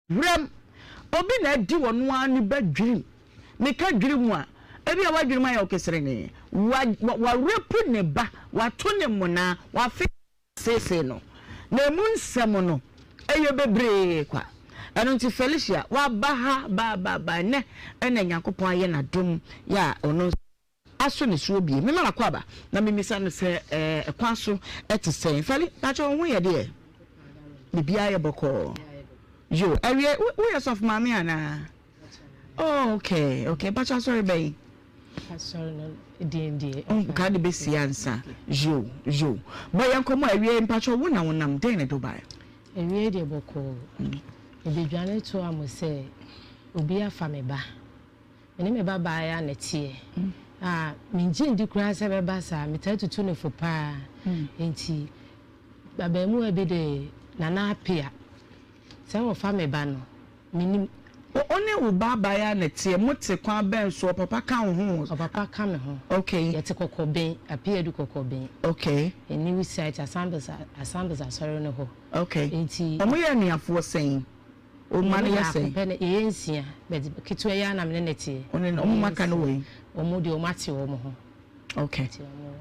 Wuram, obi na adi ɔno ara ne ba dwirim. Meka dwirim a, ebia w'adwenem ayɛ wo keserenee. Wa, wa, warepu ne ba, wato ne mmonnaa, wafe aseesee no. Na emu nsɛm no, ɛyɛ bebree kwa. Ɛno nti Felicia, waba ha ba ba ba, ɛnnɛ na Nyankopɔn ayɛ no adom yɛ a ɔno nso. Aso ne soɔ bie. Mema no akwaaba na memisa no sɛ ɛkwan so te sɛn. Fali, pakyɛ wo ho yɛ deɛ? Biribiara yɛ bɔkɔɔ. Yo, awie, woyɛ sɔfo maame anaa? Oh, okay, okay. Pakyɛ asɔre bɛn? Asɔre no din deɛ. Ka de bɛsi ansa. Yo, yo. Bɔ yɛn nkɔmmɔ awie, mpakyɛ wo na wonam, dɛn na ɛde wo baeɛ? Awie deɛ bɔkɔɔ. Mebɛdwane toa mo sɛ obi afa me ba. Me ne me babaa yi ara na ɛteɛ. A mengye ndi koraa sɛ ɛbɛba saa. Metaa tutu no fo paa. Enti abarimaa bi de Nana Apea sɛ ɔfa me ba no, mennim. Wo ne wo babaa yi ara na ɛteɛ? Mote kwan bɛn so? Ɔpapa ka wo ho? Ɔpapa ka me ho. Okay. Yɛte Kɔkɔben, Apeadu Kɔkɔben. Okay. New site, Assemblies, Assemblies Asɔre no hɔ. Okay. Enti. Wɔyɛ anuafoɔ sɛn? Wo mma no yɛ sɛn? Baako pɛ na yɛyɛ nsia, but ketewa yi ara na me ne no teɛ. Wo ne no, wɔn mma ka no wɔ yi? Wɔn deɛ wɔn ate wɔn ho. Okay.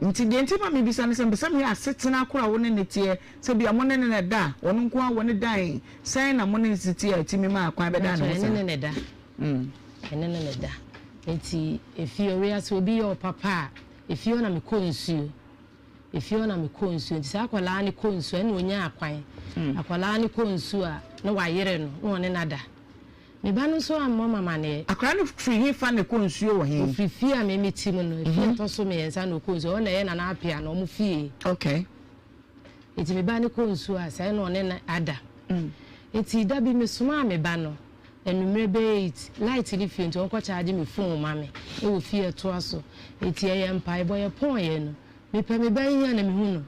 Nti deɛ nti ma mebisa ne sɛ, mepɛ sɛ meyɛ asetena koro a wo ne no teɛ, sɛ bia mo ne no na ɛda a, ɔno nko ara wɔ ne dan, sɛn na mo ne no si teɛ a ɛtumi ma kwan bɛda ne ho saa? Ɛne no na ɛda. Ɛne no na ɛda. Nti efie hɔ, wiase obi yɛ ɔpapa a, efie hɔ na mekɔ nsuo. Efie hɔ na mekɔ nsuo nti sɛ akwadaa no kɔ nsuo ɛna ɔnyaa kwan. Akwadaa no kɔ nsuo a na wayere no na ɔne no ada. Me ba no nso ammɔ me amaneɛ. Akwadaa no firi he fa na ɛkɔ nsuo wɔ he? Ɔfiri fie a me mete mu no, efie a ɛtɔ so mmiɛnsa na ɔkɔ nsuo. Ɛhɔ na ɛyɛ Nana Appiah no wɔn fie. Okay. Nti me ba no kɔ nsuo a saa na ɔne no ada. Nti da bi mesomaa me ba no anwummerɛ bɛyɛ eight, light no fie nti ɔnkɔ charge me phone ma me wɔ fie a ɛtoa so. Nti ɛyɛ mpaebɔ, yɛpɔeɛ no, mepɛ me ba yi a na mehu no,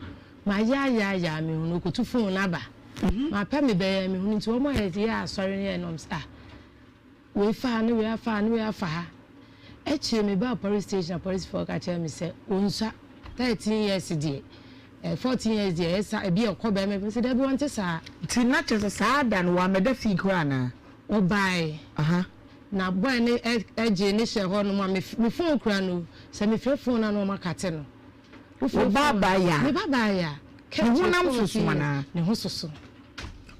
mayaayaaya a mehu no, ɔkɔtu phone no aba. Mapɛ me ba yi a mehu no, nti wɔn a yɛyɛ asɔre no yɛɛ no wɔn sɛ ah, wei fa ha ne wei afa ha ne wei afa ha. Akyire mebaa police station a polisifoɔ ka kyerɛɛ me sɛ ɔnsua 13 years deɛ, eh, 14 years deɛ ɛyɛ sa ebi a ɔkɔ bɛrima bi sɛ dabi ɔnte saa. Nti na kyerɛ sɛ saa da no wammɛda fie koraa anaa? Ɔbae. Aha. Na boy no gyee ne hyɛɛ hɔ nom a me me phone kura no sɛ mefrɛ phone no a na wɔn akate no. Wo ba abaayaa? Me ba abaayaa. Ne honam soso anaa? Ne ho soso.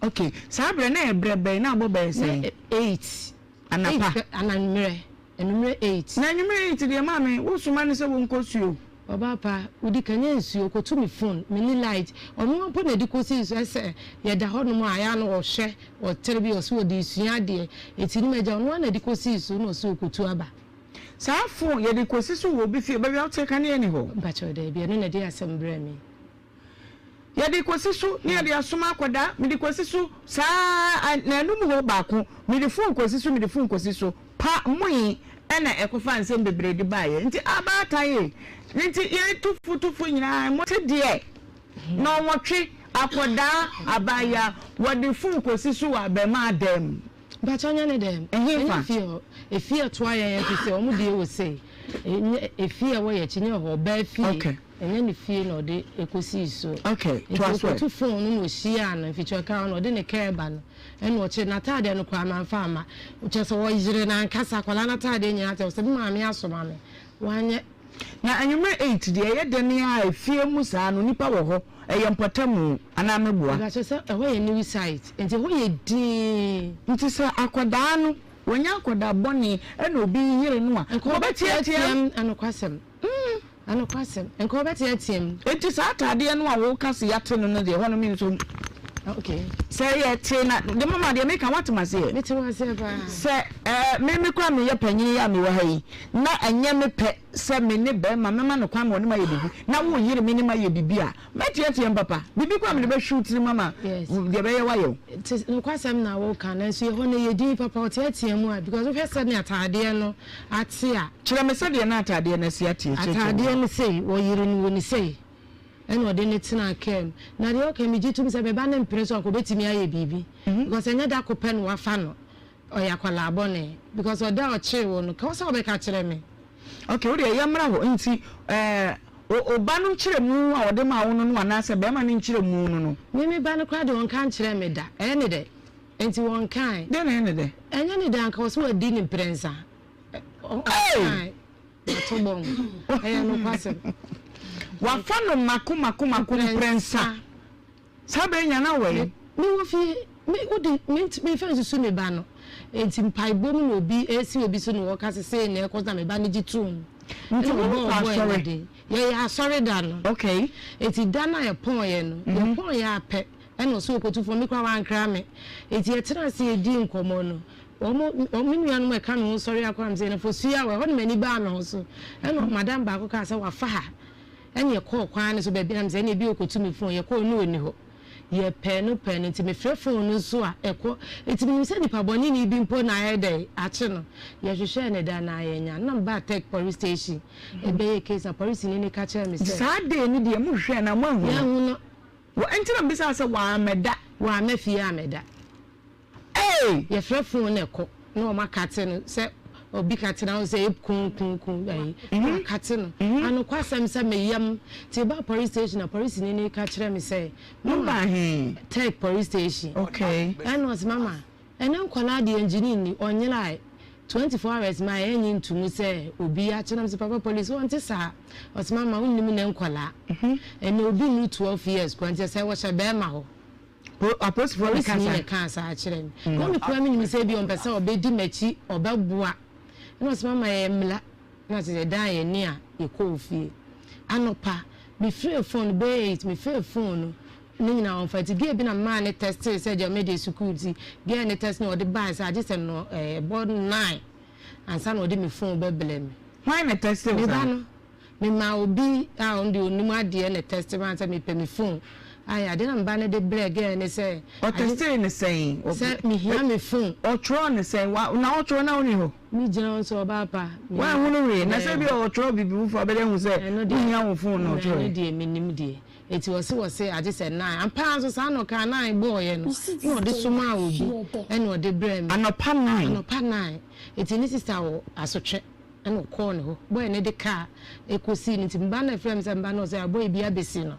Okay, saa berɛ na ɛyɛ berɛ bɛn? Na abɔ bɛyɛ sɛn? Na eight. Anapa? Eight ananwummerɛ. Anwummerɛ eight. Na anwummerɛ eight deɛ maame, wo soma no sɛ wɔnkɔ suo? Ɔbaa pa, wodi kan nya nsuo, kɔtu me phone, me ni light. Ɔno ara mpo na ɛde kɔsii so sɛ yɛda hɔnom a, ɛyɛ a na ɔhwɛ, ɔkyerɛ bi, ɔse ɔde resua adeɛ. Nti ne m'agya, ɔno ara na ɛde kɔsii so na ɔse ɔkɔtu aba. Saa phone, yɛde kɔsi so wɔ obi fie, baabi a woteɛ kanea nni hɔ? Mpakyɛw, daabi, ɛno na ɛde asɛm brɛɛ me. Yɛde kɔsi so na yɛde asoma akwadaa, mede kɔsi so saa ara, nnanu mu hɔ baako, mede fon kɔsi so, mede fon kɔsi so, pa moe ɛna ɛkɔfaa nsɛm bebree de baeɛ. Nti abaatan ei, nti yɛn tufo tufo nyinaa mote deɛ nnɔnwɔtwe akwadaa abaayewa wɔde fon kɔsi so wɔ abarimaa dan mu. Mpakyɛw nyɛ ne dɛm. Ɛhefa? Ɛnyɛ fie hɔ. Efie a ɛtoa yɛn ɛfiri sɛ wɔn deɛ wɔ sei. Ɛnyɛ efie a ɛwɔ yɛn akyi nyɛ hɔ. Ɔbaa fie. Okay. Ɛnyɛ ne fie na ɔde kɔsii so. Okay, Nti toa so ɛ. ɔkɔtu phone no na ɔhyiaa no mfikyire ɔkaa hɔ na ɔde ne kaa ba no ɛna ɔkyere n'ataadeɛ no koraa mamfa amma. Kyerɛ sɛ ɔyere no ankasa akwadaa no ataadeɛ nyinaa kyerɛ sɛ me maame asoma me. Wanyɛ. Na anwummerɛ eight deɛ ɛyɛ dɛn ara a efie mu saa no nipa wɔ hɔ, ɛyɛ mpɔtamu anaa meboa? Mepakyɛ sɛ ɛhɔ yɛ new site nti ɛhɔ yɛ dinn. Nti sɛ akwadaa no wanya akwadaa bɔne ɛna obi yere no a, Nka ɔbɛteateam. ɔbɛteateam, anokwasɛm. Anokwasɛm, nka ɔbɛteateam. Enti saa ataadeɛ no a woka se yɛate no no deɛ, ɛhɔ no me nso. Okay. Sɛ yɛte na, de mama deɛ meka woate m'aseɛ? Mete wo aseɛ paa. Sɛ ɛɛ me me koraa meyɛ panyin yi a mewɔ ha yi, na ɛnyɛ me pɛ sɛ me ne barima mɛma no kwan ma ɔne me ayɛ biribi, na woyere me ne me ayɛ biribi a, mɛteateam papa. Biribi koraa mede bɛhwe wo tirim ama deɛ ɛbɛyɛ woayɛ o. Te nokwasɛm na woka, nanso yɛ hɔ no yɛ din papa, ɔteatea mu a, because wohwɛ sɛnea ataadeɛ no ate a. Kyerɛ me sɛdeɛ na ataadeɛ no asi ate, kyerɛkyerɛ mu. Ataadeɛ no sei, wɔyere no wɔ ne sei, ɛna ɔde no tenaa kaa mu. Na deɛ ɔka megye tom sɛ me ba no mpene so anka ɔbɛtumi ayɛ biribi, because ɛnyɛ da ko pɛ na wafa no. Ɔyɛ akwadaa bɔne because ɔda a ɔkyee wo no ka wo sɛ wobɛka kyerɛ me. Okay wo deɛ yɛmmra hɔ nti ɛɛ o ba no nkyerɛmu a ɔde maa wo no no anaasɛ bɛrima no nkyerɛmu no no. Me me ba no koraa deɛ ɔnka nkyerɛɛ me da ɛyɛ ne dɛ. Nti wɔnkae. Dɛn na ɛyɛ ne dɛ? Ɛnyɛ ne dɛ anka ɔsɛ wadi ne mprɛnsa. Ɔnkae. Wato bɔm. Ɛyɛ nokwasɛm. Wafa no mako mako mako mprɛnsa. Saa bere nya na wɔ he? Me wɔ fie. Me wo de mentumi mfa nsusu me ba no. Enti mpaebɔ mu na obi resi obi so na ɔka sɛ sei na ɛkɔ so na me ba no gye toom. Nti Ɛna mo ɔbɔɔ kɔ ɔbɔɔ asɔre? Awurade. Yɛyɛ asɔre da no. Okay. Enti da no a yɛpɔn yɛ no, yɛpɔn yɛ ara pɛ ɛna ɔsɛ ɔkɔtu fam, me koraa wankra me. Enti yɛtenaa ase yɛdii nkɔmmɔ no, wɔn, wɔn, me nuanom a ɛka me ho sɔre akɔ a, mesɛ Nafosua wɔ ɛhɔ na m'ani baa me ho so. Ɛna madam baako kaa sɛ wafa ha. Ɛna yɛkɔɔ kwan no so baabi na mesɛ ɛna ebi ɔkɔtu me phone, yɛkɔɔ no ɔnni hɔ. Yɛpɛɛ no pɛɛ no nti mefrɛ phone no nso a ɛkɔ, nti menim sɛ nipa bɔneni bi mpo na ayɛ dɛn akye no. Yɛhwehwɛɛ no da no ara yɛannya no. Na mebaa Tech police station ɛbɛyɛɛ case na polisini no ka kyerɛɛ me Nti sɛ. saa day no deɛ mohwehwɛɛ no a moanhu no? Yɛanhu no. Wɔ nti na mebisaa sɛ wammɛda? Wamma fie ammɛda. Ei! Yɛfrɛ phone na ɛkɔ na wɔn akate no sɛ obi kate na sɛ ep kun kun kun ayi na wakate no. Anokwasɛm sɛ me yam nti mebaa police station na polisini no ka kyerɛ me sɛ Mo mama baa he? Tech police station. Okay. Ɛna ɔse mama ɛnɛ nkwadaa deɛ ngyini nni ɔnyerae 24 hours ma ɛnye ntomu sɛ obi akye na mese papa police ɔnte saa ɔse mama wonnim nɛ nkwadaa ɛnɛ obi nnu 12 years koraa nti ɛsɛ wɔhyɛ bɛɛma hɔ. Apolisifoɔ na ɛkaa Polisini saa. na ɛkaa saa kyerɛɛ me. Na me koraa menim sɛ ebia ɔmpɛ sɛ ɔbɛdi m'akyi, ɔbɛboa. Ɛna ɔse mama yɛ mmla. Na kyerɛ sɛ yɛdan yɛn ani a yɛkɔɔ fie. Anɔpa, mefrɛɛ phone no bɛyɛ 8, mefrɛɛ phone no, ne nyinaa ɔmfa. Nti girl bi na memaa no tɛstee sɛ gya me deɛ sukuu nti, girl no tɛst na ɔde baeɛ sɛ agye sɛ nnɔ ɛɛ ɛbɔ 9 ansa na ɔde me phone bɛbrɛ me. Hwan na ɛtɛstee wo Me ba saa? no. Memaa obi a ɔno deɛ ɔnim adeɛ na ɛtɛste maa sɛ mepɛ me phone ayɛ adeɛ na me ba no de brɛɛ girl no sɛ ade Ɔtɛstee no sɛn? sɛ mehia me phone. Ɔtwerɛɔ no sɛn? Wa na ɔtwerɛ na wonni hɔ? Me gyina hɔ nso ɔbaa pa me Woanhunu hwee? Na sɛ ebia daabi. ɔtwerɛ biribi foforɔ a wobɛde ahu sɛ Ɛno deɛ wohia wo phone na ɛno ɔtwerɛɛ. deɛ mennim deɛ eti ɔse wɔse agye sɛ nine ampa ara nso saa na ɔkaa nine bɔɔyɛ no na ɔde somaa obi ɛna ɔde brɛɛ me. Anɔpa nine? Anɔpa nine eti ne sister wɔ asotwe. Ɛna ɔkɔɔ ne hɔ. Boy no de car kɔsii no nti me ba no frɛɛ me sɛ me ba no ɔsɛ boy bi abɛsi no.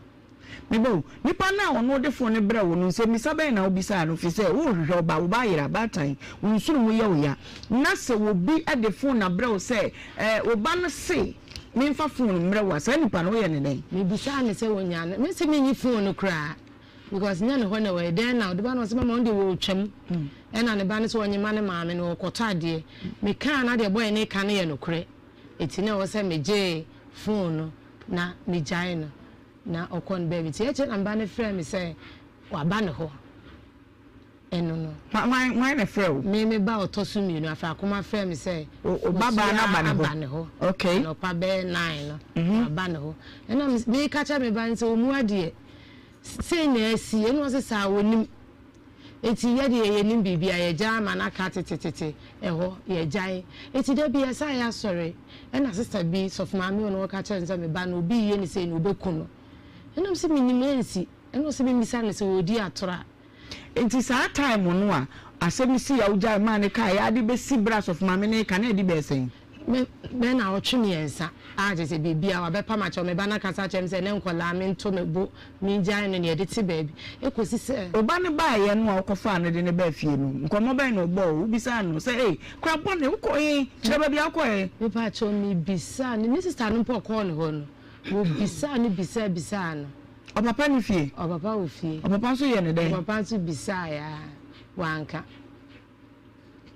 Me ba o, nipa no a ɔno de phone no brɛɛ wo no nsɛmmisa bɛn na wobisaa no fisɛ worehwehwɛ wo ba, wo ba ayera, baatan, wo nsono mu yɛ wo ya na sɛ obi de phone abrɛ wo sɛ eh, wo ba no se memfa phone mmrɛ wo a, saa nipa no woyɛ no dɛn? Mebisaa no sɛ ɔnyaa no, mese menyi phone no koraa. Because nyɛ ne hɔ na ɛwɔ dɛn na ɔde ba no ɔsɛ mama ɔno deɛ wɔretwam ɛna ne ba no sɛ ɔnye ma ne maame no ɔkɔtɔ adeɛ mekaa na deɛ bɔyɛ ne ka no yɛ nokorɛ eti na ɛwɔ sɛ megyee phone no na megyae no na ɔkɔ no baabi ti akyire na me ba no frɛ me sɛ waba ne hɔ ɛno no. Hwan hwan na ɛfrɛ wo? Me me ba ɔtɔ so mmienu Afrakoma frɛ me sɛ O ba baa no aba ne hɔ aba ne hɔ okay anɔpa bɛyɛ nine no waba ne hɔ ɛna meka kyerɛ me ba no sɛ ɔmu adeɛ Sei na asi, ɛna ɔse saa ɔnim, enti yɛdeɛ yɛnim biribiara, yɛgyae ama no aka tetetete ɛhɔ, yɛgyae, enti da bi yɛsan yɛ asɔre, ɛna sister bi, sɔfo maame ɔno ɔka kyerɛ no sɛ me ba no obi reyɛ no sei no ɔbɛku no, ɛna mese menim ɛnsi, ɛna ɔse memmisa no sɛ ɔredi atorɔ a. Enti saa time no a asɛm no sii a wogyae maa no kaeɛ ara de bɛsi berɛ a sɔfo maame no reka no na ɛdi bɛyɛ sɛn? Me bɛyɛ naawɔtwe miɛnsa a kyerɛ sɛ biribiara wabɛpam akyɛw me ba no akasa akyerɛ me sɛ ne nkwadaa mento me bo mengyae no nea yɛde te baabi ɛkɔsi sɛ. Wo ba no baeɛ no a wokɔfaa no de no baa fie no nkɔmmɔ bɛn na ɔbɔɔ wo? Wobisaa no sɛ ei kora bɔne wokɔɔ he? Kyerɛ baabi a wokɔeɛ? Mepakyɛw mebisaa no ne sister no mpo ɔkɔɔ ne hɔ no wɔbisaa no bisaa bisaa no. Ɔpapa ne fie? Ɔpapa wɔ fie. Ɔpapa nso yɛɛ no dɛn? Ɔpapa nso bisaeɛ a wanka.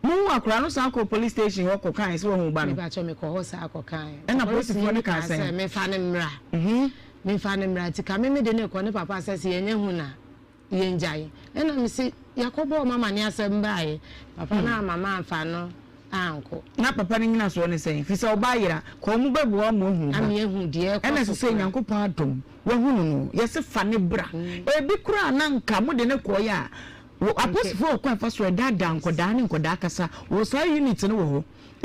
Mohuu akwadaa no san kɔɔ police station hɔ kɔkae sɛ wahu wo ba no? Mepakyɛw mekɔɔ hɔ saa kɔkae. Ɛna polisifoɔ no kaa sɛn? Sɛ memfa no mmra. Memfa no mmra. Nti ka me mede no rekɔ ne papa sɛ sɛ yɛnyɛ hu no a yɛngyae. Ɛna mese yɛakɔbɔ wɔn amaneɛ asɛm baeɛ. Papa no amma mamfa no ankɔ. Na papa no nyinasoɔ ne sɛn? Firi sɛ wo ba ayera. Kɔ wɔn bɛboa wo ma woahu wo ba. Ama yɛahu deɛ ɛrekɔ Ɛna so ɛsɛ sɛ koraa. Nyankopɔn adom woahu no no, yɛse fa no bra. Ebi koraa na nka mode no kɔeɛ a, Wɔ apolisifoɔ wɔ kwan fa so ɛdaadaa nkɔdaa ne nkɔdaa kasa wɔ saa unit no wɔ hɔ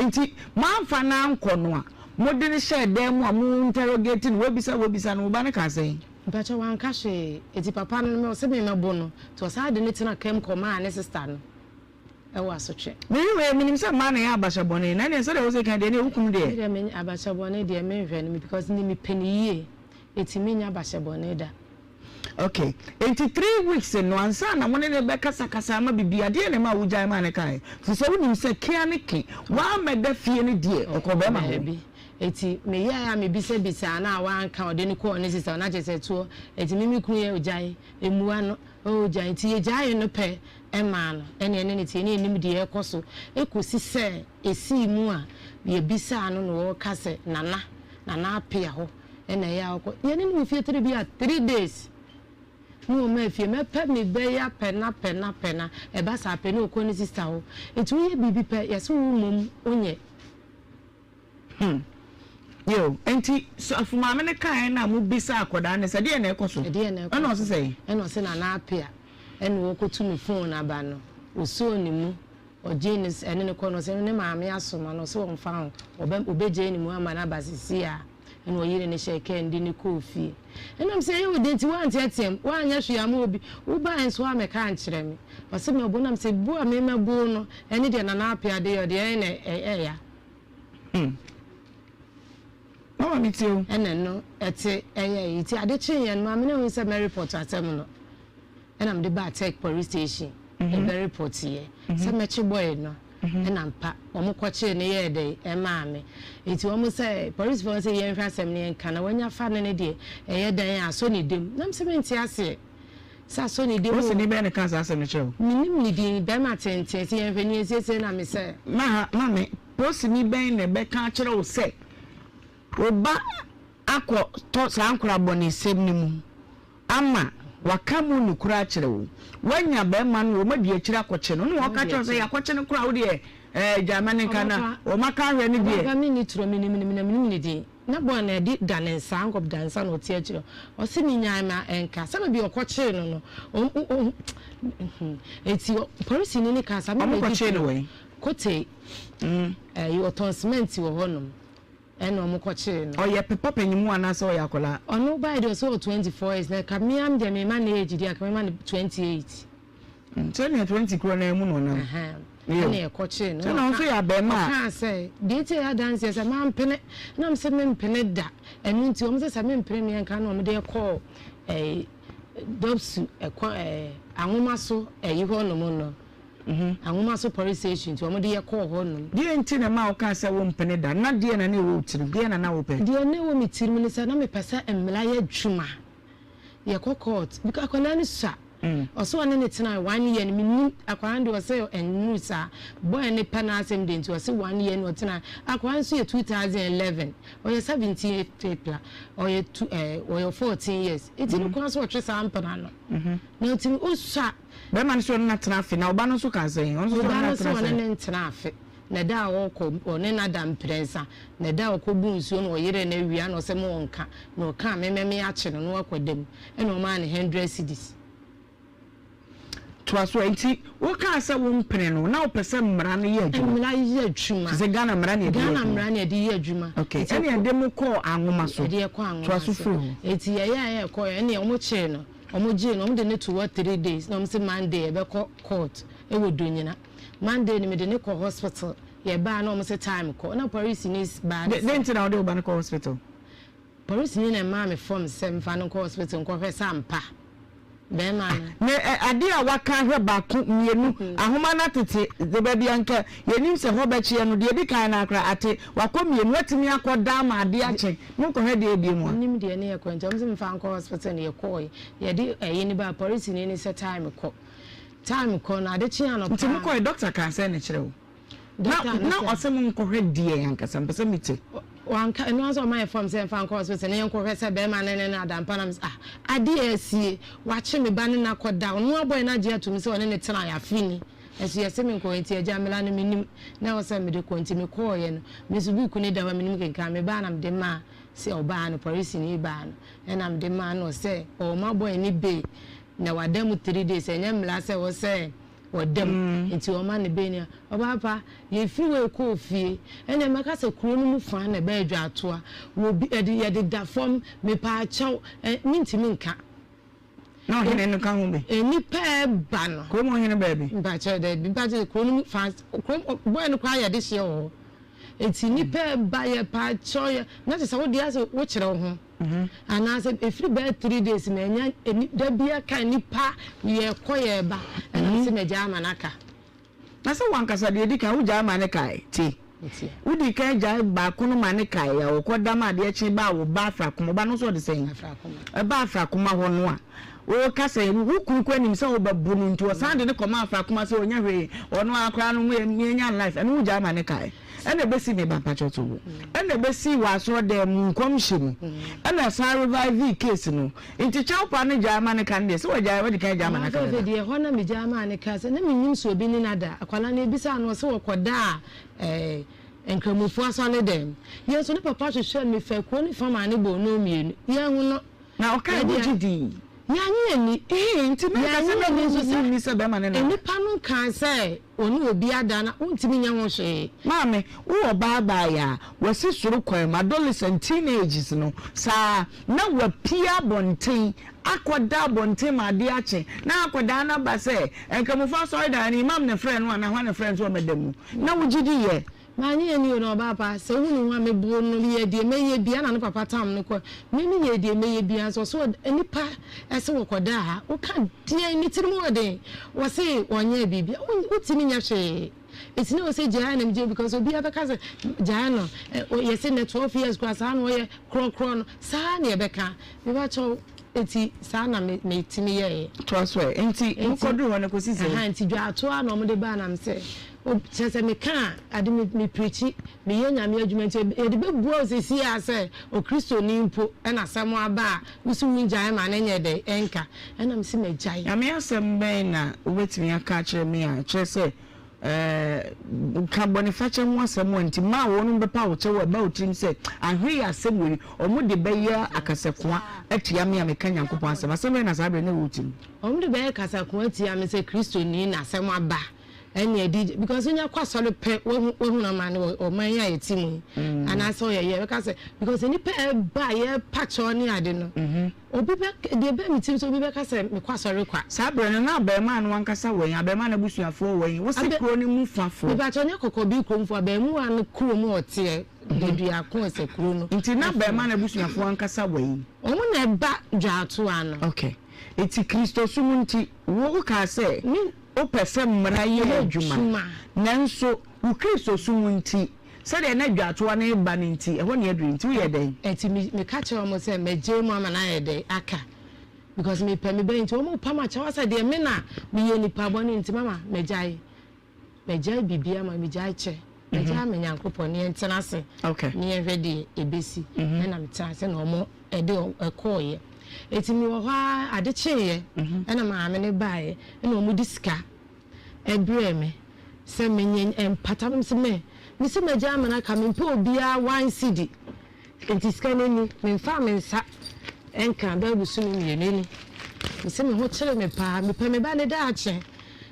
nti moanfa no ankɔ no a mode no hyɛɛ dan mu a mo interrogate no wabisa wabisa no wo ba no kaa sɛn? Mpakyɛw wanka hwee eti papa no me ɔse me mɛbo no nti ɔsan de no tena kam kɔ maa ne sister no ɛwɔ asotwe. Me wei menim sɛ mmaa na ɛyɛ abahyɛ bɔne na ɛneɛ sɛdeɛ wose kan deɛ ɛneɛ wo kunu deɛ. Me deɛ me abahyɛ bɔne deɛ menhwɛ no because ne mepɛ no yie eti menyɛ abahyɛ bɔne da. Ok, enti 3 weeks no ansa na mo ne no bɛkasakasa ama biribi, adeɛn na ɛmaa wogyae maa no kaeɛ? Firi sɛ wonim sɛ kea ne ke, woammɛda fie no deɛ, ɔkɔɔ bɛrima hɔ. Daabi. Enti meyɛɛ a mebisabisaa no a wanka, ɔde no kɔɔ ne sista hɔ, na kyerɛ sɛ ɛtoɔ. Enti me me kunu yɛ ogyae, mmua no, oh gyae. Enti yɛgyaee no pɛ maa no, ɛnna yɛne no teɛ, na yɛnnim deɛ ɛrekɔ so, kɔsi sɛ ɛsii mu a yɛbisaa no na ɔreka sɛ Nana, Nana Appiah hɔ na ɛyɛ a ɔkɔ. Yɛne no wɔ fie three bi a three days ne ɔma fie mɛpɛ me bɛ ya pɛ na pɛ na pɛ na ɛba saa pɛ ne ɔkɔ ne sister hɔ. Nti woyɛ biribi pɛ yɛse wo mmom wonyɛ. Hmm. Yo, nti sɔfo maame no kaeɛ no a mobisaa akwadaa no sɛ deɛ na ɛkɔ so? Ɛdeɛ na ɛkɔ so. Ɛna ɔse sɛn? Ɛna ɔse Nana Appiah ɛna ɔkɔtu ne phone aba no, ɔsɔɔ ne mu. Ɔgyee no ɛne no kɔɔ no ɔse ne maame asoma no ɔse ɔmfa ho ɔbɛ ɔbɛgyae ne mu ama no aba sesie a ɛna ɔyere no hyɛɛ kaa no de no kɔɔ fie ɛna mese ɛyɛ wo den nti woanteateam woanyɛ hwee ama obi wobaeɛ nso woammɛka ankyerɛ me ɔse mɛbo na mese bo a me mɛbo no ɛne deɛ Nana Appiah de yɛ ɔdeɛ ɛyɛ na ɛya. Hmm. Mama me tie o. Ɛna ɛno ɛte ɛyɛ nti ade kyeeɛ no maame no ahu sɛ mɛ report asɛm no. Ɛna mede baa Tech police station ɛbɛ report yɛ sɛ mɛkye boy no ɛna mpa wɔn kɔkyee no yɛɛ dɛn ɛmaa me nti wɔn sɛ police foɔ sɛ yɛnhwɛ asɛm no yɛnka na wanya fa no ne deɛ ɛyɛ dɛn a asɔ ne dam na mesɛ mente aseɛ sɛ asɔ ne dam o. Polisini bɛn na ɛkaa saa asɛm no kyerɛɛ wo? Menim ne din, bɛrima tenten sɛ yɛnhwɛ ne yɛnsiesie na mesɛ. Maha, maame, polisini bɛn na ɛbɛka akyerɛ wo sɛ wo ba akɔ tɔ saa nkorabɔnesɛm no mu? Ama waka mu nokorɛ akyerɛ wo. Woanya barima no, wɔadi akyire akɔkye no, na wɔka kyerɛ wo sɛ yɛakɔkye no koraa, wo deɛ ɛɛ gyae ma no nka na wɔaka ahwɛ no deɛ. Ɔbaa pa menni turo, menim no, na menim ne din. Na bɔn na ɛde da ne nsa, ankɔp da nsa na ɔte akyire hɔ. Ɔse menyae ma ɛnka. Sɛ baabi a ɔkɔkyee no no, ɔm ɔm ɔm eti polisini no kaa saa, me na ɛdi Wɔkɔkyee no turo. wɛn? Kotei, ɛyi ɔtɔn cement wɔ hɔnom. Ɛna ɔmo kɔ kyee no. Ɔyɛ pepa panyimu anaasɛ ɔyɛ akwadaa? Ɔno bae deɛ ɔsɛ ɔwɔ 24 years na ka me ara deɛ me ma no age deɛ anka mɛma no 28. Sɛnea 20 korɔ no ara mu na ɔnam. Ɛna yɛkɔ kyee no. Sɛnea ɔno nso yɛ abarimaa. Ɔkaa sɛ deɛ nti a ɛyɛ adanseɛ sɛ mampene na mese mempene da ɛno nti wɔn sɛ sɛ mempene no yɛnka na wɔn de kɔɔ ɛɛ Dɔpsu ɛkɔ ɛɛ Anwoma so ɛyi hɔ nom no. Anwoma so police station nti wɔn de yɛ kɔɔ hɔ nom. Deɛn nti na ɛma wokaa sɛ wompene da? Na deɛn na na ɛwɔ wo tirim? Deɛn na na wopɛ? Deɛ na ɛwɔ me tirim ne sɛ na mepɛ sɛ mmara yɛ adwuma. Yɛkɔ court because akwadaa no sua. Ɔsɛ ɔne no tenae one year no mennim akwadaa no deɛ ɔsɛ ɛnnuru saa. Boy no pɛ n'asɛm deɛ nti ɔse one year na ɔtenae. Akwadaa no nso yɛ 2011 ɔyɛ 17 pla ɔyɛ two ɛɛ ɔyɛ 14 years nti ne kwan so ɔtwe saa mpena no. Na nti ɔsua. Barima no sɛ ɔne no atena afe, na ɔba no nso kaa sɛn? Ɔno nso sɛ Ɔba ɔne no no sɛ atena ɔne sɛn? no ntena afe, na da a ɔrekɔ, ɔne no ada mprɛnsa, na da a ɔkɔbu nsuo no, ɔyeree no awia, na ɔsɛ ma ɔnka, na ɔka a, memɛ me akye no, na wakɔ da mu, ɛna ɔmaa no hundred cedis. Toa so. Enti wokaa sɛ wompene no, na wopɛ sɛ mmara no yɛ adwuma? Mmara yɛ adwuma. Te sɛ Ghana mmara na yɛde yɛ Ghana adwuma. mmara na yɛde yɛ adwuma. Okay, Nti ɛna ɛkɔ- yɛde mo kɔɔ anwoma so. Yɛde yɛ kɔ anwoma Toa so so. firi hɔ. Enti yɛyɛ a yɛkɔɛ, ɛne wɔn kyee no. Ɔmo gyee no, ɔmo de no too hɔ 3 days na ɔmo se Monday yɛbɛkɔ court ɛwɔ Donyina. Monday no mede no kɔ hospital, yɛbaa na ɔmo se time kɔ na polisini baa no Dɛn sɛ. nti na wode wo ba no kɔ hospital? Polisini na ɛmaa me form sɛ mfa no nkɔ hospital nkɔhwɛ sɛ ampa bɛɛma no. Na adeɛ a waka ahwɛ baako, mmienu, ahoma no atete, de baabi a nka yɛnim sɛ hɔ bɛkyeɛ no, deɛ ɛdi kan no ara koraa ate, wakɔ mmienu, watumi akɔ da ama adeɛ akye, monkɔhwɛ deɛ ɛbie mu a. Menim deɛ ne yɛkɔ nti ɔmo se mfa nkɔ hospital no yɛkɔɔe, yɛde ɛyi no baa polisini no sɛ time kɔ, time kɔ no ade kyee anɔpa. Nti mokɔɛ, doctor kaa sɛn na ɛkyerɛ wo? Na Doctor no na sɛ. ɔse monkɔhwɛ deɛn ankasa, mepɛ sɛ mete. Wanka, ɛno ara sɛ ɔma yɛ form sɛ yɛmfa nkɔ hospital na yɛnkɔhwɛ sɛ bɛrima no ne no ada mpa na mese ah adeɛ a asie, wakye me ba ne no akɔda, ɔno abɔe no agye atom sɛ ɔne no tenaeɛ afe ni, nso yɛse menkɔhwɛ nti agya mmara no mennim na ɛwɔ sɛ mede kɔ nti mekɔeɛ no, me nso book no da hɔ a mennim kenkan, mebaa na mede maa sɛ ɔbaa no, polisini baa no ɛna mede maa no sɛ ɔma bɔe no bail na wada mu 3 days, ɛnyɛ mmara sɛ ɛwɔ sɛ Ɔda mu, nti ɔma no bɛni a. Ɔbaa pa, yɛfiri hɔ kɔɔ fie, ɛnneɛ mɛka sɛ kuro no mu fa na ɛbɛyɛ dwaatoa. Wɔ bi, ɛde, yɛde da fam, mepaakyɛw, ɛ, mentumi nka. Na ɔhene no ka ho bi? Nnipa ɛreba no. Kurom ɔhene baabi? Mpakyɛw, daabi, mpakyɛw, kuro no mu fa, kurom, bɔyɛ no koraa yɛde hyeɛ wɔ hɔ. Nti nnipa ɛreba, yɛpaakyɛw, yɛ, na kyerɛ sɛ wo deɛ asɛ wokyerɛ wo ho. Anaasɛ ɛfiri bɛyɛ 3 days manya da bia ka nipa yɛkɔ yɛba, ɛna mese magyaa ama no aka. Na sɛ wankasa deɛ di kan wogyae ma ne kae tie, wodi kan gyae baako no ma ne kae a, wɔkɔ dam adeɛ kye ba a, wo ba Afrakoma, ɔba no nso ɔde sɛn ɛba Afrakoma hɔ no a, wɔka sɛ wo kunu kɔ anim sɛ wobɛbo no, nti ɔsan de ne kɔma Afrakoma sɛ ɔnya hwee, ɔno akora no yɛnya life. Ɛno wogyae ma ne kae, ɛna ɛbɛsi me ba mpakyɛ to wo, ɛna ɛbɛsi wɔ asɔrɔdan mu nkɔmhyɛ mu, ɛna san revive case no. Nti kyɛw pa no gyae ma ne ka no deɛ, sɛ wɔgyae wɔde kan gyae ma no ka dada. Deɛ hɔ na megyae maa ne ka sɛ na menim sɛ obi ne no ada. Akwadaa no ebisaa no, ɔsɛ wɔkɔda a nkramofoɔ asɔre dɛm. Yɛn nso ne papa hwehwɛ me fa kuro ne fa maa ne bɔɔ no mmienu yɛn ho no. Na ɔka ɛho gye dii. Yɛanye ani. Nti mɛka sɛ na nso sɛ nni sɛ bɛrima ne na. Nnipa no kaa sɛ ɔne obi ada na wontumi nyɛ ho hwee. Maame, wowɔ baabae a wasi soro kwan mu, adolescent, teenagers no saa na wapue abɔnten akɔda abɔnten ma adeɛ akye, na akwadaa no aba sɛ Nkramofo asɔredan no, imam na ɛfrɛɛ no anaa hwan na ɛfrɛɛ no sɛ ɔmmɛda mu, na wogye di yɛ? Mannye anni o, na ɔbaa pa, sɛ wohu ne ho a mebo no, meyɛ deɛ mɛyɛ biara na ne papa tam no kɔ, me menyɛɛ deɛ mɛyɛ biara nso ɔse nnipa se wɔkɔdaa ha, woka deɛn, ne tirim wɔ den, wɔse wɔnyɛɛ biribiara, wotumi nyɛ hwee, ɛti na ɔsɛ gyae na megyae because obiara bɛka sɛ gyae no, yɛse nnɛ 12 years koraa saa na ɔyɛ korɔkorɔ no, saa na yɛbɛka, mebakyɛw, ɛti saa na metumi yɛeɛ. Toa so ɛ, nti mokɔduru hɔ no kɔsi sɛn? Ɛha nti dwaatoa na wɔde baa na mesɛ kyerɛ sɛ meka a ade me me preachi, meyɛ Nyame adwuma nti yɛde bɛbua wo seesei ara sɛ Okristoni mpo na asɛm aba a wo se wongyae ma no nyɛ dɛn ɛnka, ɛna mese magyae. Nyame asɛm bɛn na wobɛtumi aka akyerɛ me a ɛkyerɛ sɛ ka bɔnefakyɛ ho asɛm a nti ma wɔnom bɛpa wo kyɛw a ɛba wo tirim sɛ ahwere yɛ asɛm wei wɔn de bɛyɛ akasakoa atia me a meka Nyankopɔn asɛm? Asɛm bɛn na saa berɛ na ɛwɔ wo tirim? Wɔn de bɛyɛ kasakoa atia me sɛ Kristoni na asɛm aba ɛne ɛde, because wonya kɔ asɔre pɛ wahu wahunu amane wɔ ɔman yi a yɛte mu yi, anaasɛ ɔyɛ yɛ bɛka sɛ because nnipa ɛba a yɛpa kyɛw ne ade no, obi bɛ deɛ ɛbɛ me tirim sɛ obi bɛka sɛ mekɔ asɔre kwa. Saa berɛ no na abarimaa no ankasa wɔ he? Abarimaa no abusuafoɔ wɔ he? Wo se kuro no mu fafoɔ? Mepakyɛw, nyɛ Kɔkɔbi kuromfoɔ, abarimaa no kurom a ɔteɛ, Daduako sɛ kuro no. Nti na abarimaa no abusuafoɔ ankasa wɔ he? Wɔn na ɛba Dwaatoa no. Okay. Nti Kristosom nti wo kaa sɛ wopɛ sɛ mmara yɛ adwuma, nanso wo Kristosom nti, sɛdeɛ na dwatoa no reba no nti, ɛhɔ na aduru nti woyɛɛ dɛn? Nti meka kyerɛɛ wɔn sɛ mɛgyae mu ama no ayɛ dɛn aka, because mepɛ me ba nti wɔn pam akyɛw asɛ deɛ me na meyɛ nipa bɔne nti mama mɛgyae, mɛgyae biribiara ma megyae kyɛ, mɛgyae ama Nyankopɔn ne yɛntena ase ne yɛnhwɛ deɛ ɛbɛsi. Ɛna metena ase na wɔn ɛde ɛkɔɔeɛ. Eti mewɔ hɔ ara ade kyeeɛ ɛna maame no baeɛ ɛna wɔn de sika ɛbrɛɛ me sɛ menyɛ mpata me sɛ me me sɛ magya ama no aka, mempɛ obiara 1 cedi, nti sika no ni, memfa me nsa nka bɛɛ bosome 2 ni, me sɛ me ho kyere me paa, mepɛ me ba ne daakye.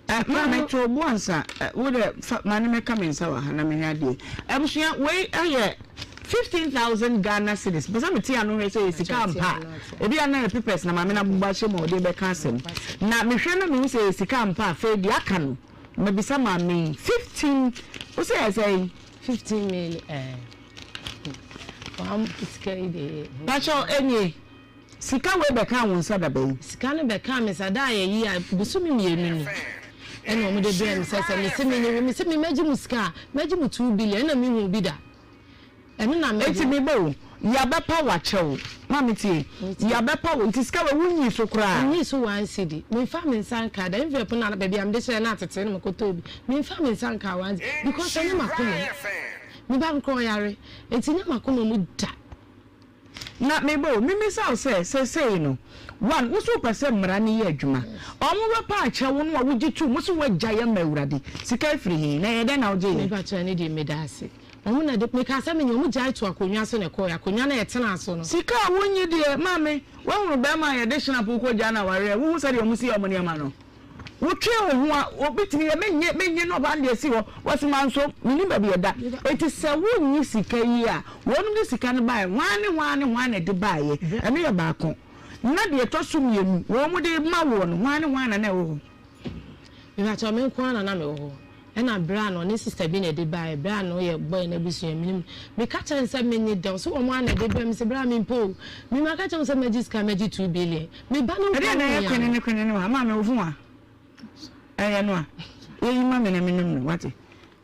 Maame, to bo ansa. Wo dɛ fa ma ne mɛka me nsa wɔ ha na mehwɛ adeɛ. Abusua, wei yɛ 15,000 Ghana cedis. Pɛ sɛ mete ano hwɛ sɛ yɛ sika ampa a. Ebi a na yɛ papers na maame no abobɔ ahyɛ mu a ɔde bɛka asɛm. Na mehwɛ na mehu sɛ yɛ sika ampa a, afei deɛ aka no mabisa maame yi. 15, wo sɛ yɛ sɛn? 15 million wam sika yi de. Pakyɛw, enie. Sika wei bɛkaa wo nsa da bɛn? Sika no bɛkaa me nsa da a yɛyi a bosome 2 ni ɛna wɔn de brɛɛ me sɛ sɛ mese menye hwee, mese me mɛgye mo sika a mɛgye mo 2 billion, ɛna mehu bi da, ɛno na mɛgye. Enti meba o, yɛabɛpa wo akyɛ wo, maame tie, yɛabɛpa wo, nti sika wei wonyii so koraa? Menyii so 1 cedi, memfaa me nsa nkaa da, envelope no na baabi a mede hyɛɛ no atete na mekɔtɔɔ bi, memfaa me nsa nkaa 1 cedi because ɛnyɛ m'akoma mu, me ba no koraa ɔyare, enti ɛnyɛ m'akoma mu da. Na me ba o, memmisa wo sɛ, seesei no, one, wo so wopɛ sɛ mmara no yɛ adwuma? Wɔbɛpa akyɛ wo no a wogye tom sɛ woagyae ama Awurade? Sika yi firi he? Na ɛyɛ dɛn na wogyeeɛ? Me pakyɛ ɛno deɛ meda ase. Wɔn na de, mekaa sɛ menyɛ, wɔn gyae too akonnwa so na ɛkɔɔɛ, akonnwa no a yɛtenaa so no. Sika a wonnye deɛ, maame, woahunu barima a yɛde hynapo kɔgyaa no awareɛ, wohu sɛdeɛ wɔsi yɛ wɔn nneɛma no? Wotwe wo ho a, obi tumi yɛ, mennye, mennye na ɔbaa no deɛ si hɔ, wɔse manso, mennim baabi ɛda. Enti sɛ wonnye sika yi a, wɔnom de sika no baeɛ, hwan ne hwan ne hwan na ɛde baeɛ? Ɛno yɛ baako. Na deɛ ɛtɔ so mmienu, wɔn de ma woɔ no, hwan ne hwan na na ɛwɔ hɔ? Mepakyɛw, me nko ara na na mewɔ hɔ. Ɛna bra no ɔne sister bi na ɛde baeɛ, bra no yɛ boy no abusua menim. Meka kyerɛ no sɛ menye dɛ, ɔse wɔn ara na ɛde brɛ me, mese bra mempɛ o. Me maka kyerɛ wo sɛ mɛgye sika mɛgye 2 billion, me ba no nkwa Ɛdeɛn na ho ɛyɛ hia me. kwenene kwenene wɔ ha? Maame wo fon a? Ɛyɛ no a, yɛyi ma me na menom no, wate?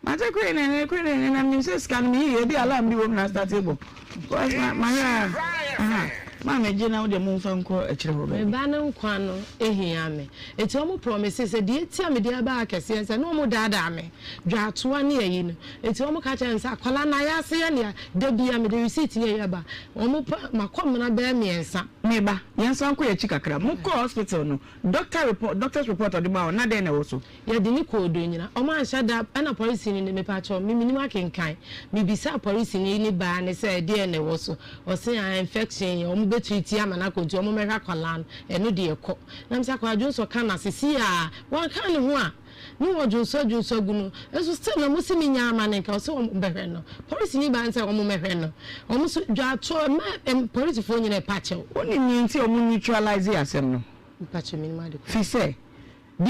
Mate kwenene kwenene na menim sɛ sika no meyiyi ebi alarm bi wɔ mu na astarte bɔ. Because ma mahwɛ a, aha, maame gye na wo deɛ momfa nkɔ akyire hɔ Me baabi. ba no nkwa no hia me. Enti wɔn promise sɛ deɛ eti a mede aba ha kɛseɛ sɛ na wɔn daadaa me dwaatoa ne ayi no. Enti wɔn ka kyerɛ me sɛ akwadaa no ayɛ ase yɛ nea da biara mede receipt ne ayi aba. Wɔn pa makɔ mmena bɛyɛ mmiɛnsa. Me ba, yɛnsan nkɔ yɛn akyi kakra. Mokɔɔ hospital no, doctor report, doctor's report a ɔde maa wo no, na dɛn na ɛwɔ so? Yɛde no kɔɔ Donyina. Wɔn anhyɛ da, ɛna polisini no, mepakyɛw, me mennim akenkan. Mebisaa polisini no baa no sɛ ɛdeɛn na ɛwɔ so. Ɔse ah infection, wɔn bɛ treat ama no akɔ nti wɔn mmɛhwɛ akwadaa no, ɛno deɛ kɔ. Na mese akwadaa dwonsɔ ka no ase, see aa, wanka ne ho a, ne wɔ dwonsɔ dwonsɔ gu no, nso still na mose menyaa ama no nka, ɔse wɔn bɛhwɛ no. Polisini baa no sɛ wɔn mmɛhwɛ no. Wɔn nso dwatoɔ, mmaa, polisifoɔ nyinaa ɛpa kyɛw. Wonim nea nti a wɔn neutralise asɛm no? Mepakyɛw mennim ade korɔ. Fi sɛ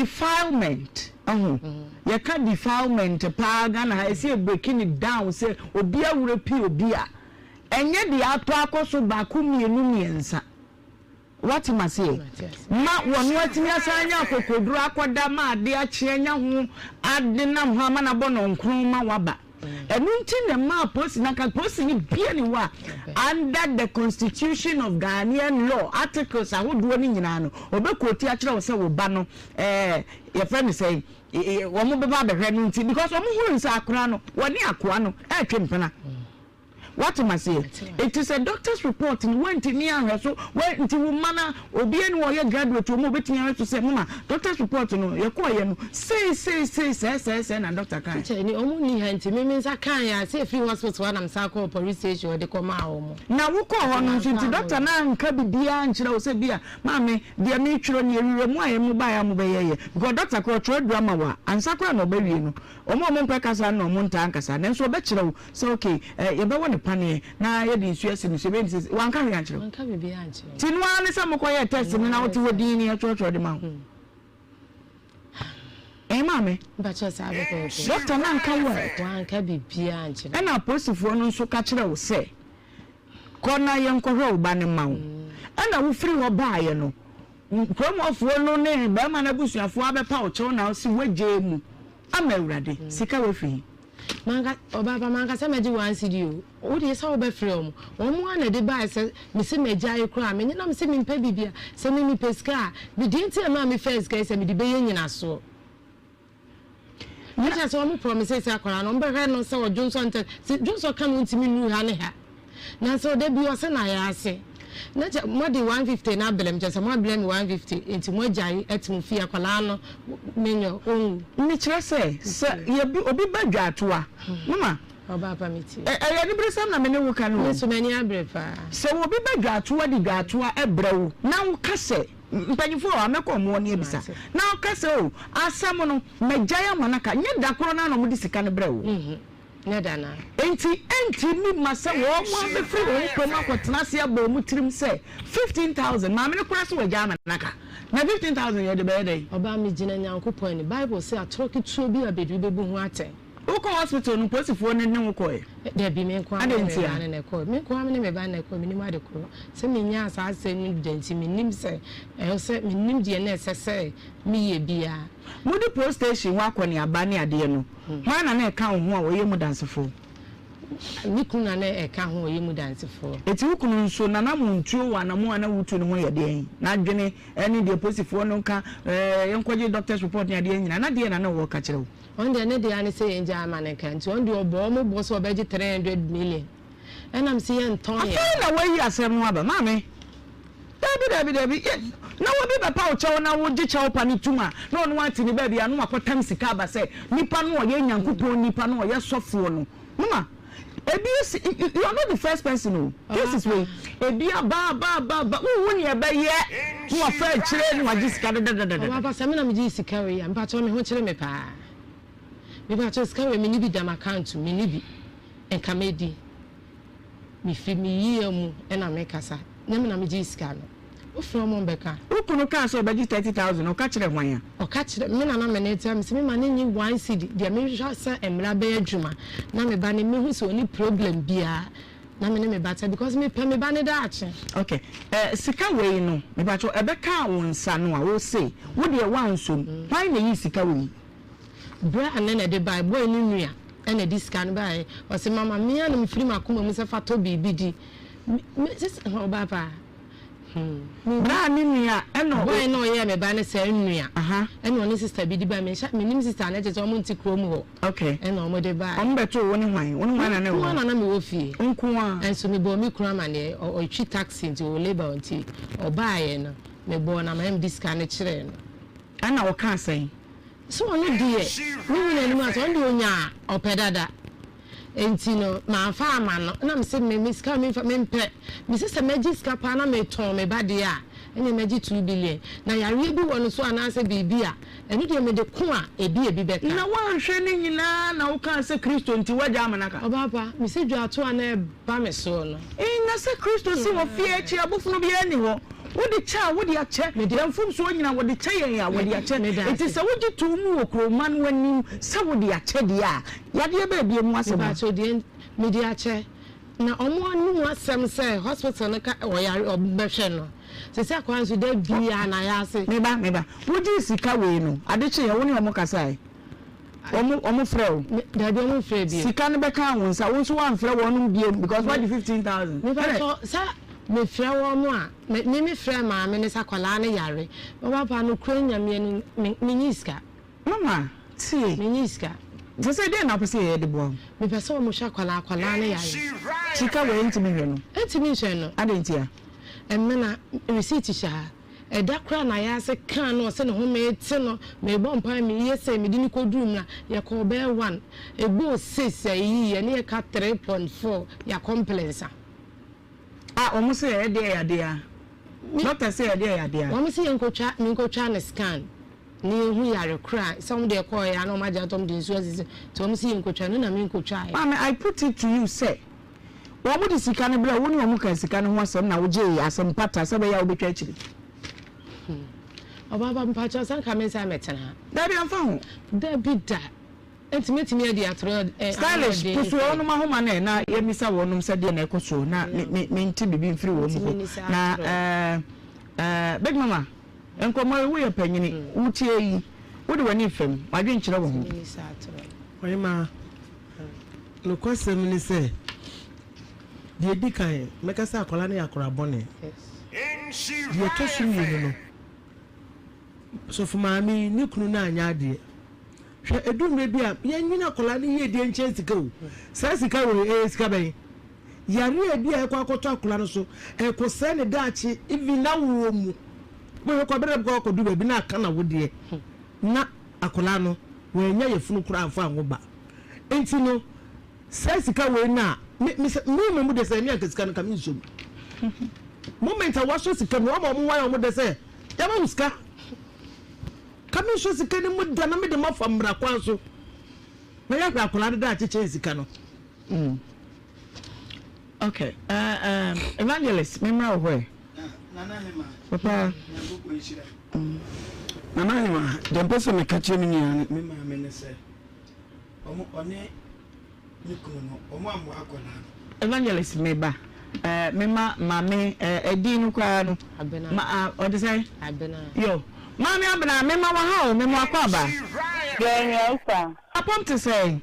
Defilement ho, yɛka defilement paa Ghana ha, ɛsɛ yɛ breaking it down sɛ obi awurapi obi a, ɛnyɛ deɛ atɔ akɔ so baako mmienu mmiɛnsa. Wate maseɛ? Ma wɔn atumi asan anya akokoduro akɔda ma ade akye anya ho ade nam hɔ ama no abɔ nɔnkron ma waba. Ɛno nti na ɛmaa polisi no anka polisi no bia ni hɔ a under the constitution of Ghanaian law articles ahodoɔ no nyinaa no ɔbɛ quote akyerɛ wo sɛ wo ba no ɛɛ yɛfrɛ no sɛn wɔn bɛba abɛhwɛ no nti because wɔn hunu sɛ akora no wɔne akoa no ɛretwe mpena. Wate maseɛ? Enti sɛ doctor's report no woantumi anhwɛ so, wa nti wo mma no obi ani wɔ ɔyɛ graduate wɔ mu a obetumi ahwɛ so sɛ mama doctor's report no yɛkɔɔyɛ no sei sei sei sɛɛ sɛɛ sɛɛ na doctor kae. Teacher ni ɔmo nni ha nti me me nsa kaeɛ a sɛ efiri hospital hɔ na me san kɔɔ police station hɔ de kɔ maa ɔmo. Na wokɔɔ hɔ no nso nti doctor no anka bibiaa ankyerɛ wo sɛ bia maame deɛ metwerɛ no yɛwura mu a yɛ mo baeɛ a mobɛyɛyɛ because doctor koraa ɔtwerɛ aduru ama wo a ansa koraa na ɔbɛwie no wɔn a wɔmpɛ kasa no na wɔntaa nkasa nanso ɔbɛkyerɛ wo Sɛ okay eh, yɛbɛwɔ no paneɛ na yɛde nsuo asi no so, yɛbɛyɛ no sɛ, wanka hwee ankyerɛ wo? Wanka biribiara ankyerɛ me. Nti no ara ne sɛ mokɔyɛɛ test no na wote hɔ dinn ne yɛtwerɛtwerɛ de ma wo? Eh maame? Mpakyɛ saa pɛpɛɛpɛ. Doctor no anka word? Wanka biribiara ankyerɛ me. Ɛna apolisifoɔ no nso ka kyerɛɛ wo sɛ kɔ na yɛnkɔhwɛ wo ba no mma wo. Ɛna wofiri hɔ baeɛ no, kurom hɔfoɔ no ne barima no abusuafoɔ abɛpa wo kyɛw na wose woagyae mu ama Awurade. Sika wafiri he? Manka, ɔbaa pa, manka sɛ mɛgye one cedi o. Wo deɛ sɛ wobɛfrɛ wɔn. Wɔn ara na ɛde baeɛ sɛ mese magyae koraa. Menye na mese mempɛ biribiara. Sɛ me mepɛ sika a, me deɛ nti a ɛmaa mefaa sika yi sɛ mede bɛyɛ nyinasoɔ. Na kyerɛ sɛ wɔn promise sɛ akwadaa no wɔbɛhwɛ no sɛ ɔdwonsɔ ntɛm. Sɛ dwonsɔ ka no ntumi nnuru ha ne ha. Nanso da bi ɔse na ayɛ ase. Na kyɛ mode 150 no abrɛ me, kyerɛ sɛ moabrɛ me 150 nti moagyae ate mo fie akwadaa no menyɛ ɔnwu. Mekyerɛ sɛ, sɛ yɛbi obi ba dwaatoa, mama, Ɔbaa pa me tie. ɛ ɛyɛ aniberesɛm na me ne wo ka no Me o. nso m'ani abere paa. Sɛ obi ba dwaatoa de dwaatoa brɛ wo na woka sɛ, mpanyinfoɔ wɔ ha mɛkɔ wɔn hɔ ne abisa, Mate. na woka sɛ o asɛm no magyae ama no aka, nyɛ da korɔ no ara na wɔde sika no brɛ wo. Ne da no. Enti ɛntumi mma sɛ wɔn abɛfiri wɔn kurom akɔtena ase abɔ wɔn tirim sɛ 15,000, maame no koraa se wagya ama no aka, na 15,000 yɛde bɛyɛ dɛn? Ɔbaa megyina Nyankopɔn anim. Bible se atorɔ ketewa bi a bɛdi wobɛbu ho atɛn. Wokɔɔ hospital no polisifoɔ no ne wo kɔɛ? Dabi, me nko ara Adɛn me ne me ntia? ba no na ɛkɔɛ. Me nko ara me ne me ba no na ɛkɔɛ, mennim ade korɔ. Sɛ menyaa saa asɛm no da nti mennim sɛ ɛwɔ sɛ, mennim deɛ na ɛsɛ sɛ meyɛ biara. Mode post station hɔ akɔneaba ne adeɛ no, hwan na na ɛka wo ho a ɔyɛ mu dansefoɔ? Me kunu na na ɛka ho a ɔyɛ mu dansefoɔ. Enti wo kunu nso, n'anamontuo wɔ anamon a na wotu no ho yɛ deɛn? N'adwene ne deɛ polisifoɔ no ka, yɛnkɔgye doctor's report ne adeɛ nyinaa, na deɛn na na ɔwɔ ka kyerɛ wo? Ɔno deɛ ne deɛ ara ne sɛ yɛngyae ma no nka, nti ɔno deɛ ɔbɔɔ wɔn bɔ sɛ ɔbɛgye 300 million. Ɛna mese yɛntɔn yɛn Afei ba. na woayi asɛm no aba. Maame, Dabi, dabi, dabi. Yɛ, na obi bɛpa wo kyɛw na wogye kyɛw pa no tom a, na ɔno ate ne baabi a na wakɔtam sika aba sɛ nipa no ɔyɛ Nyankopɔn nipa no ɔyɛ sɔfoɔ no. Mama, ebi asi, you are not the first person o. Cases wei, ebi aba, aba, aba, aba, wonhu nea ɛbɛyɛ na wafa akyire na wagye sika Ɔba dadadadada. pa, sɛ me na megyee sika wei a, mpakyɛw me ho kyere me paa. Mepakyɛw sika wei menni bi da m'account mu, menni bi. Nka mɛdi. Mefiri me yea mu na mekasa. Nyɛ me na megyee sika no. Wofrɛ wɔn bɛka. Wo kunu kaa sɛ ɔbɛgye 30,000 no, ɔka kyerɛɛ hwan a? Ɔka kyerɛ, me na na me ne tea, mese me ma no nnye one cedi, deɛ mehwehwɛ sɛ mmra bɛyɛ adwuma na me ba no mehu sɛ ɔnni problem biara na me ne me ba tea because mepɛ me ba no daakye. Ok, eh, sika wei no, mepakyɛw, ɛbɛkaa wo nsa no a, wose wo deɛ woansɔ mu, hwan na ɛyii sika wei? Berɛ a ne na ɛde baeɛ, boy no nua na ɛde sika no baeɛ, ɔse mama me ara na mefiri m'akoma mu sɛ fa tɔ biribi di, me, me, sisi, ɔbaa paa. Bra ne nua ɛna o. Boy na ɔyɛɛ me ba no saa nua ɛna ɔne sister bi de bae menhyɛ mennim sister no kyerɛ sɛ ɔmo nte kurom hɔ Okay. ɛna ɔmo de bae. Ɔmo bɛtoo wo ne hwan? Wo ne hwan na na ɛwɔ hɔ? Me nko ara na na mewɔ fie. Wo nko ara? Ɛnso mebɔɔ me kunu amaneɛ ɔ ɔtwi taxi nti ɔwɔ labour nti ɔbaeɛ no mebɔɔ no amaneɛ mede sika no kyerɛɛ no. Ɛna ɔkaa sɛn? Sɛ ɔno deɛ me nyina anim asɛ ɔno deɛ ɔnyaa ɔpɛ dada. Enti no, mamfa amma no. Ɛna mese, Me, me sika a memfa, mempɛ. Mese sɛ mɛgye sika paa na metɔn me ba deɛ a, ɛnneɛ mɛgye 2 billion. Na yareɛ bi wɔ no so anaasɛ biribi a, ɛno deɛ mede ko a, ebi a ebi bɛka. Na woanhwɛ ne nyinaa na wokaa sɛ Kristo nti woagya ama no aka? Ɔbaa pa, mese dwaato a na ɛba me soɔ no. Na sɛ Kristo si wɔ fie akyi a, abofono biara nni hɔ. Wode kyɛ a, wode akyɛ. Yɛn mfomsoɔ nyinaa, wɔde kyɛ yɛn a, wɔde akyɛ. Enti sɛ wogye too mu wɔ kurowma no anim sɛ wode akyɛ deɛ a, yadeɛ bɛɛ bie mu asɛm a. Mepakyɛw deɛ mede akyɛ. Na ɔmo anum asɛm sɛ hospital no ka ɔyare ɔmo bɛhwɛ no. Sɛsɛ akwadaa nso da biaa na ayɛ ase. Me ba, me ba, wogyee sika wei no, ade kyeeɛ wo ne ɔmo kasae? Wɔn wɔn frɛ wo? Me, dabi ɔmo nfrɛ bio. Sika no bɛkaa wo nsa, wo nso woamfrɛ wɔnom biom because woagye 15,000. Me pakyɛw, sɛ me frɛ wɔn a, me me me frɛ maame no sɛ akwadaa no yare. Me papa nokorɛ Nyame anim, me me nyi sika. Mama, tie. Me nyi sika. Sɛsɛi dɛn na wopɛ sɛ yɛyɛ de boa wo? Me pɛ sɛ wɔn hwɛ akwadaa, akwadaa no yare. Sika wei ntumi nhwɛ no? Ɛntumi nhwɛ no. Adɛn ntia? Ɛmena, receipt hyɛ ha. Ɛda koraa na ayɛ kaa no ɔsɛ ne ho mete no mebɔ mpae meyɛ sei mede no kɔduru mu na yɛkɔɔ bɛyɛ one ɛbɔɔ six a ɛyii yɛ ne yɛka 3.4 yɛakɔmplɛnsa. Ah wɔn se ɛyɛ deɛ yadeɛ a doctor se ɛyɛ deɛ yadeɛ a. Wɔn se yɛnkɔtwa menkɔtwa no scan na yɛnhu yare korɔ a sɛ wɔn deɛ ɛkɔɔeɛ a na wɔn agye atom de nsuo asisi nti wɔn se yɛnkɔtwa no na menkɔtwaeɛ. Maame I put it to you sɛ Wɔn de sika no brɛɛ wo ne wɔn kaa sika no ho asɛm na wogyee asɛm pata sɛ ɛbɛyɛ a wobɛtwa akyiri. Hmm. Ɔbaaba mpakyɛw sɛ nka me nsa mɛtena ha. Dabi ɛmfa ho. Dabi da. Enti mɛtumi adi atoro eh, Stylish, anoɔden pusu sɛ. wɔnom ahoma no ɛ na yɛmmisa wɔnom sɛ deɛ na ɛkɔ soɔ na me me mente biribi mfiri wɔn Ntumi hɔ. ni saa Na atoro. eh, eh, Big Mama, nkɔmmɔ yi woyɛ panyini, wotie yi, wode w'ani refam, w'adwenkyerɛ wɔ ho. Ntumi ni saa atoro. Ɔhemaa, Nokwasɛm ne sɛ, deɛ ɛdi kan, mɛka sɛ akwadaa no yɛ akwadaa bɔne. Deɛ ɛtɔ so mmienu no, sɔfo maame yi, ne kunu no anyɛ adeɛ. Hwɛ, ɛdu mmerɛ bi a, yɛnnwene akwadaa no yiedie nkyɛn sika o. Saa sika wei, ɛyɛ sika bɛn? Yareɛ bi a ɛkɔ akɔtɔ akwadaa no so, ɛkɔsɛe ne daakye, even n'awoɔ mu. Wobɛhwɛ kɔ, abɛrɛ bɛkɔ akɔdu baabi na aka n'awodeɛ. Na akwadaa no, wannya yafunu koraa amfa anwo ba. Nti no, saa sika wei no a, me, me, sɛ, me mmom deɛ sɛ ɛme anka sika no nka mensɔ mu. Moment a wasɔ sika no, wama wɔn wayɛ wɔn dɛ sɛ, yɛama wo sika. Ka mensɔ sika no mu da na mede mafa mmara kwan so. Na yɛahwɛ akwadaa no daakye kyɛn sika no. Mm. Okay. Uh, um, Evangelist, memra wo hɔ ɛ. Papa. Nana Hema, deɛ mpɛ sɛ meka kyerɛ me nua ne me maame ne sɛ, ɔmo ɔne ne kunu no, ɔmo ammoa akwadaa no. Evangelist me ba eh, me ma maame eh, ɛdin no koraa no Abena. ma ah, ɔde sɛn? Abena. Yo, maame Abena me ma waha o, me ma wakɔ aba. Yɛn nsa. Apɔm te sɛn?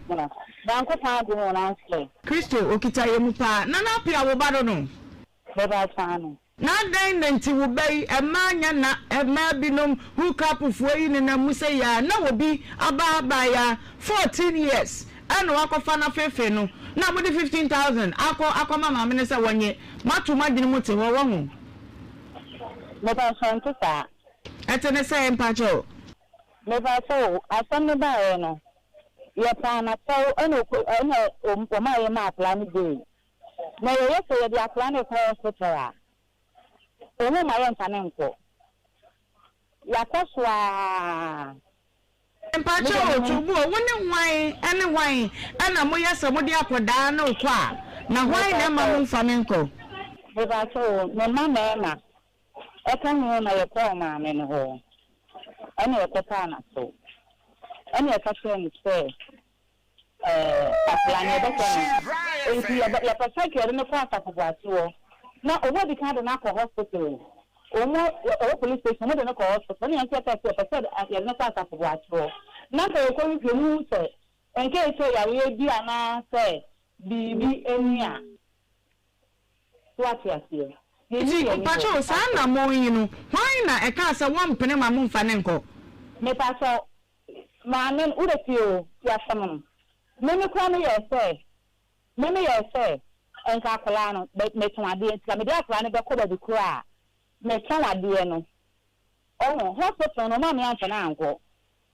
Nyankopɔn adom o nanso. Kristo okita yɛn mu paa. Nana Appiah wo ba no no. Bɛba saa no. Na adɛn na nti wo ba yi mmaa nyɛ na mmaa binom hook up foɔ yi nenam mu sɛ yi a na obi aba abaayaa 14 years ɛna wakɔfa no afeefee no na mode 15,000 akɔ akɔma maame no sɛ wɔnye moato mo adwene mu te hɔ wahu. Mepakyɛw nte saa. Ɛte ne sɛn mpakyɛw? Mepakyɛw o, asɛm no baeɛ no, yɛpaa no akyɛw ɛna ɔkɔ ɛna ɔmaa yɛmaa akwadaa no bail. Na yɛyɛ sɛ yɛde akwadaa no rekɔ hospital a, wɔn mma yɛmfa no nkɔ. Yɛakɔ so ara. Mpakyɛw o, Tubuo, wo ne hwan ne hwan na moyɛ sɛ mode akɔdaa no rekɔ a, na hwan na ɛmma momfa no nkɔ? Mepakyɛw o, me mma mmarima. Ɛka ho na yɛkɔɔ maame no hɔ, ɛna yɛkɔpaa n'aso, ɛna yɛka kyerɛɛ no sɛ ɛɛ akwadaa no yɛbɛhwɛ no. Enti yɛbɛ yɛpɛ sɛ nka yɛde no kɔ Asafo Boakye hɔ. Na wɔn adi kan de no akɔ hospital. Wɔn ɛwɔ police station, wɔde no kɔ hospital. Ɛna yɛn nso yɛka sɛ yɛpɛ sɛ yɛde no kɔ Asafo Boakye hɔ. Na nka yɛkɔhwehwɛ mu hu sɛ nka ɛsɛ yareɛ bi anaasɛ biribi ani a. So wate aseɛ? Yɛnyi Nti yɛn ani mpakyɛw hɔ. saa anammɔn yi no hwan na ɛkaa sɛ wɔmpene ma momfa no nkɔ? Mepakyɛw, maame no, wode tie o, tie asɛm no. Me me koraa meyɛɛ sɛ, me meyɛɛ sɛ nka akwadaa no, bɛ, metɔn adeɛ nti ka mede akwadaa no bɛkɔ baabi korɔ a metɔn adeɛ no. Ɔho, hospital no, wɔn a me amfa no ankɔ.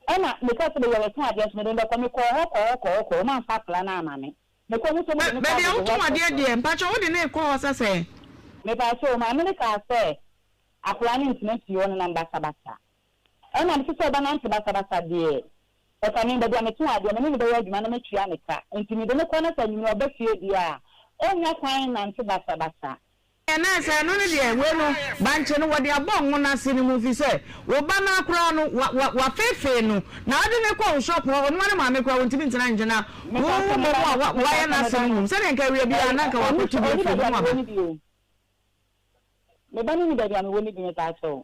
Ɛna meka sɛ baabi a metɔn adeɛ nso mede no bɛkɔ, mekɔɔ hɔ kɔɔ hɔ kɔɔ hɔ kɔɔ hɔ, wɔamfa akwadaa no amma me. Baabi a wotɔn adeɛ deɛ, mpakyɛw wode no rekɔ hɔ sɛ sɛn? Mepakyɛw, maame no kaa sɛ akwadaa no ntena fie, ɔnenam basabasa. Ɛna mese sɛ ɔbɛnante basabasa deɛ, ɛka me, baabi a metɔn adeɛ, me ne no bɛyɛ adwuma na matua ne ka. Nti mede no kɔ na sɛ anwummerɛ ɔba fie deɛ a, ɔnnya kwan nnante basabasa. Ɛnna sɛ ɛno no deɛ, wei no, bankye no wɔde abɔ ngo no ase no mu, ɛfiri sɛ wo ba no ara koraa no, wa, wa, wafeefee no, na wode no kɔ wo shop hɔ, ɔno ara ne maame koraa wɔntumi ntena ne nkyɛn, na wo wo mmom a wa, wayɛ n'asɛm mmom, sɛdeɛ nka awia biara na nka wakɔtu bi afiri mu aba. Me ba no nni baabi a mewɔ no bi, mepaakyɛw.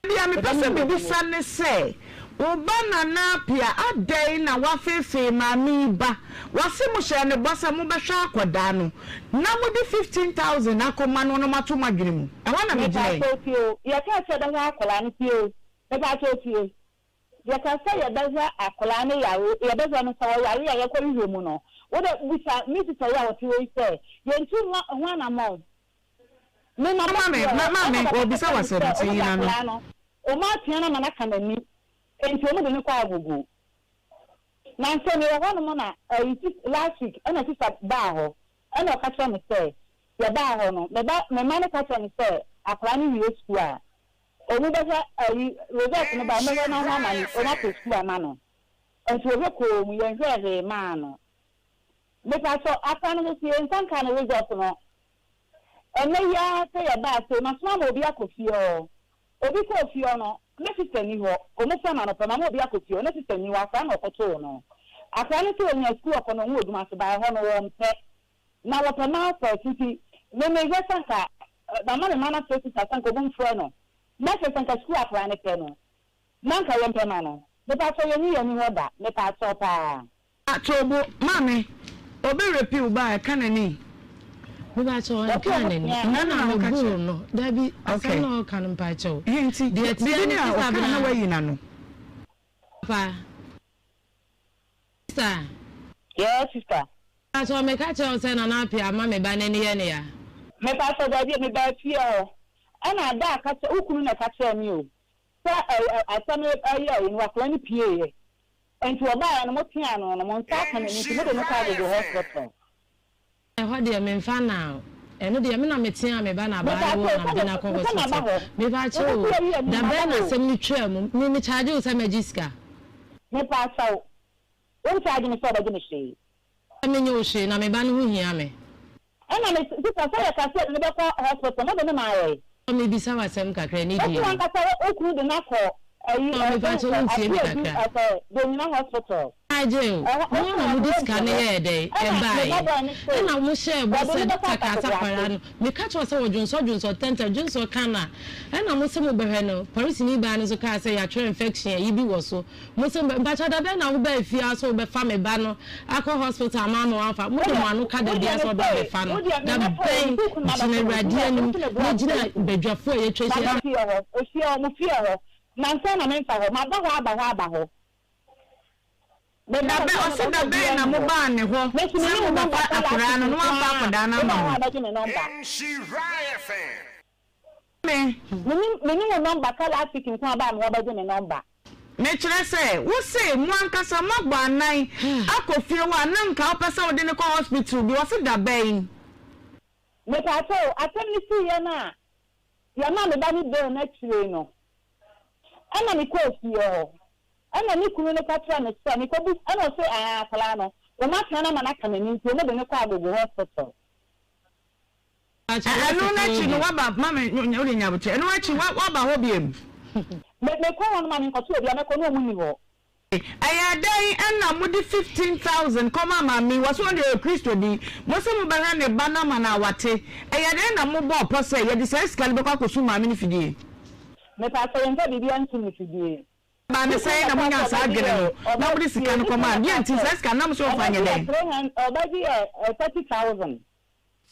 Deɛ mepɛ sɛ mebisa ne sɛ, wo ba Nana Appiah adɛn na wafeefee maame yi ba? Wase mohyɛɛ no bɔ sɛ mobɛhwɛ akwadaa no na mode 15,000 akɔma no na moato mo adwene mu. Ɛhɔ na megyina yi. Mepaakyɛw tie o, yɛkaa sɛ yɛbɛhwɛ akwadaa no, tie o, mepaakyɛw tie. Yɛkaa sɛ yɛbɛhwɛ akwadaa no yare, yɛbɛhwɛ no sɛ ɔyare a yɛkɔhwehwɛ mu no, wode bisa me sista yi a ɔte hɔ yi sɛ yɛntu ho anammɔn. Me ma Ma me, ma ma me, wɔbisa wo asɛm nti yi n'ano. No, wɔn atea no ama no aka n'ani, enti wɔn de no kɔ agogo. Na nso mewɔ hɔ nom na ɛyi sis last week ɛna sista baa hɔ ɛna ɔka kyerɛ me sɛ yɛbaa hɔ no me ba me ma no ka kyerɛ me sɛ akwadaa no wie sukuu a wɔn bɛhwɛ ɛyi result no ba wɔn bɛhwɛ no ho ama no wɔn apɛ sukuu ama no nti wɔhwɛ kɔɔ mu yɛn hwɛɛ hwee maa no. Mepakyɛw, akra no nso yɛn nsa nkaa ne result no. Ɛnnɛ yi ara sɛ yɛbaa sei, masoma ama obi akɔ fie hɔ. Obi kɔɔ fie hɔ no, na sister nni hɔ. Wɔfrɛ me anɔpa, mama obi akɔ fie hɔ, na sister nni hɔ, akra na ɔkɔtoo no. Akra no sɛ ɔnya sukuu ɔkɔ no, ɔho adwuma so, but ɛhɔ no wɔmpɛ. Na wɔpɛ masters nti, me mehwɛ sɛ anka mama me mma no afrɛ sister sɛ anka wɔmfrɛ no, na kyerɛ sɛ anka sukuu akra no pɛ no, na anka yɛmpɛ ma no. Mepakyɛw, yɛnyi yɛn ani hɔ da, mepakyɛw paa. Toobo maame obi repew wo ba a ɛka n'ani. Mepakyɛw ɛnkaa n'ani me na me boo no dabi asɛm na ɔka no mpakyɛw Nti deɛ ɛteɛ biribi ne ni a sista ɔka na abena wayi n'ano. Papa sister. Yes sister. Mepakyɛw meka kyerɛ wo sɛ Nana Appiah ama me ba n'ani yɛ ne ya. Mepakyɛw dabi mebaa fie hɔ ɛna ada a ka kyerɛ wo kunu na ɛka kyerɛɛ me o sɛ asɛm no ɛyɛɛ yi no akwadaa no pieeɛ. Nti ɔbaeɛ no mo teaa no no mo nsa aka n'ani nti mode no kɔ agogo hospital. Ɛhɔ deɛ menfa na ɛno deɛ me na meteaa me ba na abaa no wɔ na mede no akɔ hospital mepakyɛw o dabɛn na asɛm no twaa mu me me charge wo sɛ mɛgye sika. Mepakyɛw wo ncharge me sɛ ɔbɛgye me hwee. Menye wo hwee na me ba no ho hia me. Ɛna me sister sɛ yɛka sɛ yɛde no bɛkɔ hospital mode no maa yɛn. Me bisa wo asɛm kakra ne Wosi die mu. wankasa wo kunu de no akɔ ayi Ɔɔ me pakyɛ wo ntie me Apeadu kakra. ɛsɛ Donyina hospital. Agye o, Ɛhɔ mo wosi na mo de wankasa sika no wonte hɔ. yɛɛ dɛn Ɛna me ba ɛbaeɛ boy no se ɛna mo hyɛɛ bɔ wɔde sɛ no bɛkɔ doctor kaa sɛ Asafo akwadaa Boakye. no meka kyerɛ wo sɛ wɔdwonsɔ dwonsɔ tɛntɛm dwonsɔ ka no a ɛna mo se mo bɛhwɛ no polisini baa no nso kaa sɛ yɛatwerɛ infection ayi bi wɔ so Mo se mpakyɛw da bɛn na wo baa fie ha sɛ wo bɛfa me ba no akɔ hospital ama ama wamfa? Mo de mo ano ka da biara sɛ ɔba abɛfa no. Da bɛn? Gyina Awurade anim na gyina badwafoɔ a yɛatwa ahyia. Maba fie hɔ, efie hɔ, mo fie hɔ, nansa na memfa hɔ, maba hɔ aba hɔ aba hɔ. Meba Da hɔ bɛn, sɛ ɔse meba da sɛ bɛn obiara na nni mo hɔ. baa ne hɔ Me nso sɛ menni mo wo bɛfa nɔmba sɛ last akwadaa week no na nko wamfa ara akwadaa no woba ama hɔ mo? a bɛgye me nɔmba. Me. Menni menni wo nɔmba sɛ last week nko ara baa me hɔ bɛgye me nɔmba. Mekyerɛ sɛ, wo se mo ankasa moabɔ anan akɔ fie hɔ a na nka wopɛ sɛ wode no kɔ hospital bi, ɔse da bɛn? Mepaakyɛw, asɛm no siiɛ no a yɛmaa me ba no bail no akyire no, ɛna mekɔɔ fie hɔ, ɛna me kunu no ka kyerɛɛ me sɛ mekɔbu, ɛna ɔse aa akwadaa no, wɔn atena no ama no aka n'ani nti wɔde no kɔ Agogo hospital. Ɛno no akyi no waba ma me wode nya abokyɛ ɛno akyi waba hɔ biom. Me mekɔ hɔ no ma menkɔto obi a mɛkɔ na ɔmo nni hɔ. Ɛyɛ dɛn na mode 15,000 kɔmaa maame yi? Wɔse ɔno deɛ ɔyɛ Kristoni. Mose mobɛhwɛ ne ba no ama no awate. Ɛyɛ dɛn na mobɔɔ pɔ sɛ yɛde saa sika no bɛkɔ akɔsum maame no fidie? Mepakyɛw yɛmfa biribiara ntum no fidie. Ɛbaa no sɛn na monyaa saa adwene no na mode sika no kɔmaa no? Deɛn nti? Saa sika no na mose wɔmfa nyɛ dɛn? Ɔbɛgye yɛ 30,000.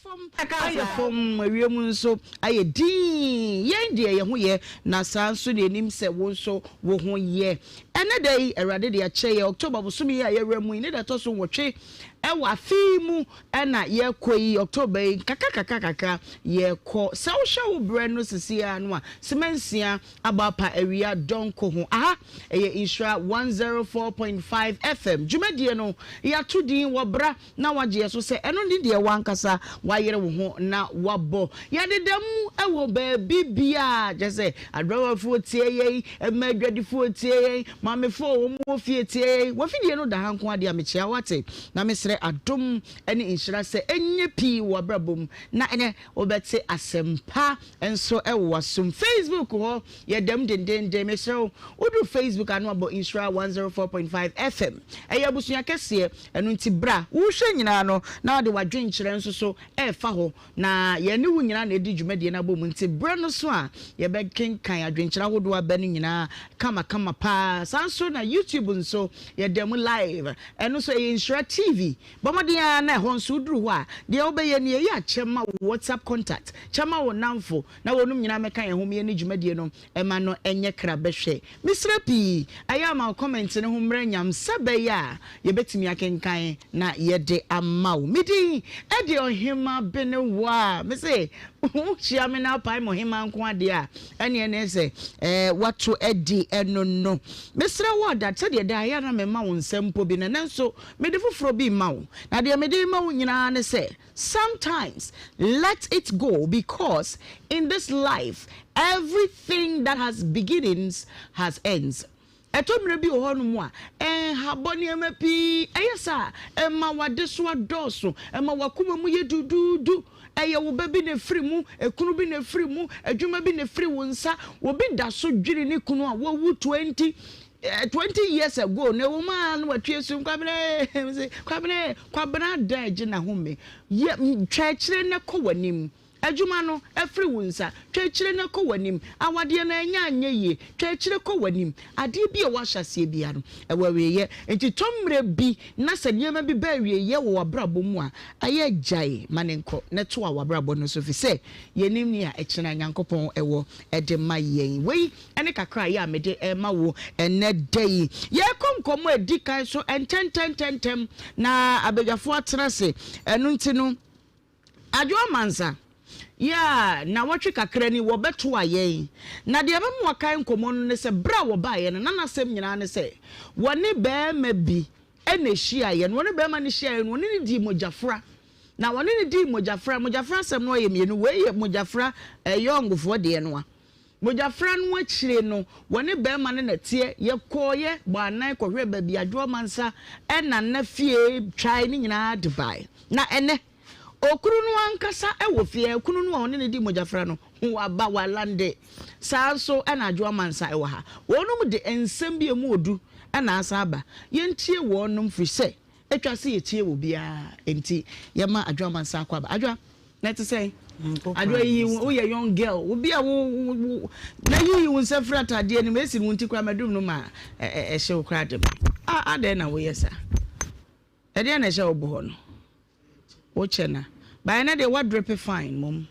Fam ayɛ fam, ewiem nso ayɛ dinn. Yɛn deɛ, yɛn ho yɛ, na saa nso na yɛnim sɛ wo nso wo ho yɛ. Ɛnnɛ da yi, Awurade de akyɛ yɛn, October bosome yi a yɛwura mu yi, ne da ɛtɔ so nwɔtwe wɔ afe yi mu na yɛrekɔ yi, October yi, kakra kakra kakra yɛrekɔ. Sɛ wohwɛ wo berɛ no sisi ara no a, sima nsia abɔ apa awia dɔnko ho. Aha ɛyɛ Nhyira 104.5 FM. Dwumadie no, yɛato din Wɔ Bra na woagye yɛn so sɛ ɛno ne deɛ w'ankasa woayere wo ho na woabɔ. Yɛdeda mu wɔ baabi biara, kyerɛ sɛ adrɔbafoɔ tie yɛn, mmaa adwadifoɔ tie yɛn, maamefoɔ a wɔn wɔ fie tie yɛn. W'afidie no da ha nko ara deɛ a, mekyea wo ate, na mesrɛ adom ne nhyira sɛ ɛnyɛ pii wɔ w'abrabɔ mu, na ɛnnɛ wobɛte asɛmpa nso wɔ w'asom. Facebook hɔ, yɛda mu dendeenden. Mesrɛ wo, woduru Facebook a na wabɔ Nhyira 104.5 FM. Ɛyɛ abusua kɛseɛ. Ɛno nti bra, wohwɛ nyinaa no na wode w'adwenkyerɛ nso so refa hɔ, na yɛne wo nyinaa na ɛdi dwumadie no abɔ mu, nti berɛ no so a yɛbɛkenkan adwenkyerɛ ahodoɔ aba no nyinaa kamakama paa. Saa nso na YouTube nso yɛda mu live, ɛno nso ɛyɛ Nhyira TV. Bɔ mmɔden ara na ɛhɔ nso woduru hɔ a, deɛ wobɛyɛ nie, yɛ a kyɛ ma wo WhatsApp contact, kyɛ ma wo nnamfo na wɔnom nyinaa mmɛka yɛn ho ma yɛnni dwumadie no Ɛma no nyɛ kra bɛhwɛ. Mesrɛ pii, ɛyɛ a ma wo comment no ho mmra nyam sɛ ɛbɛyɛ a yɛbɛtumi akenkan na yɛde ama wo. Me din de Ɔhemmaa Benewaa. Mese wo hyia me na apae me Ɔhemmaa nko adeɛ a, ɛneɛ ne sɛ eh, wato adi ɛno no. Mesrɛ wo ada, sɛdeɛ daa ɛyɛ a na mema wo nsɛm mpo bi no, ɛnɛ nso mede foforɔ bi rema wo. Na deɛ mede rema wo nyinaa ne sɛ, Sometimes let it go because in this life everything that has beginnings has ends. Ɛtɔ mmerɛ bi wɔ hɔ nom a, ɛnhabɔ nneɛma pii, ɛyɛ saa a, ɛma w'adesoa dɔɔso, ɛma w'akoma mu yɛ duduudu, ɛyɛ wo ba bi na ɛfiri mu, ekunu bi na ɛfiri mu, adwuma bi na ɛfiri wo nsa, obi da so dwene ne kunu a wawu 20 20 years ago na ɛwɔ mu a na watwe sum kwabena ee kwabena kwabena da agye n'ahome yɛ twa akyire na kɔ w'anim adwuma no afiri wo nsa twa akyire na kɔ w'anim awadeɛ no ɛnyɛ anyɛ yie twa akyire kɔ w'anim adeɛ bi a wahyɛ aseɛ biara no ɛwɔ awieyɛ nti tɔ mmerɛ bi na sɛ nneɛma bi ba awieyɛ wɔ w'abrabɔ mu a ɛyɛ gyae ma ne nkɔ na toa w'abrabɔ no so fi sɛ yɛnim nea ɛkyena Nyankopɔn ɛwɔ ɛde ma yɛn wei ne kakra yi a mede rema wo ɛnnɛ da yi. Yɛrekɔ nkɔmmɔ a ɛdi kan so ntɛntɛntɛntɛm na abadwafoɔ atena ase. Ɛno nti no, Adwo Amansa, yɛ a nnawɔtwe kakra ni wɔbɛtoa yɛn. Na deɛ ɛbɛma wɔakae nkɔmmɔ no ne sɛ, berɛ a wɔbaeɛ no, na n'asɛm nyinaa ne sɛ wɔne barima bi na ɛhyiaeɛ. Na wɔne barima no hyiaeɛ no, wɔne no dii mogyafra. Na wɔne no dii mogyafra. Mogyafra asɛm no ayɛ mmienu. Wei yɛ mogyafra yɔngofoɔ deɛ no a. Mogyafra no akyire no, wɔne barima no na ɛteɛ. Yɛkɔeɛ, bɔɔ anan kɔhwɛɛ baabi a Adwoa Mansa nana fie twae ne nyinaa de baeɛ. Na ɛnnɛ, okunu no ankasa wɔ fie. Okunu no a ɔne no dii mogyafra no, waba, walande. Saa ara nso na Adwoa Mansa wɔ ha. Wɔnom de nsɛm bi a ɛmu ɔdu na asan aba. Yɛntie wɔnom firi sɛ Atwa sɛ yɛtie wɔ biara nti yɛma Adwoa Mansa akɔ aba. Adwoa, na ɛte sɛn? Adwoa yiyi wo, woyɛ young girl, obi a wo, wo, wo, na yiyi wo nsa firi ataadeɛ no mu, esi no wo nti koraa madum no ma ɛhyɛ wo koraa de me. A, adɛn na woyɛ saa? Ɛdeɛn na ɛhyɛ wo bo hɔ no? Wo kyɛ na. But ɛnɛ deɛ woadrepe fine mmom.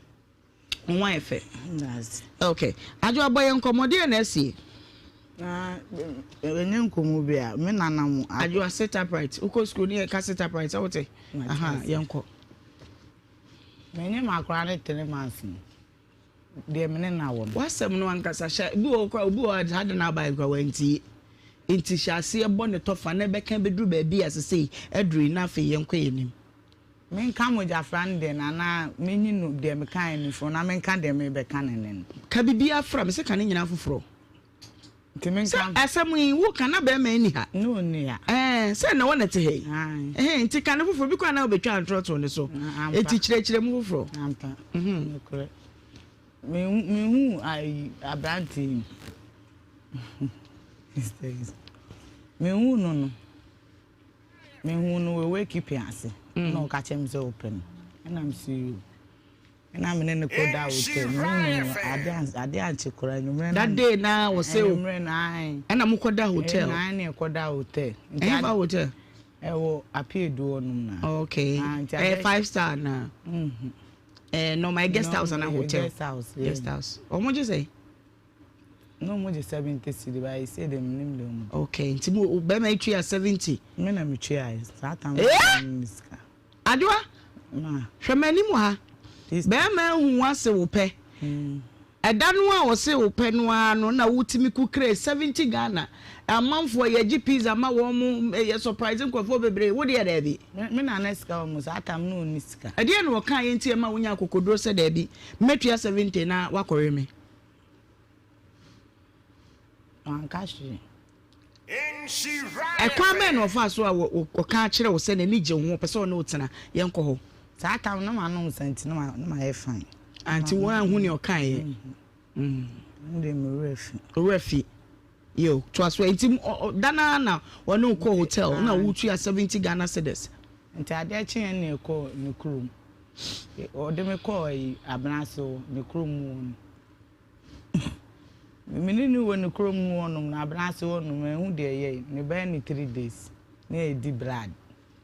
Wo ho ayɛ fɛ. Okay. Adwo abɔ yɛn nkɔmmɔ deɛ na asie. Ɛnyɛ nkɔmmɔ bi a me nana mo. Adwo sit upright. Wokɔ school ne yɛka sit upright sɛ wote. Aha yɛnkɔ. Menye m'akora ne 3 months no. Deɛ me ne no awɔ no. W'asɛm no ankasa hyɛ bi wɔ hɔ koraa obi wɔ hɔ a saa de no abae koraa wantie. Nti hyɛ aseɛ bɔ ne tɔfa na ɛbɛka bɛduru baabi a sesei aduru yi na afei yɛnkɔ yɛn anim. Menka mogyafra no deɛ no anaa menyi no deɛ mekaeɛ no mfiri ho na menka deɛ merebɛka no nnɛ no? Ka biribiara fra, mese ka ne nyinaa foforɔ. Nti menka. Sɛ asɛm yi woka na bɛrima yi nni ha. Na ɔnni ha. Ɛɛ. Ɛɛ, sɛ na wɔn na ɛte ha yi. Ɛhɛn, nti ka no foforɔ, bi koraa na wobɛtwa ntorɔ to ne so. Enti kyerɛkyerɛ mu foforɔ. Ampa, nokorɛ. Mehu ayi aberanteɛ yi. Mehu no no, mehu no wɔ wakekeeping ase. Na ɔka kyerɛ me sɛ ɔpɛ me. Ɛna mese yoo. Ɛna me ne no kɔ da hotel. Me ne no ade ade ankye koraa anwummerɛ no. That day na ɔse o. Anwummerɛ no ae. Ɛna mo kɔ da hotel. Ɛna ae na ɛkɔ da hotel. Ɛhefa hotel? Ɛwɔ Apiedu hɔ nom na. Okay. Ɛyɛ 5 star na. Ɛɛ no my guest house ana hotel. Guest house. Guest house. Ɔmo gye sɛ? No mo gye 70 cedi ba ese de menim de ɔmo. Okay nti mo bɛrima yi tua 70. Me na me tua saa tam. Eh? Sika. Adwoa, hwɛ m'anim wɔ ha. Bɛrima ahu wo ase wo pɛ. Ɛda no a ɔse wo pɛ no ara no na wotumi kukure 70 Ghana. Amanfoɔ yɛgye pizza ma wɔn mo yɛ surprise nkurɔfoɔ bebree. Wo deɛ daabi. Me nana sika wɔ mu saa tam no ɔnni sika. Ɛdeɛn na ɔkaeɛ nti ɛma wonya akokoduro sɛ daabi mɛtua 70 na woakɔwe me? Wanka hwee. Ɛkwan bɛn na ɔfaa so a ɔka kyerɛɛ wo sɛ n'ani gye wo ho, ɔpɛ sɛ ɔne wo tena? Yɛnkɔ hɔ. Saa tam no na manom nsa nti na mayɛ fine. Ah, nti woanhu nea ɔkaeɛ? Me deɛ me werɛ afi. Wo werɛ afi. Yo, toa so. Nti da no ara na ɔne wo kɔɔ hotel na wotua 70 Ghana cedis. Nti adeɛ kyeeɛ na yɛkɔɔ ne kurom. Ɔde me kɔɔ ayi Abenase hɔ, ne kurom hɔ no. Me ne no wɔ ne kurom hɔnom na abena ase hɔnom manhu deɛ ɛyɛe. Mebɛyɛ no 3 days na yɛdi blood.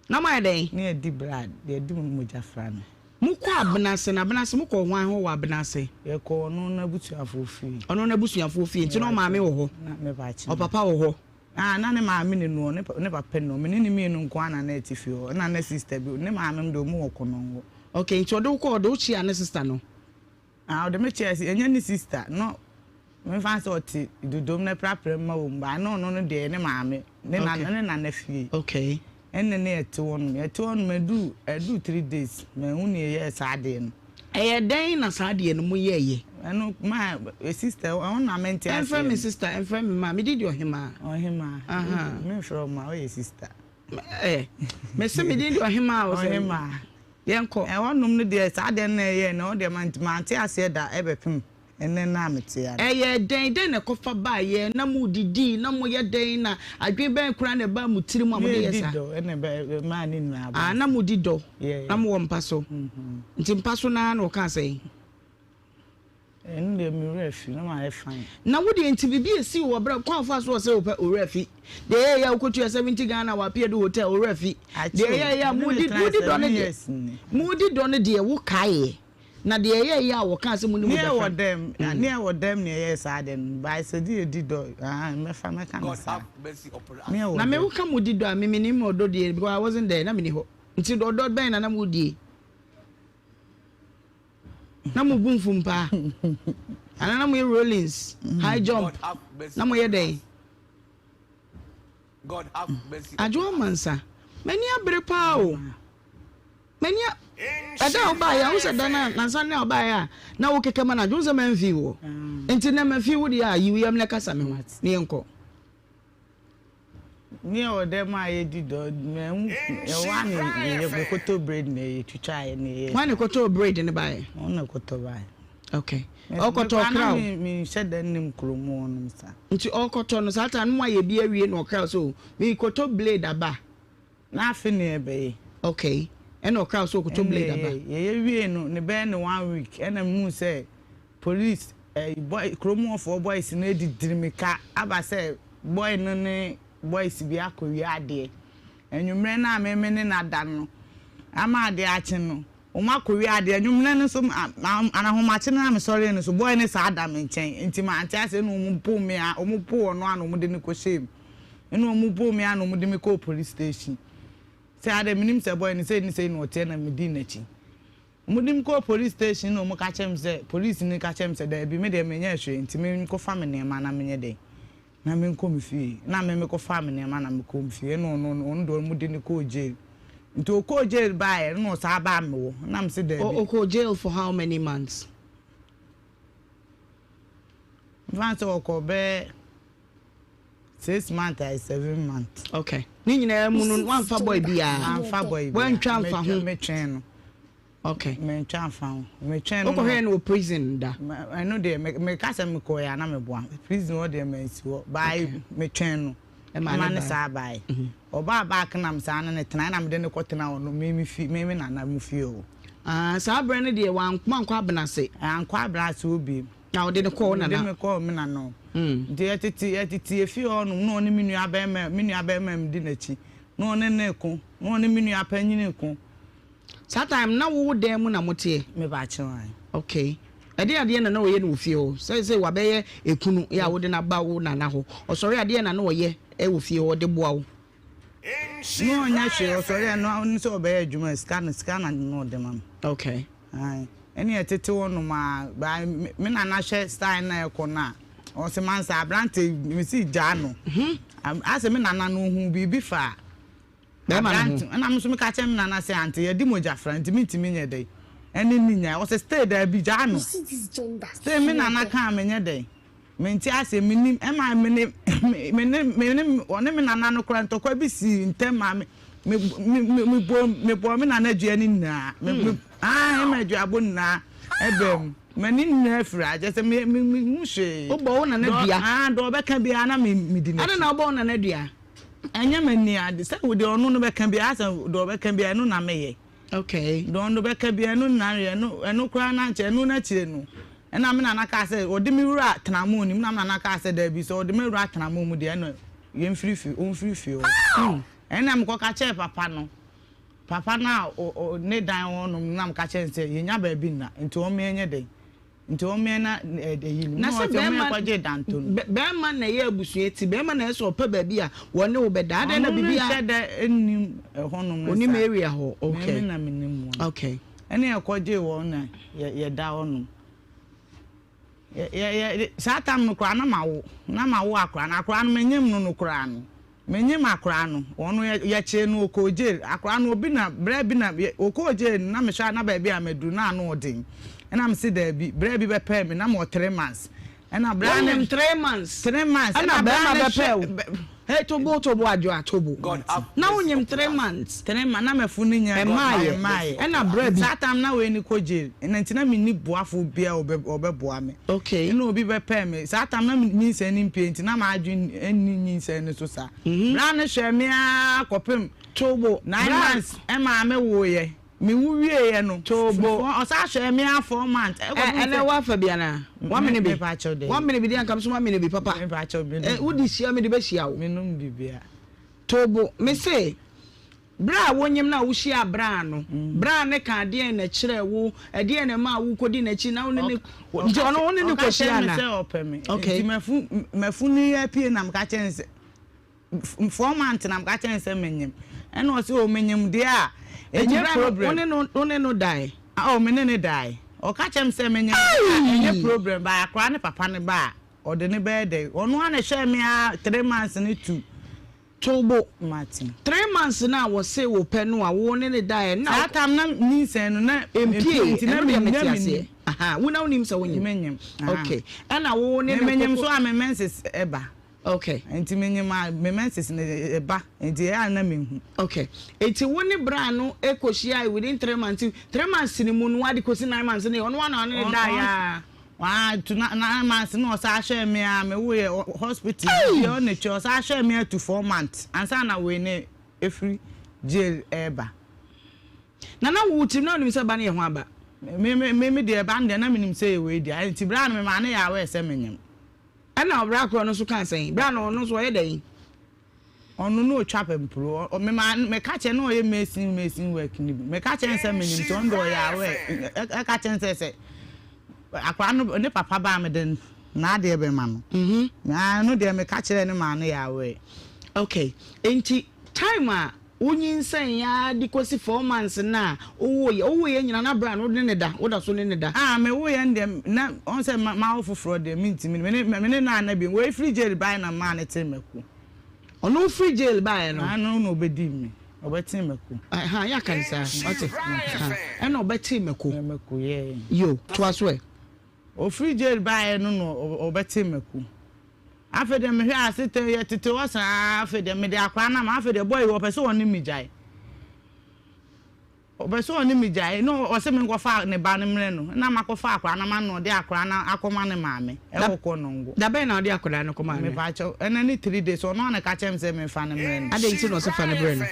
Na moayɛ dɛn? Na yɛdi blood, yɛdi mogya fra no. Mokɔ abena ase na abena ase mokɔɔ hwan hɔ wɔ abena ase? Yɛkɔɔ ɔno n'abusuafoɔ fie. Ɔno n'abusuafoɔ fie, nti na ɔmaame wɔ hɔ? Na mepa kyɛw. Ɔpapa wɔ hɔ? Ah, na ne maame ne no, ne papa ne no, me ne ne mmienu nko ara na na ɛte fie hɔ, ɛna na sister bi, ne maame no deɛ ɔmo wɔ Konongo. Okay, nti ɔde wo kɔɔ, ɔde wo kyeaa ne sister no? Ah ɔde me kyɛɛ sɛ ɛnyɛ ne sister no memfa sɛ ɔte dodom na prapra mma wɔ mu ba na ɔno no deɛ ne maame ne nana ne nana fie. Okay. Ɛnna ne yɛte hɔ nom yɛte hɔ nom ɛdu ɛdu 3 days mahu ne yɛyɛɛ saa adeɛ no. Ɛyɛ dɛn na saa adeɛ no mo yɛɛyɛ? Ɛno ma sister ɛho na mente aseɛ. Ɛnfrɛ me sister ɛnfrɛ me ma me di di ɔhemaa. Ɔhemaa. Memfrɛ wo ma woyɛ sister. Ɛɛ mese me din di ɔhemaa o sɛ. Ɔhemaa. Yɛnkɔ. Ɛhɔnom no deɛ, saa adeɛ no na ɛyɛɛ no, ɛhɔ deɛ mante aseɛ da ɛbɛpem ɛnnɛ no a mete ha no. Ɛyɛɛ dɛn? Dɛn na ɛkɔfa baeɛ? Na modidii? Na moyɛ dɛn? Na adwene bɛn koraa na ɛbaa mo tirim a mode yɛɛ saa? Yɛredi dɔ ɛna ɛmaa ne nyinaa baa Ah, na modi dɔ. Na mowɔ mpa so. Nti mpa so no ara na ɔkaa sɛn? Ɛno deɛ me werɛ afi, na mayɛ fine. Na wo deɛ nti biribi esi wɔ berɛ kwan fa so ɔsɛ wopɛ wo werɛ afi. Deɛ ɛyɛ yɛ a wokɔtua 70 Ghana wɔ Apeadu Hotel wo werɛ afi. Deɛ ɛyɛ yɛ a modi modi dɔ no deɛ modi dɔ no deɛ wo kaeɛ. Na deɛ ɛyɛ yɛ a wɔkaa sɛ mo ne mogya fra. Ne ɛwɔ dɛm ne ɛyɛ saa deɛ no by sɛ de yɛdi dɔ ah mɛfa mɛka no saa. Ne ɛwɔ Na me woka modi dɔ a me menim ɔdɔ die because I wasn't there na meni hɔ. Nti ɔdɔ bɛn na na modie? Na mo bu mfum paa anaa na mo yɛ rollings high jump na mo yɛ dɛn? Adwoa Mansa, m'ani abere paa o. M'ani a ɛda a wobaeɛ a, wo sɛ da no a nansa ne a wobaeɛ a na wo keka ma no adwo, wo sɛ mamfii woɔ. Nti nɛ mafii wo deɛ a, yi wo yam na kasa me ho na yɛnkɔ. Ne ɛwɔ dɛm a yɛdi dɔ mɛhu ɛwɔ a na yɛ mekɔtɔ bread na yɛtwitwa yɛ na yɛ. Hwan na ɛkɔtɔɔ bread no baeɛ? Ɔno na ɛkɔtɔ baeɛ. Okay. Ɔkɔtɔ ɔkra o. Menhyɛ da nnim kurom hɔ nom saa. Nti ɔkɔtɔ no saa time no moayɛ bi awie na ɔkra so mekɔtɔ blade aba. Na afe na ɛbɛyɛ. Okay. Ɛna ɔkra so ɔkɔtɔ blade aba. Ɛna yɛyɛ wie no ne bɛyɛ ne one week ɛna mehu sɛ police ɛyi boy kurom hɔfoɔ boys no adi dirimika aba sɛ boy no ne boys bi akɔwia adeɛ. Anwummerɛ no a me me ne no ada no ama adeɛ akye no wɔn akɔwia adeɛ. Anwummerɛ no nso ahomakye no a mesɔreɛ no nso boy no saa da me nkyɛn nti mante aseɛ ɛna wɔn poo me a wɔn poo ɔno a na wɔn de no kɔhyɛɛ mu. Ɛna wɔn poo me a na wɔn de me kɔɔ police station. Sɛ adɛ menim sɛ boy no sei ne sei na ɔteɛ na medii n'akyi. Wɔde me kɔɔ police station na wɔka kyerɛɛ me sɛ, police no ka kyerɛɛ me sɛ daabi me deɛ menyɛɛ hwee nti menkɔfa me nneɛma na menyɛ dɛn na menkɔ me fie. Na me mekɔfaa me nneɛma na mekɔɔ me fie ɛna ɔno ɔno deɛ wɔde no kɔɔ jail. Nti ɔkɔɔ jail baeɛ ɛna ɔsan baa me hɔ na mese daabi. Ɔkɔɔ jail for how many months? Mefa no sɛ ɔkɔɔ bɛyɛ. 6 month ayɛ 7 month. Okay. Ne nyinaa mu no wamfa boy biara. Mamfa boy biara. Wantwa mfa ho. Metwɛn no. Okay. Mentwa mfa ho. Metwɛn no. Wokɔhwɛɛ no wɔ prison da? Ɛno deɛ meka sɛ mekɔɛ a na meboa. Prison hɔ deɛ mansi hɔ. Bae metwɛn no. Ɛma ne saa bae. Ɔbaa back na me saa ne no tena ɛna mede no kɔtena ɔno me me fi me me nana mu fie hɔ. Ah saa berɛ no deɛ wankɔ Abenase? Ankɔ Abenase hɔ bio. Na ɔde no kɔɔ wo nana? Ɔde me kɔɔ me nana hɔ. Nti yɛtete yɛtete efie hɔ nom na ɔne me nua bɛrima me nua bɛrima mu di n'akyi na ɔne no reko na ɔne me nua panyin reko. Saa time no na wo dan mu na moteɛ? Me ba kyɛw ae. Okay. Ɛdeɛn adeɛ na na ɔyɛ no wɔ fie hɔ? Sɛ sɛ wabɛyɛ ekunu yɛ a wode no aba wo nana hɔ. Ɔsɔre a deɛn na na ɔyɛ wɔ fie hɔ de boa wo? Na ɔnyɛ hwee, ɔsɔre a na ɔne sɛ ɔbɛyɛ adwuma sika no sika na na ɔde ma me. Okay. Ae. Ɛne yɛtete hɔ nom a, by me nana hwɛ style na ɛkɔ no a, ɔse mansa aberante mesi gyaa no. Asɛ me nana no ohuu biribi faa Bɛrima no ho. Ɛna me nso meka kyerɛ me nana sɛ ante yɛde mogya fra nti mentumi nyɛ dɛn ɛne ne nyae. Ɔsɛ stay daabi gyaa no. Stay me nana kaa menyɛ dɛn mente aseɛ menim ɛma me ne me ne me ne ɔne me nana no koraa ntɔkwa bi sii ntɛm maa me me me me bɔ me bɔ me nana dua no nyinaa me me ah ɛma aduabɔ nyinaa ɛbaa mu m'ani nyinaa firi akyɛ sɛ me me me hu hwee. Wobɔ wo nana dua? Ah dɔ ɔbɛka biara na me me di n'akyi. Adɛn na wobɔ wo nana dua? Ɛnyɛ m'ani ade sɛ deɛ ɔno no bɛka biara asɛ deɛ ɔbɛka biara ɛno na meyɛ. Okay. Deɛ ɔno bɛka biara ɛno na meyɛ ɛno ɛno koraa na nkyɛ ɛno n'akyire no ɛna me nana kaa sɛ ɔde me wura tenamo nim na me nana kaa sɛ daabi sɛ ɔde me wura tenamo mu deɛ ɛno yɛmfiri fie ɔmfiri fie hɔ. Ɛna mekɔka kyerɛɛ papa no papa no a ne dan hɔ nom na meka kyerɛ no sɛ yɛnya baabi nna nti ɔmmea nyɛ dɛn. Nti ɔmmɛn na ɛyi no. Na sɛ bɛrima kɔgye danto no. Bɛrima na ɛyɛ abusua ti, bɛrima na ɛsɛ ɔpɛ baabi a wɔne wo bɛda. Adɛn na biribi a. Ɔno nhyɛ da nnim ɛhɔnom no saa. Onim area hɔ, okay. Mɛmi na menim wɔn. Okay. Ɛne ɛkɔgye wɔn na yɛda hɔnom. Yɛ yɛ saa tam no koraa na mawo, na mawo akora no, akora no menyem no no koraa no. Menyim akora no, ɔno yɛkyee no ɔkɔɔ jail, akora no obi na berɛ bi na ɔkɔɔ jail no na mehwɛ a na baabi a maduru na ano ɔden, ɛna mese daabi, berɛ bi bɛpɛɛ me na mewɔ three months, ɛna berɛ no. Wonyim three months? Three months, ɛna bɛrima bɛpɛɛ wo, hey tobo tobo adwoa tobo, na wonyim three months? Three months, na mafu no nya ɛmmaayɛ, ɛna berɛ bi. Saa time na wei no kɔ jail, ɛna nti na menni boafo biara a ɔbɛboa me. Okay. Nna obi bɛpɛɛ me. Saa tam na nyinsɛn no mpue ntsi na m'adwen nnyi nyinsɛn no so saa. Bra no hwɛɛ me ara kɔpem Tobo. nine months maa me woeɛ. Me wo wieeɛ no, Tobo. ɔsan hwɛɛ me ara four months. Ɛ ɛnɛ woafa bi anaa? Woamene bi? Mepa kyɛw daabi. Woamene bi deɛ anka me nso mamene bi papa. Mepa kyɛw menom Ɛ wode hyia me de bɛhyia wo. Menom biribiara. Tobo. Mese Berɛ a wonyem no a wohyiaa braa no, braa no kaa deɛn na ɛkyerɛɛ wo? Ɛdeɛn na ɛmaa wokɔdi n'akyi na wo ne no, nti ɔno wo ne no Ɔka kɔhyia kyerɛɛ me anaa? sɛ ɔpɛ me. Okay. Nti mafu mafunu yi apue na meka kyerɛɛ no sɛ four months na meka kyerɛɛ no sɛ menyem. Ɛna ɔse oh menyem deɛ a Nti ɛnyɛ bra no, wo problem. ne no, wo ne no dae? Oh me ne no dae. Ɔka kyerɛɛ me sɛ menyem deɛ a ɛnyɛ problem but akwadaa no papa no ba a ɔde no bɛyɛ dɛn? Ɔno ara na ɛhwɛɛ me ara three months ne two. To bo. Mate. Three months no a wɔse wo pɛ no a wo ne no daeɛ no na. Saa time na nyinsɛn no na Mpie nti na ɛno deɛ me mete na aseɛ mennim. Ahaa wo na wonim sɛ wonyim. Menyim ahaa. Okay ɛna wo ne Me no menyim koko. so a me menses ɛba. Okay. Nti menyim a me menses no ɛba nti ɛyɛ a na menhu. Okay nti wo ne braa no kɔ hyiae within 3 months nti 3 months no mu no wade kɔsi 9 months no deɛ ɔno ara na ɔne no daeɛ aa. Waa to na nine months na ɔsan hwɛɛ me a me wo yɛ hospital bi ɔna tua ɔsan hwɛɛ me to 4 months ansa na wei ne efiri jail ɛɛba. Na na wo tirim na wonim sɛ ba no yɛ ho aba? Me me me me deɛ ba no deɛ na menim sɛ yɛ wei deɛ nti berɛ a no me maa no yɛ aware sɛ menyem. Ɛna ɔbra korɔ no nso kaa sɛn? Berɛ a no ɔno nso ɔyɛ dɛn? Ɔno na otwa pampuro. Ɔ me maa meka kyerɛ na ɔyɛ mason mason work no bi. Meka kyerɛ no sɛ menim nti ɔno deɛ ɔyɛ aware. Ɛka kyerɛ no sɛ sɛ akwadaa no ne papa ba a mede n'adeɛ bɛma no. Na ɛno deɛ meka kyerɛ no maa no yɛ aware. Okay, nti time a wonyinsɛn ara de kɔsi 4 months no a wowoeɛ, wowoeɛ nyina na berɛ a no wode ne da, woda so ne ne da? Ah, mewoeɛ no deɛ na ɔhu sɛ mawo foforɔ deɛ mentumi, me ne me ne no anna bio. Wei firi jail baeɛ na maa no tee mako. Ɔno firi jail baeɛ no? Ah, no na ɔbɛdii me, ɔbɛtee mako. Aha, yɛaka no saa, wate? Aha, ɛna ɔbɛtee mako. Mako, yeah. Yo, toa so ɛ. Ɔfiri jail baeɛ no na ɔbɛtee mako. Afei deɛ mehwɛ ase tɛ yɛtete hɔ saa afei deɛ mede akwadaa no ama afei deɛ boy yi ɔpɛ sɛ ɔne me gyae. Ɔpɛ sɛ ɔne me gyae na ɔse menkɔfa ne ba no mmerɛ no na makɔfa akwadaa no ama no na ɔde akwadaa no akɔma ne maame ɛwɔ Konongo. Da bɛn na ɔde akwadaa no kɔmaa no? Mepakyɛw, ɛnɛ ne 3 days ɔno ara na ɛka kyerɛɛ me sɛ memfa no mmerɛ no. Adɛn nti na ɔse fa no brɛ no?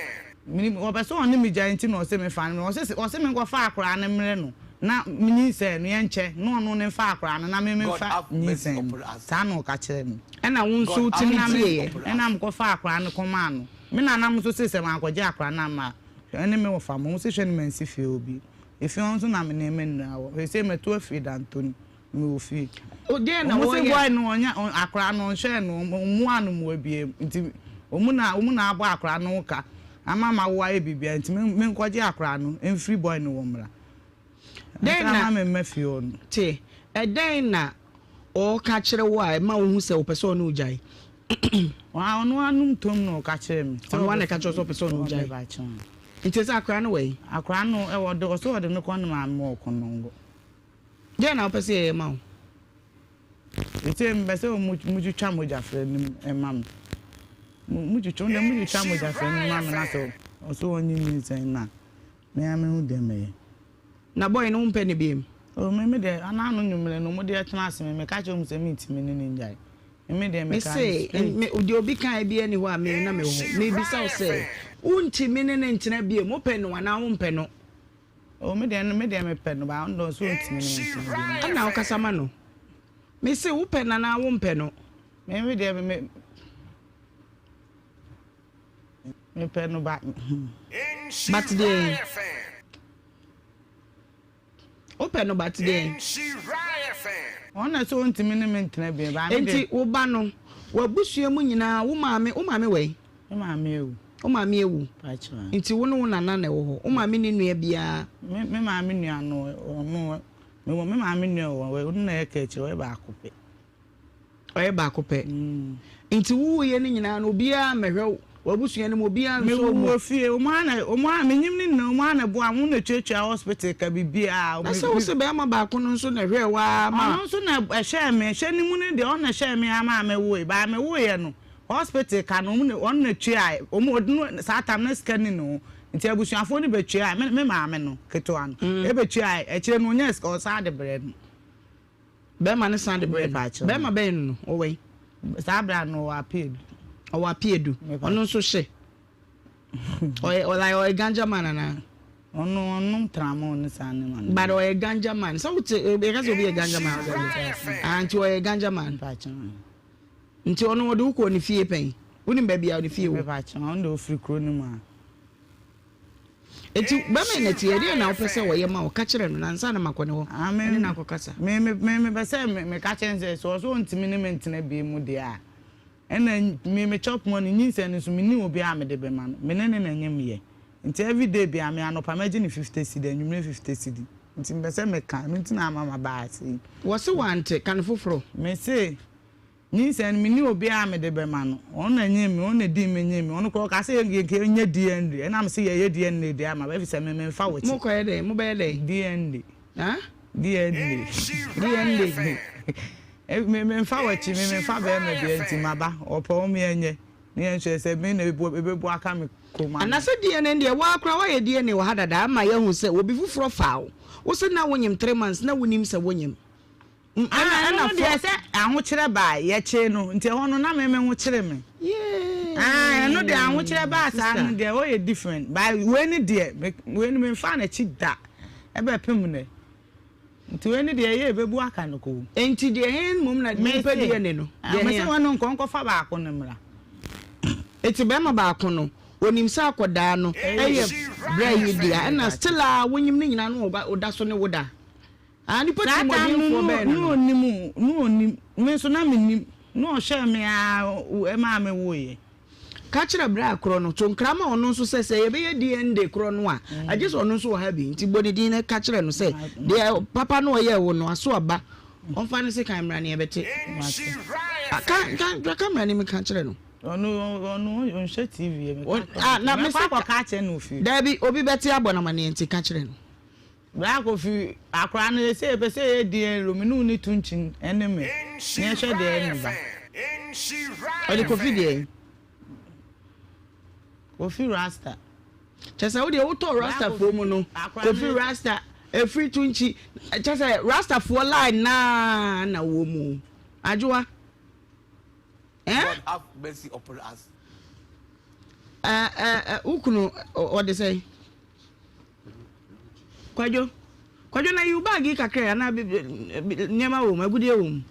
Menim, ɔpɛ sɛ ɔne me gyae nti na ɔse memfa no mmerɛ no. Ɔse ɔse menkɔfa akwadaa no mmerɛ no na menyinsɛn no yɛnkyɛ na ɔno ne mfa akwadaa no na me memfa nyinsɛn no. Saa na ɔka kyerɛɛ me. Ɛna wo nso wotumi tieeɛ? Ɛna mekɔfaa akwadaa no kɔmaa no. Me nana nso se sɛ mankɔgye akwadaa no amma a, Hwɛ ne me wɔfa mo se hwɛ ne mansi fie hɔ bio. Efie hɔ nso na me nneɛma nyinaa wɔ. Seesei matu afiri Dantoni. Mewɔ fie. Deɛn na Wɔn se wɔyɛ? boy no ɔnyɛ akwadaa no ɔnhwɛɛ no ɔmmoaa no mmoa biara mu nti wɔn na wɔn na abɔ akwadaa no ho ka ama mawo ayɛ biribiara nti me menkɔgye akwadaa no mfiri boy no hɔ mmra. Dɛn Nti na ama me mma fie hɔ no. Te, ɛdɛn na ɔreka kyerɛ wo a ɛma wohu sɛ ɔpɛ sɛ ɔne wo gyae? Ɔno ara nom tom na ɔka kyerɛɛ me. Ɔno ara na ɛka kyerɛ wo sɛ ɔpɛ sɛ ɔne wo gyae? Nti ɛsɛ akwadaa no wɔ he? Akwadaa no ɛwɔ de ɔsɛ ɔde no kɔ ne maame wɔ Konongo. Dɛn na wopɛ sɛ yɛyɛ ma wo? Seesei mepɛ sɛ motwitwa mogyafra no mu ma me. Motwitwa, motwitwa mogyafra no mu ma me na sɛ ɔsɛ ɔnye nyinsɛn no a, Me ara mehu deɛ mɛyɛ. Na boy no wompɛ no biom? Oh me me deɛ ana ano nwummerɛ no wɔde ɛtena ase me meka kyerɛ wɔn sɛ mentumi ne no nnyae me me deɛ Me meka no se straight. me deɛ obi kaeɛ biara nni hɔ a me na mewɔ hɔ. Mebisa wo sɛ wontumi ne no ntena biom wopɛ no anaa wompɛ no? Oh me deɛ me deɛ mepɛ no but ɔno deɛ ɔse ɔntumi ne me ntena biom. Ɛna wokasa ma no. Me se wopɛ no anaa wompɛ no? Me me deɛ me. Mepɛ no ba hmm. But deɛn? Wopɛ no but deɛn? Ɔno na sɛ ɔntumi ne me ntena bi ba me Enti wo ba no, w'abusua mu nyinaa, wo maame, wo maame wɔ he? Me maame awu. Wo maame awu? Nti wo ne wo nana na ɛwɔ hɔ? Wo maame ne nua biara? Me me maame nua no, ɔno, mewɔ me maame nua wɔ hɔ, ɔno na ɛka akyire, ɔyɛ baako pɛ. Ɔyɛ baako pɛ. Nti wo wuiɛ no nyinaa no obiara ammɛhwɛ wo, w'abusua no mu obiara ansɔ wo mu. Mewuu wɔ fie, wɔn ara na, wɔn ara, menyim no nyinaa, wɔn ara na ɛboaa me, wɔn na ɛtuatua hospital ka biribiara. Na sɛ wo se barima baako no nso na ɛhwɛɛ wo ara maa. Ɔno nso na ɛhwɛɛ me, hwɛ no mu no deɛ ɔno na ɛhwɛɛ me ara maa mewoe, but mewoeɛ no, hospital ka no, wɔn na, ɔno na ɛtuaeɛ, wɔn, ɔde no, saa time no na sika nni ne ho, nti abusuafoɔ no bɛtuaeɛ, me, me maame no, ketewa no, ɛbɛtuaeɛ, akyire no ɔnyaa sika, ɔsan de brɛɛ no. Bɛrima no san de brɛɛ no. Bɛrima bɛn no no? Ɔwɔ he? Saa berɛ a no ɔwɔ Apeadu. Ɔwɔ Apeadu. Ɔno nso hye? Ɔyɛ like ɔyɛ ganja man anaa? Ɔno ɔnom tramol ne saa nneɛma no. But ɔyɛ ganja man. Sɛ wote yɛka sɛ obi yɛ ganja man a ah nti ɔyɛ ganja man. Nti ɔno ɔde wo kɔɔ ne fie pɛn? Wonim baabi a ne fie wɔ? Ɔno deɛ ɔfiri kuro no mu a. Enti bɛma no atie. Ɛdeɛn na wopɛ sɛ ɔyɛ ma wo? Ka kyerɛ no, na ansa na makɔ ne hɔ ne no akɔkasa. Me, me, me, mepɛ sɛ me, meka kyerɛ no sɛ, sɛ ɔsɛ ɔntumi ne me ntena bio mu deɛ a, ɛna me, me chop money, nyinsɛn no nso, menni obiara a mede bɛma no. Me ne no na ɛnyem yɛ. Nti everyday biara, me anɔpa mɛgye no 50 cedi, anwummerɛ 50 cedi. Nti mepɛ sɛ meka, ɛno nti na ama maba ha sei. Wɔse wante, ka no foforɔ. Mese, Nyinsɛn no, menni obiara a mede bɛma no. Ɔno na ɛnyem me, ɔno na ɛdii me nyem me. Ɔno koraa ɔkaa sɛ yɛn nka yɛnyɛ DNA. Ɛna mese yɛyɛ DNA deɛ ama ɛfiri sɛ me memfa w'akyi. Mokɔyɛ dɛn? Mobɛyɛ dɛn? DNA. Huh? DNA. DNA. Me memfa w'akyi, me memfa bɛrima biara nti maba. Ɔpɛ wɔn yɛnyɛ na yɛnhwɛ sɛ me na ɛbɛbu aka me kɔn mu anaa. Anasɛ DNA deɛ woaa koraa woayɛ DNA wɔ ha dada ama yɛahu sɛ obi foforɔ faa wo. Wose na wonyem three months na wonim sɛ wonyem. Ah, ɛno deɛ sɛ ahokyerɛ baa yɛkyee no nti ɛhɔ no na me me ho kyere me. Ah, ɛno deɛ ahokyerɛ baa saa no deɛ ɛhɔ yɛ different. But wei ne deɛ me wei no memfaa n'akyi da ɛbɛpem nnɛ. Nti wei ne deɛ ɛyɛ ɛbɛbu aka no koo. Nti deɛ he mmom na wopɛ DNA no? Deɛ he a? Mese a? wɔn nkɔ nkɔfa baako no mmra. Nti bɛɛma baako no onim sɛ akɔdaa no ɛyɛ bra yi dea ɛna still a wonyim no nyinaa no ɔda so ne wo da? Ah, nipa Saa time no tirimɔdenfoɔ bɛn no no no? ɔnim o, na ɔnim, me nso na mennim, na ɔhwɛɛ me ara maa me woeɛ. Ka kyerɛ bra korɔ no, to nkra ma ɔno nso sɛ, sɛ yɛbɛyɛ DNA korɔ no a, agye sɛ ɔno nso wɔ ha bi. Nti bɔ ne din na ka kyerɛ no sɛ, deɛ papa no ɔyɛɛ wo no, aso aba, ɔmfa ne sekan mmra na yɛbɛte. Ah, ka, ka, ka camera no mu ka kyerɛ no. Ɔno, ɔno ɔnhwɛ TV, meka Ah, na mɛkɔ mese, akɔka akyerɛ no wɔ fie. Daabi, obi bɛte abɔ no amaneɛ nti ka kyerɛ no. Bra Kofi, akora no sɛ yɛpɛ sɛ yɛyɛ DNA me ne wo ne Tunkyin ne me na yɛhwɛ deɛ ɛyɛ me ba. Ɔde Kofi deɛ. Kofi Rasta. Kyɛ sɛ wodeɛ wotɔ Rastafoɔ mu no Kofi Rasta ɛfiri Tunkyi kyɛ sɛ Rastafoɔ line naa na wɔ mu Adwoa eh? God have mercy upon us. Eh, eh, eh, wo kunu ɔde sɛn? Kwadwo, Kwadwo na yi wo bag yi kakra anaa nneɛma wɔ mu, agudeɛ wɔ mu.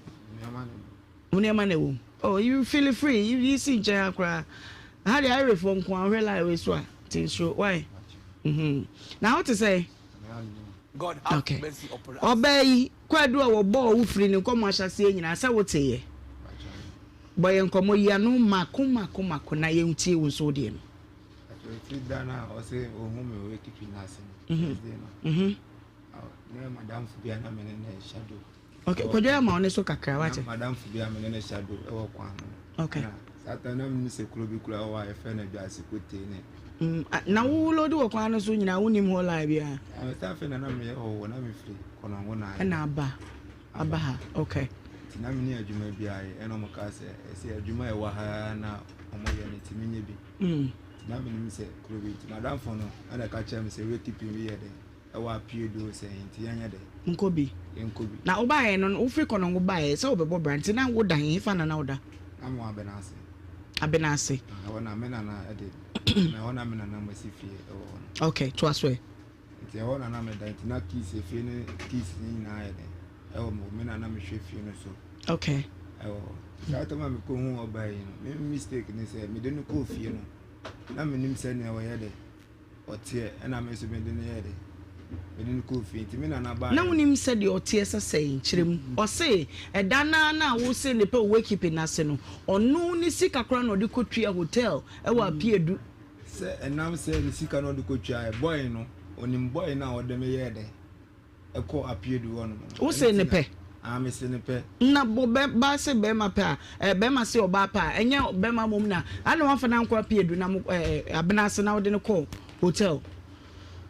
Wo nneɛma na ɛwɔ mu. Oh, you feel free, yi si nkyɛn ha koraa. Ha deɛ ayerefoɔ nko a wohwɛ line wei so a, ti nsuro, why? Mm-hmm. Na wo te sɛ? God have Okay. mercy upon us. Ɔbaa yi, kwadu a wɔbɔɔ wo firi ne nkɔmmɔ ahyɛaseɛ nyinaa sɛ woteeɛ. Bɔ yɛn nkɔmmɔ yi ano mako mako mako na yɛntie wo nso wo deɛ no. Ɛfiri da no a ɔsɛ ɔhu me wɔ ekipi no ase no, Thursday no, na madamfo bi a na me ne no shadow. Okay, kwadwo ama ɔne so kakra wate. Na madamfo bi a me ne no shadow ɛwɔ kwan ho. Okay. Na saa time na menim sɛ kuro bi kura hɔ a yɛfrɛ no Adwase Kotee ne. Mm, na wo load wɔ kwan no so nyinaa wonim hɔ line biara? Sɛ afei na na meyɛ hɔ wɔ na mefiri Kɔnɔngo na ayɛ. Ɛna aba, aba ha, okay. Nti na menni adwuma biara yɛ ɛna wɔn kaa sɛ ɛsɛ adwuma a ɛwɔ ha na wɔn yɛ no nti menyɛ bi. Nti na menim sɛ kuro bi nti madamfo no ɛna ɛka kyerɛ me sɛ wakeeping bi yɛ dɛn ɛwɔ apue do sɛ nti yɛnyɛ dɛn. Nkɔ bi. Yɛnkɔ bi. Na wobaeɛ no wofiri Kɔnɔngo baeɛ sɛ wobɛbɔ bra nti na woda he hefa na na woda? Na mewɔ Abenase. Abenase. Ɛhɔ na me nana ɛde na ɛhɔ na me nana mo asi fie ɛwɔ hɔ no. Okay, toa so ɛ. Nti ɛhɔ na na meda nti na keys efie ne keys ne nyinaa yɛ dɛn ɛwɔ me hɔ me na na mehwɛ fie no so. Okay. Ɛwɔ hɔ. Saa tam a mekɔhu ɔbaa yi no me mistake ne sɛ mede no kɔɔ fie no na menim sɛnea ɔyɛ dɛ ɔteɛ ɛna me nso mede no yɛ dɛ mede no kɔɔ fie nti me nana baa. Na wonim sɛdeɛ ɔteɛ sɛ sɛn kyerɛ mu ɔse ɛda no ara no a wose ne pɛ wɔ wakeeping no ase no ɔno ne sika koraa na ɔde kɔtua hotel ɛwɔ Apiedu. Sɛ ɛnam sɛ ne sika na ɔde kɔtuaeɛ, boy no, ɔnim boy no a ɔde me yɛɛ dɛn ɛkɔɔ Apiedu hɔ nom no. Wo se ne pɛ? Ah, me se ne pɛ. Na bɔ bɛ ba se bɛrima pɛ a, eh, bɛrima se ɔbaa pɛ a, ɛnyɛ bɛrima mmom na, ana wamfa no ankɔ Apiedu na mo, eh, eh, Abena ase na wode no kɔɔ hotel?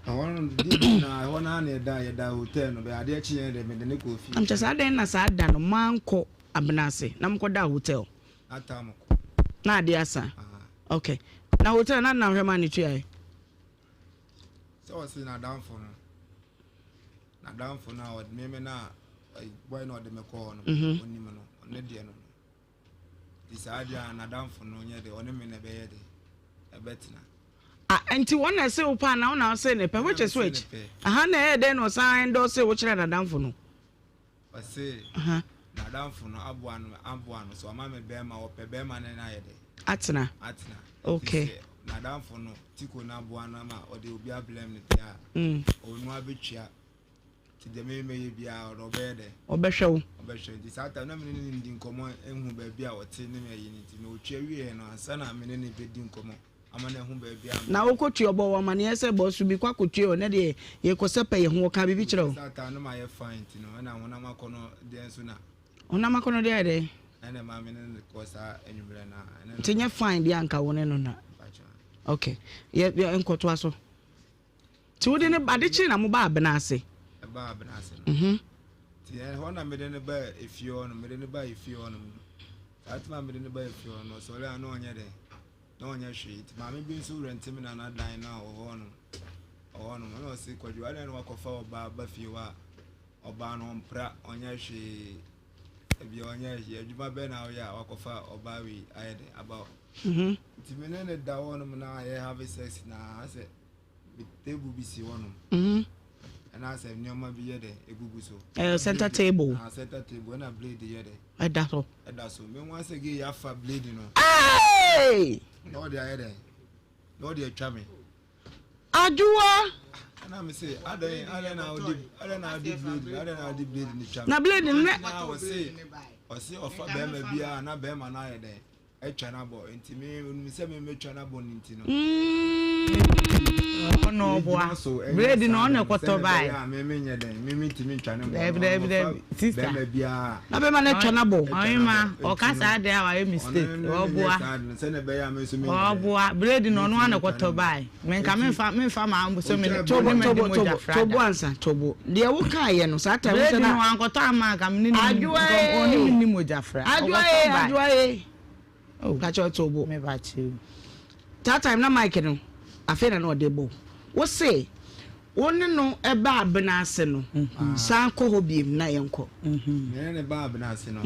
Ɛhɔ no, deɛ bi na, ɛhɔ no ara na yɛda, yɛda hotel no, bɛ adeɛ kyeeɛ deɛ mede no kɔɔ fie. Na mekyerɛ sɛ adɛn na saa da no moankɔ Abena ase na mokɔdaa hotel? Na adeɛ asa. Okay. Na hotel na na hwɛ ma ne tuae. Sɛ ɔse n'adamfo no n'adamfo no a ɔde meme no a boy na ɔde me kɔɔ no mhm. ɔnim no ɔne deɛ no no nti saa deɛ a n'adamfo no nyɛ deɛ ɔne me na ɛbɛyɛ deɛ ɛbɛtena. Ah, nti wɔn na ɛse wo paa na wo na ɔse ne pɛ which is which? Aha na ɛyɛ dɛn na ɔsan endorse wo kyerɛ n'adamfo no? Ɔse n'adamfo no aboa no aboa no so ɔma me bɛɛma ɔpɛ bɛɛma ne no ayɛ dɛ. Atena. Atena. Okay. Nti sɛ n'adamfo no tiko no aboa no ama ɔde obi ablɛm no deɛ a. Mm. Ɔno abɛtua. Nti deɛ me mɛyɛ biara ɔno ɔbɛyɛ dɛ. Ɔbɛhwɛ wo. Ɔbɛhwɛ nti saa time na me ne no ndi nkɔmɔ ehu baabi a ɔte ne me ayi no nti na ɔtua wieɛ no ansa na me ne no bɛdi nkɔmɔ. Na wokɔtua ɔbɔ wo amaneɛ sɛ bɔso bi kɔ akɔtua o, ɛnɛ deɛ yɛkɔsɛpɛ yɛn ho, ɔkaa biribi kyerɛ wo? Honam akɔnnɔ deɛ ayɛ dɛn? Nti nyɛ fine deɛ anka wo ne no na. Ok, yɛ yɛ nkɔtoa so. Nti wode ne ade kyee na mobaa abena ase? Ɛbaa abena ase no. Mhm. Nti ɛhɔ na mede no baa efie hɔ no, mede no baa efie hɔ no. Saa time a mede no baa efie hɔ no, ɔsɔre a na ɔnyɛ dɛn. na ɔnyɛ hwee nti maame bi nso rɛnte me nana dan no a ɔwɔ hɔ no ɔwɔ hɔ nom ɛna ɔse kwadwo adɛn na wakɔfa ɔbaa ba fie hɔ a ɔbaa no ɔmpra ɔnyɛ hwee ebi ɔnyɛ hwee adwuma bɛn na ɔyɛ a wakɔfa ɔbaa wei ayɛ dɛn aba hɔ mhm. nti me ne ne da hɔ nom na yɛ have sex na asɛ table bi si hɔ nom mhm. ɛna asɛ nneɛma bi yɛ dɛ egugu so ɛyɛ center table ah center table ɛna blade yɛ dɛ ɛda so Ɛda so. Me nwa sɛ gay afa blade no. Hey! Na ɔde ayɛ dɛn? Na ɔde atwa me. Adwoa. Ɛna me se adɛn adɛn na ɔde adɛn na ɔde blade adɛn na ɔde blade no twa me. Na blade no na ɔse ɔse ɔfa bɛrima biara na bɛrima no ayɛ dɛn? Atwa no abɔ nti me onim sɛ me mɛtwa no abɔ no nti no. Ɔno ɔboa. Blade no ɔno ɛkɔtɔ bae. Dabi dabi dabi sister. Na bɛma no atwa no abɔ. Ɔhema ɔka saa deɛ a wayɛ mistake ɔboa ɔboa blade no ɔno ana ɛkɔtɔ bae. Menka menfa menfa maa sɛ me ne Tobo me tobo de tobo mogya fra tobo da. ansa tobo deɛ wo kaa yɛ no saa time Blade sɛ no na. wankɔtɔ ama anka me ne ne Adwoa ɔne ee me ni mogya fra adwoa ɔkɔtɔ ee bae. adwoa ee. Oh. Pakyɛ ɔto bo. Me ba kyɛ o. That time na mic no afei na na ɔde bɔ. Wo se wo ne no ba abena ase no san kɔ hɔ biem na yɛnkɔ. Me ne no ba abena ase no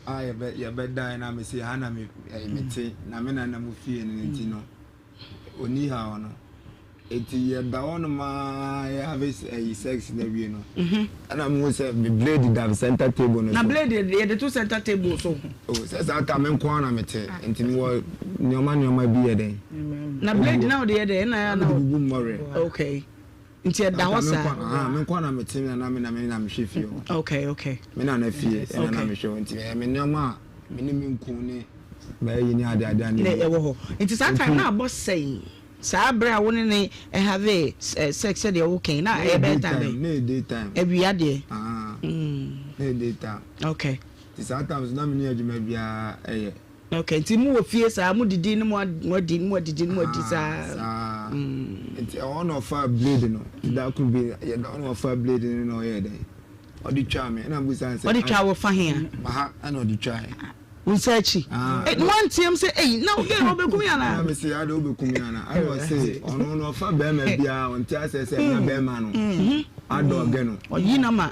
a yɛbɛ yɛbɛdae na me se ha na me mete na me nana mu fie no nti no ɔni ha hɔ no. Enti yɛda hɔ nom ara yɛ have ɛyi sex na wie no ɛna mo hu sɛ me blade da center table no so. Na blade yɛde to center table so. Oh sɛ saa ta me nko ara na me te nti me wɔ nneɛma nneɛma bi yɛ dɛn. Na blade na ɔde yɛ dɛn ɛna na mede bubu mmɔwerɛ. Okay nti ɛda hɔ saa. Aha me nko ara na me te na me na me na mehwɛ fie hɔ. Okay okay. Me na na fie ɛna na mehwɛ hɔ nti ɛyɛ me nneɛma a me ne me nku ne bɛyɛ ne ade ade a ne ɛwɔ hɔ nti saa time na abɔ sɛn. Saa bere a wo ne no have sex sɛdeɛ wo kɛn na ɛyɛ bɛyɛ time bɛn? Na ɛyɛ day time. Awia deɛ. Ah. Na ɛyɛ day time. Okay. Nti saa time so na me ni adwuma biara ɛyɛ. Okay, nti mo wɔ fie saa mo didi ne mo adi ne mo adidi ne mo adi saa. Saa. Nti ɛhɔ na ɔfaa blade no. Nti da koro bi yɛ da hɔ na ɔfaa blade no na ɔyɛɛ dɛn? Ɔde twaa me ɛna mbusa no sɛ. Ɔde twaa wo fa he a? Maha ɛna ɔde twaa yɛ. Wo nsa akyi. Eh, na wanteam sɛ, ei, na wo girl wobɛku me anaa? Na mese, ade wobɛku me anaa? Ɛna ɔse, ɔno no ɔfa bɛrima biara, ɔnte aseɛ sɛ na bɛrima no adɔge no. Ɔyi na ma.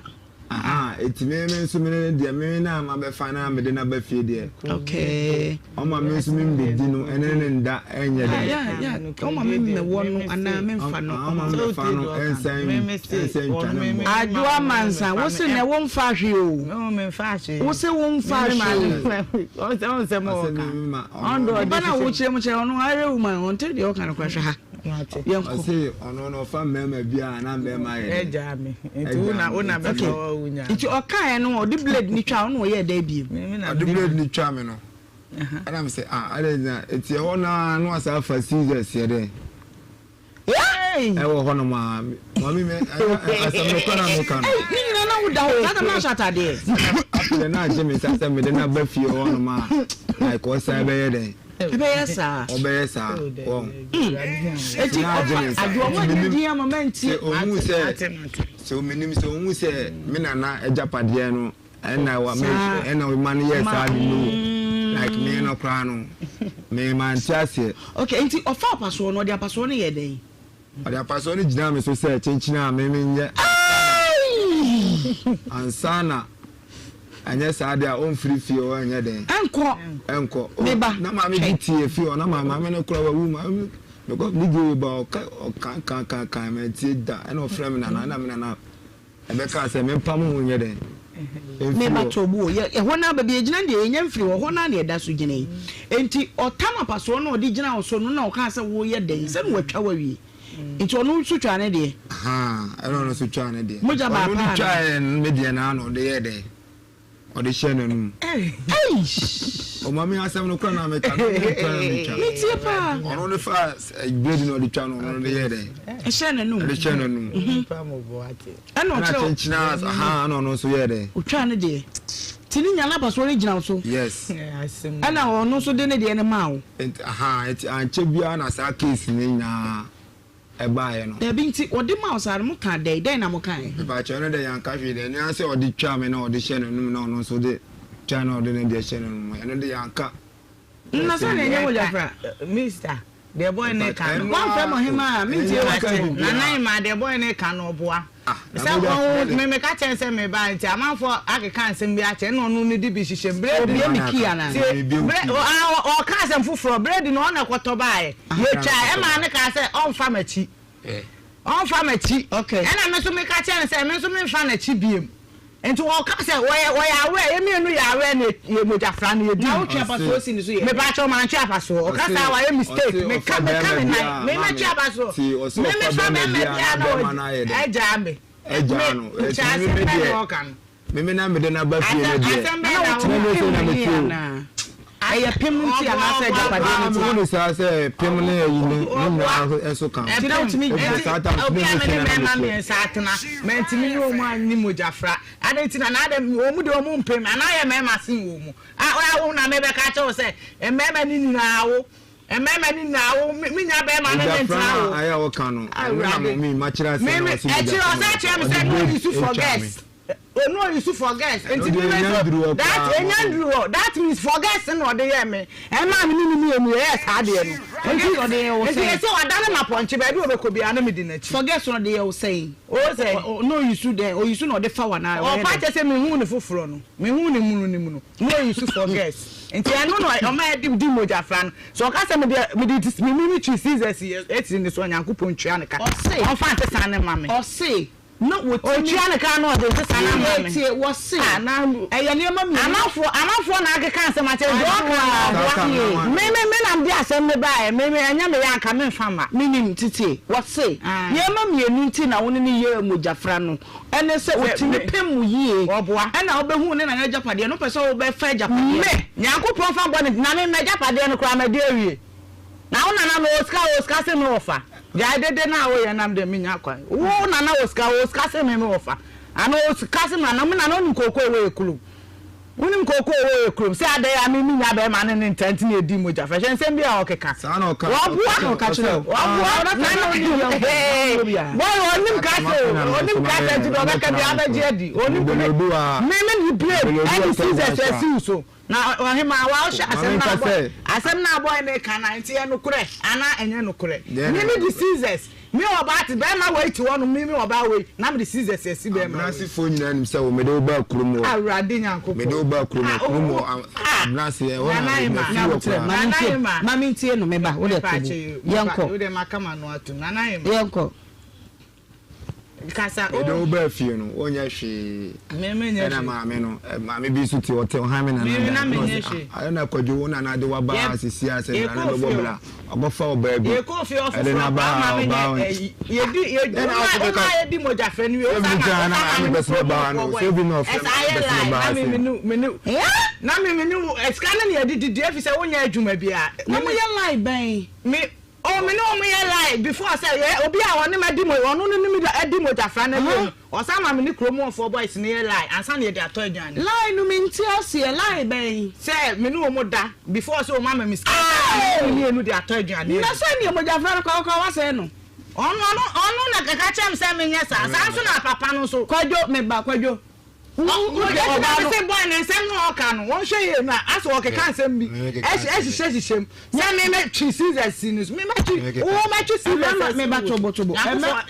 Aha, eti me me nso me ne deɛ me na mabɛfa na mede no aba fie deɛ. Okay. Ɔma me nso me mbɛdi no ɛne ne nda ɛnyɛ dɛ. Yeah, yeah, ɔma me mmɛwɔ no anaa me nfa no. Ɔma me mmɛfa no ɛnsɛn ɛnsɛn ntwa ne mbɔ. Adwoa Mansa, wo se nɛ wo nfa hwee o. Wo se wo nfa hwee. Ɔba no a wo kyerɛ mu kyerɛ ɔno ayɛ woman ɔnte deɛ ɔka no kora hwɛ ha. Yɛnkɔ. Ɔse ɔno no ɔfa mmarima bi a na mmarima ayɛ dɛ. Ɛgyaa me. Nti wo na wo na bɛfa wa wo nya. Nti ɔkaeɛ no ɔde blade no twa wo na ɔyɛɛ dɛn bio? Ɔde blade no twa me no ɛna me sɛ ah adɛn nti na nti ɛhɔ no ara na wasan afa scissors yɛ dɛn. Ɛwɔ hɔ nom a maame mi asɛm no kɔ na mi ka no. Ne nyinaa na woda hɔ saa na ahyɛ ataadeɛ. Afei na agye mi nsa sɛ mede no aba fie hɔ nom a like ɔsan bɛyɛ dɛn. Ɛbɛyɛ saa. Ɔbɛyɛ saa wɔn. Eti ɔfa adoa wɔn nyɛ din ama mɛnti. Sɛ ohun sɛ sɛ ominim sɛ ohun sɛ me nana agyapadeɛ no. Ɛna wa me ɛna ɔma no yɛ saa de no like me no koraa no me ma nte aseɛ. Okay nti ɔfa apasoɔ no ɔde apasoɔ no yɛ dɛn? Ɔde apasoɔ no gyinaa me so sɛ kyenkyen a me me nyɛ ansa na ɛnyɛ saa deɛ a ɔmfiri fie hɔ ɛnyɛ dɛn. Ɛnkɔ. Ɛnkɔ. Me ba. Na maame bi tie fie hɔ na maame no koraa wawu maame mekɔ me die ba ɔka ɔka kan kan kan mɛntie da ɛna ɔfrɛ me nana ɛna me nana. Ɛbɛkaa sɛ, Mempa mo ho nyɛ dɛn mfiri Me ba hɔ? tɔ bu o, yɛ, ɛhɔ no ara, baabi a yɛgyina no deɛ, yɛnnya mfiri hɔ, ɛhɔ no ara na yɛda so gyina yi. Enti ɔtam apasoɔ no a ɔde gyinaa wo so no na ɔkaa sɛ, Woreyɛ dɛn? Sɛ na watwa wo awie. Enti ɔno nso twaa ne deɛ. Ahaa, ɛna ɔno nso twaa ne deɛ. Mogya baa Ɔno paa no anaa? twaa me deɛ no ara na ɔde yɛɛ dɛn? Ɔde hyɛɛ n'anum. Eish! Ɔma me asɛm no kora na meka no me kora na metwa. Metie paa. Ɔno ne fa blade na ɔde twa no ɔno de yɛɛ dɛn? Ɛhyɛɛ n'anum. Ɛde hyɛɛ n'anum. Ɛna Ɛna ɔkyerɛ kyenkyena aha ɛna ɔno nso yɛɛ dɛn? Ɔtwaa ne deɛ. Ti ne nya n'abasoɔ no gyina wo so. Yes. Ɛna ɔno nso de ne deɛ no maa wo. Nti aha nti ankyɛ biara na saa case no nyinaa ɛbaeɛ no. Dabi nti ɔde maa wo saa no mo kaa dɛn? Dɛn na mo kaeɛ? Mepakyɛw ɛno deɛ yɛanka hwee deɛ ɛno ara sɛ ɔde twaa me na ɔde hyɛɛ n'anum na ɔno nso de twaa na ɔde ne deɛ hyɛɛ n'anum ɛno deɛ yɛanka. Nna sɛ na ɛnyɛ mogya fra. Mister, deɛ boy no reka no. Woamfrɛ mo hemaa a, mentie w'asɛm. Nana Emma, deɛ boy no reka no ɔboa. Sɛ ɔho me meka kyerɛ no sɛ meba nti amanfoɔ akeka nsɛm bi akyerɛ na ɔno ne de bi hyehyɛ mu. Berɛ bi Obie me key anaa? Tie, berɛ ah ɔka asɛm foforɔ, berɛ bi no ɔna ɛkɔtɔ baeɛ. Yɛtwae, ɛmaa no kaa sɛ ɔmfa m'akyi. Ɔmfa m'akyi. Okay. Ɛna me nso meka kyerɛ no sɛ me nso memfa n'akyi biom. Nti wɔka sɛ wɔyɛ wɔyɛ awɛ yɛ mienu yɛ awɛ na yɛ mogya fra na yɛ di Na wotwe apasoɔ si ne so yɛ dɛn? Mepakyɛw mantwe apasoɔ ɔka saa wayɛ mistake meka meka me nan me mɛtwe apasoɔ me mefa bɛɛma biara na ɔgyaa me me nkyɛ asɛm bɛn na ɔka no. Meme na mede no aba fie no deɛ. Asɛm bɛn na wotumi pem no yie anaa? Ɛyɛ pem nti anaasɛ agyapadeɛ no nti? Mehu no saa sɛ pem ne ayi no ne nyinaa nso ka ho. Nti na wotumi gyina. Saa tam Obi a me me ne na mmarima mete. mmiɛnsa atena, mantumi ne wɔn anni mogyafra. Adɛn nti na na adɛn wɔn deɛ wɔn mpem anaa yɛ mmarima sen wɔn mu? A a wo na mebɛka akyerɛ wo sɛ mmarima no nyinaa wo mmarima no nyinaa wo me nya barima no ne Mogyafra ntena no wo. a ayɛ a wɔka no, ɛno na Awurade. mɔmi makyerɛ aseɛ Me na me ɔse akyire mogyafra ɔsan no kyerɛ me ɔde sɛ no blade use for atwa me. girls. No ɔyi su for girls nti mi mi nso that enya nduru hɔ that means for girls na ɔde yɛ me ɛmaa mi ne ne mmienu yɛ yɛ saa adeɛ no nti nti yɛ sɛ ɔda ne ma pɔnkye baabi ɔbɛkɔ biara na mi di n'akyi. For girls na ɔde yɛ wo sɛn? O sɛ. No ɔyi su dɛn ɔyi su na ɔde fa wo anaa ɔyɛ dɛn? Ɔfa kyɛ sɛ mi hu ne foforɔ no mi hu ne munu ne mu no no ɔyi su for girls nti ɛno na ɔma yɛ di mogya fra no sɛ ɔka sɛ mi de mi de mi mi twi scissors yɛ eti ne so Onyankopɔn ntua ne ka ɔnfa nsesa ne ma me. Ɔse. Na wɔtumi. Ɔtua ne ka na ɔde nsesa no ama me. Tie, tie, wɔse. Ah, na. Ɛyɛ nneɛma mmienu. Amanfoɔ, amanfoɔ na akeka nsɛm akyerɛ me, deɛ ɔka no ɔboa. Me, me, me na mede asɛm no baeɛ, me, me, ɛnyɛ me ya anka memfa mma. Menim, tietie, wɔse. Nneɛma mmienu nti na wo ne no yɛɛ mogyafra no, ɛne sɛ ɔtumi pem wo yie, Ɔboa. ɛna wobɛhuu ne nana agyapadeɛ no, wopɛ sɛ wobɛfa agyapadeɛ no. Me, Nyankopɔn fa bɔne, na me, m'agyapadeɛ no koraa madi awie. Na wo nana no ɔwɔ sika ɔwɔ sika sen me wɔfa gyae dede no a woyɛ nam deɛ menya kwan wo nana wɔ sika ɔwɔ sika sen me me wɔfa ana ɔwɔ sika sen me ana me nana onim kooko ɛwɔ yɛ kurom wonim kooko ɛwɔ yɛ kurom sɛ adɛn a me menya bɛrima ne ne nta nti na ɛdi mogya fɛ hwɛ nsɛm bi a ɔkeka wɔboa wɔboa nana bɔyɛ ɔnim kasa o ɔnim kasa nti deɛ ɔbɛka bi abɛgye adi ɔnim me me ne blade ɛne scissors asiw so Na ɔhemaa wa ɔhwɛ asɛm no abɔ asɛm no abɔ ɛne ka na nti yɛ nokorɛ anaa ɛnyɛ nokorɛ me me de scissors me ɔbaa te bɛɛma wei te hɔ nom me me ɔbaa wei na me de scissors asi bɛɛma wei. Abenase foɔ nyinaa nim sɛ wo mede wo baa kurom hɔ. Awurade Nyankopɔn. Mede wo baa kurom hɔ kurom hɔ Abenase ɛhɔ na mefiri hɔ koraa. Nana Emma. Ma me ntie no me ba wo de to bo yɛnkɔ. Wo de maka m'ano atom Nana Emma. Yɛnkɔ. Kasa o. Mede wo baa fie no, wonyɛ hwee. Ɛna maame no, maame bi nso te ɔte ɔhan me nana dan. Na ɔse, ah, ɛna Kwadwo wo nana de waba ha sisi a sɛ nana bɛbɔ bla. Ɔbɛfa ɔbaa bi. Ɛde no aba ha, ɔbaa hɔ. Ɛna ɔse bɛka. Sɛ bi gyaa na maame pɛ sɛ bɛba ha no, sɛ bi na ɔfrɛ maame pɛ sɛ bɛba ha sɛ. Na me me ne wo, sika no na yɛde didi efisɛ wonyɛ adwuma biara. Na moyɛ line bɛn? Me Oh me ne wɔn yɛ lie before sɛ yɛ obi a ɔne me adi mo ɔno no ne me adi mogyafra no awie no ɔsan ma me ne kurom wɔfoɔ boys no yɛ lie ansa na yɛde atɔ aduane. Lie no me nte aseɛ lie bɛn. Sɛ me ne wɔn da before sɛ wɔn ama me sika ansa na me ne wɔn mmienu de atɔ aduane adi. Na sɛ neɛ mogyafra no koraa koraa wasɛe no. Ɔno ɔno ɔno na kɛka kyerɛ me sɛ menyɛ saa saa nso na papa no nso. Kwadwo me ba kwadwo. Wo hwɛ ɔbaa no. Mese boy no nsɛm no a ɔka no wɔnhwɛ yie no a asɛ ɔkeka nsɛm bi ɛhyehyɛ hyehyɛ mu sɛ me mɛ twi scissors si no so me mɛ twi wo mɛ twi scissors si wo so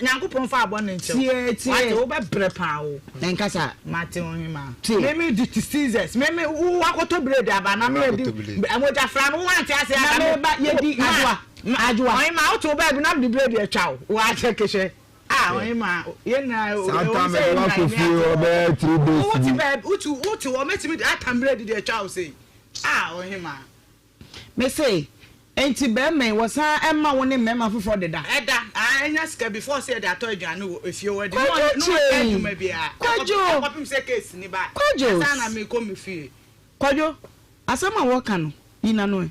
Nyankopɔn fa abɔ ne nkyɛw wate wo bɛ brɛ paa wo nkasa mate wo hema me me di scissors me me wo akɔtɔ blade aba na me di mogya fra no wo ante ase aka me ba yɛ di ajoa ajoa ɔhema wo to baabi na me di blade atwa wo wo akyɛ kehwɛ Ah ɔhema yɛn nyinaa Saa ɛwɔ time sɛ de yɛn nyinaa wakɔ yɛn fie ani hɔ agye. bɛyɛ three days Wote bi. baabi wote wote hɔ mɛtumi de atam blade de atwa wo sei ah ɔhema. Me se, enti bɛɛma yi wɔsan ɛma wo ne mmɛɛma foforɔ deda? Ɛda ah ɛnya sika before sɛ yɛde atɔ aduane wɔ efie hɔ de na Kwadwo ɔnyɛ na ɔnyɛ kyei! adwuma biara Kwadwo! ɛkɔpem sɛ case ni ba Kwadwo! ansa na mekɔ me fie. Kwadwo, asɛm a wɔka no, yi n'ano ɛ.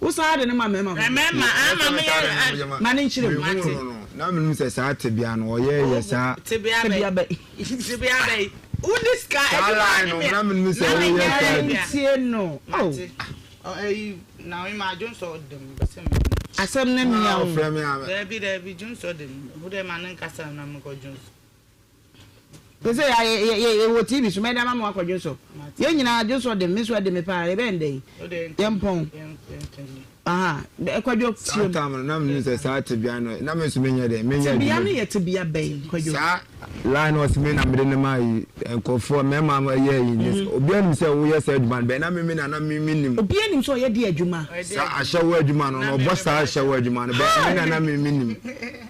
Wo saa de no ma mmarima ho. Mmarima, ama me yɛ. Ma ne nkyerɛ mu. Mehuu no no, na menim sɛ saa tebea no, ɔyɛ yɛ saa. Tebea bɛn? Tebea bɛn? Wonni sika. Saa line no, na menim sɛ woyɛ saa. Tie no. Oh. Ɛyi, na ɔyɛ ma adwonsɔ dem bɛsɛ mi. Asɛm no mia wo. Daabi, daabi, dwonsɔ dem. Wo dɛ ma ne nkasa na mekɔ dwonsɔ. Te sɛ yɛwɔ TV so, mɛde ama mo akɔ dwonsɔ. Yɛn nyinaa dwonsɔ de me nso ɛde me paa, yɛbɛyɛ ndɛn? Yɛmpɔn. Aha, Kwadwo Saa tie mu. time no, na menim sɛ saa tebea no, na me nso menyɛ dɛn, menyɛ Tebea adwuma no bi. yɛ tebea bɛn, Kwadwo? Saa line no ɔse me na mede no maa yi, nkurɔfoɔ, mmarima yɛ yi, ne sɛ, obiara nim sɛ woyɛ saa adwuma no, bɛn na me me na na me menim. Obiara nim sɛ ɔyɛ deɛ adwuma? Saa ahyɛwo adwuma no, na ɔbɔ saa ahyɛwo adwuma no, bɛn me na na me menim.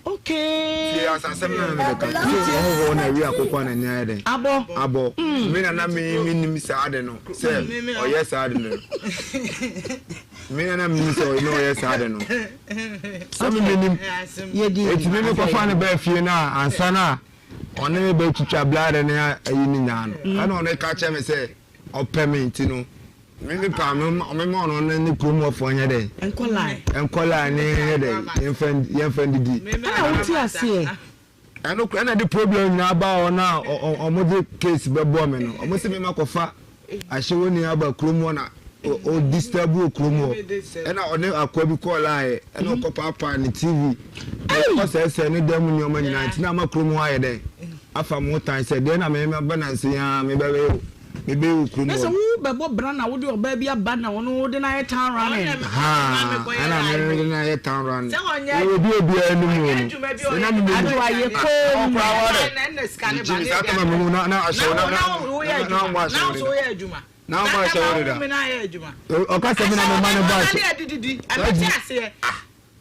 Okay. Tie asasɛm na na mebɛka. Sɛ ɔhɔhoɔ na awi akokɔ a n'ani ayɛ dɛn? Abɔ. Abɔ. Me na na me menim saa ade no sɛ ɔyɛ saa ade no. Me na na menim sɛ ɔyɛ na ɔyɛ saa ade no. Sɛ me menim. Eti me mekɔfa no baa fie no a ansa na ɔne me bɛtwitwa blade ne ayi ne nyaa no. Ɛna ɔno ka kyerɛ me sɛ ɔpɛ me nti no Me me paa me ma me ma ɔno ne ne kurom hɔfoɔ nyɛ dɛ. Nkɔlaa. Nkɔlaa ne nyɛ dɛ yɛnfa yɛnfa ndidi. Ɛna wo te aseɛ. Ɛno kora ɛna de problem nyinaa ba hɔ na ɔmo de case bɛbɔ me no ɔmo se me ma kɔfa ahyɛwoni aba kurom hɔ na o disturb wɔ kurom hɔ ɛna ɔne akoa bi kɔɔ laayɛ ɛna ɔkɔ paapaa ne TV ɔsɛɛsɛɛ ne dan mu nneɛma nyinaa nti na ama kurom hɔ ayɛ dɛ. Afa mo tan sɛ deɛ na me maba nansa yi ara mebɛyɛ o, mebɛyɛ wɔ kurom Na hɔ sɛ no. wo bɛbɔ bra na wode ɔbaa bi aba na ɔno wode no ayɛ town running. Haa, ɛna me mede no ayɛ town running. Wɔ obi obiara anim o no, me na me menim. Adwo ayɛ komm. Ɔkora hɔ dɛ, megye me saa tama mehu na na ahyɛ wo na na na na wɔn ahyɛ wo deda. Na wɔn ahyɛ wo deda. Ɔka sɛ me na mema no bɔ ahyɛ.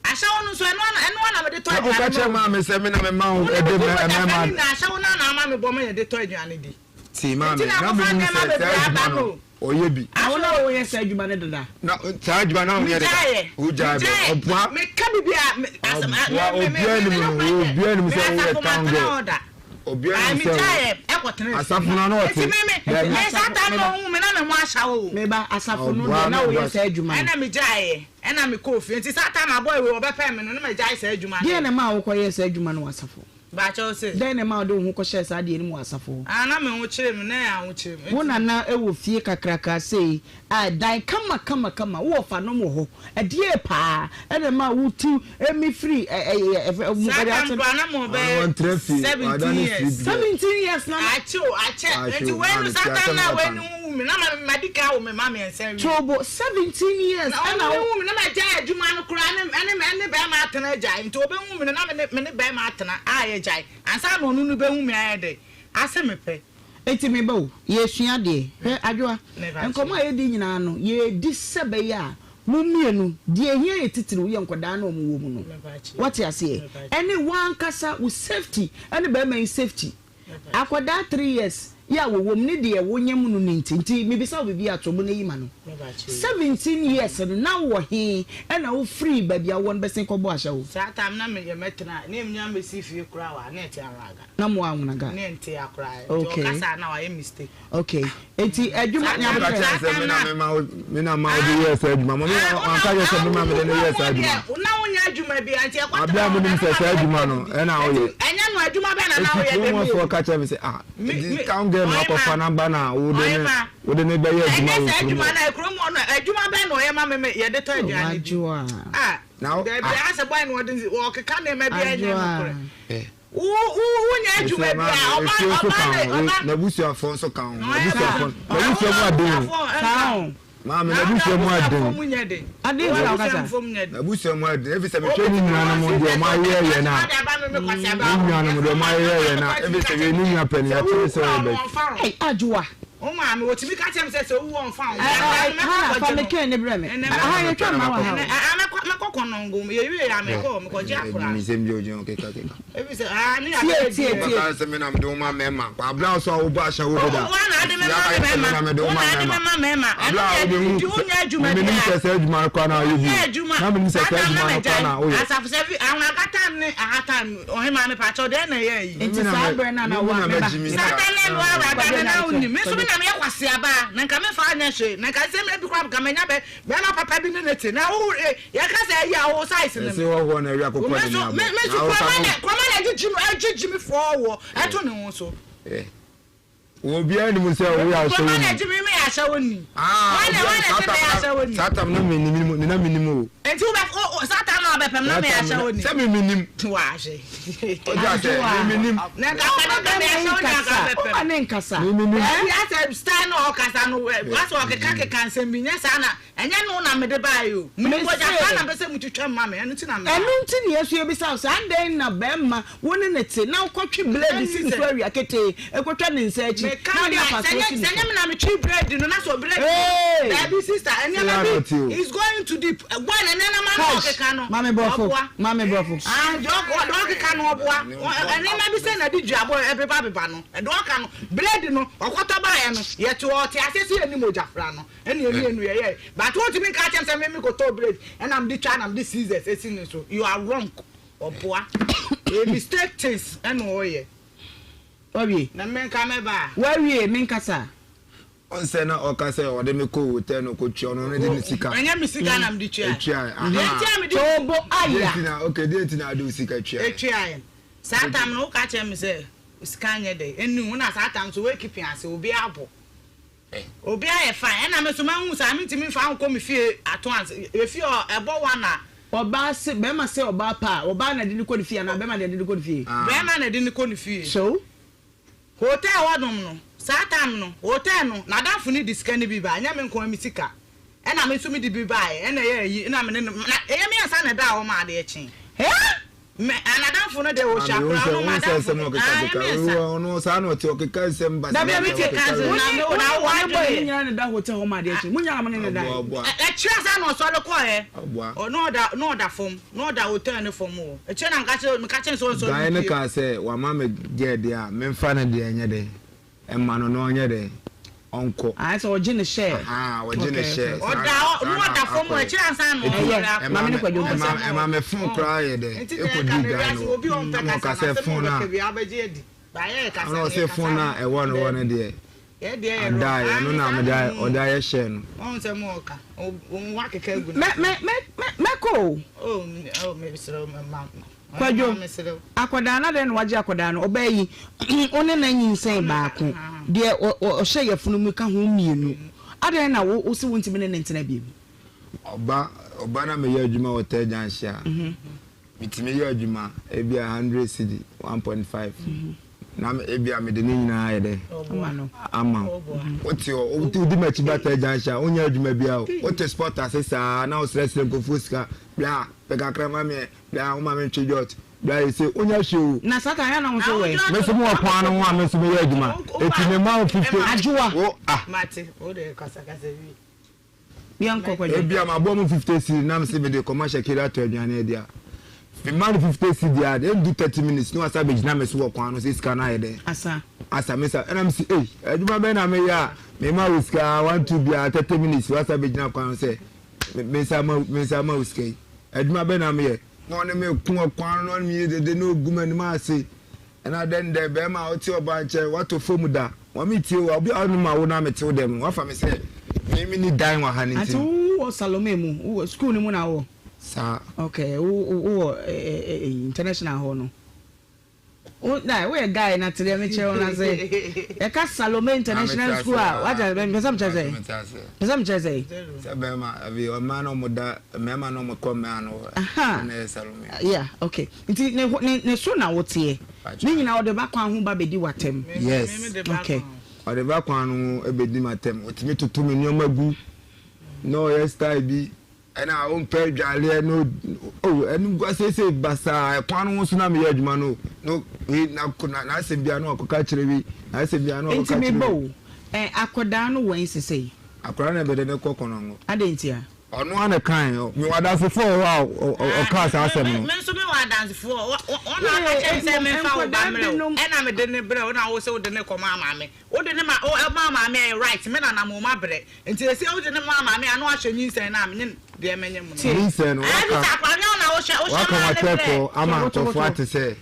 Ahyɛwo no nso, ɛno ara ɛno ara na mede tɔ Na aduane woka ma kyerɛ wo. maame sɛ me na mema wo Wo ne ɛde me mɛ mogya ka mmarima. ne nyinaa, ahyɛwo no ara na ama mebɔ ma yɛde tɔ aduane di. Tie maame, Enti na na akɔfa menim nneɛma sɛ saa bebree aba adwuma no no. ɔyɛ bi. Na wo na woyɛ saa adwuma no deda. Na saa adwuma no na woyɛ deda. Megyaeɛ. Wogyae bɛ, Megyaeɛ. ɔboa. Meka biribi a, me, asɛm, a, Ɔboa, me, me, me, obiara me, nim me no, nokorɛ deɛ, obiara nim me sɛ woyɛ asafo town matena girl. order. Obiara Ae, nim sɛ wo. megyaeɛ ɛkɔtena fie. Asafo no ano ɔte. Enti me, me, Daabi. me, saa time no ɔhuu me na me ho ahyɛ wo o. Meba, asafo no Ɔboa deɛ na na woyɛ ɔboa. saa adwuma no. Ɛna megyaeɛ. Ɛna mekɔɔ fie. Nti saa time a boy wei ɔbɛpɛɛ me no, na magyae saa adwuma no Deɛn yɛ. na ɛmaa wokɔyɛɛ saa adwuma no wɔ asafo? Baakyɛ wo se? Dɛn na ɛmaa wode wo ho kɔhyɛɛ saa adeɛ no mu wɔ asafo hɔ? Ah, na me ho kyere me, na ɛyɛ ahokyere me. Wo Nti. nana wɔ fie kakraka sei a dan kama kama kama, wo wɔfanom wɔ hɔ, ɛdeɛn paa na ɛmaa wotu mi firi ɛ ɛ ɛ ɛ Saa time koraa na mewɔ Ɔno bɛyɛ ɔntra fie, 17 wada ne years. sleep bed. 17 years na na. Akyɛ o, akyɛ. Waahwɛ Nti o, wei no maame saa te time asɛm no a a wei ɔka no no. wu me na ma madi kan awo me mma mmiɛnsa awie. Tobo, 17 years Na ɛna ɔno wo. wu me na magyae adwuma no koraa ne ɛne ɛne bɛrima atena agyae. Nti ɔbɛhu me no na me ne me ne bɛrima atena a yɛgyae. Ansa na ɔno no bɛhu me ayɛ dɛn ase mepɛ. Enti me ba o, yɛresua adeɛ. Hwɛ, Adwoa, Mepa nkɔmmɔ kyɛw. a yɛredi nyinaa no, yɛredi sɛ ɛbɛyɛ a mo mmienu, deɛ ɛhia yɛ titiriw yɛ nkwadaa no a wɔwɔ mu no. Mepa kyɛw. Woate aseɛ? Mepa kyɛw. Ɛne wo ankasa wo safety ɛne barima yi safety. Akwadaa three years yi a wɔwɔ mu ne deɛ wonyem no no nti, nti mebisa wo biribi a to bo na yi ma no. 17 years no na wowɔ he ɛna wofirii baabi a wowɔ no bɛsen kɔbɔɔ ahyɛwo? Saa time na meyɛ mɛtena ne menya mɛsi fie koraa wɔ ha na ɛte anraga. Na mo anwonaga? Ne nte akora nti Okay. ɔkasa a na wayɛ mistake. Okay. Eti adwuma Saa ne time Ɔka abotrɛ. kyerɛ sɛ me na me ma wo me na ma wode yɛɛ saa adwuma. Mami Ah, wanka kyerɛ sɛ me ma mede no yɛɛ saa adwuma. Na wonyɛ adwuma bi nti ɛkɔtena Abia hɔ mo nim na sɛ na saa ma adwuma no ɛna woyɛ. Ɛnyɛ no adwuma bɛn na na Eti woyɛ kurom dɛ mi hɔfoɔ ka kyerɛ me sɛ ah Me- nti me- town girl na ɔyɛ wakɔfa ma- n'aba na wode ɔyɛ ne ma. wode ne bɛyɛ adwuma Ɛnyɛ wɔ saa kurom adwuma hɔ. na kurom hɔ no adwuma bɛn na ɔyɛ ma me me yɛde tɔ aduane di. Adwoa. Ah, Na wo- dabi ah. asɛ boy no ɔde ɔkeka nneɛma bi ɛnyɛ Adwoa. nokorɛ. Eh. Wo wo wonya adwuma bi a ɔba Efie nso ɔba ka ne ho ɔba. n'abusuafoɔ nso ka ho Na ɔyɛ n'abusuafoɔ ba. n'abusua mu aden o Saa o. maame n'abusua mu aden mu nyɛ den. Aden nti na wokasa? n'abusua mu aden efi sɛ mehwɛ ne nuanom deɛ ɔmo ayɛ yɛ na ne nuanom deɛ ɔmo ayɛ yɛ na efi sɛ wei ne nua panin akyerɛ sɛ ɔyɛ bɛ Ei, Adwoa. Wo maame otumi ka kyerɛ me sɛ sɛ owu ɔmfa wo. Ɛ, ɛ, Hana, fa me kɛn ne brɛ me. Aha, yɛtwa mma wɔ ha o. Mɛkɔ kɔnɔngo yɛwie yɛ a mekɔ mekɔgye akora. Ɛdi bi ogyina keka keka. Ebi sɛ aa ne Tie, tie, tie. Ɔka sɛ me na mede wo ma mmarima. Abla wo so a wobɔ ahyɛ wo deda. Wo na ade me ma mmarima. Wo na ade me ma mmarima. Abla a wobɛhu menim sɛ sɛ adwuma no koraa na woyɛ bi. Na menim sɛ sɛ adwuma no koraa na woyɛ. Asafo sɛ fi ahonagatan ne ahatan ɔhema me pakyɛw deɛ na ɛyɛ yi. Nti saa berɛ no a na wo a meba. Saa da no a mewɔ awuraba no na wonim. Me nso me na meyɛ kwaseaba na nka memfa anyɛ hwee. Na nka sɛ mmerɛ bi koraa nka manya bɛ bɛrima papa bi ne ne te. Na wo eh, yɛka sɛ ayi a wo size no Ɛse hɔhoɔ na awia akokɔ Me ne nso ne me abɔ. me nso Na wo kurɔma ka na no. kurɔma na ɛgyegye me ɛgyegye me fɔɔ wɔ ɛto ne ho so. Eh. Obiara nim sɛ woyɛ ahyɛwoni. Kurɔma na ɛgye me meyɛ ahyɛwoni. Ah, Wɔn na wɔn na ɛsɛ meyɛ ahyɛwoni. Saa tam no menim ne na menim o. Nti wo bɛ saa tam na ɔbɛpɛm na meyɛ ahyɛwoni. Sɛ me menim. Wahwɛ. Ɔgya sɛ me menim. Na nka sɛ nka meyɛ ahyɛwoni anka ɔbɛpɛm. Ɔma ne nkasa. Me menim. Ɛbi asɛ style na ɔkasa no asɛ ɔkeka keka nsɛm bi nyɛ saa na Ɛnyɛ no na mede baeɛ o. Mede mogya paa na mepɛ sɛ motwitwa ma me, ɛno nti na mebaeɛ. Ɛno nti na yɛn nso yɛbisa wo sɛ, adɛn na barima wo ne no te na wokɔtwe blade si ne so awia ketee, kɔtwa ne nsa akyi, na wode apasoɔ si ne so? Sɛ ɛnyɛ me na metwe blade no, na sɛ blade no, daabi sister, nneɛma bi is going too deep. Boy na nneɛma na ɔkeka no, Maame borɔfo, ɔboa. maame borɔfo. Ah, deɛ ɔkeka no ɔboa. Nneɛma bi sɛ na de dua bɔ ɛbeba beba no, deɛ ɔka no, blade no, ɔkɔtɔ baeɛ no, yɛte ɔte aseɛ sɛ yɛnni mogya fra no. Ɛna yɛn mmienu yɛyɛe but wontumi nka akyɛm sɛ me me kɔtɔɔ bread ɛna mede twa na mede scissors esi ne so you are wrong ɔboa ɛyɛ mistake things ɛna ɔyɛ. Wawie. Na me nka mɛba a. Wawie me nkasa. Ɔnsɛ na ɔka sɛ ɔde me kɔ hotel na ɔkɔ tua ɔno ɔno de ne sika. Ɛnyɛ me sika na mede tua. Etua aha. Deɛ nti a mede. Tobo aya. Deɛ nti na okay deɛ nti na ade wo sika tua. Etua yɛ saa tam no woka kyerɛ me sɛ sika nyɛ dɛ ɛnu wo na saa tam so wo keeping ase obi abɔ. Obi ayɛ fine ɛna me nso mahu saa mentumi nfa wo nkɔ me fie at once efie hɔ ɛbɔ one a. Ɔbaa se bɛrima se ɔbaa pɛ a ɔbaa na ɛde no kɔ ne fie anaa bɛrima na ɛde no kɔ ne fie? Bɛrima na ɛde no kɔ ne fie. So. Hotel hɔ nom no, saa time no, hotel no, n'adamfo no de sika no bi bae, ɛnyɛ me nko ara me sika, ɛna me nso mede bi baeɛ, ɛna ɛyɛ ayi, ɛna me ne no, na ɛyɛ me ansa na ɛdaa hɔ ma adeɛ kyee. Me, ah, n'adamfo no deɛ ɔhyɛ Maame, akora, wo ɔno sɛ m'adamfo nsɛm no, ɔkeka ah, ɛyɛ keka, me ansa. ɔno saa na ɔte ɔkeka nsɛm Dabi, basabasa, ɛmi tie, ɔkeka Ɔkeka nsɛm, wo na ne me, wo na ne wo wo ne boy adwene no yɛ. nyinaa na ɛda hotel hɔ ma adeɛ kye, mo nyinaa na mo ne no dae. Ɔboa, ɔboa. Akyire ansa na ɔsɔre kɔeɛ, Ɔboa. ɔ, na ɔda, na ɔda fam, na ɔda hotel no fam hɔ. Akyire na meka kyerɛ, meka kyerɛ no sɛ ɔnsɔre Guy no mpue. kaa sɛ wama me girl deɛ a, memfa ne deɛ nyɛ dɛn mma no na ɔnyɛ dɛn ɔnkɔ. Ayɛ sɛ ɔgye ne share. Ahaa, ɔgye ne Okay, share. okay. Saa Ɔda na, hɔ, saa na na ɔda fam hɔ, akɔyɛ. akyire ansa na Eti ɔsɔre akɔ. ɛma Maame ne me, Kwadwo ɛma, nkasa. ɛma me phone koraa yɛ dɛn Nti na ɛka ɛkɔdii no guy wiase no hɔ. obi ɔmpɛ Ɛna ɔka kasa na sɛ asɛm a phone a, ɔbɛka biara wobɛgye adi. Ba yɛ kasa ɛna no ɔse yɛ kasa phone a ɛwɔ ne hɔ no daabi. deɛ, Yɛ deɛ yɛ wrong. adae, ɛno Aane na saa mede na ayɛ, mehu ɔde no. ayɛ share no. Wahu sɛ mo ɔka, wo akeka agu Mɛ n'aso. mɛ mɛ mɛ mɛkɔ o. Oh, oh mesrɛ wo ma, Kwadwo, ma mesrɛ wo. akwadaa no adɛn na wagye akwadaa no? Ɔbaa yi, wo ne no anyinsɛn baako, deɛ ɔhyɛ yafunu mu ka ho mmienu. Adɛn na wo se wontumi ne no ntena bio? Ɔba, ɔba na meyɛ adwuma wɔ Third Junction a, metumi yɛ adwuma ebia hundred cedi, 1.5, na ebia mede ne nyinaa ayɛ dɛ ama wo. Wote hɔ, wodi m'akyi ba Third Junction a, wonyɛ adwuma biara o. Wote spot ase saa na wosrɛsrɛ nkurɔfoɔ sika, bla, pɛ kakra ma me ɛ. Bra wo ma me ntwe jot. Bra yɛ se wonya hwee o. Na satan yɛ na wo nso wɛ. Me nso mo wɔ kwan no ho a me nso meyɛ adwuma eti me ma wo 50. Adwoa. Wo ah. Mate wo de kasa kasa wie. Yɛn kɔ kwadwo. Ebia ma bɔ mo 50 cedi na me se me de kɔma Shakira atɔ aduane adi a. Me ma no 50 cedi a endu 30 minutes na wasa abegyina me so wɔ kwan no sɛ sika no ayɛ dɛn. Asa. Asa me sa ɛna me se ei adwuma bɛn na meyɛ a me ma wo sika 1 2 biara 30 minutes wasa abegyina kwan no sɛ Me nsa ama me nsa ama wo sika yi. Adwuma bɛn na meyɛ? Na ɔne me ko ɔkwan no, na ɔne me yɛ dede, na ogu m'anim ase. Ɛna dɛn dɛ, bɛrima a wote ɔbaa nkyɛn, woatɔ fam da. Ma metie o, obi a ɔne ma wo na mete wo dɛm no, wafa me sɛ me menni dan wɔ ha no nti Ante no. wowɔ Salome mu, wowɔ school no mu na wowɔ? Saa. Okay, wo wowɔ eh, eh, eh, international hɔ no. Wo na woyɛ guy na te deɛ mekyerɛ wo na sɛ yɛka Salome International School a wagya mpɛ sɛ mekyerɛ sɛ mpɛ sɛ mekyerɛ sɛ. Sɛ bɛrima abi ɔmaa na ɔmo da mmarima na ɔmo kɔ mmaa no hɔ ɛna yɛ Salome. Yeah okay nti ne ne ne so na woteɛ ne nyinaa ɔde ba kwan ho ba bɛdi w'atɛm. Yes okay. Ɔde ba kwan no ho bɛdi m'atɛm ɔtumi toto me nneɛma gu na ɔyɛ style bi. Ɛna wompɛ adwaleɛ no oh ɛno gua seesei basaa ɛkwan no ho so na meyɛ adwuma no no wei na na n'asɛm biara na wakɔka kyerɛ wei n'asɛm biara na wakɔka Nti kyerɛ meba wei. o, ɛ akwadaa no wɛn sesei? Akwadaa no bɛdɛ no kɔ kɔnɔngo. Adɛn ntia? Ɔno ara na ɛkae, mewɔ adansefoɔ wɔ hɔ a ɔkaa saa asɛm no. Me nso mewɔ adansefoɔ, wɔn na aka kyerɛ me sɛ memfa wo ba mmerɛ wo, ɛna mede no brɛ wo, na wo sɛ wode no kɔmaa maame. Wode ne ma wo maa maame a ɛyɛ right me nana mo ma brɛ nti ese wode ne maa maame a na wahyɛ nyinsɛn no a menye deɛ menye mo no. Nyinsɛn no Ɛɛ waka sɛ akora nyɛ wo na wohyɛ wohyɛ waka maa ne brɛ. wakyerɛfoɔ ama nkurɔfoɔ ate sɛ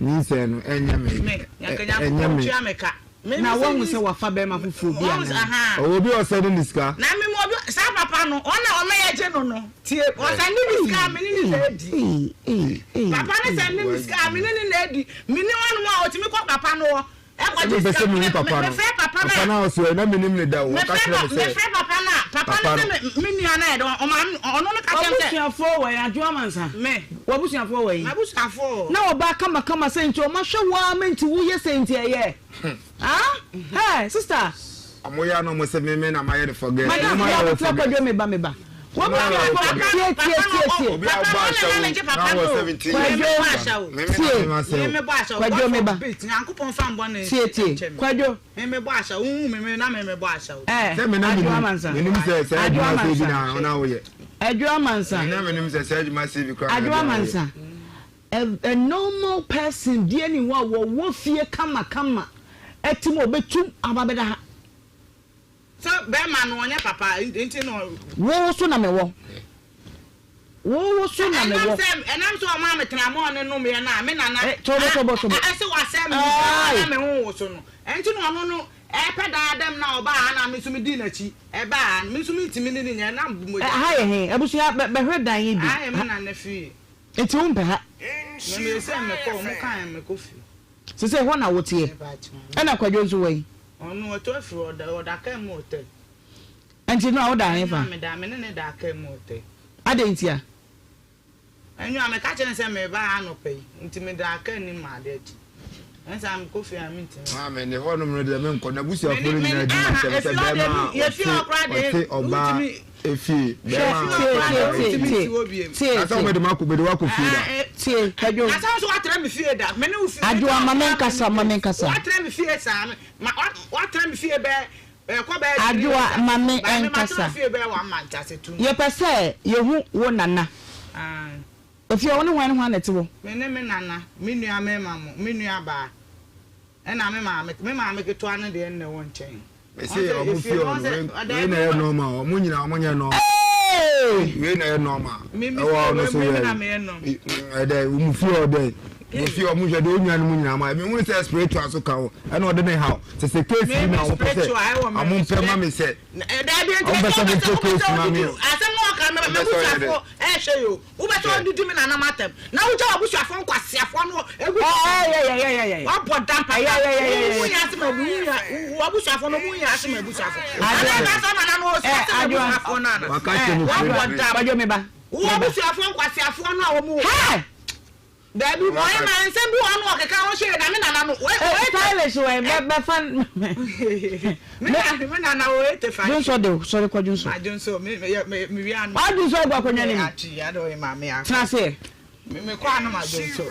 nyinsɛn no ɛnyɛ me Me nyanka ɛnyɛ Nyankopɔn me. tua me ka. Me Na me sɛ wahu nyins sɛ wafa bɛrima foforɔ bi wahu sɛ anaa? ahaa. Ɔwɔ obi a ɔsɛne ne sika. Na me mo obi saa papa no ɔno a ɔma yɛgye no no tie ɔsɛne me sika a me ne ne na adi. Papa no sɛne me sika a me ne ne na adi. Me ne ɔnom a ɔtumi kɔ papa no hɔ. Sɛ mepɛ sɛ mehu papa no, papa no a ɔsoɛ na menim no da o, ɔka kyerɛ me sɛ, papa no. W'abusuafoɔ wɔ he? Adwoa Mansa, w'abusuafoɔ wɔ he? Na ɔbaa kamakama sɛ nti ɔma hwɛ wo ara ma nti woyɛ sɛ nti ɛyɛ ah hey sister. Ɔmo yɛ a na ɔmo se me me na mayɛ no forget. Madam Ɔmo yɛ ayɛ wo aboterɛ forget. kwadwo me ba me ba. Ɔmo ayɛ wo forget. Tie tie tie tie. Obi a ɔbɔ ahyɛ wo na ɔwɔ 17 years. Kwadwo Me me na tie me ma sɛ o. Kwadwo me ba tie tie Kwadwo. Eh Sɛ me na Adwoa menim Mansa menim sɛ saa Adwoa adwuma sɛ bi Mansa na ɔna woyɛ. Adwoa Mansa Me na menim sɛ saa adwuma sɛ bi koraa na Adwoa ɛde woyɛ. Mansa a a normal person bia ni hɔ a wɔwɔ fie kama kama ɛte mu a ɔbɛtu aba bɛda ha. Sɛ bɛɛma no ɔnyɛ papa nti na. Wo so na mewɔ. Wo so na mewɔ. Ɛnam sɛ ɛnam sɛ ɔmaa me tramɔɔ ne nomeɛ no a me nana. Eh, tobo tobo tobo. Ɛsɛ wasɛe me ho na me ho woso no. Ɛnti na ɔno no ɛpɛ daa dɛm na ɔbaa ha na me nso me dii n'akyi ɛbaa ha no me nso me ntumi ne ne nyɛ ɛnam mogya. Ɛha yɛ he? Abusua bɛhwɛ dan yi bi. Aha yɛ me nana fie. Nti wo mpɛ ha? Me me sɛ mekɔ ɔmo kae mekɔ fie. Sesei hɔ na woteɛ? Ɛna Kwadwo nso wɔ he? Ɔno ɔtɔ afiri hɔ, ɔda ɔda kaa mu hotel. Ɛnti no a woda he fa? Ɛno a meda, me ne no da kaa mu hotel. Adɛn ntia? Ɛno a meka kyerɛ no sɛ mereba ha anɔpa yi, nti medaa kaa no mu ma adeɛ kye. Maame ne hɔ nom no deɛ menkɔ n'abusuafoɔ no nyinaa di m'asɛm sɛ bɛrima a ɔte ɔte ɔbaa efie bɛrima a ɔte ɔbaa efie na sɛ wɔde makɔ mede wakɔ fie da. Tie Kwadwo. Adwoa ma menkasa ma menkasa. Adwoa ma me nkasa. Yɛpɛ sɛ yɛhu wo nana. Efie wo ne hwan ne hwan na ɛte hɔ? Me ne me nana, me nua mmarima mo, me nua baa, ɛna me maame, me maame ketewa no deɛ na ɛwɔ nkyɛn. Mese ɔmo fie hɔ no wei na ɛyɛ normal ɔmo nyinaa ɔmo nyɛ normal wei na ɛyɛ normal ɛwɔ hɔ no so yɛ ɛdɛ ɔmo fie hɔ dɛ ɔmo fie ɔmo hwɛ de onua no mu nyinaa ma ebi hu sɛ spiritual so ka ho ɛna ɔde ne haw sɛ sɛ case bi na ɔmo pɛ sɛ ɔmo mpɛ ma mi sɛ ɔmo pɛ sɛ ɔmo mpɛ case ma mi o ɔmo pɛ sɛ ɔyɛ dɛ. Ɛhwɛ yi o, wobɛsɛ ɔdidi me nanam atɛm na wogya w'abusuafoɔ nkwaseafoɔ no egu wabɔ dam papa wo nya asɛm abu w'abusuafoɔ no mu nya asɛm abusuafoɔ ana ɛna sɛ nana no ɔsi asɛm abusuafoɔ no ana wabɔ dam w'abusuafoɔ nkwaseafoɔ no a wɔn wɔ Dabi, ɔyɛ ma nsɛm bi wɔ hɔ no ɔkeka ho hyɛ na me nana no. Stylish wɔ bɛ bɛfa. Me me nana wɔ ete fa. Dwonsɔ de sɔre kɔ dwonsɔ. Ma dwonsɔ me me me me wia no. Wa dwonsɔ agu akonnwa no mu. Ati ya de ɔyɛ ma me akɔ. Tena ase. Me me kɔ ano ma dwonsɔ.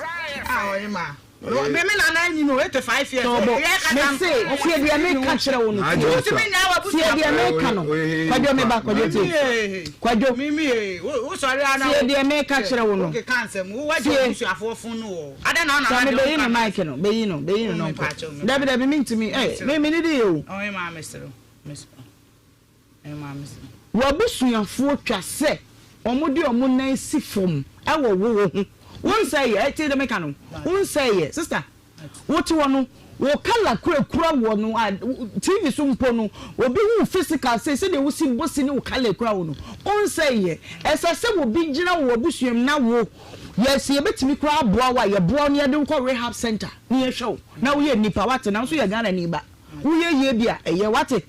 A ɔyɛ ma. Me me nana anyi no 85 years. Tɔɔbɔ me se tie deɛ me ka kyerɛ wo no tie tie deɛ me ka no kwadwo me ba kwadwo tie kwadwo tie deɛ me ka kyerɛ wo no tie sami beyi no mic no beyi no beyi no nɔnkɔ dabi dabi mi ntumi ɛ mi mi ni di yɛ o. W'abusuafoɔ twa sɛ wɔde wɔn nan si fam wɔ wo wo ho. Wo nsɛe yɛ, tie deɛ meka no, wo nsɛe yɛ, sister, wote hɔ no, wo colour kura kura wɔ no a, TV so mpo no, obi hu wo physical sei, sɛdeɛ wosi bɔ si ne wo colour kura wo no, wo nsɛe yɛ. Ɛsɛ sɛ obi gyina wɔ w'abusua mu na wo, yɛ, sɛ yɛbɛtumi koraa aboa wo a, yɛboa wo na yɛde wo kɔ rehab centre na yɛhwɛ wo, na woyɛ nnipa, wate, na wo nso yɛ Ghanani ba, woyɛ yie bi a, ɛyɛ, wate.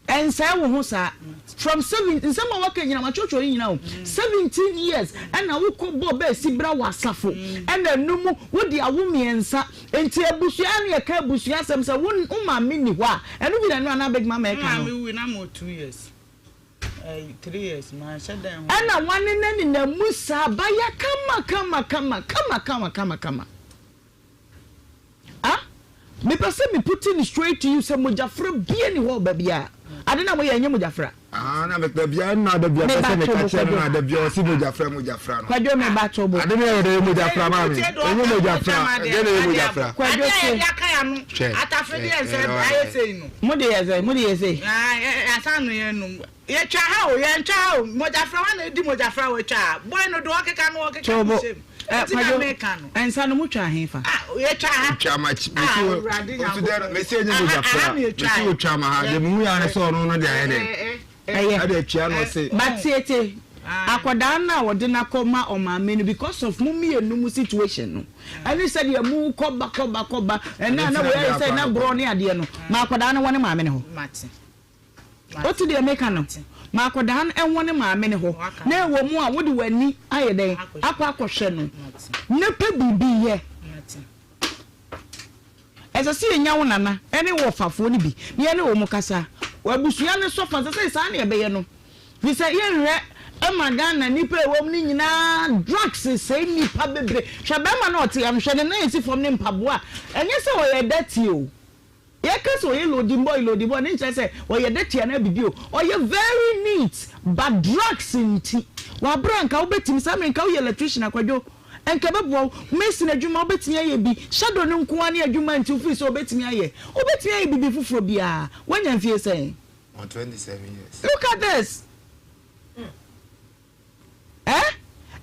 Ɛnsɛe wo ho saa. From seven nsɛm a waka nyinaa matwerɛtwerɛ ne nyinaa o 17 years ɛna wokɔ bɔ bɛɛ si bra wɔ asafo ɛna ɛno mu wode awo mmiɛnsa nti abusua ɛna yɛka abusua asɛm sɛ wo wo maame nni hɔ a ɛno bi na ɛno anaa big mama ɛka no. Me maame wui na mewɔ two years ɛɛ three years manhyɛ dan ho. Ɛna wanena nena mu saa baya kama kama kama kama kama kama kama. Ah mepɛ sɛ me puti no straight to you sɛ mogyafra bia ni hɔ baabiaa ade na moyɛ ɛnyɛ mogyafra. Ah na mepɛ bia na da bia pɛ sɛ meka kyerɛ no na da bia ɔsi mogyafra mogyafra no. Kwadwo me ba tobo. Ade no yɛ dɛ mogyafra maa me ɛnyɛ mogyafra ɛdeɛ na ɛyɛ mogyafra. Kwadwo se. Hwɛ Mo de yɛ sɛ mo de yɛ sei. Asan no yɛn nom. Yɛtwa ha o, yɛntwa ha o, mogyafra hwan na edi mogyafra a watwa ha? Boy no de ɔkeka no ɔkeka Tobo, no hyɛ mu. eh, Nti na Kwadwo, meka no. nsa no motwa he fa? Ah, yɛtwa ha. Twa ma mesi Ah, wo Awurade nso dɛ Nyankopɔn. mesi enye Aha, mogyafra aha na yɛtwa mesi ɛ. wo twa ma ha deɛ mehu yɛ ara ne sɛ ɔno no de ayɛ dɛn Eh, eh, Ɛyɛ. ɛde atua na ɔse But tietie, akwadaa no a wɔde no akɔ ma ɔmaame no because of mo mmienu mo situation no ɛne sɛdeɛ mo kɔ ba kɔ ba kɔ ba ɛna na Ɛno nti na wei ayɛ mede sɛ akwadaa na no borɔ kɔ. ne adeɛ no ma akwadaa no wɔ ne maame no hɔ. Mate. Wote deɛ meka no? Ma akwadaa no nwɔ ne maame no hɔ, na ɛwɔ mu a wode w'ani ayɛ dɛn? Akɔ akɔhwɛ no, na pɛ biribi yɛ. Ɛsɛ sɛ yɛnya wo nana ne wo ɔfafoɔ no bi na yɛne wɔn kasa. Abusua no sɔfa, ɛsɛ sɛ saa na yɛbɛyɛ no. Firi sɛ yɛnhwɛ ma Ghana nnipa a ɛwɔ mu no nyinaa drugs sɛe nnipa bebree. Hwɛ barima no a ɔte ha no, hwɛ ne nan a ɛsi fam ne mpaboa a, ɛnyɛ sɛ ɔyɛ dirty o. Yɛka sɛ ɔyɛ loading boy loading boy no nkyerɛ sɛ ɔyɛ dirty anaa biribi o, ɔyɛ very neat but drugs nti w'abrɛ nka wobɛtumi saa mmerɛ nka woyɛ electrician a Kwadwo nka ɛbɛboa wo, mason adwuma wobɛtumi ayɛ bi, shadow no nko ara ne adwuma nti wofiri sɛ wobɛtumi ayɛ, wobɛtumi ayɛ biribi foforɔ biara, woanya mfie sɛn? I'm 27 years. Look at this! Eh?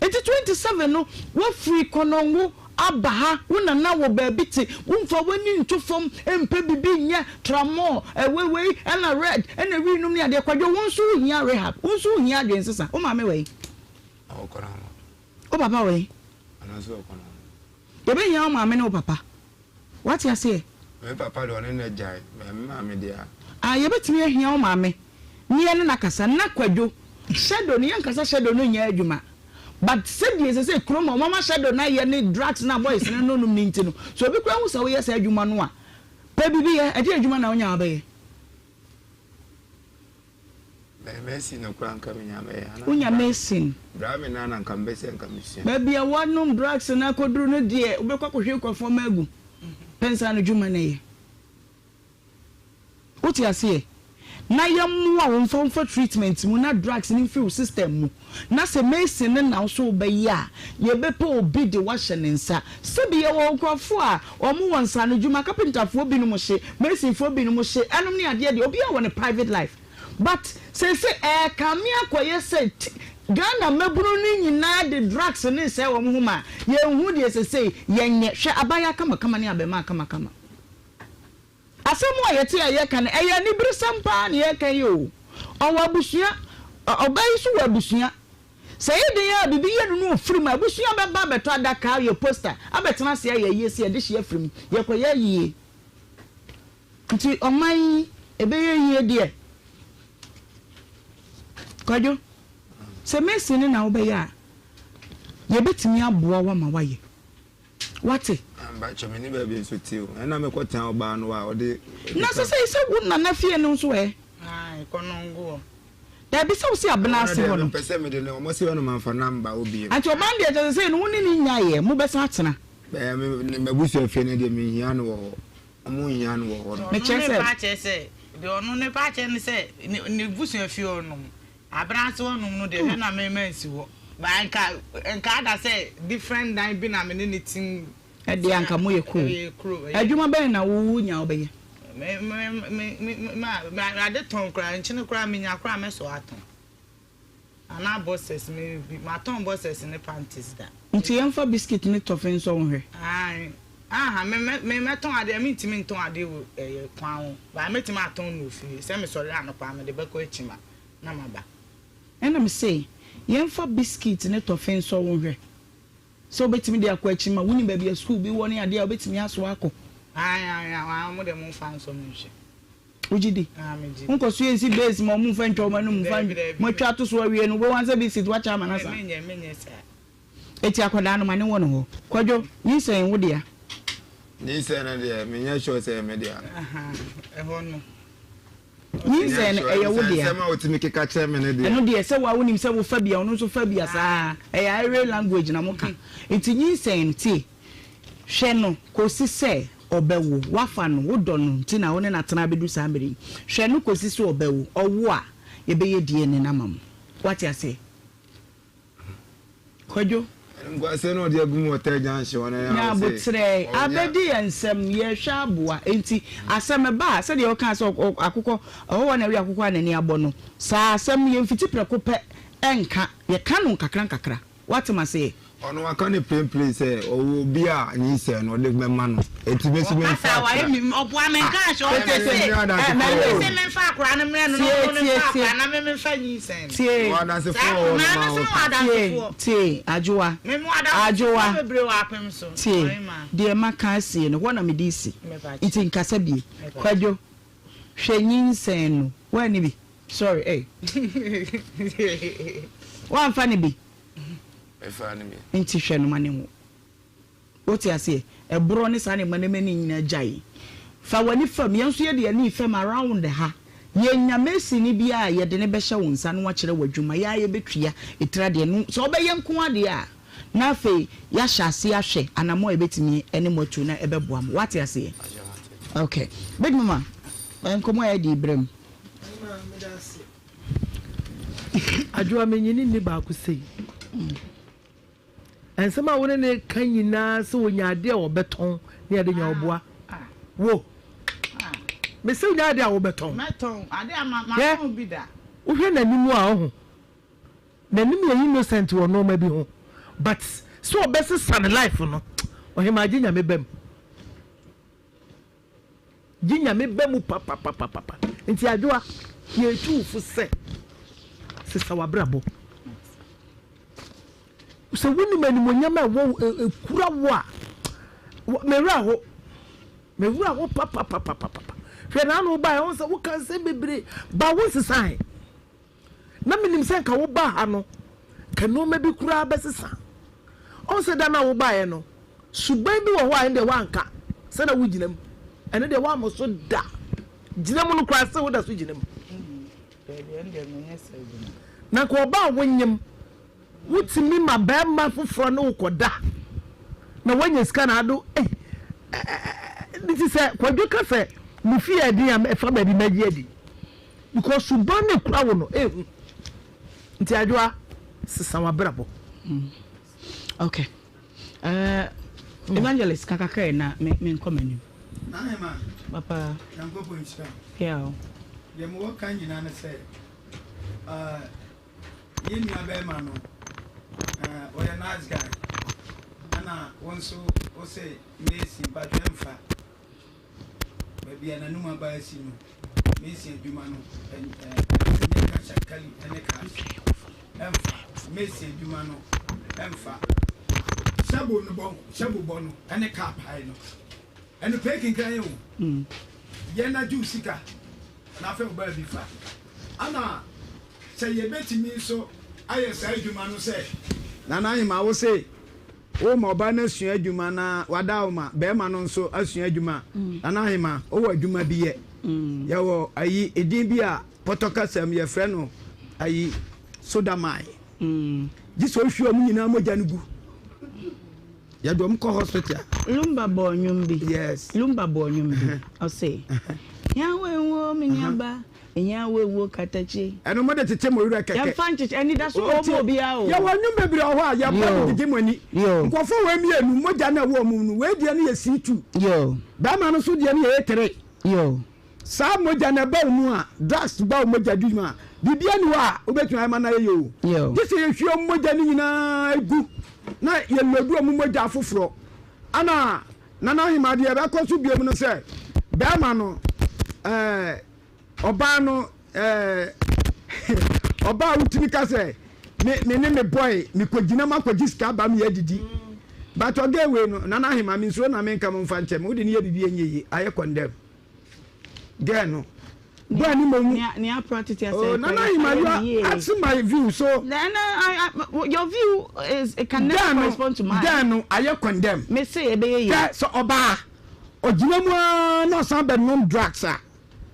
Nti 27 no woafiri Konongo aba ha, wo nana wɔ baabi te, womfa w'ani nto fam mpɛ bibi nyɛ tramɔɔ, ɛwɛ wei ɛna red ɛna wii nom ne adeɛ. Kwadwo wo nso wohia rehab, wo nso wohia adwensesa. Wo maame wɔ he? Ɔwɔ Konongo. Wo papa wɔ he? Ɔno nso wɔ Konongo. Yɛbɛhia wo maame ne wo papa. Woate aseɛ? Me papa deɛ ɔne no agyae, but me maame deɛ a. Ah, yɛbɛtumi ahia wo maame ne yɛne no akasa. Na Kwadwo, shadow no, yɛnkasa shadow no nyɛ adwuma. But sɛdeɛ sɛsɛ kurom a wɔn ahyɛ do na yɛ ne drugs na boys no nonom no nti no, sɛ obi koraa hu sɛ woyɛ saa adwuma no a, pɛ biribi yɛ. Ɛdeɛn adwuma na wonya a wobɛyɛ? Me mason no koraa nka menya mɛyɛ ana. Wonya mason. Bra me na na nka mebɛ sɛ nka mesua. Baabi a woanom drugs no akɔduru no deɛ wobɛkɔ akɔhwie nkurɔfoɔ mma agu. Pɛ nsa ano dwuma na yɛ. Wote aseɛ? Na yɛmmoa wo mfa wo mfa treatment mu na drugs no mfiri wo system mu. Na sɛ mason no na wo so wobɛyɛ a, yɛbɛpɛ obi de wo ahyɛ ne nsa. Sɛbi yɛwɔ nkurɔfoɔ a wɔn wɔ nsaanodwuma, carpenterfoɔ binom hye, masonfoɔ binom hye, ɛnom ne adeɛ deɛ, obiara wɔ ne private life. But seesei ɛrekame akɔyɛ sɛ Ghana mmabunu no nyinaa de drugs no resɛe wɔn ho ma yɛnhu deɛ seesei yɛnyɛ. Hwɛ abaayewa kamakama ne abarimaa kamakama. Asɛm a yɛte a yɛka no, ɛyɛ aniberesɛm paa na yɛreka yi o. Ɔwɔ abusua, ɔbaa yi nso wɔ abusua. Sɛ ɛyɛ den ara a biribi yɛ no na ɔfiri mu a, abusua bɛba abɛtɔ adaka, ayɛ poster, abɛtena ase ayɛ ayie sɛ yɛde hye afiri mu, yɛrekɔyɛ ayie. Nti ɔman yi, ɛbɛyɛ yie deɛ? Kwadwo, sɛ mason no na wobɛyɛ a, yɛbɛtumi aboa wo ama woayɛ. Wate? Mpakyɛ me ne baabi nso te o. Ɛna me kɔ tena ɔbaa no a ɔde. Na sɛ sɛ sɛ wo nana fie no nso ɛ? Ae kɔnɔngo hɔ. Dabi sɛ wo se abena ase hɔ no. Mpɛ sɛ mede no ɔmo se ɔno manfa number wo biem. Anti ɔbaa no deɛ kyɛ sɛ sɛ no wo ne no nyaeɛ mo bɛsan atena. Ɛɛ me m'abusua fie no deɛ me nhia no wɔ hɔ. Ɔmo nhia no wɔ hɔ no. Mekyerɛ sɛ. Ɔno ne pa kyɛ sɛ deɛ ɔno ne pa kyɛ ne sɛ ne busua fie hɔ nom. Aberanse hɔ nom no deɛ hwɛ na me mansi hɔ but nka nka ada sɛ different dan bi na me ne no te mu. Ɛdeɛ anka mo yɛ kuro. Adwuma bɛn na wo nya wobɛyɛ? Me me me me me me ade tɔn koraa nkyene koraa me nya koraa mɛsɔ atɔn anaa boxers me bi matɔn boxers ne panties da. Nti yɛnfa biscuit ne tɔfe nsɔ wo nhwɛ. Ae aha me me me mɛtɔn adeɛ mentumi ntɔn adeɛ wɔ ɛyɛ kwan ho but mɛtumi atɔn no wɔ fie sɛ mesɔre anɔpa a mede bɛkɔ akyima. na maba. Ɛna mese, Yɛmfa biskit ne tɔfe nsɔ wo nhwɛ sɛ wobɛtumi de akɔ akyi ma wonim baabi a sukuu bi wɔ ne adeɛ a wobɛtumi asoa akɔ. Ae, ae, ae, wɔn deɛ momfa nsɔ me nhwɛ. Wogye di? Ae, megye di. Monkɔ so nsi base ma wɔn mfa ntwa wɔn anum mfa Daabi, daabi. moatwa ato so awie no wobɛhu ara sɛ biskit woakyɛ ama no asa. Menyɛ, menyɛ saa. Eti akwadaa no ma ne wɔ ne hɔ. Kwadwo, nyinsɛn wo dea? Nyinsɛn no deɛ, menyɛ sure sɛ ɛyɛ me dea. Ahaa, ɛhɔ no. Nyinsɛn no, ɛyɛ wo dea. Nsɛm a wotumi keka kyerɛ me no deɛ. Ɛno deɛ, sɛ wo ara wonim sɛ wofa bi a, ɔno nso fa bi a, saa ara. Ɛyɛ Ire language na moka. Nti nyinsɛn no, tie, hwɛ no kɔsi sɛ ɔbɛwo. Woafa no, wodɔ no nti na wo ne no atena abɛdu saa mmerɛ yi. Hwɛ no kɔsi sɛ ɔbɛwo. Ɔwo a, yɛbɛyɛ DNA no ama mo. Woate aseɛ? Kwadwo. Animguaseɛ na ɔde agu mu wɔ third junction hɔ no Nya aboterɛ abɛdi yɛn nsam yɛrehwɛ aboa enti asɛm ba a sɛdeɛ wokaa sɛ akokɔ ɔhɔhoɔ na ɛwe akokɔ a n'ani abɔ no saa asɛm no yɛmfiti prɛko pɛ nka yɛka no nkakra nkakra woate m'aseɛ. Ɔno waka no plain plain sɛ ɔwɔ obi a nyinsɛn no ɔde bɛma no enti me nso memfa Ɔkasa akora. wayɛ me ɔboa me nka ahwɛ ɔsɛ se ɔsɛ se memfa akora no mmerɛ no na ɔno no mfa akora na me memfa nyinsɛn no. Tie Wɔ adansefoɔ wɔ hɔ nom a woka. Tie tie Adwoa Adwoa tie deɛ maka asie no hɔ na mede resi nti nkasa bie Kwadwo hwɛ nyinsɛn no woanni bi sorry ei woamfa no bi Mefaa no bi. Nti hwɛ no ma no nwo. Wote aseɛ? Ɛborɔ ne saa nneɛma nneɛma no nyinaa gyae. Fa w'ani fam. Yɛn nso yɛde yɛn ani refam around ha. Yɛnya masonni biara a, yɛde no bɛhyɛ wo nsa na wakyerɛ wo adwuma. Yɛn ara yɛbɛtua etire adeɛ no. Sɛ wobɛyɛ nko ara deɛ a, na afei yɛahyɛ aseɛ ahwɛ anammɔn a yɛbɛtumi ne mo atu na ɛbɛboa mo. Woate aseɛ? Okay. Big Mama, nkɔmmɔ a yɛadi yi, brɛ mu. Mama, meda ase. Adwoa, menyini nni baako sei. Nsɛm a wo ne no reka nyinaa sɛ wɔnya adeɛ a wɔbɛtɔn ne ade nya ɔboa wo. Mese wonya adeɛ a wobɛtɔn. Hwɛ, wohwɛ n'anim a ɔho n'anim yɛ innocent wɔ nneɛma bi ho but sɛ ɔbɛsesa ne life no ɔhemaa gye nyame bam. Gye Nyame ba mu papapapapa. Nti Adwoa, yɛretu wo fo sɛ, sesa w'abrabɔ. Sɛ wonim animuonyam a ɛwɔ ɛkura wo a, me werɛ aho. Me werɛ aho papapapapapa. Hwɛ n'ano wobaeɛ, wohu sɛ woka nsɛm bebree, ba wo nsesae. Na menim sɛ nka wobaa ha no, Ka nnoɔma bi koraa bɛsesa. Ɔhu sɛ da no a wobaeɛ no, suban bi wɔ hɔ a ɛno deɛ woanka sɛ na wogyina mu. Ɛno deɛ woammɔ so da. Gyina mu no koraa sɛ woda so gyina mu. Na nka ɔbaa a wonyem, wotumi ma barima foforɔ ne wo kɔda na woanya sika na ado ei nti sɛ Kwadwo ka sɛ ne fie yɛ den a ɛfa baabi magye adi because suban no ekura wo no ehu nti Adwoa sesa w'abrabɔ. Okay. Uh, Evangelist kakakra yi na me me nkɔ m'anim. Nahema. Papa. Nyankopɔn nhyira wo. Yeah. Deɛ mewɔ ka nyinaa ne sɛ uh, yɛn nua bɛrima no uh, ɔyɛ nice guy ɛna wo nso wo se Mercy mpatwɛ mfa Baabi a n'anom aba asi no, mason adwuma no, ɛnyɛ kashakali ne cars. Ɛmfa. Mason adwuma no, ɛmfa. Hyɛbo no bɔ, hyɛbo bɔ no ne car pae no. Ɛno pɛɛ kinkran yɛ o. Yɛ na gye wo sika na afɛ wo baabi fa. Ana sɛ yɛbɛtumi nso ayɛ saa adwuma no sɛ. Nana Ahemaa wo se Wo ma ɔbaa no asua adwuma na wada wo ma barima no nso asua adwuma. Nana Ahema, wowɔ adwuma bi yɛ? Yɛwɔ ayi, edin bi a pɔtɔ kasa mu yɛfrɛ no ayi, sodamai. Gye sɛ wohwie wɔn nyinaa mogya no gu. Yɛde wɔn kɔ hospital. Lumba bɔɔ nnwom bi. Yes. Lumba bɔɔ nnwom bi. Ɔse, Yahweh wo me nuaba. Ehia wo ewuo katakyi. Ɛno mo de kyekye mo werɛ kɛkɛ. Yɛnfa nkyekye, anidaso wɔ hɔ ma obiara o. Yɛwɔ nnwom bebree wɔ hɔ a yɛbɔ de gyegye mo ani. Nkurɔfoɔ wei mmienu, mogya no a ɛwɔ wɔn mu no, wei deɛ no yɛ C2. Barima no nso deɛ no yɛ A3. Saa mogya no ɛba wo mu a, drugs ba wo mogya du mu a, biribiara nni hɔ a wobɛtumi ayɛ ma no ayɛ yie o. Gye sɛ yɛhwie wɔn mogya no nyinaa gu na yɛloadu wɔn mogya afoforɔ. Ɛna Nana Ahemaa deɛ ɛbɛkɔ so biom no sɛ, barima no ɛɛ. Ɔbaa no ɛɛ ɔbaa a wotumi ka sɛ me me ne me boy mekɔgyina mu akɔgye sika aba me adidi but ɔgɛ wei no nana ahema me nsuro na menka mo mfa nkyɛ me wode ne yɛ biribi ɛnyɛ yie ayɛ condemn girl no boy ne mo mu oh nana ahema you are asking my view so Then, I, your view is it can never correspond to mine. Girl no ayɛ condemn. Me se ɛbɛyɛ yie. Sɛ ɔbaa ɔgyina mu ara na ɔsan bɛnom drugs a.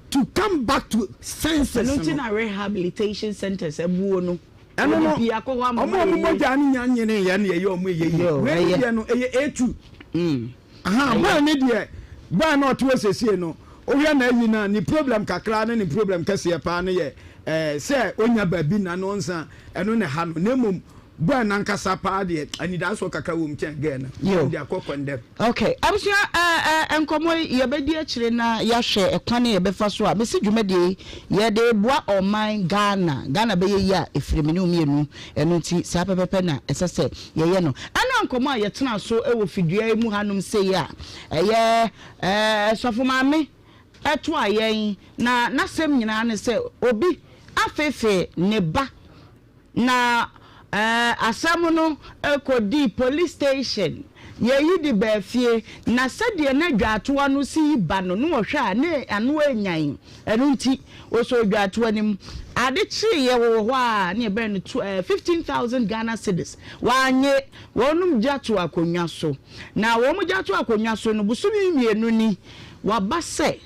To come back to senses no. Ɛno nti na rehabilitation centers abuo no. Ɛno no, wɔn a wɔn mogya no nya nyene yɛ na ɛyɛ wɔn ɛyɛ yie. Wei ne deɛ no ɛyɛ A2. Mm. Aha, bɔɔ ne deɛ, bɔɔ na ɔte hɔ sesie no, wohwɛ na ayi na ne problem kakra ne ne problem kɛseɛ paa no yɛ ɛɛ sɛ onya baabi na no nsa ɛno na ɛha no. Na mmom Boy no ankasa paa deɛ anidasoɔ kakra wɔ mu kyɛn girl no. Yo. Ɛnde akɔ kɔndɛm. Ok abusua eh eh nkɔmɔ yi yɛbɛdi akyire na yɛahwɛ ɛkwan a yɛbɛfa so a mese dwumadie yi yɛde reboa ɔman Ghana Ghana bɛyɛ yie a ɛfiri me ne wo mmienu ɛno nti saa pɛpɛpɛ na ɛsɛ sɛ yɛyɛ no ɛna nkɔmɔ a yɛtenaa so wɔ fidua yi mu hanom sei a ɛyɛ eh Sɔfo Maame ɛtoa yɛn na n'asɛm nyinaa ne sɛ obi afeefee ne ba Na asɛm no kɔdii police station, yɛyi de baa fie, na sɛdeɛ na dwaatoa no si yi ba no, na ɔhwɛ a na ano anyan, ɛno nti ɔsɔɔ dwaatoa no mu. Ade kyeeɛ wɔwɔ hɔ a na yɛbrɛɛ no to ɛɛ 15,000 Ghana cedis, wannye, wɔnom gya too akonnwa so. Na wɔn gya too akonnwa so no, bosome mmienu ni, waba sɛ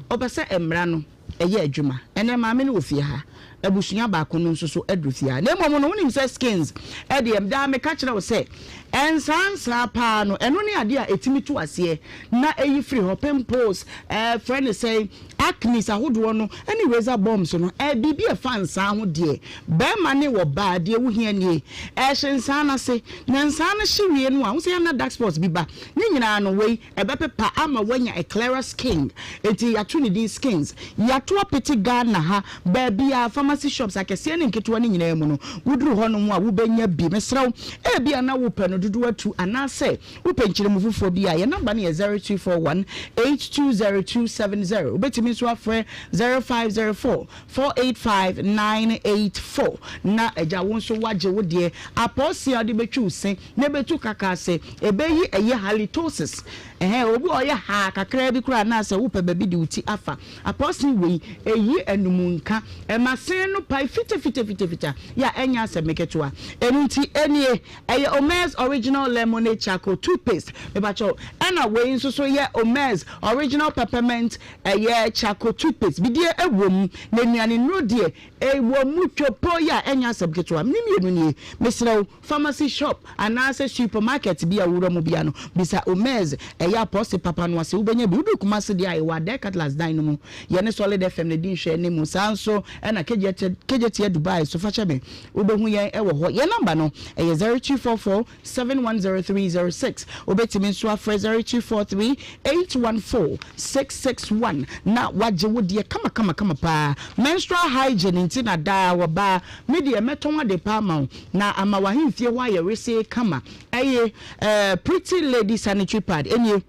ɔpɛ sɛ mmara no. Ɛyɛ adwuma. Ɛnnɛ maame no wɔ fie ha. Abusua baako no nso so aduru fie ha. Na mmom no, wonim sɛ skins deɛ, daa meka kyerɛ wo sɛ, nsaansaa paa no, ɛno ne adeɛ a ɛtumi tu aseɛ na ɛyi firi hɔ. Pimples, ɛɛ, frɛ no sɛn, acnes ahodoɔ no ne razor bumps no, ɛɛ, biribi a ɛfa nsaa ho deɛ, barima ne ɔbaa, deɛ wohia nie. Ɛhye nsaa no ase, na nsaa no hye wie no a, wo sɛ yɛ a na dark spots bi ba. Ne nyinaa no, wei. Ɛbɛpepa ama woanya a clearer skin. Enti yɛato ne din Skins. Yɛato apete Ghana ha baabiara, pharmacy shops akɛseɛ ne nketewa no nyinaa mu no, woduru hɔnom a wobɛnya bi. Mesrɛ wo, ebia na wopɛ no dodoɔ atu anaasɛ wopɛ nkyerɛmu foforɔ bi a, yɛn number no yɛ 0241 820270. Wobɛtumi nso afrɛ 0504 485 984 na agya wo nso woagye wo deɛ. Apɔɔse a wode bɛtwi wo se na ɛbɛtu kaka ase, ɛbɛyi ɛyɛ halitosis. Ɛhɛɛ, obi a ɔyɛ haa kakraa bi koraa anaasɛ wopɛ baabi de wo ti afa. Apɔsen wei, ɛyi anum nka, ɛma sen no pae fitafitafitafita, yɛ a ɛnyɛ asɛm ketewa. Ɛno nti, ɛnie, ɛyɛ Omez Original Lemonade Charcoal Toothpaste, mepakyɛw, ɛna wei nso so yɛ Omez Original Peppermint ɛyɛ Charcoal Toothpaste. Bidie wɔ mu, na nnuane nnuro deɛ, ɛwɔ mu twopoo yɛ a ɛnyɛ asɛm ketewa. Ne mmienu nie, mesrɛ wo. Pharmacy shop anaasɛ supermarket bi a wowura mu biara no, bisa Omez, ɛyɛ apɔse papa no ase, wobɛnya bi. Woduru Kumasi deɛ a, yɛwɔ Adair Cutlass dan no mu. Yɛne Solid FM na ɛdi nhwɛanimu. Saa ara nso na Kejetia Dubai so, fa kyɛ me, wobɛhu yɛn wɔ hɔ. Yɛn nɔmba no, ɛyɛ 0244 710306. Wobɛtumi nso afrɛ 0243 814 661 na woagye wo deɛ kamakamakama paa. Menstrual hygiene nti na daa wɔbaa, me deɛ mɛtɔn ade paa ama wo. Na ama w'ahemfie hɔ ayɛ wesee kama. Ɛye eh, pretty lady sanitary pad nie.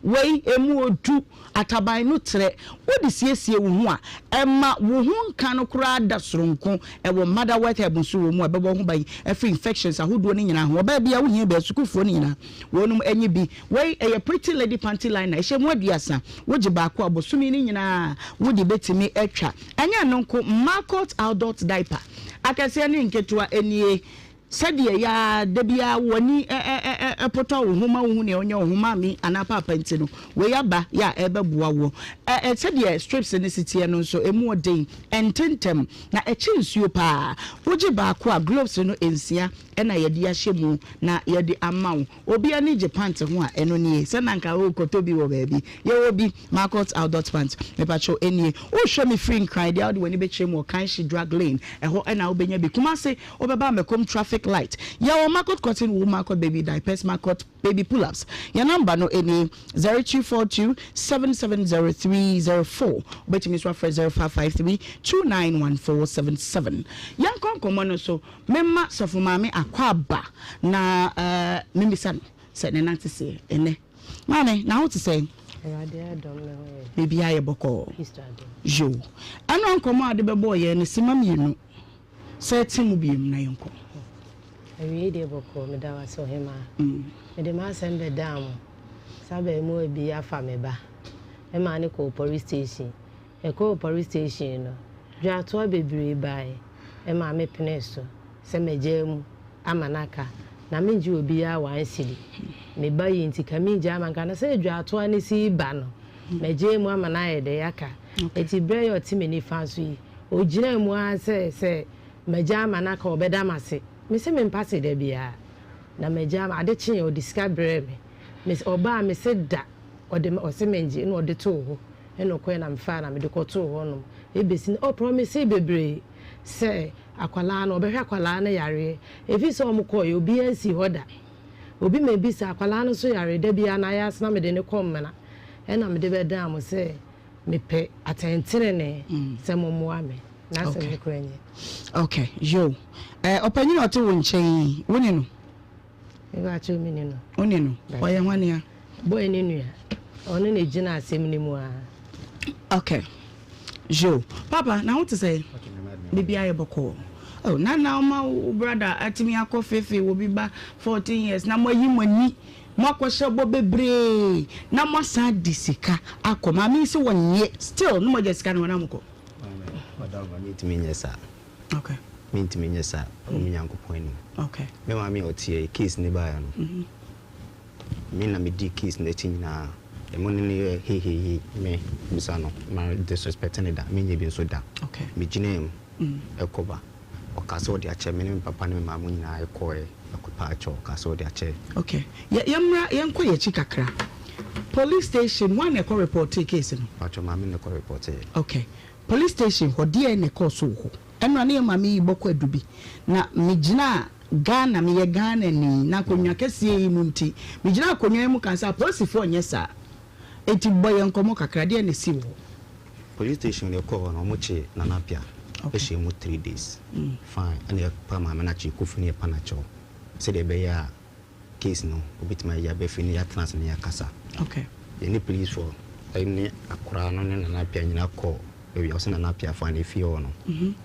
Wei, emu odu, ataban no trɛ. Wode siesie wo ho a, ɛma wo ho nka no koraa da soronko. Ɛwɔ motherwort herb nso wɔ mu a ɛbɛbɔ wo ho ban afiri infections ahodoɔ no nyinaa ho. Ɔbaa biara wohia bi, asukuufoɔ no nyinaa wɔnom nye bi. Wei, ɛyɛ pretty lady panty liner, ɛhyɛ mu aduasa. Wogye baako a, bosome no nyinaa wode bɛtumi atwa. Ɛnyɛ ɛno nko, Marcot adult diaper. Akɛseɛ ne nketewa nie. Sɛdeɛ ɛyɛ ara da biara w'ani potɔ wo ho ma wohu nea ɔnyɛ wo ho maame anaa paapa nti no, wei aba yɛ a ɛrebɛboa woɔ. Sɛdeɛ strips no si teɛ no nso, ɛmu ɔden, ɛnte ntɛm, na ɛkye nsuo pa ara. Wogye baako a, gloves no nsia na yɛde ahyɛ mu na yɛde ama wo. Obi ani gye pant ho a, ɛno nie. Sɛ na anka worekɔtɔ bi wɔ baabi. Yɛwɔ bi, Marcot Adult Pant. Mepakyɛw, ɛnie. Wohwɛ me firi Nkran deɛ a, wode w'ani bɛkyerɛ mu wɔ Kanshi Drug Lane. Ɛhɔ na wobɛnya bi. Kumasi, wobɛba Amakom Traffic Light. Yɛwɔ Marcot Cotton Wool, Marcot Baby Diapers, Marcot Baby Pull-ups. Yɛn nɔmba no nie, 0242 770304. Wobɛtumi nso afrɛ 0553 291477. Yɛnkɔ nkɔmmɔ no so. Memma Sɔfo Maame akwaaba na memmisa no sɛ ne nan te seɛ ɛnnɛ. Maame, na ho te sɛn? Awurade adom me ho yɛ. Biribiara yɛ bɔkɔɔ. Kristo adom. Yoo. Ɛno nkɔmmɔ a wode bɛbɔɔ yɛn no, simma mmienu. Sɛ te mu biom na yɛnkɔ. Awiei deɛ bɔkɔɔ, meda wo ase Ɔhemaa. Mede m'asɛm bɛdaa mo. Saa abarimaa bi afa me ba maa no kɔɔ police station. Yɛkɔɔ police station no, dwatoa bebree bae maa me penee so sɛ mɛgyaa mu ama no aka. Na mengye obiara one cedi. Me ba yi nti ka mengyaa ma nka na sɛ dwatoa no si ba no, mɛgyaa mu ama no ayɛ dɛ aka. Enti berɛ yi a ɔte me nifa so yi, ɔgyinaa mu ara sɛ sɛ magyaa ama no aka a ɔbɛda m'ase. Mese mempa ase da biara. Na magyaa ma, ade kyeeɛ ɔde sika brɛɛ me. Mese ɔbaa mese da, ɔde ɔse mengye ɛna ɔde too hɔ. Ɛna ɔkɔɛ na mefaa na mede kɔtoo hɔ nom. Ɛbɛsi nnɛ, ɔprɔmisee bebree sɛ akwadaa no, ɔbɛhwɛ akwadaa no yareɛ. Ɛfiri sɛ wɔn kɔeɛ, obiara nsii hɔ da. Obi mɛbisa, akwadaa no nso yare, da biara no ayɛ ase na mede no kɔ Mmena. Ɛna mede bɛdaa mo sɛ mepɛ atɛntenenee sɛ mommoa me. N'asɛm no koraa nie. Okay, yo. Eh, ɔpanyin a ɔte wo nkyɛn yi, wo ne no? Mepakyɛw me ni no. Wo ne no? Ɔyɛ hwan a? Boy ne nua. Ɔno na egyina asɛm no mu aa. Okay. Yo. Papa, na ho te sɛn? Biribiara yɛ bɔkɔɔ. Oh, na na ɔma wo brother atumi akɔ feefee wɔ bi ba 14 years na moayi mo ani moakɔhyɛ bɔ bebree na moasan de sika akɔ. Maame yi sɛ wɔnyɛ still na moagya sika no hɔ na mokɔ. Maame, ɔdɔ mentumi nyɛ saa. Okay. Mentumi nyɛ saa wɔ me Nyankopɔn anim. Okay. Me maame a ɔteɛ yi, case no baeɛ no, me na medii case no akyi nyinaa. Emu ne no yɛ hehehe, me bisa no, ma disrespect no da, menyɛ bi nso da. Okay. Megyinaa mu ɛkɔ ba. Ɔkaa sɛ ɔde akyɛ me ne me papa ne me maame nyinaa ɛkɔɛ, ɛkɔpaa kyɛw, ɔkaa sɛ ɔde akyɛ. Okay. Yɛ, yɛmmra, yɛnkɔ yɛn akyi kakra. Police station, hwan na ɛkɔ reportee case no? Paatwɔ, maame na ɛkɔ reporteeɛ. Okay. Police station hɔ deɛn na ɛkɔɔ so wɔ hɔ? Ɛnora ne yɛn maame yi bɔ kwadu bi na me gyinaa Ghana me yɛ Ghana ni na akonnwa kɛseɛ yi mu nti me gyinaa akonnwa yi mu kaa sɛ apolisifoɔ nyɛ saa enti bɔ yɛn nkɔmmɔ kakra deɛn na ɛsii wɔ hɔ? Police station no yɛkɔɔ hɔ no wɔn kyee Nana Appiah hyɛɛ mu three days fine ɛna yɛpa maame no akyi Kofi no yɛpa no akyɛw sɛdeɛ ɛbɛyɛ a case no obetumi ayɛ aba fie na yɛatena ase na yɛakasa. Okay. Yɛne policefoɔ ne akwadaa no ne Nana Appiah nyinaa kɔɔ baabi a ɔsɛ Nana Appiah fa no efie hɔ no.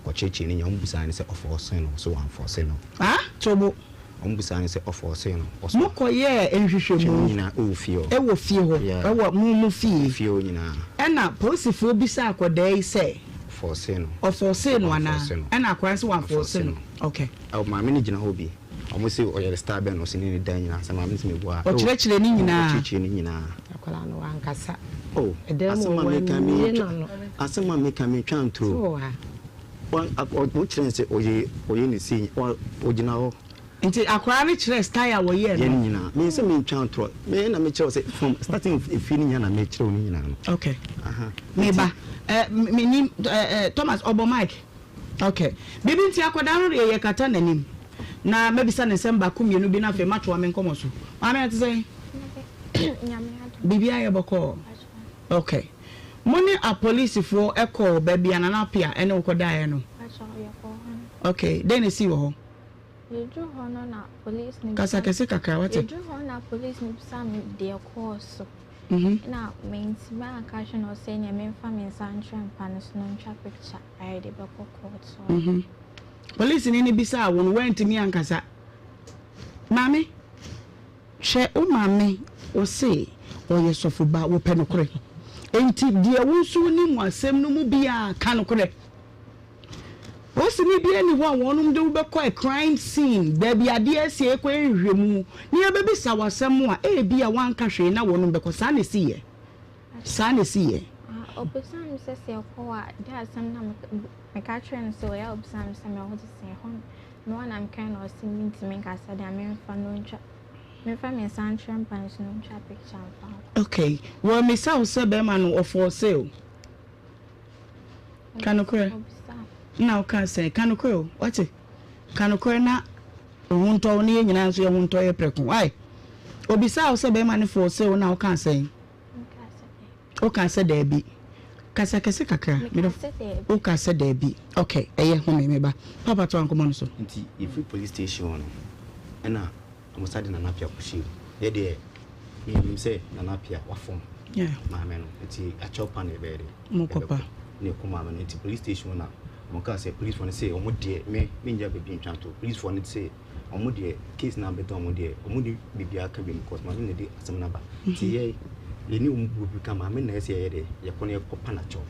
Kɔkyerɛkyerɛ ne nyinaa, wɔn bisaa no sɛ ɔfɔɔse no, ɔsɛ wɔamfɔɔse no. Ah, tobo. Wɔn bisaa no sɛ ɔfɔɔsee no. Ɔsɔ. Mo kɔ yɛɛ nhwehwɛmu. Nyinaa ɛwɔ fie hɔ. Ɛwɔ fie hɔ. Yeah. Ɛwɔ mo mo fie. Fie hɔ nyinaa. Ɛna polisifoɔ bisaa akɔdaa yi sɛ. Ɔfɔɔsee no. Ɔfɔɔsee no anaa? Wamfɔɔse no. Ɛna akwadaa no sɛ wamfɔɔse Wamfɔɔse no. no. Okay. Ɛwɔ maame no gyina hɔ bi. Wɔn se ɔyɛ star bɛn na ɔse ne ne dan nyinaa sɛ maame no se meboa a. Ɔkyerɛkyerɛ ne nyinaa. Ɔkyerɛkyerɛ ne nyinaa. Akwadaa no wankasa. Oh, Ɛdan mu asɛm a hɔ meka wammue mentwa n'ano. asɛm a meka mentwa ntoro. So wɔ ha. Wɔkyerɛ no sɛ ɔyɛ ɔyɛ ne sei ɔgyina hɔ. Nti akwadaa no kyerɛ style a wɔyɛɛ no. Yɛn nyinaa me sɛ mentwa ntorɔ me na mekyerɛ wo sɛ from starting of efie no nyinaa na mekyerɛ wo ne nyinaa no. Okay. Meba eh, menim eh, eh, Thomas ɔbɔ mic. Okay. Biribi nti akwadaa no deɛ yɛkata n'anim na mɛbisa ne nsɛm baako mmienu bi na afei matoa me nkɔmmɔ so. Maame ɛte sɛn? Biribiara yɛ bɔkɔɔ. Okay. Mo ne apolisifoɔ kɔɔ baabi a Nana Appiah ne wo kɔdaeɛ no? Okay, dɛn na esii wɔ hɔ? Kasa kɛse kakra, wate? Yɛduru hɔ na polisi no bisa me deɛ ɛkɔɔ so. Ɛna mantumi anka hwee na ɔsɛ nea memfa me nsa nkyerɛ mpa no so na ɔntwa picture a yɛde bɛkɔ court hɔ. Polisini no bisaa wo no, woantumi ankasa. Maame? Hwɛ wo maame ɔse ɔyɛ sɔfo ba wɔpɛ nokorɛ enti deɛ wo nso wonim wɔ asɛm no mu biara ka nokorɛ. Posini biara nni hɔ a wɔnom de wo bɛkɔ a crime scene baabi adeɛ asi a yɛkɔyɛ nhwehwɛmu na yɛbɛbisa wo asɛm a ebia woanka hwee na wɔnom bɛkɔ saa na ɛsiiɛ saa na ɛsiiɛ. Ɔbisaa me sɛ sɛ yɛkɔ hɔ a deɛ asɛm na meka kyerɛɛ no sɛ ɔyɛ a ɔbisaa me sɛ me ho te sɛn ɛhɔ no Me hɔ na mekae na ɔse mentumi nkasa deɛ memfa no ntwa memfa me nsa nkyerɛ mpa no so na ɔntwa picture mfa nkɔ. Okay, wɔammisa wo sɛ bɛrima no ɔfɔɔse o? Ka nokorɛ. Nna wokaa sɛn? Ka nokorɛ o, wate? Ka nokorɛ na wo ho ntɔ wo ne yɛn nyinaa nso yɛn ho ntɔ yɛ prɛko. Why? Obisaa wo sɛ bɛrima no fɔɔse wo na wokaa sɛn? Wokaa sɛ daabi. Kasa kɛse kakra. Mekaa sɛ daabi. Wokaa sɛ daabi. Ok, ɛyɛ, home, me ba. Papa toa nkɔmmɔ no so. Nti yɛfiri police station hɔ no, ɛna wɔn san de Nana Appiah kɔhyɛɛ mu. Yɛ deɛ, menim sɛ Nana Appiah wafom maame no, nti akyɛw pa na yɛbɛyɛ dɛ, yɛbɛkɔ na yɛkɔ maame no. Nti police station hɔ na wɔn kaa sɛ, policefoɔ no se wɔn deɛ, me, mennya baabi ntwa nto. Policefoɔ no se Ɔmo deɛ case no abɛtɔ ɔmo deɛ ɔmo de biribiara ka biom cause maame na ɛde asɛm no aba nti yɛ yɛne ɔmo bu bi ka maame na ɛsɛ yɛyɛ dɛ yɛkɔ na yɛkɔ pa n'akyɛw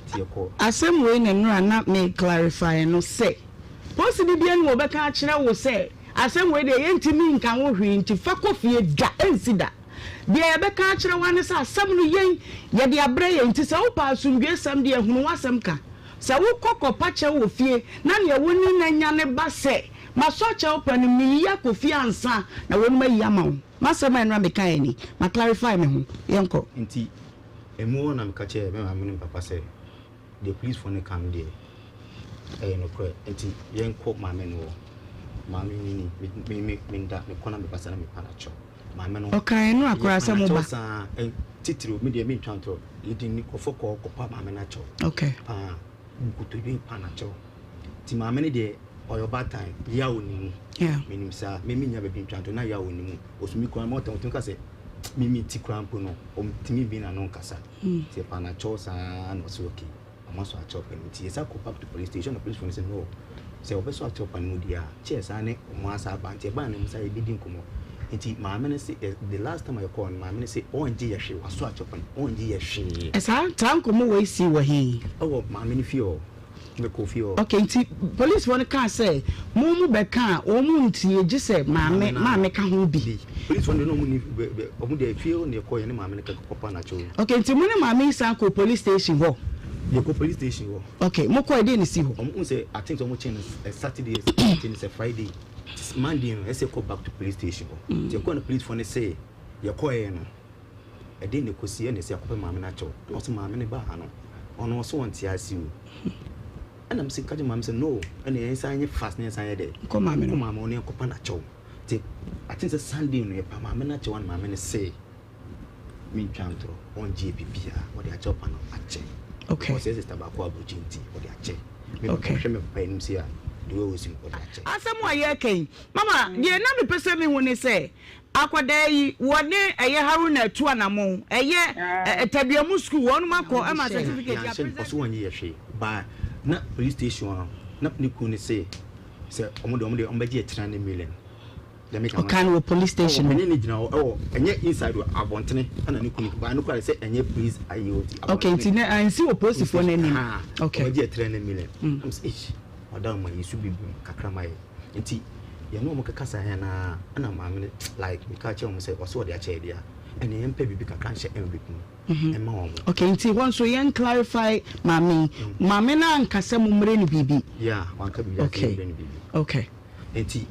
nti yɛkɔ. Asɛm wei na nnora na me clarify no sɛ polisini biara ni hɔ ɔbɛka akyerɛ wo sɛ asɛm wei deɛ yɛntumi nka ho hwee nti fa kɔ fie da ɛnsi da. Deɛ yɛbɛka akyerɛ wo ara ne sɛ asɛm no yɛn yɛde abrɛ yɛn nti sɛ wopɛ asomdwoesɛm deɛ hunu w'asɛm ka. Sɛ wokɔ kɔpa kyɛw wɔ fie na neɛ wo ne no anya no ba sɛ Masɔ kyɛw pa no meyi akɔ fie ansa na wɔnom ayi ama wo. M'asɛm a ɛno a mekaeɛ ni. Ma clarify me ho. Yɛnkɔ. Nti emu hɔ na meka kyerɛɛ me maame ne me papa sɛ deɛ policefoɔ no ka no deɛ ɛyɛ nokorɛ nti yɛnkɔ maame no hɔ. Maame no ni, me me menda mekɔ na meba saa na mepa no akyɛw. Maame no Ɔkaa ɛno a koraa yɛpa sɛ no moba. akyɛw saa titiriw me deɛ mentwa ntorɔ yɛde nkurɔfoɔ kɔ hɔ kɔpa maame no akyɛw Okay. paa nkotodwe pa no akyɛw. Nti maame no deɛ ɔyɛ ɔbaatan, yaw nni mu. Menim saa. Me mennya baabi ntwa nto na yaw nni mu. Ɔsumi koraa ma ɔtumi ka sɛ me me ti koraa mpo no, ɔntumi mbie n'ano nkasa. Nti yɛpaa no akyɛw saa na ɔse okay, ɔma so akyɛw pa no mu. Nti yɛsan kɔ back to police station na policefoɔ no se no, sɛ ɔbɛsɔ akyɛw pa no mu deɛ a, kyɛɛ saa ne ɔmo asan aba. Nti ɛbaa no ɔmo san yɛbɛdi nkɔmmɔ. Nti maame no se, the last time a yɛkɔɔ no, maame no se ɔngye yɛ hwee, wasɔ akyɛw pa no mu, ɔngye yɛ hwee. Saa saa nkɔmmɔ wei sii wɔ he? Ɛwɔ maame no fie hɔ. Mekɔɔ fie hɔ. Okay, nti policefoɔ no kaa sɛ mo mo bɛka a wɔn ntie gye sɛ maame maame ka ho bi. Bi. Policefoɔ no deɛ na wɔn ni bɛ bɛ wɔn deɛ fie hɔ na yɛkɔɔ yɛne maame no kɔ kɔpa no akyɛw. Okay, nti mo ne maame yi san kɔɔ police station hɔ? Yɛkɔɔ police station hɔ. Okay, mo kɔɛ deɛ na esii hɔ? Wɔn hu sɛ I think sɛ wɔn kyee no Saturday kyee no sɛ Friday Monday no ɛsɛ yɛkɔ back to police station hɔ. Nti yɛkɔɔ no policefoɔ no se yɛkɔɛ no. Ɛdeɛn na ɛkɔsi ɛna ɛsɛ akɔpɛ maame no akyɛw ɛna ɔse maame no baa ha no ɔno ɔse ɔnte ase o ɛna mese ka kyerɛ maame sɛ no ɛna yɛn san nyɛ fast na yɛn san yɛ dɛ kɔ maame no kɔ maame no yɛnkɔpa no akyɛw nti I think sɛ Sunday no yɛpa maame no akyɛw ɛna maame no se mentwa ntorɔ ɔngye biribiara ɔde akyɛw pa no akyɛ okay ɔsɛ sister baako aburokyi nti ɔde akyɛ me okay ɔhwɛ me papa anim se a the way ɔsi no ɔde akyɛ. Asɛm a yɛreka yi, mama, deɛ na mepɛ sɛ mehu ne sɛ, Akwadaa yi, wɔne ɛyɛ Haruna atu anamɔn, ɛyɛ Taduamu sukuu, wɔnom akɔ ɛma certificate Yɛanhyɛ no, yɛapresent. ɔse wɔnyɛ yɛ hwee, but na police station hɔ no, na ne kunu no se sɛ ɔmo deɛ ɔmo deɛ ɔmo bɛgye yɛ 300 million. Ɔkaa no wɔ police station hɔ. Ɔne ne gyina hɔ ɛwɔ ɛnyɛ inside o abɔntene ɛna ne kunu baa no kura sɛ ɛnyɛ police ayi o ti abɔntene. Okay nti na ansi wɔ polisifoɔ no anim. Okay. Ɔbɛgye yɛ 300 million. Ɛna sɛ eish ɔda ɔma yi so bibi kakra ma yɛ nti yɛne wɔn keka saa yɛn na ɛna maame no like meka kyerɛ wɔn sɛ ɔsɛ ɔde akyɛ yɛ deɛ ɛna yɛn pɛ bibi kakra nhyɛ envelope mu ɛma wɔn. Okay nti hɔ nso yɛn clarify maame yi maame no anka sɛ mo mmrɛ no biribi. Yeah wanka biribi asɛ yɛn mmrɛ no biribi. Okay. Nti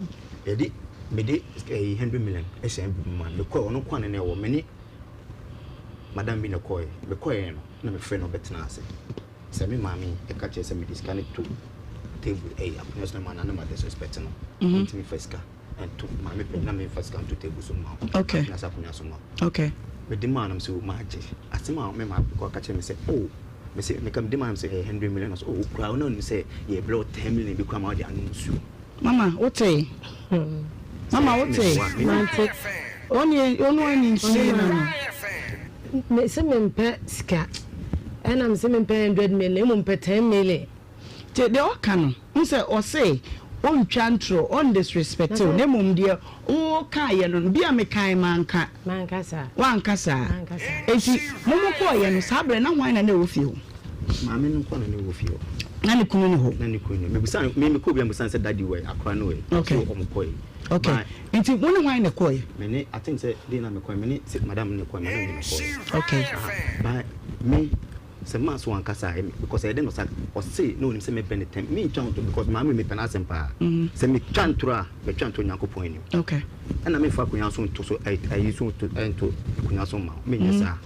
yɛde mede ɛyi hundred million ɛhyɛ envelope mu ma no mekɔɛ ɔno nkoa na na ɛwɔ me ne madam bi na ɛkɔɛ mekɔɛ no na mefrɛ no ɔbɛtena ase sɛ me maame ɛka kyerɛ sɛ mede sika no to table ɛyi akonnwa so na ma na na ma disrespect no ntumi fa sika ɛnto maame pɛ na memfa sika nto table so ma wo okay na sɛ akonnwa so ma wo okay mede maa no sɛ magye asɛm a me maame kɔ ka kyerɛ me sɛ oh mese meka mede maa no sɛ ɛyɛ hundred million ɔsɛ oh wokura wo na wonim sɛ yɛbrɛ wo ten million bi kura ma wode anom nsuo. Mama wote? Mama wote? Mante. Ɔne ɔno ani nsie na no. Mese mempɛ sika ɛna mese mempɛ hundred million mmom mepɛ ten million. Nti deɛ ɔka no, wohu sɛ ɔse ɔntwa ntorɔ, ɔn disrespect wo, na mmom deɛ wokaeɛ no, bi a mekae manka. Manka saa. Woanka saa. Manka saa. Enti mo mo kɔeɛ no, saa berɛ no na hwan na na ɛwɔ fie hɔ? Maame no nko na na ɛwɔ fie hɔ. Na ne kunu ni hɔ? Na ne kunu ni hɔ. Mebisa no, me mekɔɔ bi a mebisa no sɛ daddy wɔ he, akora no wɔ he? Okay. So wɔn kɔe. Okay. Nti mo ne hwan na ɛkɔeɛ? Me ne, I think sɛ day na mekɔe, me ne madam no na ɛkɔe, madam no na ɛkɔe. Okay. Aha, but me. Sɛ maa so wankasa a because ɛyɛ dɛ na ɔsa ɔse na onim sɛ mɛbrɛ no tɛm mentwa nto because maame mepɛ n'asɛm paa sɛ metwa ntoro a metwa nto Onyankopɔn anim ɛna memfa akonnwa so nto so ayi so nto ɛnto akonnwa so mma wo menyɛ saa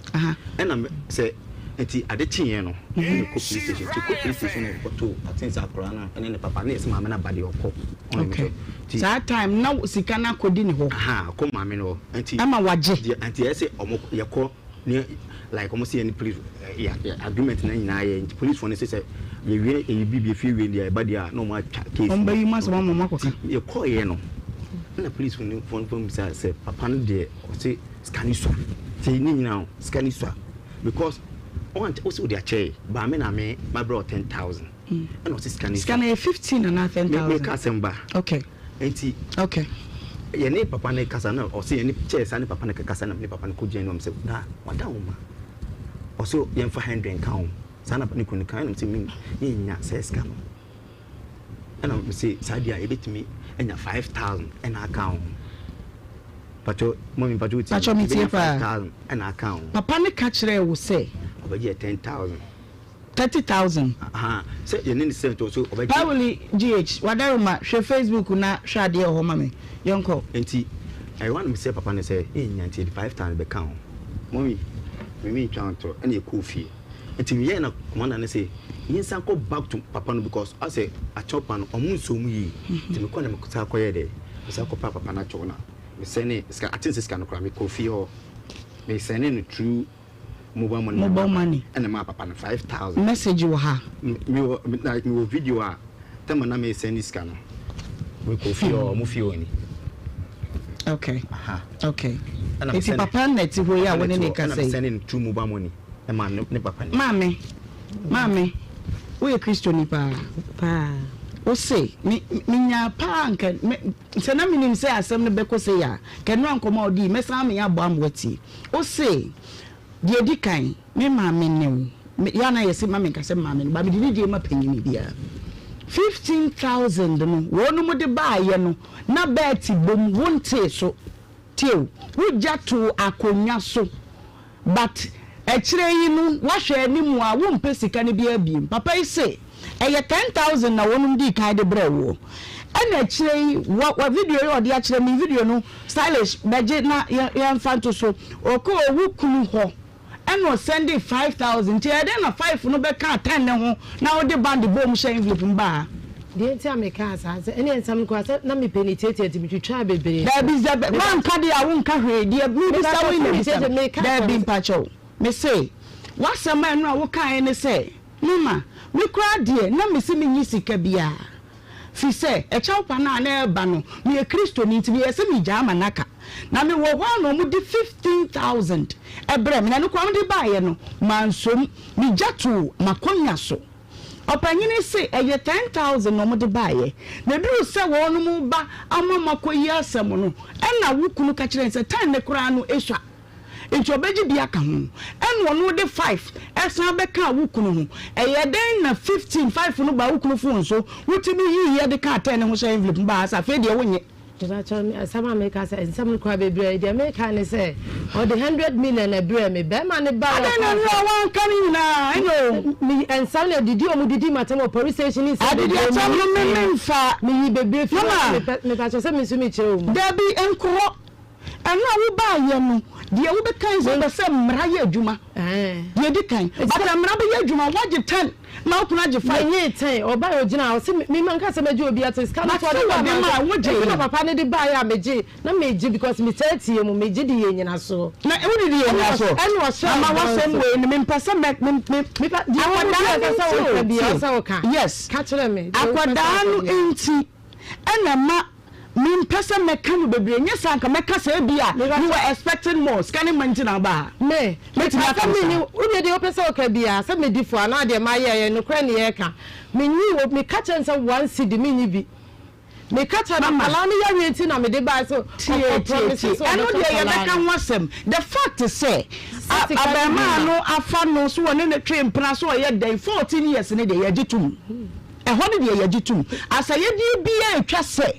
ɛna sɛ nti ade kyeeɛ no ɛna kɔ police station nti kɔ police station na ɛkɔto aten sɛ akwaraa no ɛne ne papa ne yɛsɛ maame no aba deɛ ɔkɔ okay saa time na sika no akɔdi ne hɔ kɔ maame no hɔ nti ɛma wagye nti ɛsɛ ɔmo yɛkɔ Ne like ɔmo se yɛne police yɛ yɛ agreement na nyinaa yɛ nti police foɔ no se sɛ yɛwie ɛyi bi efie wie deɛ ɛba deɛ a na ɔmo atwa case Ɔmo bɛyi mo asɛm ama ɔmo akɔka. Nti yɛkɔɔ yɛ no ɛna police foɔ no foɔ no bisa sɛ papa no deɛ ɔse sika no sua nti ne nyinaa o sika no sua because ɔn ɔse ɔde akyɛ yɛ but me na me mabrɛ wo 10,000 ɛna ɔse sika no Sika no yɛ 15 anaa 10,000? Me meka asɛm ba. Okay. Nti okay. Yɛne papa no kasa na ɔse yɛne kyɛɛ saa ne papa no kasa na ne papa no kɔgyina anim sɛ na wada wo ma ɔse yɛmfa hundred nka ho saa na ne kunu no ka ɛna mese mennya sɛ sika no ɛna mese saa deɛ a yɛbɛtumi anya 5000 ɛna aka ho patro mɔmi patro wotie patro metie paa 5000 ɛna aka ho papa no ka kyerɛɛ wo sɛ ɔbɛgye yɛ 10000 30,000. Ahaa sɛ yɛne no sɛ nti ɔso ɔbɛgye. Pawuli GH, Wadaroma, hwɛ Facebook na hwɛ adeɛ wɔ hɔ ma me. Yɛnkɔ. Nti ɛhɔ a na mesrɛ papa no sɛ yɛnnya nti yɛde 5000 bɛka ho. Mummy, me mentwa ntorɔ ɛna yɛkɔɔ fie. Nti meyɛɛ na commander no se yɛnsan kɔ back to papa no because asɛ akyɛw pa no ɔmo nsɔɔ mu yie. Nti mekɔɔ na mesan kɔyɛɛ dɛ, mesan kɔpaa papa no akyɛw na mesɛnee sika, I think sɛ sika no koraa mekɔɔ fie hɔ mesɛnee no through. Mobile money. Mobile money. Ɛna maa papa no 5,000. Message wɔ ha. Me wɔ like me wɔ video a tɛma na me send sika no. Me kɔ fie hɔ, ɔmo fie hɔ ni. Okay. Aha. Okay. Ɛna me Eti send. papa na ɛte hɔ yi a wo ne ne kasa Ɛna me yi. send no through mobile money ɛma ne ne papa ni. Maame, maame, woyɛ Kristoni paa. Paa. Wo se, me me nyaa paa nka me sɛ na menim sɛ asɛm no bɛkɔ sei a, nka nnora nkɔmmɔ a wodii mɛsan ame abɔ ama woatie. Ose, Deɛ ɛdi kan, me maame ne wo. Me, yɛ a na yɛse ma menka sɛ me maame no, but mede ne deɛ ma panyini biara. 15,000 no, wɔnom de baeɛ no, na bɛɛte bom, wontee so. Tie o, wogya too akonnwa so, but akyire yi no, woahwɛ anim a, wompɛ sika no biara biem. Papa yi se, Ɛyɛ 10,000 na wɔnom dii kan de brɛɛ woɔ. Ɛna akyire yi, wɔ, wɔ video yi a ɔde akyerɛ me yi, video no, Stylish bɛgye na yɛ yɛnfa nto so. Ɔkɔɔ wo kunu hɔ ɛna ɔsɛndee 5,000 nti ɛyɛ dɛn na five no bɛkaa ten no ho na wode band bɔɔ mu hyɛɛ envelope mu baa ha? Deɛ nti a mekaa saa sɛ ɛne nsɛm no koraa sɛ na mepɛ ne tiatia nti metwitwaa bebree so. Daabi sɛ woanka deɛ a wonka hwee deɛ mebisa wo yi na bisa me. Daabi mpakyɛw mese w'asɛm a ɛno a wokaeɛ ne sɛ Mama, me koraa deɛ na mese menyi sika biara. Firi sɛ, ɛkyɛwpa no a na ɛreba no, meyɛ Kristoni nti meyɛɛ sɛ megyaa ma no aka. Na mewɔ hɔ ara na wɔde 15,000 brɛɛ me, na ɛno koraa wɔde baeɛ no, mansɔ mu. Megya too m'akonnwa so. Ɔpanyini se ɛyɛ 10,000 na wɔde baeɛ. Na ɛduruu sɛ wɔnom reba ama moakɔyi asɛm no, ɛna wo kunu ka kyerɛɛ no sɛ ten no koraa no sua. Nti ɔbɛgye bi aka ho. Ɛna ɔno de five san bɛkaa wo kunu ho. Ɛyɛ dɛn na 15, five no baa wo kunu phone so, wotumi yiiɛ de kaa ten no ho hyɛɛ envelope mu baa ha sɛ afei deɛ wonnye. Mepakyɛw me asɛm a meka sɛ nsɛm no koraa bebree deɛ meka ne sɛ ɔde hundred million na ɛbrɛɛ me bɛrima no baeɛ Adɛn na ɔkaa nnora sɛ woanka ne nyinaa ɛnyɛ o. Me nsɛm no adidi ɔmo didi matam wɔ police station ne nsɛm Adidi bebree atam meyi no me fii mu memfa meyi bebree fii mu Mama. mepɛ mepakyɛw sɛ me nso mekyerɛ wo mu. Dabi nkorɔ ɛno a wobaayɛ no deɛ wobɛka sɛ wopɛ sɛ mmara yɛ adwuma deɛ ɛdi kan but mmara bɛyɛ adwuma woagye ten na wo kunu agye five. Menyee ten, ɔbae ogyinaa hɔ ɔse me manka sɛ mɛgye obi ate sika no But so ɔde sɛ baa wɔde manka maa wo nti gyee. na papa no de baeɛ a megyee na megye because metaa tie mu megye de yɛ nyinasoɔ. Na wode di yɛ nyinasoɔ. Ɛna ɔhyɛɛ Mama bɔ w'asɛm nso. wei no mempɛ sɛ mɛ me me Mepa deɛ ɔwɔ mu akwadaa biara no ɛsɛ sɛ nti woka o biara tie ɛsɛ sɛ woka. yes Ka kyerɛ me deɛ wopɛ sɛ akwadaa woka no biara. nti ɛna ɛma Mempɛ sɛ mɛka no bebree, nyɛ saa anka mɛka sɛ ebia you were expecting more, sika no mma nti na wobaa ha. Me, Mɛtumi meka aka sɛ no menni, saa. wo deɛ deɛ wopɛ sɛ woka biara, sɛ medi fɔ anaa deɛ mayɛ ɛyɛ nokorɛ ne yɛreka. Menyi wɔ, meka kyerɛ no sɛ one cedi menyi bi. Meka kyerɛ no, Mama. akwadaa no yareɛ nti na mede baeɛ sɛ Tie, ɔkɔ tie, promise tie, sɛ ɛno ɔbɛtɔ deɛ akwadaa yɛbɛka no. ho asɛm. The fact sɛ Sɛ a, sika no bi abarimaa ma. no afa no so wɔne no twe mpena so ɔyɛ dɛn, 14 years no deɛ yɛgye tom. Ɛhɔ no deɛ yɛgye tom. Asɛyɛdeɛ biara a ɛtwa sɛ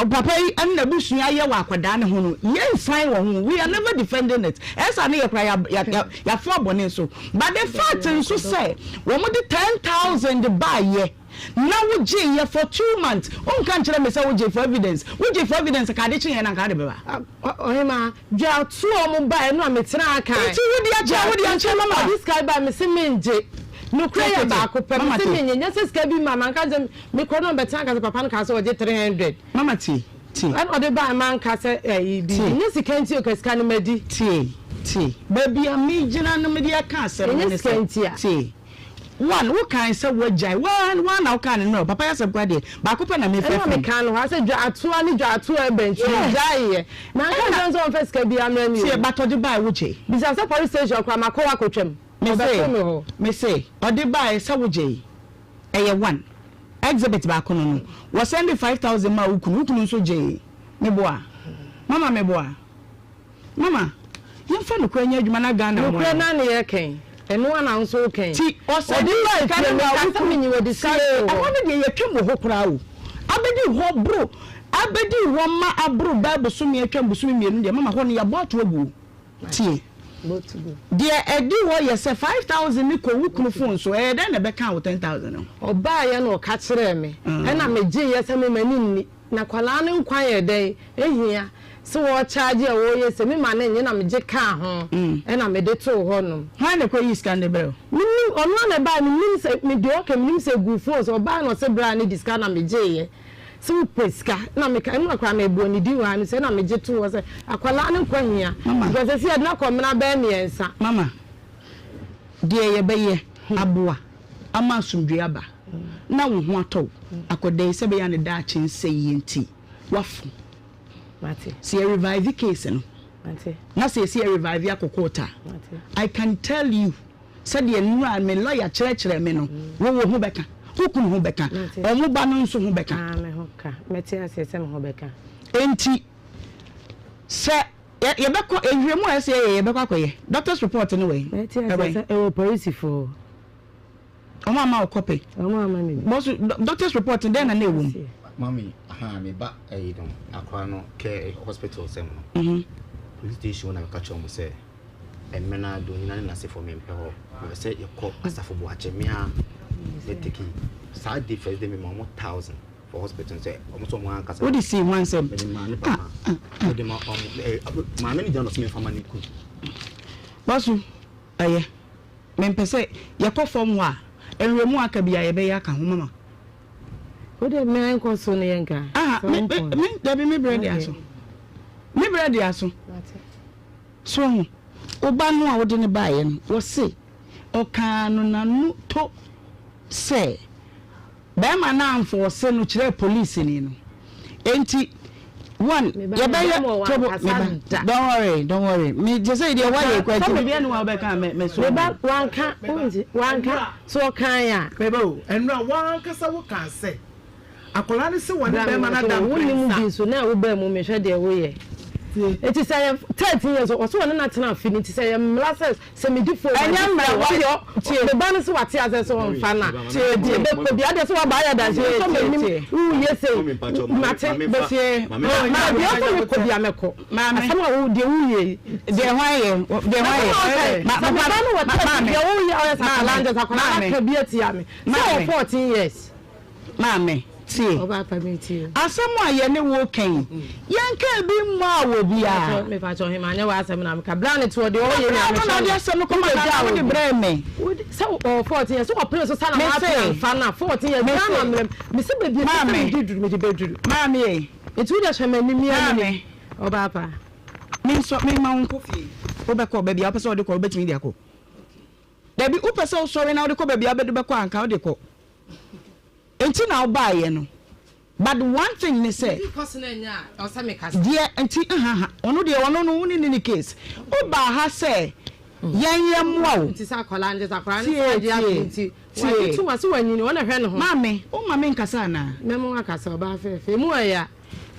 papa yi ne n'abusua yɛ wɔ akwadaa no ho no, yɛnsan wɔ ho. We are never defending it. Ɛyɛ saa no yɛ koraa yɛafoa bɔne so. But the fact nso sɛ wɔde 10,000 baeɛ na wogyeeɛ for 2 months, wonka nkyerɛ me sɛ wogyee for evidence. Wogyee for evidence ka ade kyeeɛ no anka wode bɛba. Ɔhemaa, dwa to wɔn baeɛ no a metenaa kan. Nti wode agye a wode ankyɛ mama. Ɔde sika baeɛ mese mengye. Nokorɛ yɛ baako pɛ mese mennye. Nyɛ sɛ sika bi ma manka sɛ mekɔ na ɔbɛtena aka sɛ papa no kaa sɛ ɔgye 300. Mama tie, tie. Ɛna ɔde baeɛ manka sɛ ɛyi bi. Nyɛ sika nti o ka sika no madi. Tie, tie. Baabi a megyina no mede aka asɛm no ne sɛ, tie. One, wo kae sɛ woagyae, woaa woaa na wokaa no nnora o, papa yi asɛm koraa deɛ, baako pɛ na mefrɛ Ɛna fam. mekaa no hɔ ara sɛ dwaatoa ne dwaatoa ɛbɛn nti megyaeɛ. Manka nkyerɛ no sɛ ɔmfa sika biara mmrɛ me Tie, o. but ɔde baeɛ wogyee. Bisa sɛ police station koraa makɔ hɔ akɔtwam, Mese, ɔbɛto me hɔ. mese, ɔde baeɛ sɛ wogyee, ɛyɛ one, exhibit baako no no, wɔsɛnde 5000 maa wo kunu, wo kunu nso gyee, meboa? Mama meboa? Mama, yɛmfa nokorɛ nyɛ adwuma na Ghana mmoa Nokorɛ yɛn. no ara na yɛreka yi, ɛno ara na wo nso woka yi. Ti, ɔsɛ Ɔde de bae sika fie, no ma meka wo sɛ kunu. menyi wɔde sika Tie, too hɔ. ɛhɔ no deɛ yɛtwam wɔ hɔ koraa o. Abɛdi hɔ boro, abɛdi hɔ ma aboro bɛɛ bosome atwam bosome mmienu deɛ, mama hɔ no yɛabɔ ato agu o. Tie, deɛ ɛdi hɔ yɛ sɛ 5000 no kɔ wo kunu phone so, ɛyɛ dɛn na ɛbɛkaa wo 10,000 no? Ɔbaeɛ na ɔka kyerɛɛ me, ɛna megyeeɛ sɛ me m'ani nni. Na kwadaa no nkwa yɛ dɛn ehia se wɔɔkyaagye a wɔɔyɛ se me ma no nnye na megye kaa ho ɛna mede too hɔ nom. Hwan na ɛkɔ yii sika no de brɛ wo? Mennim, ɔno ara na ɛbaeɛ mennim sɛ me deɛ ɔka mennim sɛ eguu phone so ɔbaeɛ na ɔse bra ne di sika na megyeeɛ se wopɛ sika na meka ɛno koraa mebɔɔ ne din wɔ ha no sɛ na megye too hɔ sɛ akwadaa no nkwa hia because sɛsi yɛde no akɔ mena bɛyɛ mmiɛnsa. Mama, deɛ yɛbɛyɛ aboa ama asomdwoe aba na wo ho atɔ wo akɔda yi sɛ ɛbɛyɛ a ne daakye nsɛeɛ nti woafom. Sɛ yɛ revive case no na sɛ yɛsi yɛ revive akɔ court a, I can tell you sɛdeɛ nnura me lawyer kyerɛkyerɛ me no, wo wo ho bɛka, wo kunu ho bɛka, wɔn ba no nso ho bɛka. Enti sɛ yɛbɛkɔ nhwehwɛmu a ɛsɛ yɛyɛ yɛbɛkɔ akɔyɛ doctor's report no wɔ he? Ɛwɔ he? Ɛwɔ polisifoɔ. Ɔmo ama wo copy? Ɔmo ama me bi. Bɔso doctor's report no dɛn na na ɛwɔ mu? Mummy ahaa me ba ɛyi no akora no kɛ hospital sɛm no police station hɔ na meka kyerɛ ɔmo sɛ ɛmena Donyina ne n'asefo mempɛ hɔ mepɛ sɛ yɛkɔ asafo boakye me a mɛ take saa day first day mema ɔmo thousand for hospital sɛ ɔmo sɛ ɔmo ankasa Wode sii hwan nsam? mede maa ne papa mede ma ɔmo ɛɛ maame no gyina na ɔsɛ memfa ma ne kunu. Bɔso ɛyɛ. Mempɛ sɛ yɛkɔ fam hɔ a, nhwɛmu a aka biara yɛbɛyɛ aka ho, mama. Wo deɛ mɛ nkɔ so no yɛnka. Aha, me, me, me, dabi me brɛ de aso. Me brɛ de aso. So ho, wo ba no a wode no baeɛ no, wɔse ɔkaa no n'ano to sɛ bɛrima no amfɔɔse no kyerɛɛ polisini no. Enti. One, yɛbɛyɛ tobo meba. Don't worry, don't worry. Me gye sɛ deɛ wayɛ kura ti. Sɛ ne wa bɛka me me so. Meba wanka wonti wanka so ɔkan a. Meba o, ɛnura wankasa wo kan sɛ akwadaa no sɛ wɔne bɛrima no ada mprɛnsa. Wonni mu bi nso na wobaa mu mehwɛ deɛ woyɛ. Eti sɛ yɛ 13 years ɔsɛ wɔne no atena afe no nti sɛ yɛ mmara sɛ sɛ medi fo Ɛnyɛ mmara wa tie me ba no sɛ wate asɛ sɛ ɔmfa no a tie tie bɛkɔ bi adeɛ sɛ waba ayɛ danse sɛ m'anim woyɛ sei mate tie ma deɛ ɔsɛ mekɔ bi a mɛkɔ asɛm a wo deɛ woyɛ yi deɛ hwan yɛ deɛ hwan yɛ ma me ba no wɔ tɛ deɛ woyɛ ɔyɛ sakala nkyɛ sakala aka bi atia me sɛ wɔ 14 years. Maame, tie. Asɛm a yɛne wo reka yi, yɛnkaa bi mmaa obiara. Na berɛ no na wode asɛm no kɔmaa no anaa wode brɛɛ me? Mese, maame, maame ei, maame, mensɔ, memma wo nkɔ fie. Wobɛkɔ, baabi a wopɛ sɛ wode kɔ, wobɛtumi de akɔ. Dabi, wopɛ sɛ wosɔre na wode kɔ baabi a wobɛde bɛkɔ a, anka wode kɔ. Nti na wobaeɛ no. But one thing ne sɛ, deɛ nti ahaha, ɔno deɛ ɔno no wo ne no nni case. Wobaa ha sɛ yɛn yɛmmoa wo. Tie, tie, tie. Maame, womma menkasa anaa?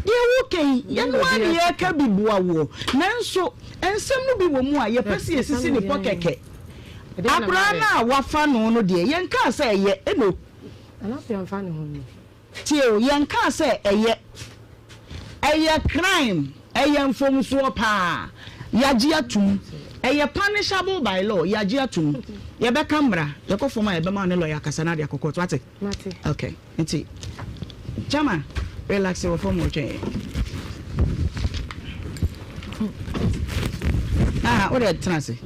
Deɛ woreka yi, yɛn ara na yɛreka bi boa woɔ. Nanso nsɛm no bi wɔ mu a, yɛpɛ sɛ yɛsisi no pɔ kɛkɛ. Akwadaa no a wɔafa no no deɛ, yɛnkaa sɛ ɛyɛ, ɛno. Tie o, yɛnkaa sɛ ɛyɛ. Ɛyɛ crime, ɛyɛ mfomsoɔ paa. Yɛagye atum. Ɛyɛ punishable by law, yɛagye atum. Yɛbɛka mmara, yɛkɔ fam a yɛbɛma wo ne lawyer akasa na ade akɔ court, woate? Okay. Nti Chama relax wɔ fam hɔ twɛn. Ah, wo deɛ tena ase.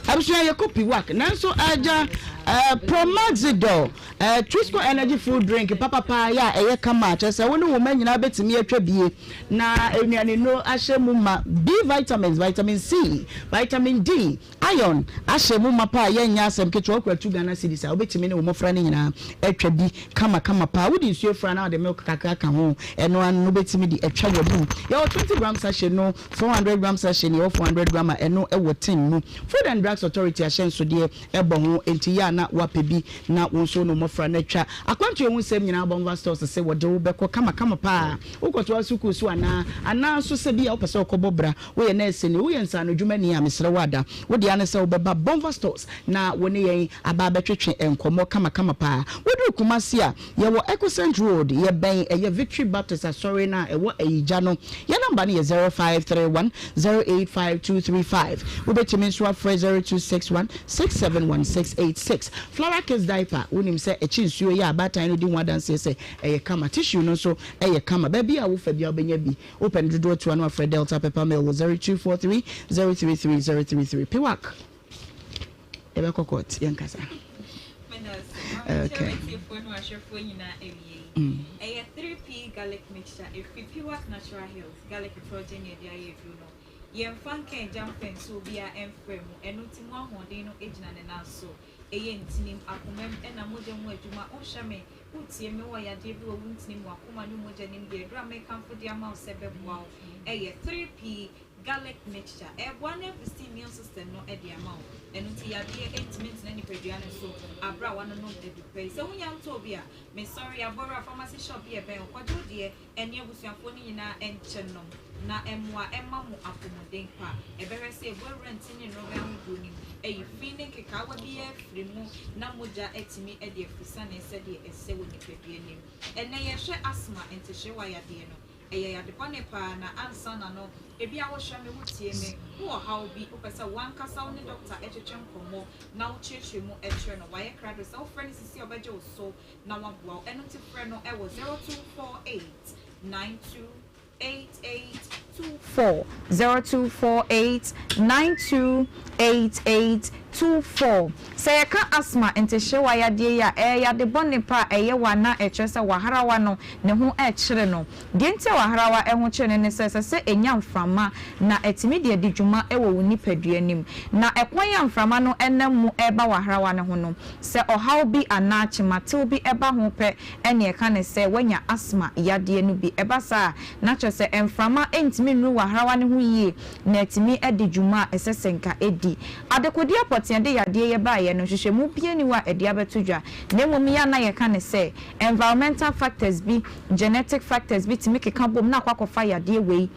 Abusua yɛ kɔ piwak nanso agya eh, Promaxidol eh, Twisco energy food drink papapa yɛ a ɛyɛ kama kyerɛ sɛ wo ne wo mma nyinaa bɛtumi atwa bie na nnuane nnuro ahyɛ mu ma B vitamins, vitamin C, vitamin D Iron ahyɛ mu ma paa yɛ nyɛ asɛm ketewa wokura two Ghana cedis a wobɛtumi ne wo mmɔfra no nyinaa atwa bi kama kama paa wode nsuo fra na wode milk kakra ka ho ɛno ano no wobɛtumi de atwa w'anum yɛwɔ 20 gram sachet no 400 gram sachet ne yɛwɔ 400 gram a ɛno ɛwɔ tin mu Food and Drugs Authority ahyɛnsodeɛ ɛbɔ ho enti yɛ a na woapɛ bi na wo nso wo ne wo mmɔfra no atwa akwantuo ho nsɛm nyinaa Bonva Stores se wɔde wo bɛkɔ kama kama paa wokɔtoa sukuu so anaa anaa nso sɛ bi a wopɛ sɛ wokɔbɔ bra Woyɛ nɛɛseni, woyɛ nsaanodwumani a, mesrɛ wo ada. Wo dea ne sɛ wobɛba Bonva Stores na wo ne yɛn aba abɛtwetwe nkɔmmɔ kamakama paa. Woduru Kumasi a, yɛwɔ Ecocent Road, yɛbɛn ɛyɛ Victory Baptist Asɔre no a ɛwɔ Ayigya no. Yɛn nɔmba no yɛ 0531 085235. Wobɛtumi nso afrɛ 0261 671686. Flora Kids Diaper, wonim sɛ ɛkye nsuo yi a abaatan no di ho adanseɛ sɛ ɛyɛ kama. Tissue no nso yɛ kama. Baabi a wofa biara wobɛnya bi. Wopɛ no dodoɔ tua no a frɛ Delta Pepper Mill wɔ 0243 033 033. Piwak yɛbɛkɔ court yɛnkasa. Okay. Ɛyɛ 3P garlic mixture ɛfiri Piwak Natural Hills garlic prɔgye ne ɛde ayɛ aduro no. Yɛmfa nka agya mfa nsuo biara ɛmfra mu ɛno nti mu ahoɔden no gyina ne nan so. Ɛyɛ ntinim, akomam ɛna mogya mu adwuma wohwɛ me Wotie me wɔ yadeɛ bi wɔ wo ntini mu, akoma ne mogya nim deɛ aduro a mekamfo de ama wo sɛ ɛbɛboa wo ɛyɛ 3P garlic mixture. Ɛreboa na abusti immune system no de ama wo. Ɛno nti yadeɛ ntumi ntena nipadua no so aberɛ a woanonom adu pa yi. Sɛ wonya ntɔɔ bi a, mesɔre abɔwura pharmacy shop bi a ɛbɛn wo kɔgye wo deɛ ɛne abusuafoɔ no nyinaa nkyɛ nom na ɛmmoa ɛma mo apɔmuden pa. Ɛbɛhwɛ sɛ ɛbu awura ntini ne nnorobɛn ahodoɔ no mu, ayi fi ne nkekaawa biara afiri mu na mogya atumi de afusane sɛdeɛ ɛsɛ wɔ nipadua no mu. Ɛnnɛ yɛrehwɛ asthma, ntehyeewa yadeɛ no. Ɛyɛ yade bɔne pa ara na ansa na no, ebia wohwɛ me, wotie me, wowɔ haw bi, wopɛ sɛ wo ankasa wo ne dɔkta twetwe nkɔmmɔ na wokyerɛkyerɛ mu kyerɛ no. Wayɛ krado sɛ wofrɛ no sisi a ɔbɛgye wo so na waboa wo. Ɛno nti frɛ no wɔ 0248 92 8824, 0248 92 88. 24. Sɛ yɛka asthma ntehyewa yadeɛ yi a, ɛyɛ yade bɔne pa a ɛyɛ wo a na ɛkyerɛ sɛ w'ahrawa no ne ho rekyere no. Deɛ nti a w'ahrawa ho kyere no ne sɛ, ɛsɛ sɛ ɛnya mframa na atumi de adi dwuma wɔ wo nipadua no mu. Na ɛkwan a mframa no nam mu reba w'ahrawa no ho no, sɛ ɔhaw bi anaa kyematew bi ba ho pɛ na ɛka no sɛ woanya asthma yadeɛ no bi. Ɛba saa a, na kyerɛ sɛ mframa ntumi nnuru w'ahrawa no ho yie na atumi adi dwuma a ɛsɛ sɛ nka ɛdi. Adekodeɛ pɔtee a ɛde yadeɛ yi baeɛ no, nhwehwɛmu biara nni hɔ a ɛde abɛto dwa, na mmom yɛ a na yɛka no sɛ environmental factors bi, genetic factors bi tumi keka bom na akɔ akɔfa yadeɛ wei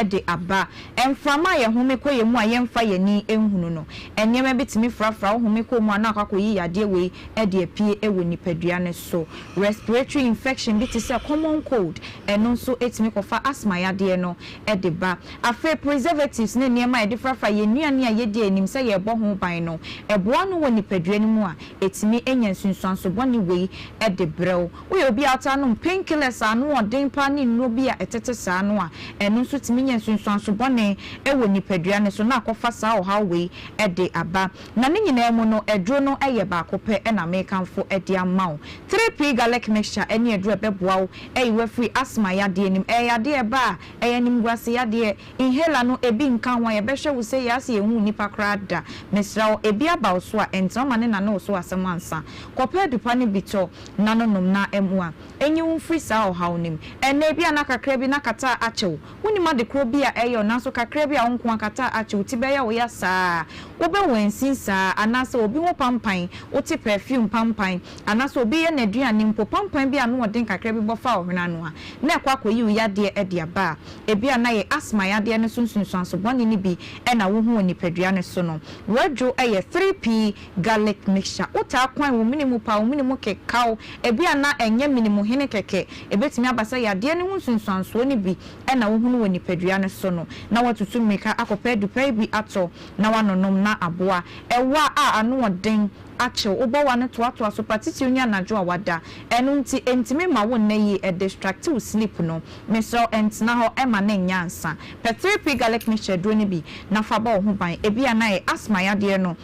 de aba. Mframa a yɛhome kɔ yɛn mu a yɛmfa yɛn ani nhunu no, nneɛma bi tumi frafra wo home kɔ mu a na akɔ akɔyi yadeɛ wei de apue wɔ nipadua no so. Respiratory infection bi te sɛ common cold, ɛno nso tumi kɔfa asthma yadeɛ no de ba. Afei preservatives ne nneɛma a yɛde frafra yɛn nnuane a yɛdi a yɛnim sɛ yɛrebɔ ho ban no, ɛboa ano wɔ nipadua no mu a, ɛtumi nya nsunsuanso bɔne wei de brɛ wo. Woyɛ obi a wotaa nom painkillers a ano wɔ den paa ne nnuro bi a ɛtete saa no a, ɛno nso tumi nya nsunsuanso bɔne wɔ nipadua no so na akɔfa saa ɔhaw wei de aba. Na ne nyinaa mu no, aduro no yɛ baako pɛ na merekamfo de ama wo. 3P Garlic Mixture ne aduro a ɛbɛboa wo ayi wo afiri asthma yadeɛ no mu. Ɛyɛ yadeɛ a ɛba a, ɛyɛ animguase yadeɛ. Inhaler no, ebi nka ho a, yɛbɛhwɛ wo sei ara sɛ yɛnhuu nnipa koraa da. Mesrɛ wo, ebi aba wo so a, ɛntena wo ma ne nane wo so asɛm ansa. Kɔpɛ adupa no bi tɔ na no nom na mmoa nyi wo mfiri saa ɔhaw no mu. Ɛnnɛ, ebia na kakra bi na kataa akye wo. Wonnim ade korɔ bi a ɛyɛ wo, nanso kakra bi a wo nko ara kataa akye wo ti bɛyɛ wo ya saa ara. Wobɛwansin saa ara, anaasɛ obi ho pampan, wote perfume pampan, anaasɛ obi yɛ n'aduane mpo, pampan bi a ano ɔden kakra bi bɔ fa wo hwene ano a, na ɛkɔ akɔyi wo yadeɛ de aba a, ebia na yɛ asthma yadeɛ no so nsunsuanso bɔne no bi na wohu wɔ nipadua no so no. W'aduro yɛ 3P garlic mixture. Wotaa kwan wo mene mu paa, wo mene mu keka wo, ebia na ɛnyɛ mene mu hene kɛkɛ, ebetumi aba sɛ yadeɛ no ho nsunsuansoɔ no bi na wohunu wɔ nipadua no so no, na woatutu mmirika akɔpɛ adupɛe bi atɔ na woanonom na aboa. Ɛwa a ano ɔden akyew wo bɔ w'ano toatoa so pa titiriw ne anadwo a woada. Ɛno nti ɛntumi mma wo nna yie, ɛdistracte wo sleep no. Mesrɛ wo ɛntena hɔ ɛma no nnyɛ ansa. Pɛ 3P garlic mixture aduro no bi na fa bɔ wo ho ban. Ebia na ɛyɛ asthma yadeɛ no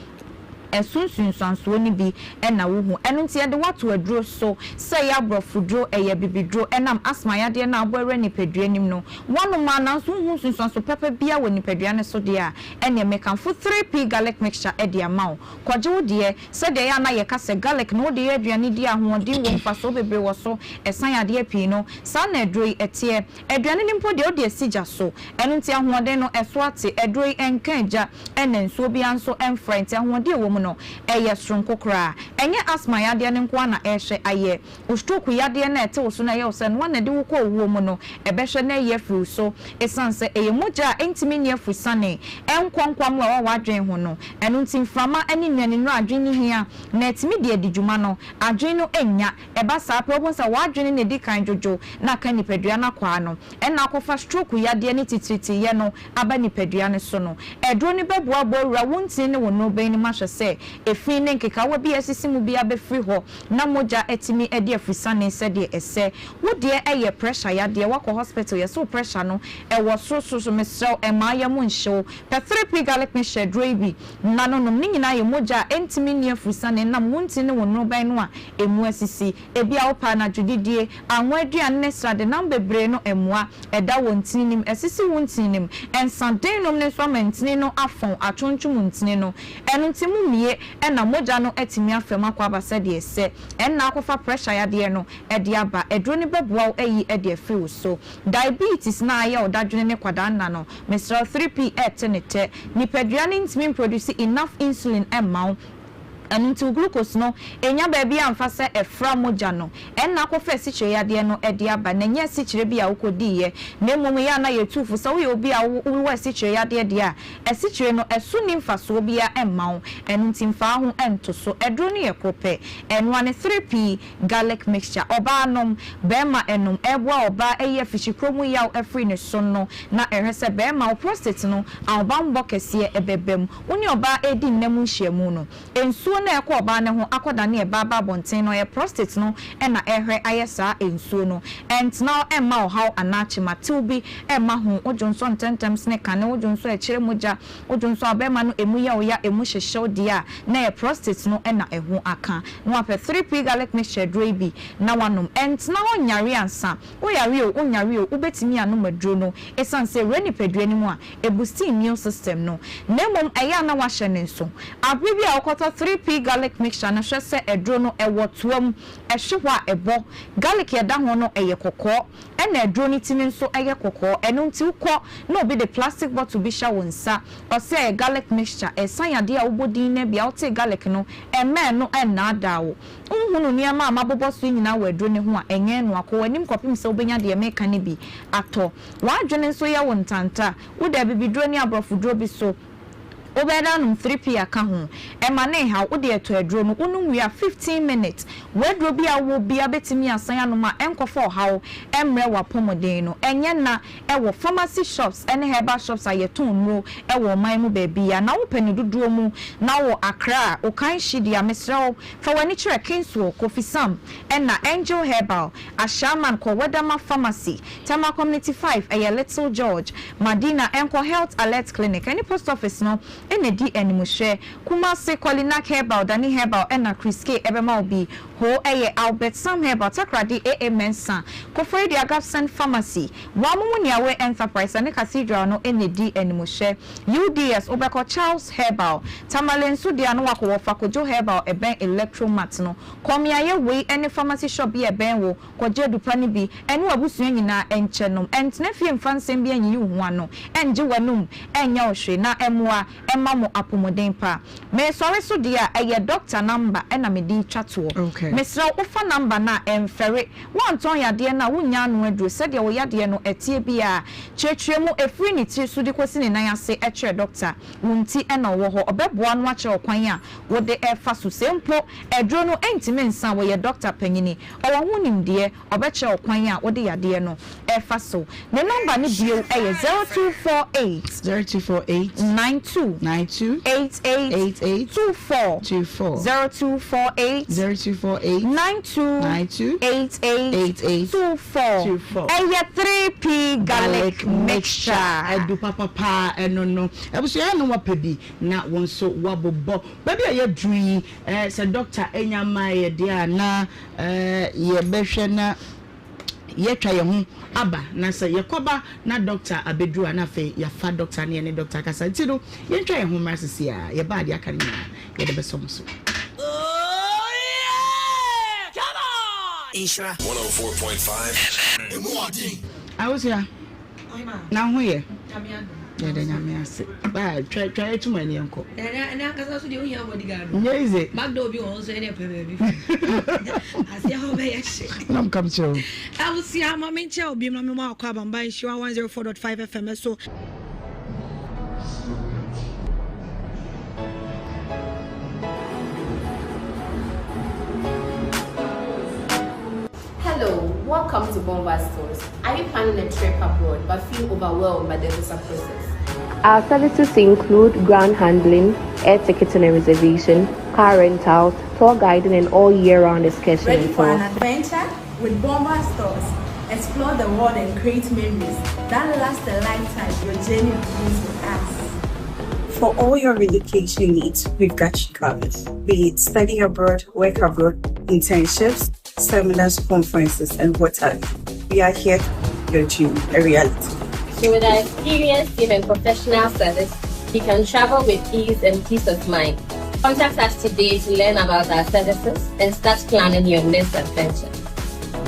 ɛso nsunsuansoɔ no bi na wohu. Ɛno nti yɛde wo ato aduro so, sɛ ɛyɛ aborɔfoduro, ɛyɛ abibiduro, ɛnam asthma yadeɛ no a abɔ awura nipadua no mu no, woanom a nanso wonhu nsunsuanso papa biara wɔ nipadua no so deɛ a, ɛnneɛ mekamfo 3P garlic mixture de ama wo. Kɔgye wo deɛ. Sɛdeɛ ɛyɛ a na yɛka sɛ garlic no wode yɛ aduane di a ahoɔden wom, mfasoɔ bebree wɔ so, ɛsan yadeɛ pii no, saa na aduro yi teɛ. Aduane no mpo deɛ wode asi gya so, ɛno nti ahoɔden no ɛso ate. Aduro yi ɛnka gya ɛna nsuo biara nso ɛmfra nti ahoɔden a ɛwɔ mu no ɛyɛ soronko koraa. Ɛnyɛ asthma yadeɛ no nko ara na ɛrehwɛ ayɛ. Wo stroke yadeɛ no a ɛte wo so no a ɛyɛ wo sɛ ɛno ara na ɛde wo kɔ owuo mu no, ɛbɛhwɛ na ayi afiri wo so. Ɛsiane sɛ ɛyɛ mogya a ɛntumi nni afusane, ɛnkɔ nkwammoa a ɛwɔ w'adwene ho no, ɛno nti mframa ne nnuanennuro a adwene no hia na atumi de adi dwuma no, adwene no nnya. Ɛba saa pɛ, wobɛhu sɛ w'adwene na ɛdi kan dwodwo na aka nipadua no akwaa no. Ɛnna akɔfa stroke yadeɛ ne titiritiyɛ no aba nipadua no so no. Aduro no bɛboa abɔ awura wo ntini ne wo nnorobɛn no mu ahwɛ sɛ efi ne nkekawa bi a asisi mu biara bɛfiri hɔ na mogya atumi adi afusane sɛdeɛ ɛsɛ. Wo deɛ ɛyɛ pressure yadeɛ, woakɔ hospital yɛse wo pressure no ɛwɔ soro soro so, mesrɛ wo ɛmma yam nhye wo. Pɛ 3P garlic mixture aduro yi bi na no nom. Ne nyinaa yɛ mogya a ɛntumi nni afusane ɛnam wo ntini ne wo nnorobɛn no a ɛmu asisi. Ebia wopɛ anadwo didie, anwa aduane ne sradenam bebree no mmoa. Ɛda wɔ ntini no mu, ɛsisi wo ntini no mu. Nsa den nom no nso ama ntini no afɔn, atwontwom ntini no. Ɛno nti mu mmie na mogya no atumi afa mu akɔ aba sɛdeɛ ɛsɛ. Ɛnna akɔfa pressure yadeɛ no de aba. Aduro no bɛboa wo ayi de afiri wo so. Diabetes no a ayɛ wo dadwene ne kwadaa nna no, mesrɛ wo 3P ɛrete ne tɛ. Nipadua no ntumi mproduce enough insulin mma wo. Ɛno nti wo glucose no nnya baabi amfa sɛ ɛfra mogya no. Ɛnna akɔfa asikyire yadeɛ no de aba. Na ɛnyɛ asikyire bi a wokɔdiiɛ, na mmom ɛyɛ a na yɛtu fo sɛ woyɛ obi a wowɔ asikyire yadeɛ deɛ a, asikyire no, ɛso nni mfasoɔ biara mma wo. Ɛno nti mfa wo ho nto so. Aduro no yɛ koro pɛ. Ɛno ara ne 3P garlic mixture. Ɔbaa nom, barima nom. Ɛreboa ɔbaa ayi afikyikuro mu yaw afiri ne so no, na ɛhwɛ sɛ barima wo prostate no ahobammɔ kɛseɛ bɛba mu. Wo ne ɔbaa redi nna mu nhyiamu no, nsuo. no a ɛkɔ ɔbaa no ho akɔdane ɛba aba abɔnten no, ɛyɛ prostate no na ɛrehwɛ ayɛ saa nsuo no. Ɛntena hɔ ɛmma ɔhaw anaa kyematew bi mma ho. Wo dwonsɔ ntɛmntɛm sene kane, wo dwonsɔ a ɛkyerɛ mogya, wo dwonsɔ a ɔbarima no ɛmu yɛ wo ya, ɛmu hyehye wo deɛ a, na ɛyɛ prostate no na ɛho aka. Na wapɛ 3P garlic mixture aduro yi bi na wanom. Ɛntena hɔ nyare ansa. Woyare o, wonyare o, wobɛtumi anom aduro no ɛsiane sɛ ɛwura nipadua no mu a, ɛbusti immune system no. Na mmom ɛyɛ a na woahyɛ no nso. Aberɛ bi a wokɔtɔ 3P garlic mixture no hwɛ sɛ aduro no ɛwɔ toa mu, ɛhwe hɔ a ɛbɔ. Garlic a ɛda ho no ɛyɛ kɔkɔɔ, ɛna aduro no ti no nso ɛyɛ kɔkɔɔ. Ɛno nti wokɔ na obi de plastic bottle bi hyɛ wo nsa, ɔse ɛyɛ garlic mixture, ɛsan yadeɛ a wobɔ din no bia wotee garlic no, ɛmma ɛno ɛnnaadaa wo. Wonhunu nneɛma a mabobɔ so yi nyinaa wɔ aduro no ho a, ɛnyɛ ɛno a, kɔ w'anim kɔpem sɛ wobɛnya deɛ mereka no bi atɔ. W'adwene nso yɛ wo ntanta. Woda abibiduro ne aborɔfoduro bi so. Wobɛyɛ dɛ anom 3P aka ho. Ɛma no nhaw. Wode ɛtɔ aduro no, wonom wie a, 15 minutes. W'aduro bi a wowɔ biara bɛtumi asan anom a ɛnkɔfa ɔhaw mmrɛ w'apɔmuden no. Ɛnyɛ nna wɔ pharmacy shops ne herbal shops a yɛtɔn nnuro wɔ ɔman mu baabiara. Na wopɛ no dodoɔ mu na wowɔ Accra a, Okainshi deɛ a, mesrɛ wo, fa w'ani kyerɛ Kingswell, Kofi Sam, ɛna Angel Herbal, Ashaiman kɔ Wedama Pharmacy, Tema Community 5, ɛyɛ Little George, Madina ɛnkɔ Health Alert Clinic ɛne Post Office no na ɛdi animhwɛ, Kumasi, Kolinak Herbal, Dani Herbal ɛna Chris K ɛbɛma wo bi, Ho ɛyɛ Albert Sam Herbal, Takoradi AA Mensah, Koforidua Gabson Pharmacy, Wamumu Niawe Enterprise ɛne Cathedral no na ɛdi animhwɛ, UDS wobɛkɔ Charles Herbal, Tamale nso deɛ a na wakɔ wɔ Fakojo Herbal ɛbɛn Electromart no. Kɔ mmeaeɛ wei ne pharmacy shop bi a ɛbɛn wo kɔgye adupa no bi ɛne w'abusua nyinaa nkyɛ nom. Ɛntena fie mfa nsɛm bi anyiyi wo ho ano, ɛngye w'anum ɛnyɛ wo hwee na ɛmmoa ɛmma mo apomuden pa. Meresɔre so deɛ a, ɛyɛ doctor number na mede retwa toɔ. Mesrɛ wo wofa number no a, ɛmfɛre. Woantɔn yadeɛ no a, wonnya ano aduro. Sɛdeɛ wo yadeɛ no ɛteɛ biara, kyerɛkyerɛ mu ɛfiri ne tiri so de kɔsi ne nan ase kyerɛ doctor. Wo nti na ɔwɔ hɔ. Ɔbɛboa no akyerɛ wo kwan a wode refa so. Sɛ mpo aduro no ntumi nsa a, wɔyɛ dɔkta panyini. Ɔwɔ ho nimdeɛ. Ɔbɛkyerɛ wo kwan a wode yadeɛ no refa so. Ne nɔmba no bio yɛ 0248. 0248. 92. 92. 88. 88. 24. 24. 0248. 0248. 92. 92. 88. 88. 24. 24. Ɛyɛ 3P garlic mixture. Adu papa paa ɛno no. Abusua yɛ no wapɛ bi na wo nso wabobɔ. Baabi a yɛaduru yi, sɛ dɔkta nya mmaeɛ deɛ a, na yɛbɛhwɛ na yɛatwa yɛn ho aba. Na sɛ yɛkɔba na dɔkta abɛduru a, na afei yɛafa dɔkta ne yɛne dɔkta akasa. Nti no, yɛntwa yɛn ho mmra sisi a yɛba a deɛ aka no nyinaa yɛde bɛsɔ mo so. Nhyira 104.5 FM. Awosua, na ho yɛ? Yɛda Nyame ase. Baa twa twa yɛ tum ani yɛnkɔ. Ɛnɛ ɛnɛ ankasa so deɛ ohia bodyguard. Nyɛ easy. Back door bi wɔ hɔ nso ɛnɛ pɛ baabi. Aseɛ hɔ bɛyɛ hye. Nam kam kyerɛ wo. Abusua ma me nkyɛ obi ma me ma akɔ abamba nhyira 104.5 FM so. Hello, welcome to Bomba Stores. Are you planning a trip abroad but feel overwhelmed by the visa process? Our services include ground handling, air ticketing and reservation, car rentals, tour guiding, and all year round excursion Ready and for an tours. adventure? With Bomba Stores, explore the world and create memories that last a lifetime. Your journey begins with us. For all your relocation needs, we've got you covered. Be it study abroad, work abroad, internships, seminars, conferences, and what have you. We are here to make your dream a reality. So with our experienced team and professional service, you can travel with ease and peace of mind. Contact us today to learn about our services and start planning your next adventure.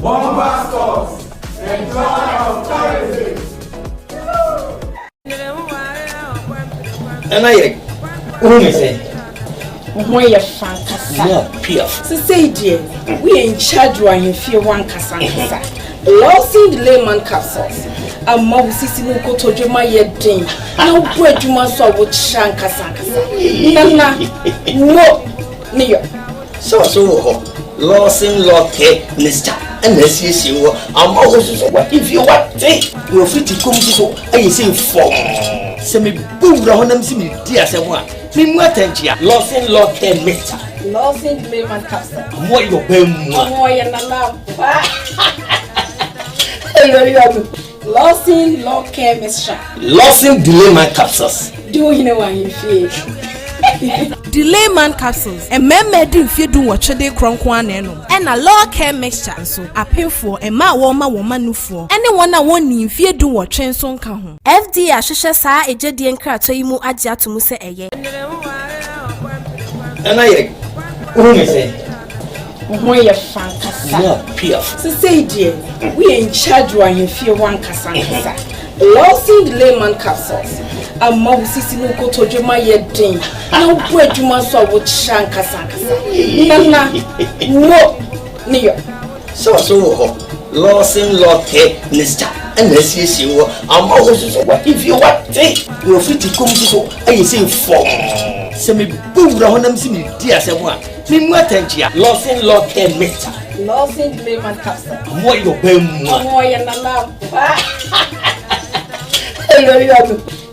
Bomba Stores, the joy of tourism. Nana yere, wohu me sɛn? Wo ho yɛ fa ankasa. More piaf. Sesei deɛ, woyɛ in charge wɔ ahemfie hɔ ankasa ankasa. Lawson Layman capsules ama wo sisi ne wo kotodwe ma yɛ den na wobɔ adwuma nso a wokyerɛ ankasa ankasa. Nana, mo ne yɔ. Sɛ ɔso wɔ hɔ, Lawson Law Care Mixture ɛna asiesie wɔ ama wo soso w'ahemfie wate na ofiti kom soso ayɛ sɛ fɔm. Sɛ mebɔ wura hɔ na mesi medi asɛm a, memu atɛnkyea. Lawson Law Care Mixture. Lawson Layman Capsule. Ɔmo yɛ ɔbaa mu a. Ɔmo yɛ nana ampa. Lawson Law Care Mixture. Lawson Delayman Capsules. Di wo hene wɔ ahemfie. Delayman Capsules, Mmarima adi mfeɛ dunwɔtwe de rekorɔ nko ara na ɛnom. Ɛna Law Care Mixture nso, apemfoɔ, mmaa a wɔrema wɔn mma nufoɔ, ne wɔn a wɔnnii mfeɛ dunwɔtwe nso nka ho. FDA ahwehwɛ saa agyadie nkratoɔ yi mu agye ato mu sɛ ɛyɛ. Nana yɛ wohu me sɛ. Wo ho yɛ fɛ ankasa. Mo piaf. Sesei deɛ woyɛ in charge wɔ ahemfie hɔ ankasa ankasa. Lawson Layman capsules ama wo sisi ne wo kotodwe ma yɛ den na wobɔ adwuma nso a wokyerɛ ankasa ankasa. Nana, mo ne yɔ. Sɛ ɔso wɔ hɔ, Lawson Lɔkɛ Mixture na asiesie wɔ ama wo nso so w'ahemfie wate na wafiti kɔm nso so ayɛ sei fɔmm. Sɛ mebɔ wura hɔ na mese meredi asɛm a, Memu atɛnkyea. Lawson Lɔkɛ Mixture. Lawson Layman Capsule. Ɔmo yɛ ɔbaa mu a. Ɔmo yɛ nana ampa.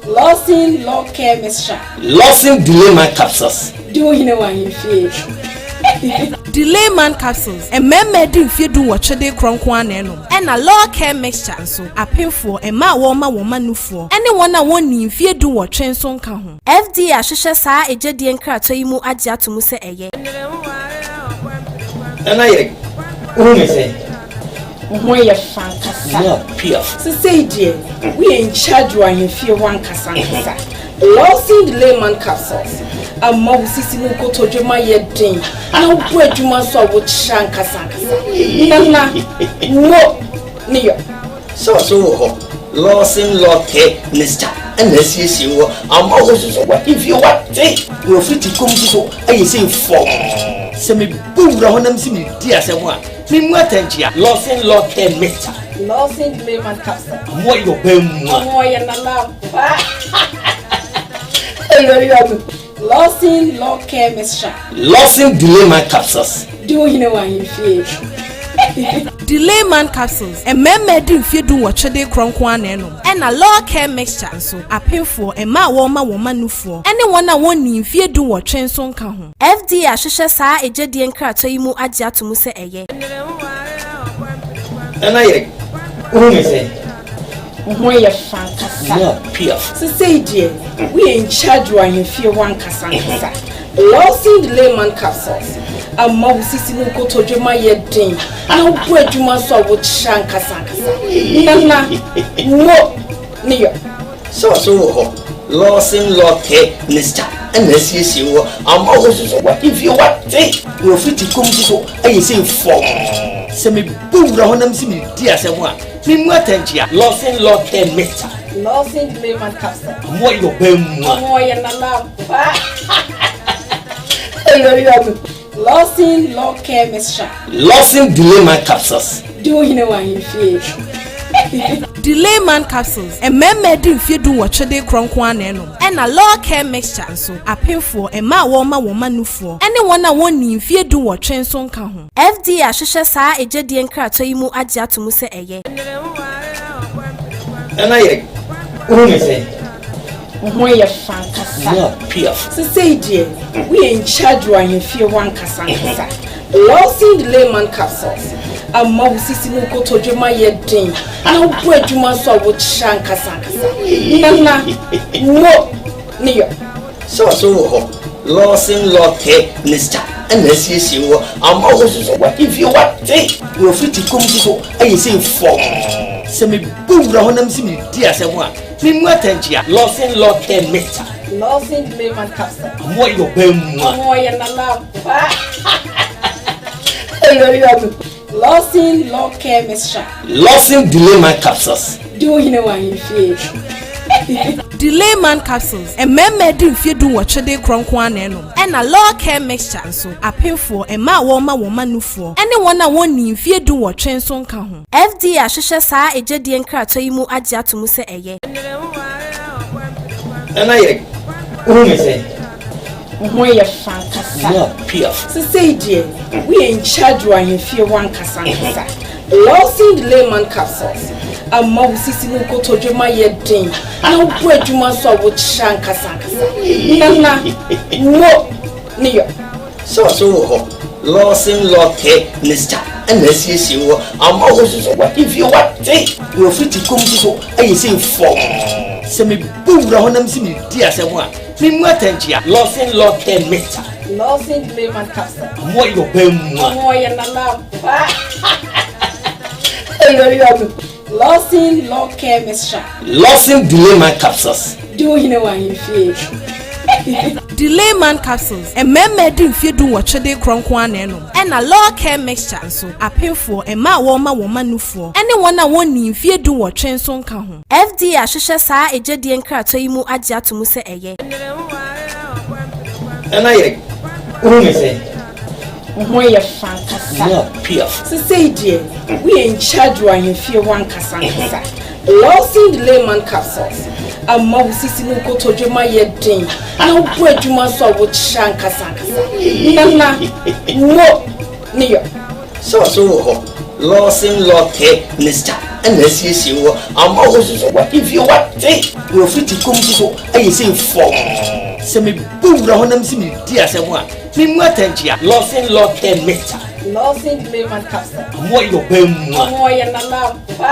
Lawson Lɔkɛ Mixture. Lawson Delayman Capsules. Di wo hene wɔ ahemfie. Delayman Capsules, Mmarima adi mfeɛ dunwɔtwe de rekorɔ nko ara na ɛnom. Ɛna Law Care Mixture nso, apemfoɔ, mmaa a wɔrema wɔn mma nufoɔ, ne wɔn a wɔnnii mfeɛ dunwɔtwe nso nka ho. FDA ahwehwɛ saa agyadie nkratoɔ yi mu agye ato mu sɛ ɛyɛ. Nana yɛ wohu me sɛ. Wo ho yɛ fɛ ankasa. Mo piaf. Sesei deɛ woyɛ in charge wɔ ahemfie hɔ ankasa ankasa. Lawson Layman capsules ama wo sisi ne wo kotodwe ma yɛ den na wobɔ adwuma nso a wokyerɛ ankasa ankasa. Nana, mo ne yɔ. Sɛ ɔso wɔ hɔ, Lawson Lɔkɛ Mixture na asiesie wɔ ama wo nso so w'ahemfie wate na wafiti kɔm nso so ayɛ sei fɔmm. Sɛ mebɔ wura hɔ na mese meredi asɛm a, memmu atɛnkyea. Lawson Lɔkɛ Mixture. Lawson Layman Capsule. Ɔmo yɛ ɔbaa mu a. Ɔmo yɛ nana ampa. Lawson Lɔkɛ Mixture. Lawson Delayman Capsules. Di wo hene wɔ ahemfie. Delayman Capsules, Mmarima adi mfeɛ dunwɔtwe de rekorɔ nko ara na ɛnom. Ɛna Law Care Mixture nso, apemfoɔ, mmaa a wɔrema wɔn mma nufoɔ, ne wɔn a wɔnnii mfeɛ dunwɔtwe nso nka ho. FDA ahwehwɛ saa agyadie nkratoɔ yi mu agye ato mu sɛ ɛyɛ. Nana yɛ wohu me sɛ. Wo ho yɛ fɛ ankasa. Mo piaf. Sesei deɛ woyɛ in charge wɔ ahemfie hɔ ankasa ankasa. Lawson Layman Capsules ama wo sisi ne wo kotodwe ma yɛ den na wobɔ adwuma nso a wokyerɛ ankasa ankasa. Nana, mo ne yɔ. Sɛ ɔso wɔ hɔ, Lawson Lɔkɛ Mixture na asiesie wɔ ama wo nso so w'ahemfie wate na wafiti kɔm nso so ayɛ sei fɔmm. Sɛ mebɔ wura hɔ na mese meredi asɛm a, memmu atɛnkyea. Lawson Lɔkɛ Mixture. Lawson Layman Capsule. Ɔmo yɛ ɔbaa mu a. Ɔmo yɛ nana ampa. Lawson Lɔkɛ Mixture. Lawson Delayman Capsules. Di wo hene wɔ ahemfie. Delayman Capsules, Mmarima adi mfeɛ dunwɔtwe de rekorɔ nko ara na ɛnom. Ɛna Law Care Mixture nso, apemfoɔ, mmaa a wɔrema wɔn mma nufoɔ, ne wɔn a wɔnnii mfeɛ dunwɔtwe nso nka ho. FDA ahwehwɛ saa agyadie nkratoɔ yi mu agye ato mu sɛ ɛyɛ. Nana yɛ wohu me sɛ. Wo ho yɛ fɛ ankasa. Mo piaf. Sesei deɛ woyɛ in charge wɔ ahemfie hɔ ankasa ankasa. Lawson Layman Capsules ama wo sisi ne wo kotodwe ma yɛ den na wobɔ adwuma nso a wokyerɛ ankasa ankasa. Nana, mo ne yɔ. Sɛ ɔso wɔ hɔ, Lawson Lɔkɛ Mixture na asiesie wɔ ama wo nso so w'ahemfie wate na wafiti kɔm nso so ayɛ sei fɔmm. Sɛ mebɔ wura hɔ na mese meredi asɛm a, memmu atɛnkyea. Lawson Lɔkɛ Mixture. Lawson Layman Capsule. Ɔmo yɛ ɔbaa mu a. Ɔmo yɛ nana ampa. Lawson Lɔkɛ Mixture. Lawson Delayman Capsules. Di wo hene wɔ ahemfie. Delayman Capsules, Mmarima adi mfeɛ dunwɔtwe de rekorɔ nko ara na ɛnom. Ɛna Law Care Mixture nso, apemfoɔ, mmaa a wɔrema wɔn mma nufoɔ, ne wɔn a wɔnnii mfeɛ dunwɔtwe nso nka ho. FDA ahwehwɛ saa agyadie nkratoɔ yi mu agye ato mu sɛ ɛyɛ. Nana yɛ wohu me sɛ. Wo ho yɛ fɛ ankasa. Mo piaf. Sesei deɛ woyɛ in charge wɔ ahemfie hɔ ankasa ankasa. Lawson Layman Capsules ama wo sisi ne wo kotodwe ma yɛ den na wobɔ adwuma nso a wokyerɛ ankasa ankasa. Nana, mo ne yɔ. Sɛ ɔso wɔ hɔ, Lawson Law Care Mixture na asiesie wɔ ama wo nso so w'ahemfie wate na wafiri ti kɔm nso so ayɛ sei fɔmm. Sɛ mebɔ wura hɔ na mese meredi asɛm a, memmu atɛnkyea. Lawson Law Care Mixture. Lawson Layman Capsule. Ɔmo ayɛ ɔbaa mua. Ɔmo ɔyɛ nana ampa. Lawson Law Care Mixture. Lawson Delayman Capsules. Di wo hene wɔ ahemfie. Delayman Capsules, Mmarima adi mfeɛ dunwɔtwe de rekorɔ nko ara na ɛnom. Ɛna Law Care Mixture nso, apemfoɔ, mmaa a wɔrema wɔn mma nufoɔ, ne wɔn a wɔnnii mfeɛ dunwɔtwe nso nka ho. FDA ahwehwɛ saa egyedie nkratoɔ yi mu agye ato mu sɛ ɛyɛ. Nana yere, wohu me sɛn? Wo ho yɛ fɛ ankasa. Mo piaf. Sesei deɛ, woyɛ in charge wɔ ahemfie hɔ ankasa ankasa. Lawson Delayman Capsules ama wo sisi ne wo kotodwe ma yɛ den na wobɔ adwuma nso a wokyerɛ ankasa ankasa. Nana, mo ne yɔ. Sɛ ɔso wɔ hɔ, Lawson Law Care Mixture na asiesie wɔ ama wo nso so w'ahemfie wate na wafiri kɔm nso so ayɛ sei fɔmm. Sɛ mebɔ wura hɔ na mese meredi asɛm a, Memu atɛnkyea. Lawson Law Care Mixture. Lawson Layman Capsule. Ɔmo ayɛ ɔbaa mua. Ɔmo ɔyɛ nana ampa.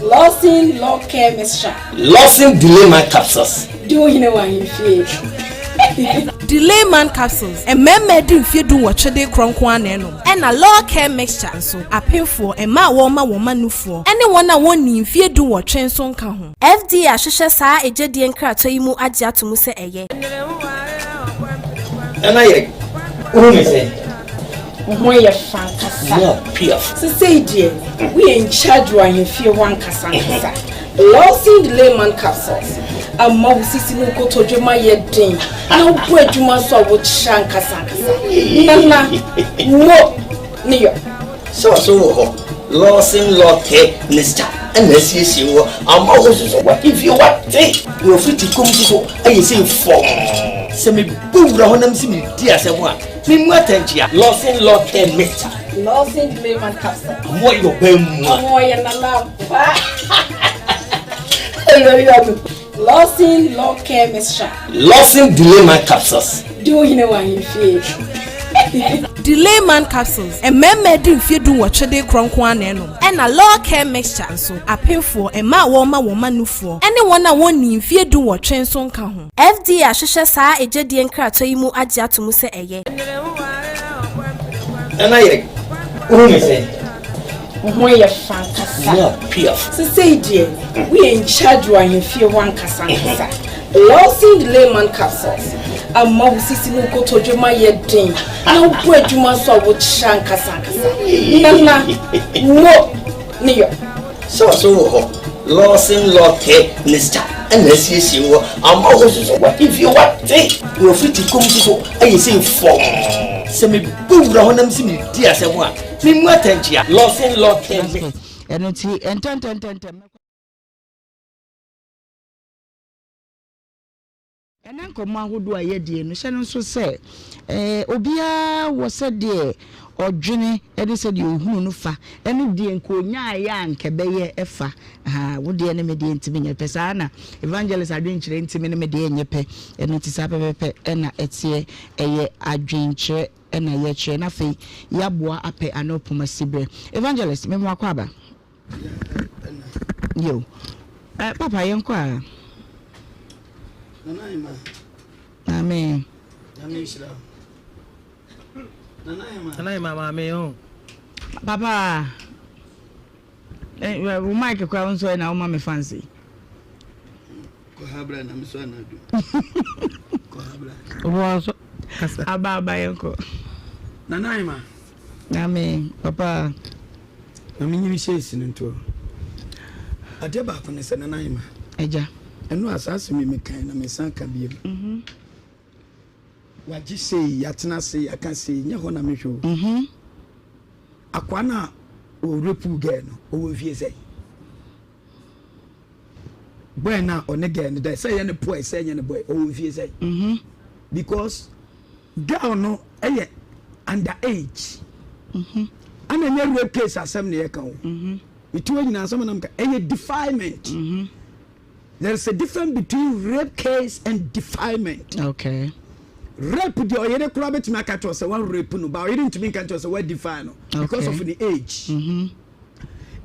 Lawson Law Care Mixture. Lawson Delayman Capsules. Di wo hene wɔ ahemfie. Delayman Capsules, Mmarima adi mfeɛ dunwɔtwe de rekorɔ nko ara na ɛnom. Ɛna Law Care Mixture nso, apemfoɔ, mmaa a wɔrema wɔn mma nufoɔ, ne wɔn a wɔnnii mfeɛ dunwɔtwe nso nka ho. FDA ahwehwɛ saa egyedie nkratoɔ yi mu agye ato mu sɛ ɛyɛ. Nana yere, wohu me sɛn? Wo ho yɛ fɛ ankasa. Mo piaf. Sesei deɛ, woyɛ in charge wɔ ahemfie hɔ ankasa ankasa. Lawson Delayman Capsules ama wo sisi ne wo kotodwe ma yɛ den na wobɔ adwuma nso a wokyerɛ ankasa ankasa. Nana, mo ne yɔ. Sɛ ɔso wɔ hɔ, Lawson Law Care Mixture na asiesie wɔ ama wo nso so w'ahemfie wate na wafiri ti kɔm nso so ayɛ sei fɔmm. Sɛ mebɔ wura hɔ na mese meredi asɛm a, memmu atɛnkyea. Lawson Law Care Mixture. Lawson Layman Capsule. Ɔmo ayɛ ɔbaa mua. Ɔmo ɔyɛ nana ampa. Lawson Law Care Mixture. Lawson Delayman Capsules. Di wo hene wɔ ahemfie. Delayman Capsules, Mmarima adi mfeɛ dunwɔtwe de rekorɔ nko ara na ɛnom. Ɛna Law Care Mixture nso, apemfoɔ, mmaa a wɔrema wɔn mma nufoɔ, ne wɔn a wɔnnii mfeɛ dunwɔtwe nso nka ho. FDA ahwehwɛ saa egyedie nkratoɔ yi mu agye ato mu sɛ ɛyɛ. Nana yere, wohu me sɛn? Wo ho yɛ fɛ ankasa. Mo piaf. Sesei deɛ, woyɛ in charge wɔ ahemfie hɔ ankasa ankasa. Lawson Delayman Capsules ama wo sisi ne wo kotodwe ma yɛ den na wobɔ adwuma nso a wokyerɛ ankasa ankasa. Nana, mo ne yɔ. Sɛ ɔso wɔ hɔ, Lawson Law Care Mixture na asiesie wɔ ama wo nso so w'ahemfie wate na wafiri ti kɔm nso so ayɛ sei fɔmm. Sɛ mebɔ wura hɔ na mese meredi asɛm a, memmu atɛnkyea. Lawson Law Care Mixture. Ɛno nti, ntɛntɛntɛntɛm mɛkɔ. Ɛnnɛ nkɔmmɔ ahodoɔ a yɛadie no, hyɛ no nso sɛ obiara wɔ sɛdeɛ ɔdwene ne sɛdeɛ ɔhunu no fa ne deɛ nka ɔnyaeɛ a nka ɛbɛyɛ fa. Ahaa, wo deɛ ne me deɛ ntumi nyɛ pɛ. Saa na Evangelist adwenkyerɛ ntumi ne me deɛ nyɛ pɛ. Ɛno nti saa pɛpɛpɛ na ɛteɛ. Ɛyɛ adwenkyerɛ na yɛkyerɛ na afei yɛaboa apɛ ano poma siberɛ. Evangelist, mema wakɔ aba. Yo. Eh, papa yɛnkɔ a. Nana Ahima. Maame. Nyame nhyira wo. Nana Ahima. Nana Ahima maame o. Papa. Eh, wo mic kora wo nso na woma me fancy. Kɔ ha bra na me so anadwo. Kɔ ha bra. Wo nso kasa. Aba aba yɛnkɔ. Nana Ahima. Maame, papa. Ma menyini hyɛ esi no ntoɔ. Adeɛ baako ne sɛ Nana Ahima. Agya. Ɛno a saa asɛm yi mekan na mesan ka biom. Mm-hmm. Wagye sei, yɛatena ase, yɛaka sei, nyɛ hɔ na mehwɛ o. Mm-hmm. Akoa no a ɔrepu girl no, ɔwɔ mfie sɛn? Boy no a ɔne girl no da, sɛ ɛyɛ ne boy, sɛ ɛnyɛ ne boy, ɔwɔ mfie sɛn? Mm-hmm. Because girl no yɛ under age. Mm-hmm. Ana ɛnyɛ rape case asɛm na yɛka o. Mm-hmm. Metu hɔ nyinaa asɛm nam ka ɛyɛ defilement. Mm-hmm. There is a difference between rape case and defilement. Okay. Rape deɛ ɔyere koraa bɛtumi aka kyerɛ sɛ wa rape no ba ɔyere ntumi nka kyerɛ sɛ wa defile no because of ne age. Mm-hmm.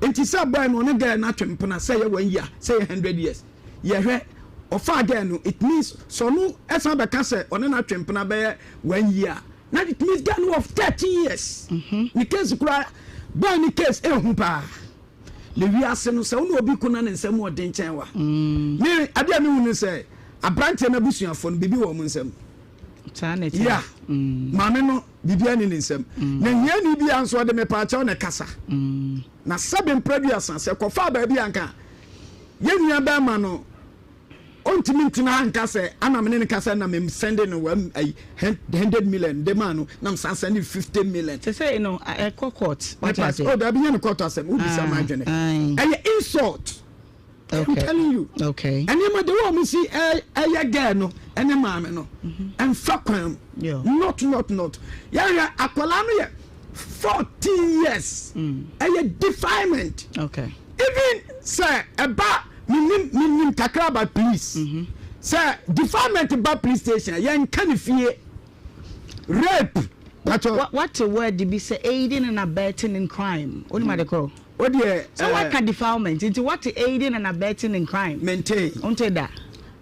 Nti sɛ boy no ɔne girl no atwe mpena sɛ yɛ one year sɛ yɛ hundred years yɛhwɛ ɔfaa girl no it means sɛ ɔno ɛsan bɛka sɛ ɔne no atwe mpena bɛyɛ one year na it means girl no wɔ 13 years. Mm-hmm. Ne case koraa boy ne case ehu paa. Na wiase no, sɛ wo ne obi ko na ne nsam wɔ den kyɛn wo a, me, adeɛ a mehu ne sɛ, aberanteɛ no abusuafoɔ no, biribi wɔ wɔn nsam. Saa na ɛteɛ. Yeah. Maame no, biribiara nni ne nsam. Na hiani biara nso, ɔde mepaakyɛw na ɛkasa. Na sɛbe mprɛduasa, sɛ kɔfaa baabi a anka yɛn nua bɛrima no Ɔntumi ntena ha nka sɛ ana me ne no kasa na me sɛnde no wam ayi hundred million de maa no na me san sɛnde 50 million. Sesei no ɛkɔ court wate ase. Oh dabi nyɛ no court asɛm wo bisa ma adwene ɛyɛ insult. I'm telling you. Okay. Ɛnneɛma de wɔn si ɛyɛ girl no ɛne maame no ɛnfa kwan mu. Not not not. Yɛhwɛ akwadaa no yɛ 14 years. Ɛyɛ defilement. Okay. Even sɛ ɛba menim menim kakra about police sɛ defilement ba police station a yɛnka ne fie rape patɔ. Wate word bi sɛ aiding and abetting in crime wonim ade korɔ? O deɛ Sɛ waka defilement nti wate aiding and abetting in crime? Mentee. Wonte da?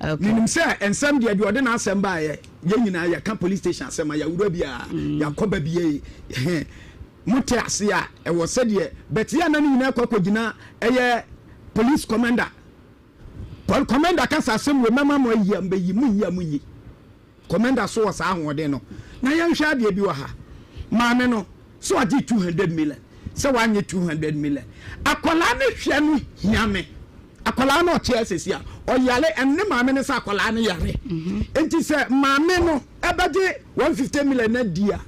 Okay. Menim sɛ nsɛm deɛ deɛ ɔde n'asɛm baeɛ yɛn nyinaa yɛka police station asɛm a yɛawura biara yɛakɔ ba bi yɛ Mote ase a, ɛwɔ sɛdeɛ but yɛ a na ne nyinaa kɔ akɔgyina ɛyɛ police commander. Pol commander ka sɛ asɛm wei mɛma mo ayi a mobɛyi, monyi a monyi. Commander so wɔ saa ahoɔden no. Na yɛnhwɛ adeɛ bi wɔ ha. Maame no, sɛ wagye 200 million, sɛ wanyɛ 200 million. Akwadaa no hwɛ no hia me. Akwadaa no ɔte asɛsi a, ɔyare, ɛno ne maame no sɛ akwadaa no yare. Nti sɛ maame no ɛbɛgye 150 million no adi a,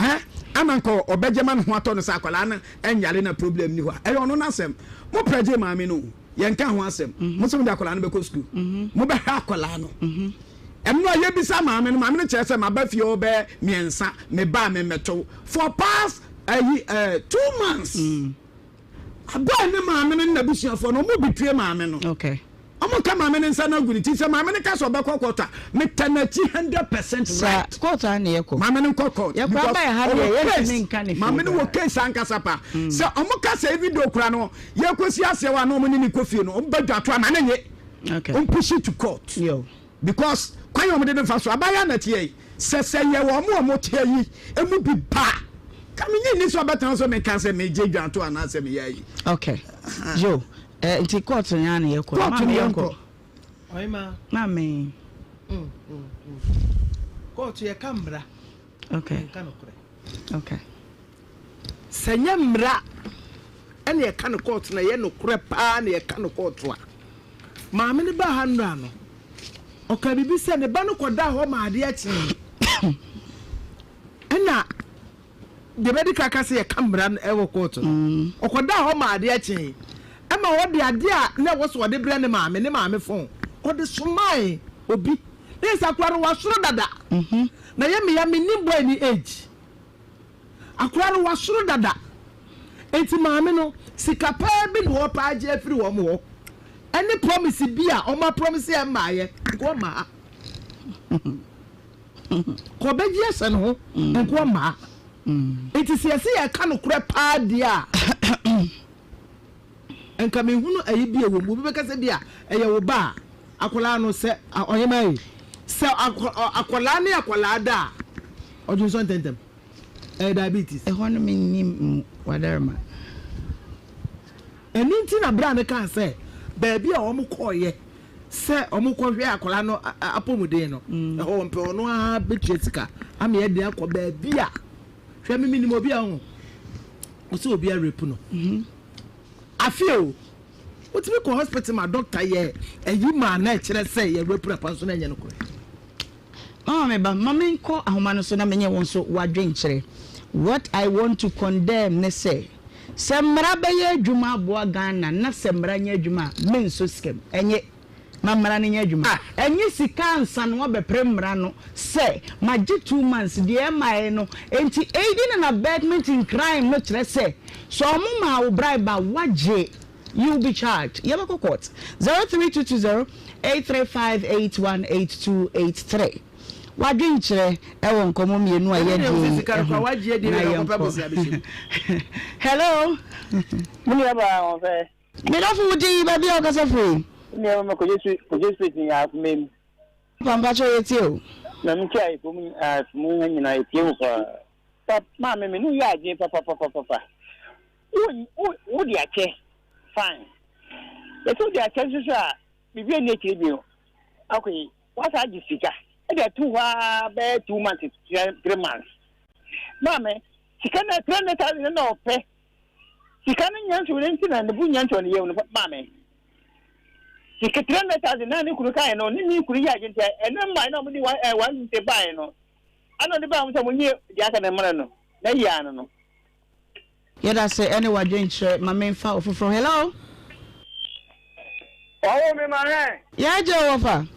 Eh ama nka ɔbɛgye ma ne ho atɔ no sɛ akwadaa no nyare na problem ni hɔ a ɛyɛ ɔno n'asɛm. Mo prɛgye maame no o, yɛnka ho asɛm. Mo sɛ mode akwadaa no bɛkɔ sukuu. Mobɛhwɛ akwadaa no. Ɛno a yɛbisa maame no, maame no kyerɛ sɛ maba fie hɔ bɛyɛ mmiɛnsa, meba a memmɛto for past ayi eh, 2 months. Abɛn ne maame no ne n'abusuafoɔ no, wɔn betray maame no. Okay. Wɔn ka maame no nsa no agu ne ti sɛ maame no ka sɛ ɔbɛkɔ court a, metɛ n'akyi 100% right. Sa court a na yɛkɔ. Maame no nkɔ court. Yɛkɔ Because aba yɛ ha deɛ ɔwɔ yɛntumi case. nka ne fie Maame no wɔ koraa. case ankasa pa. Sɛ wɔn ka sɛ even though kura no yɛkɔsi aseɛ hɔ a na wɔn ne ne kɔ fie no, wɔn bɛ dwa to ama ne nye. Okay. Wɔn push it to court. Yo. Because kwan a wɔde no fa so abaayewa na ɛteɛ yi, sɛ sɛ yɛ wɔn a wɔteɛ yi emu bi ba a, ka menye nni sɛ ɔbɛtena so meka sɛ megye dwanto anaasɛ meyɛ ayi. Okay. Yo, eh, nti court no ara na yɛkɔ. Court no Maame yɛnkɔ. yɛnkɔ. Ɔhema. Maame. Court yɛka mmara. Okay. Yɛnka nokorɛ. Okay. Sɛ nyɛ mmara na yɛka no kɔɔto na ɛyɛ nokorɛ paa na yɛka no kɔɔto a, maame no baa ha nnora no, ɔkaa biribi sɛ ne ba no kɔdaa hɔ ma adeɛ kyee. Ɛna deɛ bɛde ka ka sɛ yɛka mmara no ɛwɔ kɔɔto no, mm. ɔkɔdaa hɔ ma adeɛ kyee. Ɛma ɔde adeɛ a na ɛwɔ so ɔde brɛ ne maame, ne maame fon, ɔde somae obi. Ne nsa koraa no wasoro dada. Mhm. Na yɛ meya menim boy ne age. Akwadaa no wasoro dada nti maame no sika paa bi na ɔpɛ agye afiri wɔn hɔ ɛne promise bi a wɔn apromise yɛ mmaayɛ nka ɔmma ha ka ɔbɛgye ahyɛ ne ho nka ɔmma ha nti sɛ yɛsɛ yɛka nokorɛ paa deɛ a Nka menhunu ayi bi a ɛwɔ mu. Obi bɛka sɛ bi a ɛyɛ wo ba a, akwadaa no sɛ ɔhemaa yi, sɛ akwadaa ne akwadaa da a, ɔdwonsɔ ntɛmntɛm. Ɛyɛ diabetes. Ɛhɔ no mennim mu, Wadarma. Ɛno nti na bra no kaa sɛ baabi a wɔkɔeɛ sɛ wɔkɔhwɛ akwadaa no apɔmuden no, ɛhɔ wɔmpɛ, ɔno ara bɛtua sika ama yɛde akɔ baabi a Hwɛ me menim obi a ɔho ɔsɛ obi a rape no afe o wotumi kɔ hospital ma doctor yɛ ayi maa na ɛkyerɛ sɛ yɛ rape na pa nso na ɛnyɛ nokorɛ. Mama me ba, ma menkɔ ahoma no so na menyɛ wo nso w'adwenkyerɛ. What I want to condemn ne sɛ, sɛ mmara bɛyɛ adwuma aboa Ghana na sɛ mmara nyɛ adwuma a, mensɔ sika mu. Ɛnye. Ma mmara no nyɛ adwuma. Ɛnye sika ansa na wɔabɛpere mmara no sɛ magye 2 months deɛ ɛmmaeɛ no nti aiding and abetment in crime no kyerɛ sɛ sɛ ɔmo maa wo bribe a woagye you will be charged. Yɛbɛkɔ court. 03220 835 818283. W'adwenkyerɛ wɔ nkɔmmɔ mmienu a yɛadi yi ho na yɛnkɔ. Hello. Me nua baa wɔn fɛ. Me dɔfo wo din baabi a wokasa firi. Me nua bɛma kɔgye street kɔgye street nyɛ afoma mu. Papa mpakyɛ yɛ tie o. Na me nkyɛ ayefo mu mu ha nyinaa yɛ tie wo paa. Pa maame me no yɛ adwene papapapapa. Wo wo wo de akyɛ fine. Yɛsɛ wo de akyɛ nso so a biribi ani akyire bio. Akɔyi wasa agye sika ɛde ato hɔ ara bɛyɛ 2 months 3 months. Maame sika na 300,000 na ɔpɛ. Sika no nya nso ne nti na ne bo nya ntɔ ne yam no maame. Sika 300,000 na ne kunu kae no ne ne kunu yɛ adwene sɛ ɛno mmae na wɔde 150 bae no ana ɔde bae wɔn sɛ wɔnye deɛ aka no mmara no na yie ano no. Yɛdase ɛne wadwenkyerɛ ma menfa ofoforɔ hello. Ɔwoo me ma hɛn. Yɛ agye o wɔfa.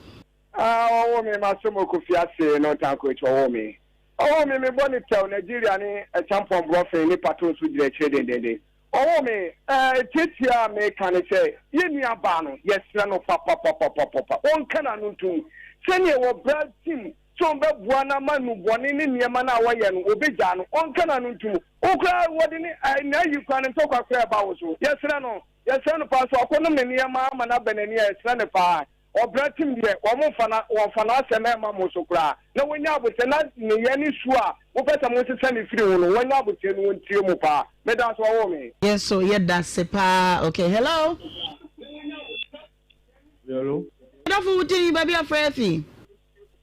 Ah ɔwoo me ma som Kofi ase no tanko akyi ɔwoo me Ɔwoo me me bɔ ne tɛw Nigeria ne Acheampong Brɔfen ne Pato nso gyina akyire dendenden Ɔwoo me eh Tiatia a meka ne sɛ yɛn nua baa no yɛsrɛ no papapapapapa ɔnka n'ano ntom sɛdeɛ wɔ bra tim sɛ ɔbɛboa no ama nnubɔne ne nneɛma no a ɔyɛ no ɔbɛgyaa no ɔnka n'ano ntom Wo koraa wɔde ne eh n'ayi koraa ne ntɔkwa koraa ɛba wo so yɛsrɛ no yɛsrɛ no paa sɛ ɔkɔnom ne nneɛma ama no aba n'ani a yɛsrɛ no paa Ɔbra tim deɛ wɔn nfa na wɔnfa n'asɛm ɛmma mo so koraa na wɔnya aboterɛ na nneyɛɛ ne su a mopɛ sɛ monsesa no firi ho no wɔnya aboterɛ no wɔntie mo paa medaase wɔwoo me. Yɛn nso yɛda se paa ok hello. Hello. Ɔdɔfo wo din baabi a frɛ fi.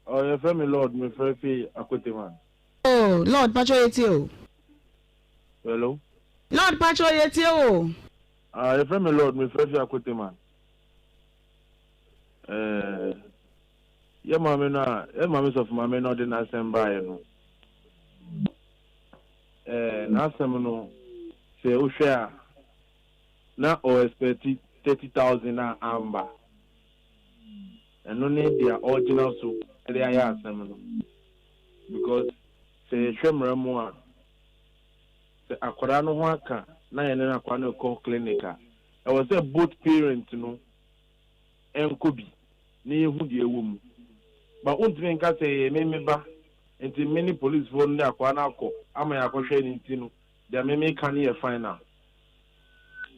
Oh yɛfrɛ me Lord me frɛ fi Akoteman. Oh Lord pakyɛ yɛ tie o. Hello. Lord pakyɛ yɛ tie o. Ah yɛfrɛ me Lord me frɛ fi Akoteman. Eh, yɛ maame no a, yɛ maame sɔfo maame no ɔde n'asɛm baeɛ no, eh, n'asɛm no, sɛ wohwɛ a, na ɔ expect 30,000 a amba. Ɛno ne deɛ ɔgyina so de ayɛ asɛm no. Because sɛ yɛhwɛ mmara mu a, sɛ akwadaa no ho aka na yɛne akwadaa no rekɔ clinic a, ɛwɔ sɛ both parents no nkɔ bi na yɛhu deɛ ɛwɔ mu. But wontumi nka sɛ ɛyɛ me me ba nti me ne policefoɔ no ne akwaa no akɔ ama yɛakɔhwɛ no nti no deɛ me meka no yɛ final.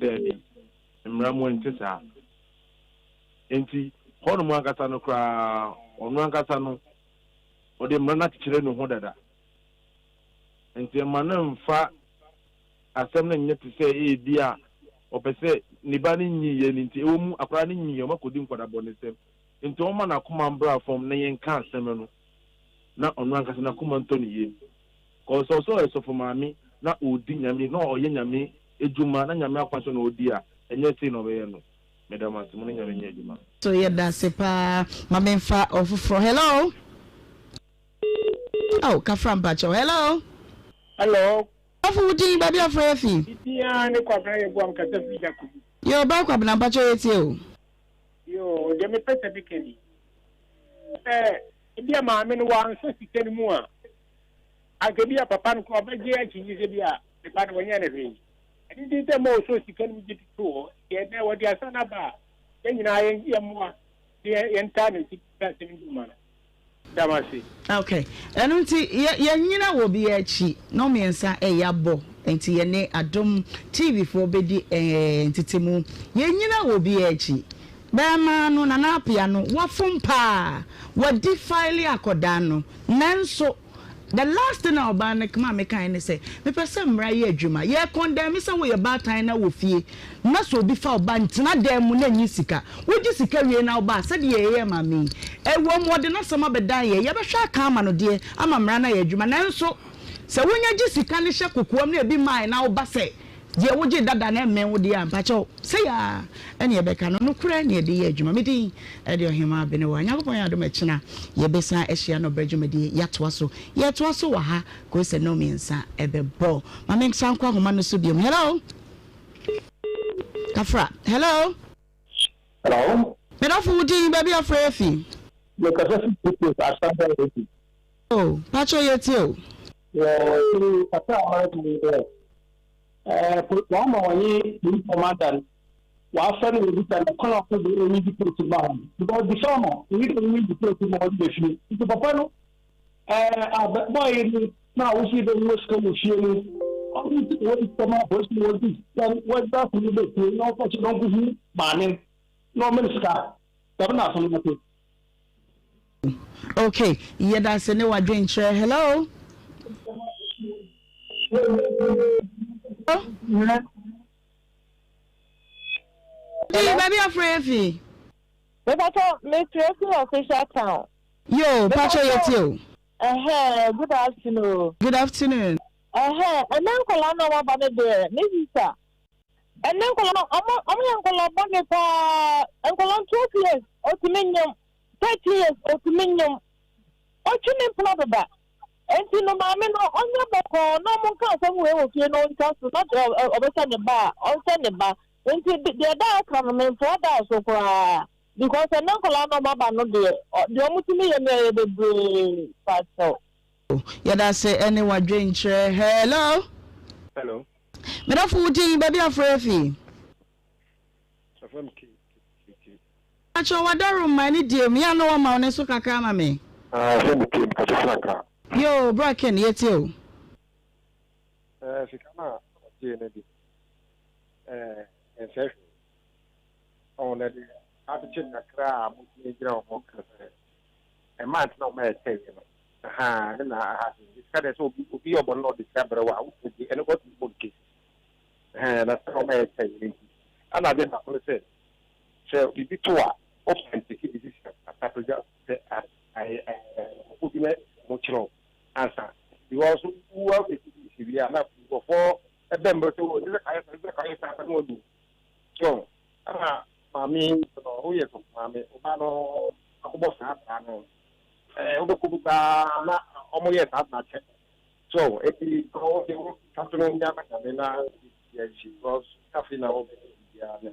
Daabi, mmara mu ɛnte saa. Nti hɔnom ankasa no koraa ɔno ankasa no ɔde mmara no akyekyere ne ho dada. Nti ɛma no mfa asɛm no nyɛ te sɛ ebia ɔpɛ sɛ ne ba no nyiiɛ no nti. Ɛwɔ mu, akwadaa no nyiiɛ, wɔakɔdi nkwadabɔnesɛm. Nti ɔmma n'akoma mbra fam na yɛnka asɛm no na ɔno ankasa n'akoma ntɔ ne yam. Cause sɛ ɔsɛ ɔyɛ sɔfo maame na ɔredi Nyame, na ɔyɛ Nyame adwuma na Nyame akwan so na ɔredi a, ɛnyɛ sei na ɔbɛyɛ no. Meda mo ase, mo ne Nyame nyɛ adwuma. So yɛdase paa ma menfa ɔfoforɔ hello oh kafra mpakyɛw hello. Hello. Ɔfo wo din baabi a frɛ yɛ fi. Me din ara ne Kwabena Yeboah me kasa firi Dakobi. Yoo bra Kwabena mpakyɛw yɛ tie o. Yoo deɛ me pɛ sɛ me ka ni sɛ ebia maame no wansɔ sika no mu a anka ebia papa no koraa ɔbɛgye akyinnye sɛ ebia ne ba no wɔnyɛ no hwee ɛno nti sɛ ma ɔsɔ sika no mu gye to hɔ deɛ ɛnɛ wɔde asan aba a yɛn nyinaa yɛn yɛmmoa ne yɛntaa n'akyi sɛ asɛm bi ma no. Da mo ase. Ok ɛno nti yɛ yɛnyina wɔ obiara akyi na ɔmiɛnsa ɛyɛ abɔ nti yɛne adom TV foɔ bɛdi ɛɛ ntetemu yɛnyina wɔ obiara akyi bɛɛma no Nana Apia no wafom paa wadi file akɔdaa no nanso The last thing a ɔbaa no maa me kae ne sɛ, mepɛ sɛ mmara yɛ adwuma. Yɛ condemn sɛ woyɛ baatan na wɔ fie na sɛ obi fa wo ba ntena dan mu na nyi sika. Wogye sika wie na woba a, sɛdeɛ yɛyɛɛ maame yi, ɛwom ɔde n'asɛm abɛdan yɛn, yɛbɛhwɛ aka ama no deɛ ama mmara no ayɛ adwuma. Nanso sɛ wonya gye sika no hyɛ kokoam na ebi mmae na woba sɛ Deɛ wogye dada no mmɛn wo deɛ a, mpakyɛw, sei ara ne yɛbɛka no, nokorɛ ne yɛde yɛ adwuma. Me din de Ɔhemaa Abenewa. Nyankopɔn yɛ adom a ɛkyena yɛbɛsan ahyia na ɔbrɛ dwumadie yɛatoa so. Yɛtoa so wɔ ha kɔsi sɛ nnɔnmiɛnsa ɛbɛbɔ. Ma mensan nkɔ ahoma no so biom. Hello? Kafra. Hello? Hello? Me dɔfo wo din, baabi a frɛ afi? Mekasa fi Cape Coast, Asampa Radio. Oh, pakyɛw yɛtie o. Wɔ kasa a ɔreka yi dɛ, ɛɛ wɔama wɔnye police commander no wɔafrɛ no wɔbisa no kwan a ɔfa do ɔnyi deport ba hɔ no because before no onnyi dɛ ɔnyi deport ma ɔdze ba fie nti papa no. Ɛɛ abɛ bɔɔl yi na wosi bɛ wɔ sika wɔ fie no ɔmo ti wɔ sika ma polisi wɔ di sika wɔ gba asɛm no bɛ fie na ɔkɔ kyerɛ ɔmo hu maame na ɔmo ne sika dɛm na asɛm no te. Okay, yɛda ase ne wadwenkyerɛ. Hello. Hello. Baabi afrɛ yɛ fi. Mepatɔ mefrɛ fi official town. Yoo pakyɛ yɛ tie o. Ɛhɛɛ good afternoon o. Good afternoon. Ɛhɛɛ ɛnɛ nkɔlaa na ɔmo aba no deɛ me sister ɛnɛ nkɔlaa no ɔmo ɔmo yɛ nkɔlaa bɔne paa nkɔlaa 12 years otumi nyom 13 years otumi nyom otwi ne mpena deda nti no maame no ɔnyɛ bɔkɔɔ na ɔmo nka asɛm wei wɔ fie na ɔntwa so na ɔbɛsɛ ne ba a ɔnsɛ ne ba nti deɛ daa aka no memfoa daa so koraa. Because ɛnɛ nkwadaa no a ɔmo aba no deɛ deɛ ɔmo tumi yɛ no ɛyɛ bebree pakyɛw. Yɛdase ɛne wadwenkyerɛ. Hello. Hello. Medɔfo wo din baabi afrɛ afi. Afrɛ me K K K. Pakyɛ wadaro ma ne die mu yɛ na wama wo ne so kakra ma me. Ah afrɛ me K mekasa firi Accra. Yoo bra Ken yɛtie o. Eh sika no a ɔgyee no de eh ɛnsɛe hwee. Ɔho na deɛ akyekye kakra a motumi gyina hɔ ka sɛ ɛma nti na ɔma ɛkyɛeɛ no ahaa ne na aha de nti sika deɛ sɛ obi obi yɛ ɔbɔne na ɔde sika brɛ wo a wotumi gye ɛno kɔ tumi bɔ no case ɛhɛn na sɛ ɔma ɛkyɛeɛ no nti ɛna adeɛ baako ne sɛ sɛ biribi to a wofa ntake decision asapagya sɛ ayɛ nkurɔfoɔ bi na mo kyerɛw ansa because wo afɛsi bi si wie a na nkurɔfoɔ ɛbɛn bɛ sɛ o ne sɛ kayɛ sa ne sɛ kayɛ sa na wɔdu So ɛna maame yi nso no woyɛ sɔfo maame wo ba no akɔbɔ saa bra no ɛɛ wobɛkɔ bi paa na ɔmo yɛ saa bra kyɛ so eti wo de wo kato no nya ma nyame na yɛ nhyi because afei na wɔbɛyɛ biribiara ne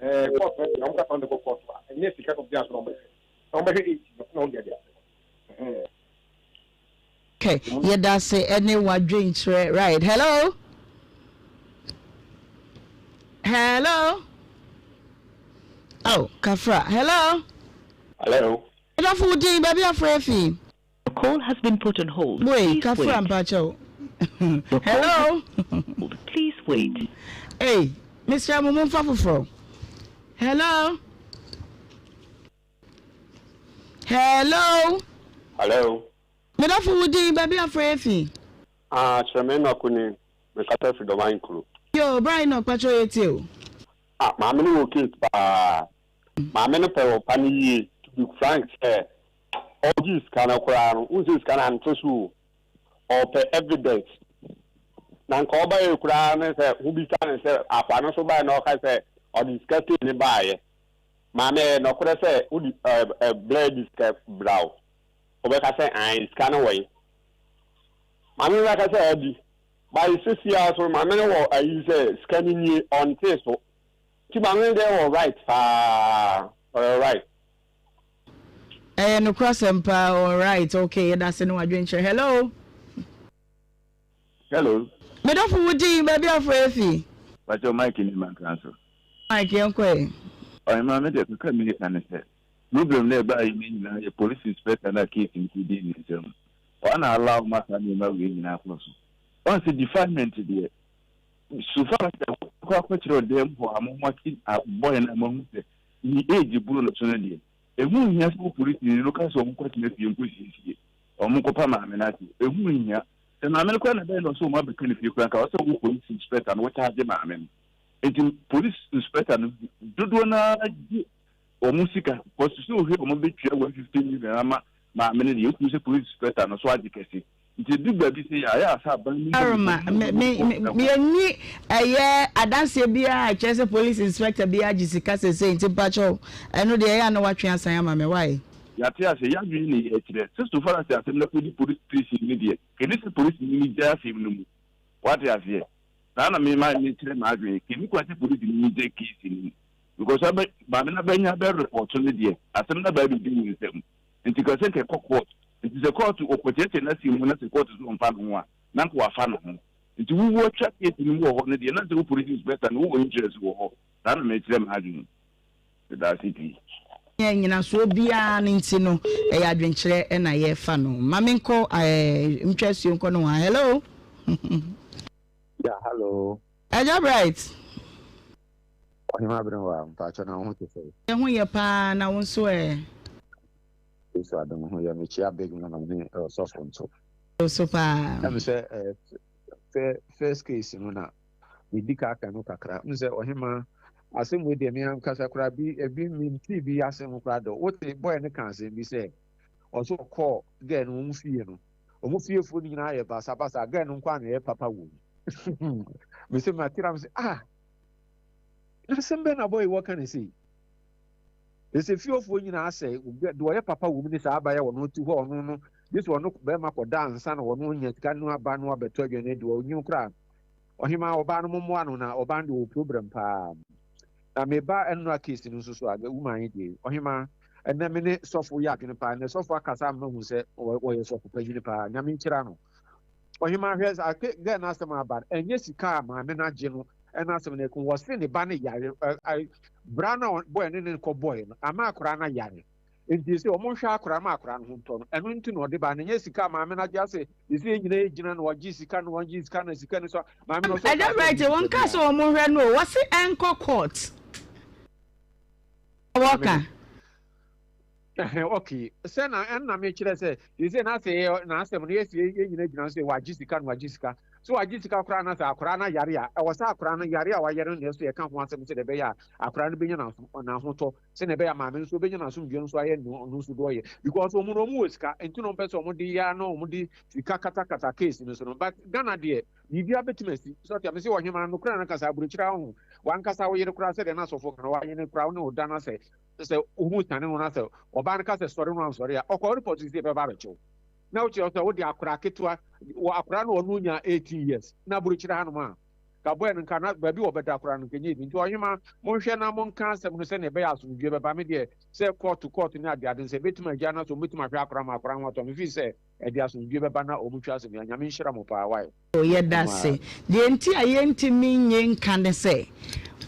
ɛɛ kɔɔto no deɛ ɔmo kasa ɔmo de kɔ kɔɔto a ɛnyɛ sika na obiara so na ɔmo bɛhwɛ na ɔmo bɛhwɛ age no na ɔmo de ade ase ɛhɛn. Okay, yɛda ase ɛne wadwenkyerɛ right. Hello. Hello. Oh, Kafra. Hello. Hello. Ɛdɔfo wo din baabi afrɛ afi. Your call has been put on hold. Wei, Please Kafra wait. mpakyɛw. Your call Hello. has Please wait. Hey, mesrɛ mo momfa foforɔ. Hello. Hello. Hello. Medɔfo wo din baabi afrɛ afi. Ah, kyerɛ me Enoch ni, mekasa firi Dɔman kuro. Yo, bra Enoch pakyɛw yɛtie o. Ah, maame no wɔ case paa. Maame no pɛ ɔba no yie, to be frank sɛ ɔgye sika no koraa no, wohu sɛ sika no ante so o. Ɔpɛ evidence. Na nka ɔbaeɛ koraa ne sɛ wobisa no sɛ akoa no so baeɛ na ɔka sɛ ɔde sika sei ne baeɛ. Maame ɛyɛ nɔkorɛ sɛ wode ɛɛ blɛ de sika bra o. Wobɛka sɛ ae sika no wɔ he? Maame no bɛka sɛ adi. By sisi ara so maame no wɔ ayi sɛ sika no nie ɔntee so. Nti maame no deɛ wɔ right paa ɔyɛ right. Ɛyɛ nokorasɛm paa ɔwɔ right ok yɛdase ne wadwenkyerɛ hello. Hello. Me dɔfo wo din baabi afrɛ afi. Pakyɛw Mike ni mankra so. Mike yɛn kɔ ɛ. Ɔhemaa me deɛ kakra a meka ne sɛ problem no a ɛbaa yi no nyinaa yɛ police inspector no a case no kɔdii ne nsam. Ɔa na allow ma saa nneɛma wei nyinaa kɔ so. Ɔn sɛ defilement deɛ so far as sɛ wokɔ akɔkyerɛ ɔdan mu hɔ a mo moate boy no a moahu sɛ ne age boro no so no deɛ ɛho nhia sɛ wo polisini no ka sɛ ɔmo kɔtena fie nkɔsiesie ɔmo nkɔpa maame no ase. Ɛho nhia. Sɛ maame no koraa na ɛbɛyɛ na ɔsɛ ɔmo abɛka ne fie koraa nka ɔsɛ wo police inspector no wo charge maame no. Nti police inspector no dodoɔ no ara gye wɔn sika because sɛ wohwɛ wɔn bɛtua 150 million ama maame no deɛ wotumi sɛ police inspector no so agye kɛse nti ɛdu baabi sɛ yɛ ayɛ asɛ aban no Aroma, me me me yɛnni ɛyɛ adanseɛ biara a ɛkyerɛ sɛ police inspector bi agye sika sesei nti mpakyɛw ɛno deɛ ɛyɛ a na watwe asan ama me why? Yɛate ase, yɛadwene ne yɛkyerɛ sɛ so far as asɛm no akɔdi police station no deɛ, kɛni sɛ polisini no gyae asɛm no mu. Wate aseɛ? Saa na me ma mekyerɛ m'adwene. Kɛni kwan sɛ polisini no gyae case no mu. Because abɛ, maame no abɛnya abɛ report no deɛ, asɛm no aba abɛdi wo nsam. Nti ka sɛ nka ɛkɔ court. Nti sɛ court, ɔkɔkyerɛkyerɛ n'asɛm mu na sɛ court so ɔmfa ne ho a, na nka wafa ne ho. Nti wo woatwa case no mu wɔ hɔ no deɛ, na sɛ wo police inspector no wowɔ interest wɔ hɔ. Saa na mekyerɛ m'adwene. Meda ase pii. Nnyinasoɔ biara no nti no, ɛyɛ adwenkyerɛ na yɛrefa no. Ma menkɔ ɛɛ ntwa asuo nkɔ nohoa. Hello. Yeah, hello. Agya Bright. Ɔhema Aberewa, mpakyɛ na wo ho te sɛ? Yɛ ho yɛ paa na wo nso ɛ? Yesu adom ho yɛ, mekyia Big Mama ne ɔsɔfo nso. So paa. Ɛm sɛ eh, first case no na medi ka aka no kakra. M sɛ ɔhema asɛm wei deɛ me ankasa koraa bi ebi mentee bi asɛm koraa dɔ. Wote boy no ka asɛm bi sɛ ɔso ɔkɔɔ girl no wɔn fie no wɔn fiefoɔ no nyinaa yɛ basabasa girl no nko ara na ɛyɛ papa wɔ mu. Mese matera m sɛ ah na asɛm bɛn na boy wɔka ne sei. Ɛsɛ fiefoɔ nyinaa sɛ deɛ ɔyɛ papa wɔ mu ne saa abayɛ ɔno ti hɔ ɔno no gye sɛ ɔno bɛrima kɔda ansa na ɔno nya sika no aba no abɛtɔ aduane deɛ ɔnyin koraa. Ɔhemaa ɔbaa no mommoa no na ɔbaa no deɛ ɔwɔ problem paa. Na me ba ɛnora case no nso so a woman yi deɛ ɔhemaa ɛnɛ me ne sɔfo yɛ adwene paa ɛnɛ sɔfo akasa ama hu sɛ ɔyɛ sɔfo panyini paa nyame nkyira no. Ɔhemaa hwɛ sɛ ake gɛ no asɛm aba no ɛnyɛ sika a maame no agye no ɛna asɛm no ɛko wɔse ne ba no yare bra no a bɔɛ ne ne kɔ bɔɛ no ama akora no yare. Nti sɛ ɔmo nhwɛ akora ma akora no ho ntɔ no, ɛno nti na ɔde ba no, nyɛ sika a maame no agye ase, sɛ yɛn nyinaa yɛgyina na wagye sika no, wagye sika no, sika no so a, maame no ɔsɛ Ɛda ɔka sɛ right, ɔgye wɔn sika kaa sɛ biara. wɔn nhwɛ no o, wɔse ɛnkɔ court. Maame Wɔka. no, ɛhɛn, okay, sɛ na ɛna mekyerɛ sɛ, sɛ n'asɛ yɛ n'asɛm no yɛsi yɛn nyinaa gyina so sɛ wagye sika no wagye sika, so wagye sika koraa na sɛ akora no yare a, ɛwɔ sɛ akora no yare a wayare no na ɛso yɛka ho asɛm sɛ deɛ ɛbɛyɛ a akora no bɛnya n'ahotɔ. Sɛnea ɛbɛyɛ a maame no nso obenya n'asomdwoe no nso ayɛ nea ɔno nso de ɔyɛ because wɔn no wɔn wɔ sika nti na wɔn pɛ sɛ wɔn de yɛ na wɔn de sika katakata case no so no but Ghana deɛ biribiara bɛtumi asi so ɔte amese ɔhema no kora no kasa aburokyire aho wankasa wo yere koraa sɛdeɛ na asɔfo ka no wayene koraa wo ne wo da no sɛ sɛ wohu sane no na sɛ ɔbaa no ka sɛ sɔre no ansɔre a ɔkɔ report sɛ ɛbɛba abɛkyew na wokyerɛ sɛ wode akora ketewa wɔ akora no ɔno nya 18 years na aburokyire hanom a Ka bɔɛ no nka na baabi wɔbɛda koraa no nka ɛnyɛ bi. Nti ɔhema, monhwɛ na monka asɛm no sɛnea ɛbɛyɛ a asomdwoeɛ bɛba. Me deɛ, sɛ kɔɔto kɔɔto ne adeade no, sɛ ɛbɛtumi agya na sɛ wɔbɛtumi ahwɛ akora ma akora ho atɔ no, mefii sɛ ɛde asomdwoeɛ bɛba na wɔtwa asɛm yi a. Nyame nhyira mo paa, wai. Oh, yɛda ase. Deɛ nti a yɛntumi nnye nka ne sɛ,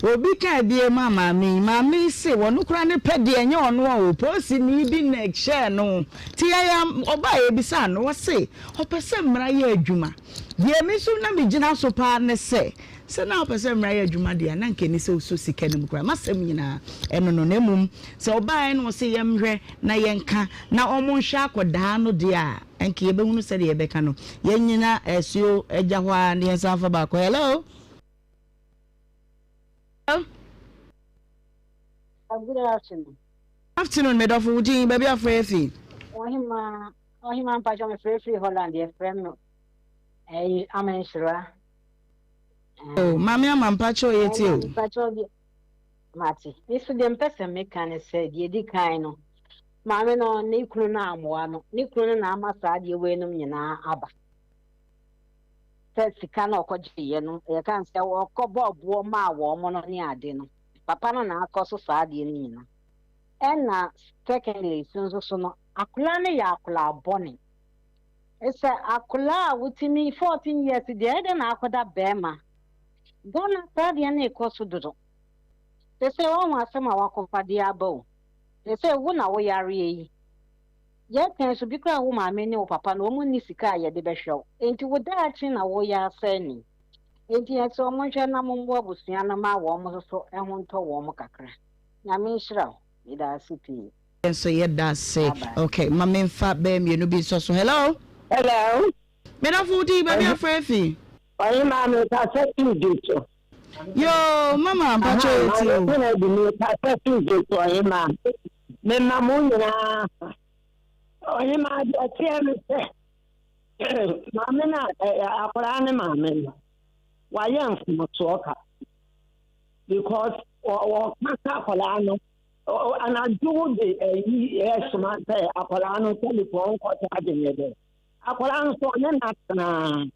obi kaa bie maa maame yi, maame yi se ɔno koraa ne pɛ deɛ ɛnyɛ ɔno a o, polisini bi na ɛhyɛɛ no. Nti yɛyɛ, ɔbaa yɛbisaa no, ɔse ɔpɛ sɛ mmara yɛ adwuma. Deɛ me nso na megyina so paa ne sɛ, sɛ na wopɛ sɛ mmara yɛ adwuma deɛ a, na anka ɛnni sɛ wosɔ sika no mu koraa. M'asɛm nyinaa ɛno no. Na mmom sɛ ɔbaeɛ na ɔse yɛnhwɛ na yɛnka na wɔnhwɛ akwadaa no deɛ a, anka yɛbɛhunu sɛdeɛ yɛbɛka no. Yɛnnyina asuo agya hɔ ara na yɛnsan mfa baako. Hello? Hello? Good afternoon. Afternoon, me dɔfo, wo din, baabi afrɛ yɛ fi? Ɔhema, Ɔhema mpakyɛ me frɛ firi Holland, yɛ frɛ me ɛyi ama nhyira. Oh, maame ama mpakyɛ ɔyɛ tie o. Mpakyɛ bi mate. Me so deɛ mpɛ sɛ meka ne sɛ deɛ di kan no, maame no ne kunu no amoa no, ne kunu no na ama saa deɛ weinom nyinaa aba. Sɛ sika na ɔkɔgyeeɛ no, yɛka sɛ ɔkɔbɔ boɔ maa wɔn no ne ade no, papa no na akɔ so saa adeɛ no nyinaa. Ɛna secondly so nso so no, akwadaa no yɛ akwadaa bɔne. Sɛ akwadaa a wotumi 14 years deɛ ɛyɛ dɛn na akɔda bɛrima. Ghana saa deɛ no rekɔ so dodo. Te sɛ woahu asɛm a wakɔfa de aba o. Te sɛ wo na woyareɛ yi. Yɛka nso bi koraa wo maame ne wo papa no wɔn nni sika a yɛde bɛhwɛ wo. Enti wo daakye na woyɛ asɛe no yi. Enti yɛsrɛ mo nhwɛ na mommoa abusua no ma wɔn nso so ho ntɔ wɔn kakra. Nyame nhyira wo. Meda ase pii. Yɛn nso yɛda ase. Ok, ma memfa bɛyɛ mmienu bi nsɔ so. Hello? Hello? Me dɔfo, wo din, baabi a frɛ fi? Ɔhemaa, mekasa firi Dwetso. Yoo, mama, mpakyɛ yɛ tie o. Maame Kennedy, mekasa firi Dwetso, ɔhemaa. Mema mo nyinaa ha. Ɔhemaa, deɛ ɛteɛ ne sɛ, maame no a, akwadaa ne maame no, wayɛ mfomsoɔ ka. Because ɔka sɛ akwadaa no, anadwo de ayi ɛsoma sɛ akwadaa no telefon nkɔ kyaagye nyɛ dɛ. Akwadaa no so ɔne na tenaa.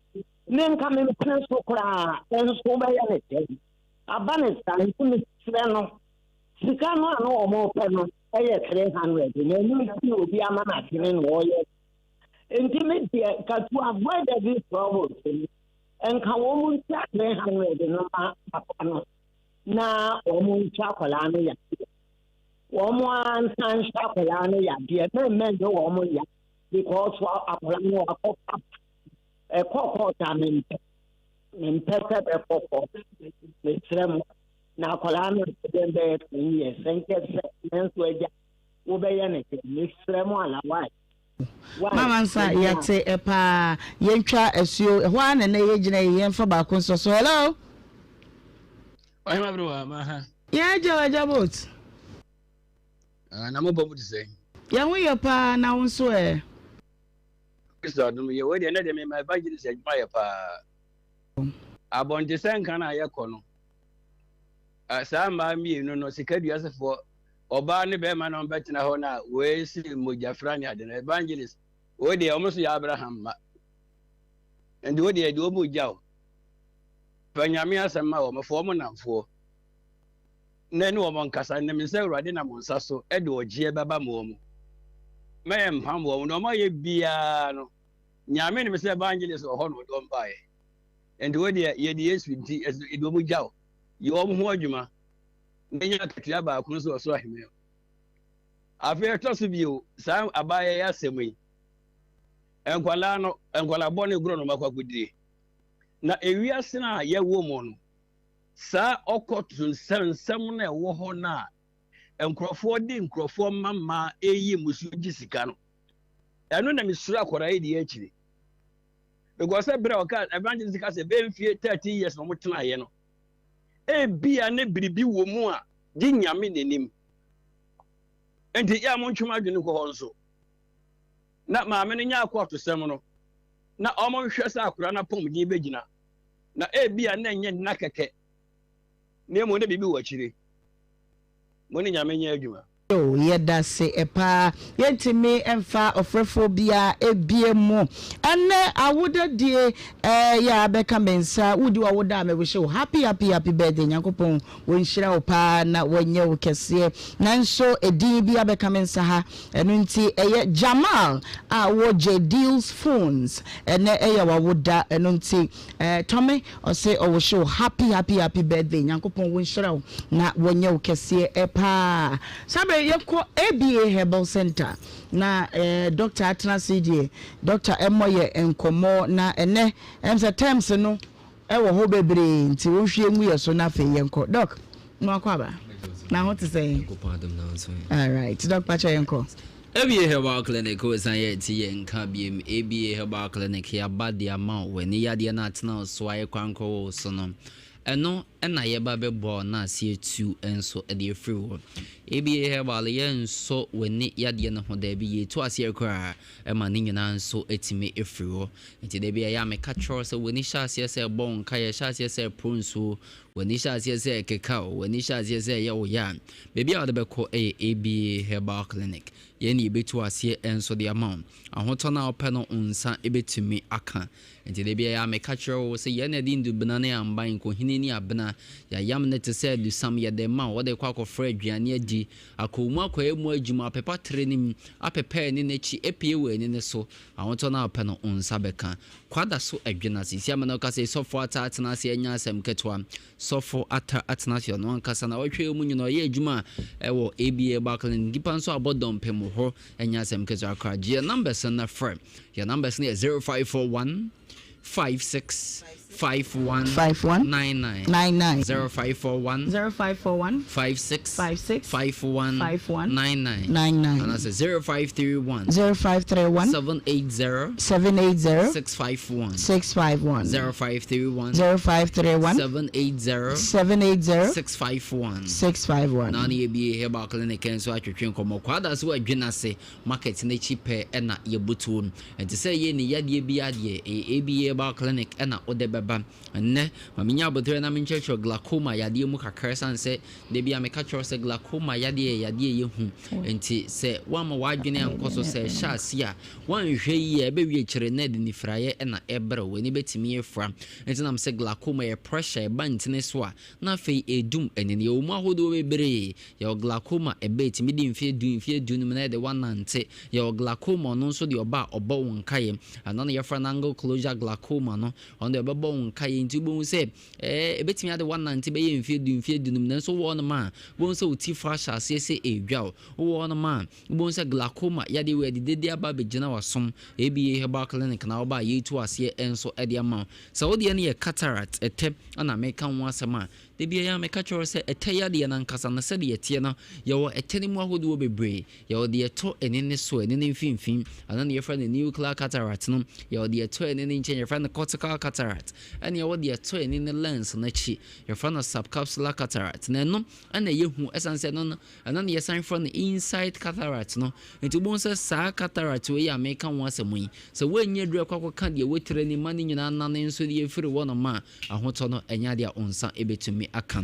Ne nka me mpene so koraa nso bɛyɛ ne dɛn. Aba ne saa nti mesrɛ no sika no a na wɔn pɛ no ɛyɛ 300 na ɛno nti na obi ama no adwene na ɔyɛ. Nti me deɛ ka to avoid every trouble nka wɔn ntua 300 no ma papa no na wɔn ntua akwadaa no yadeɛ. Wɔn ara nsan nhyɛ akwadaa no yadeɛ mɛmma nyɛ wɔn ya because akwadaa no wakɔ pap ɛkɔ court a mempɛ mempɛ sɛ bɛkɔ court mesrɛ mo na akwadaa no dɛn bɛyɛ ten years nkɛ sɛ nanso agya wobɛyɛ ne dɛn mesrɛ mo ala why. Mama nsa yɛte paa yɛntwa asuo ɛhɔ ara na ɛnɛ yɛgyina yi yɛmfa baako nsɔ so hello. Ɔhema bere wɔ ama ha. Yɛn agya o agya boat. Ah, na mo bɔ mu te sɛn? Yɛn ho yɛ paa na wo nso ɛ? Kristo adom yɛ wei deɛ ɛnɛ deɛ mema evangelist adwuma yɛ paa. Abɔntesɛnka no a yɛkɔ no, saa mmaa mmienu no sika duasefoɔ ɔbaa ne bɛrima na wɔbɛtena hɔ no a wɔasi mogyafra ne ade no evangelist wei deɛ wɔn nso yɛ Abraham mma nti wo deɛ deɛ wɔn gya o fa nyame asɛm ma wɔn fa wɔn namfoɔ na ɛne wɔn nkasa nim sɛ Awurade nam wɔn nsa so de ɔgyeɛ bɛba ma wɔn mɛyɛ mpam wɔn na wɔn ayɛ biara no nyame nim sɛ evangelist wɔ hɔ na ɔde wɔn baeɛ nti wo deɛ yɛde Yesu nti yɛde wɔn gya o yɛ wɔn ho adwuma na nya akatua baako nso wɔ soro ahemman mu. Afei ɛtɔ so bio, saa abaayɛ yi asɛm yi, nkwadaa no, nkwadaa bɔne gorɔ na wɔakɔ akɔdie. Na ewiase no a yɛwɔ mu no, saa ɔkɔto nsɛnsɛm no a ɛwɔ hɔ no a nkurɔfoɔ de nkurɔfoɔ mma mmaa ɛyi mmusuo gye sika no, ɛno na mesuro akwadaa yi deɛ akyire. Because sɛ berɛ a ɔka evangelist ka sɛ bɛyɛ mfie 13 years na wɔtenaeɛ no, Ebia ne biribi wɔ mu a gye Nyame na nim. Enti yɛ a montwe mo adwene nkɔ hɔ nso. Na maame no nyɛ akɔɔtosɛm no, na wɔnhwɛ sɛ akwadaa no apɔmuden bɛgyina. Na ebia na ɛnyɛ nna kɛkɛ, na mmom na biribi wɔ akyire. Mo ne Nyame nyɛ adwuma. Yoo yɛdase paa yɛntumi mfa ɔfrɛfoɔ biaa ebie mu ɛnɛ awoda die ɛɛ yɛ abɛka me nsa wodi wawoda a me wishe wo happy happy happy birthday Nyankopɔn wɔnhyira wo paa na wɔnyɛ wo kɛseɛ nanso edin bi abɛka me nsa ha ɛno nti ɛyɛ Jamal a wɔ J Deals phones ɛnɛ ɛyɛ wawoda ɛno nti ɛɛ Tɔme Ɔse ɔwohye wo happy happy happy birthday Nyankopɔn wo nhyira wo na wɔnyɛ wo kɛseɛ paa. Saa berɛ yɛkɔ ABA herbal center na doctor atena ase deɛ doctor ɛmmɔ yɛ nkɔmmɔ na ɛnɛ ɛm sɛ terms no ɛwɔ hɔ bebree nti wɔnhwie ngu yɛ so na afei yɛnkɔ doc na wakɔ aba na ho te sɛn? Alright doc pakyɛ yɛnkɔ. ABA Herbal Clinic wo san yɛ ti yɛ nka biem ABA Herbal Clinic yaba de ama wo w'ani yadeɛ no atena wo so ayɛ kwankorɔ wɔ wo so no ɛno na yɛba bɛboa wo na ase atu nso de afiri hɔ ABA Herbal yɛ nsɔ w'ani yadeɛ no ho daabi yɛtu aseɛ koraa ɛma ne nyinaa nso ɛtumi firi hɔ nti da bi ɛyɛ a meka kyerɛ wo sɛ w'ani hyɛ aseɛ sɛ ɛbɔ wo nka yɛ hyɛ aseɛ sɛ ɛporo nsuo W'ani hyɛ aseɛ sɛ ɛkeka wo, w'ani hyɛ aseɛ sɛ ɛyɛ wo ya a, baabi a wode bɛkɔ yɛ ABA Herbal Clinic. Yɛn na yɛbɛtu aseɛ nso de ama wo. Ahotɔ no a wopɛ no, wo nsa bɛtumi aka. Enti da biara meka kyerɛ wo sɛ yɛn na yɛde nnubena ne amban, nkohini ne abena, yɛayam no te sɛ adusam, yɛde rema wo, wode rekɔ akɔfra aduane adi, akɔ wo mu akɔyɛ mu adwuma, apepa tire no mu, apepa ani no akyi, apue wɔ ani no so. Ahotɔ no a wopɛ no, wo nsa bɛka. Kwada so adwene ase. Seesei amena ɔka sɛ Sɔfo Atta atena ase anya asɛm ketewa. Sɔfo Atta atena ase ɔno ankasa na ɔhwɛ mu nyina ɔyɛ adwuma wɔ ABA Barclay nnipa nso abɔ dɔmpem wɔ hɔ anya asɛm ketewa koraa. Gye yɛn numbers no na frɛ. Yɛn numbers no yɛ 0541 56 51 51 99 99 0541 0541 56 56 51 51 99 99 anaasɛ 0531 0531 780 780 651 651 0531 0531 780 780 651 651 na ne yɛbie herbal clinic nso atwetwe nkɔmmɔ kwada so adwene ase market no akyi pɛ ɛna yɛbutuo ɛnte sɛ yɛ ne yadeɛ bi adeɛ ɛyɛ ABA herbal clinic ɛna wode bɛba ɛnnɛ ma menya aboterɛ na menkyerɛkyerɛ glaucoma yadeɛ mu kakra ɛsiane sɛ da bi a meka kyerɛ sɛ glaucoma yadeɛ yɛ yadeɛ yɛ hu nti sɛ woamma w'adwene ankɔ so sɛ ɛhyɛ ase a woanhwɛ yie a ɛbɛwie akyire na ɛde nifiraeɛ ɛna ɛbrɛ wo w'ani bɛtumi afira nti nam sɛ glaucoma yɛ pressure ɛba ntini so a na afei ɛdum ani no. Yɛwɔ mu ahodoɔ bebree. Yɛwɔ glaucoma, ɛba ɛtumi di mfeɛ du, mfeɛ du num na ɛde woanante. Yɛwɔ glaucoma, ɔno nso deɛ ɔba a ɔbɔ wo nkaeɛ. Ɛno na yɛfrɛ no angle closure glaucoma no. Ɔno deɛ ɔbɛbɔ wo nkaeɛ nti wobɛhu sɛ ɛɛ ɛbɛtumi ade woanante bɛyɛ mfeɛ du mfeɛ dunum nanso wowɔ hɔnom a wobɛhu sɛ wo ti fa ahyɛ aseɛ sɛ ɛredwa wo. Wowɔ hɔnom a wobɛhu sɛ glaucoma yadeɛ wei ɛde dede aba abɛgyina w'asom. ABA Herbal Clinic na woba a yɛretu aseɛ nso de ama wo. Sɛ wo deɛ no yɛ cataract, ɛtɛ, ɛna meka ho asɛm a, da biara meka kyerɛ wo sɛ ɛtɛ yadeɛ no ankasa no sɛdeɛ ɛteɛ no, yɛwɔ ɛtɛ no mu ahodoɔ bebree. Yɛwɔ deɛ ɛtɔ ani no so, ani no mfimfini, ɛno na yɛfrɛ no nuclear cataract no. Yɛwɔ deɛ ɛtɔ ani no nkyɛn, yɛfrɛ no cortical cataract. Ɛna yɛwɔ deɛ ɛtɔ ani no lens no akyi, yɛfrɛ no subcapsular cataract. Na ɛno na ɛyɛ hu ɛsiane sɛ ɛno no, ɛno na yɛsan frɛ no inside cataract no. Nti wobɛhu sɛ saa cataract wei a meka ho asɛm yi, sɛ woannya aduru akɔ akɔka deɛ ɛwɔ tiri no ma ne nyinaa nane nso de afiri hɔnom a, ahotɔ no ɛnyɛ adeɛ a wo nsa bɛtumi aka.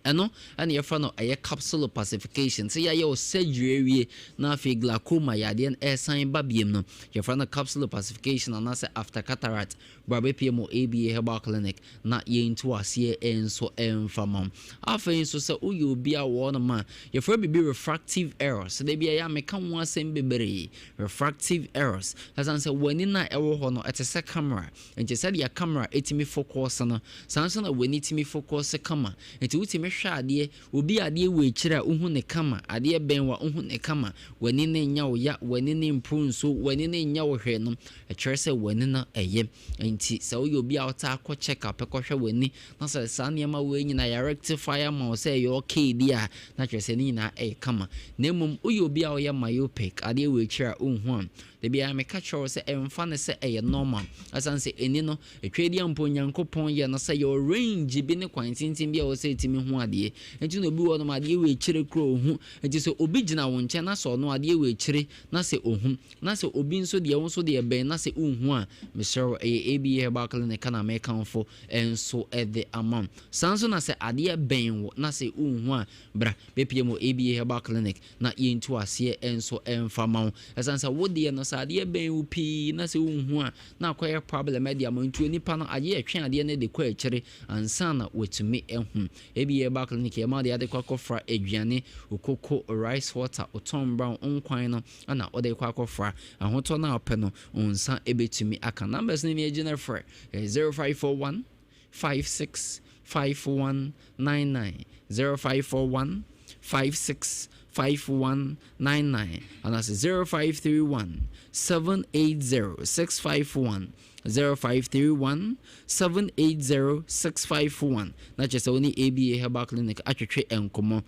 Ɛno na yɛfrɛ no ɛyɛ capsule opacification. Sɛ yɛayɛ wo surgery awie na afei glaucoma yadeɛ no ɛresan ba biom no, yɛfrɛ no capsule opacification anaasɛ after cataract. Bra bɛpie mu ABA Herbal Clinic na yɛntu aseɛ nso mfa ma wo. Afei nso sɛ woyɛ obi a wɔnom a, yɛfrɛ biribi refractive errors. Da bi a ɛyɛ a meka ho asɛm bebree. Refractive errors. Ɛsiane sɛ w'ani no a ɛwɔ hɔ no, ɛte sɛ camera. Enti sɛdeɛ camera tumi focus no, saa nso na w'ani tumi focus kama. Enti wotumi hwɛ adeɛ, obi adeɛ wɔ akyire a, wohu no kama, adeɛ bɛn wo a, wohu no kama. W'ani no nyɛ wo ya, w'ani no mporo nsuo, w'ani no nyɛ wo hwee no, ɛkyerɛ sɛ w'ani no yɛ. Enti sɛ woyɛ obi a wotaa kɔ check up kɔhwɛ w'ani, na sɛ saa nneɛma wei nyinaa yɛ rectify ama wo sɛ ɛyɛ okay deɛ a, na kyerɛ sɛ ne nyinaa ɛyɛ kama. Na mmom woyɛ obi a woyɛ myopic, adeɛ wɔ akyire a wonhu a, Da biara meka kyerɛ wo sɛ ɛmfa no sɛ ɛyɛ normal. Ɛsiane sɛ ani no, Tweaduam mpo Onyankopɔn yɛ no sɛ yɛwɔ range bi ne kwan tenten bi a ɛwɔ sɛ ɛtumi hu adeɛ. Nti na obi wɔ hɔnom adeɛ wɔ akyire koraa ɔhu. Nti sɛ obi gyina wo nkyɛn na sɛ ɔno adeɛ wɔ akyire na sɛ ɔhu, na sɛ obi nso deɛ wo nso deɛ bɛn na sɛ wonhu a, mesrɛ wo ɛyɛ ABA Herbal Clinic na mekamfo nso de ama wo. Saa nso na sɛ adeɛ bɛn wo na sɛ wonhu a, bra bɛpue mu wɔ ABA Herbal Clinic. na yɛntu aseɛ nso mfa ma wo. Ɛsiane sɛ wo deɛ no sɛ adeɛ bɛn wo pii na sɛ wonhu a na akɔyɛ problem de ama wo nti onipa no agye yɛtwe adeɛ no de kɔ akyire ansa na watumi ahu. Ebi yɛba clinic yɛma wo deɛ ade kɔ akɔfra aduane, okoko, rice water, otɔn brown, nkwan no na wode kɔ akɔfra. Ahotɔ no a wopɛ no wo nsa bɛtumi aka. Numbers no ni gyina frɛ 0541 56 51 99 0541 56 51 99 anaasɛ 0531 780 651 0531 780 651 na kyerɛ sɛ wo ne ABA Herbal Clinic atwetwe nkɔmmɔ.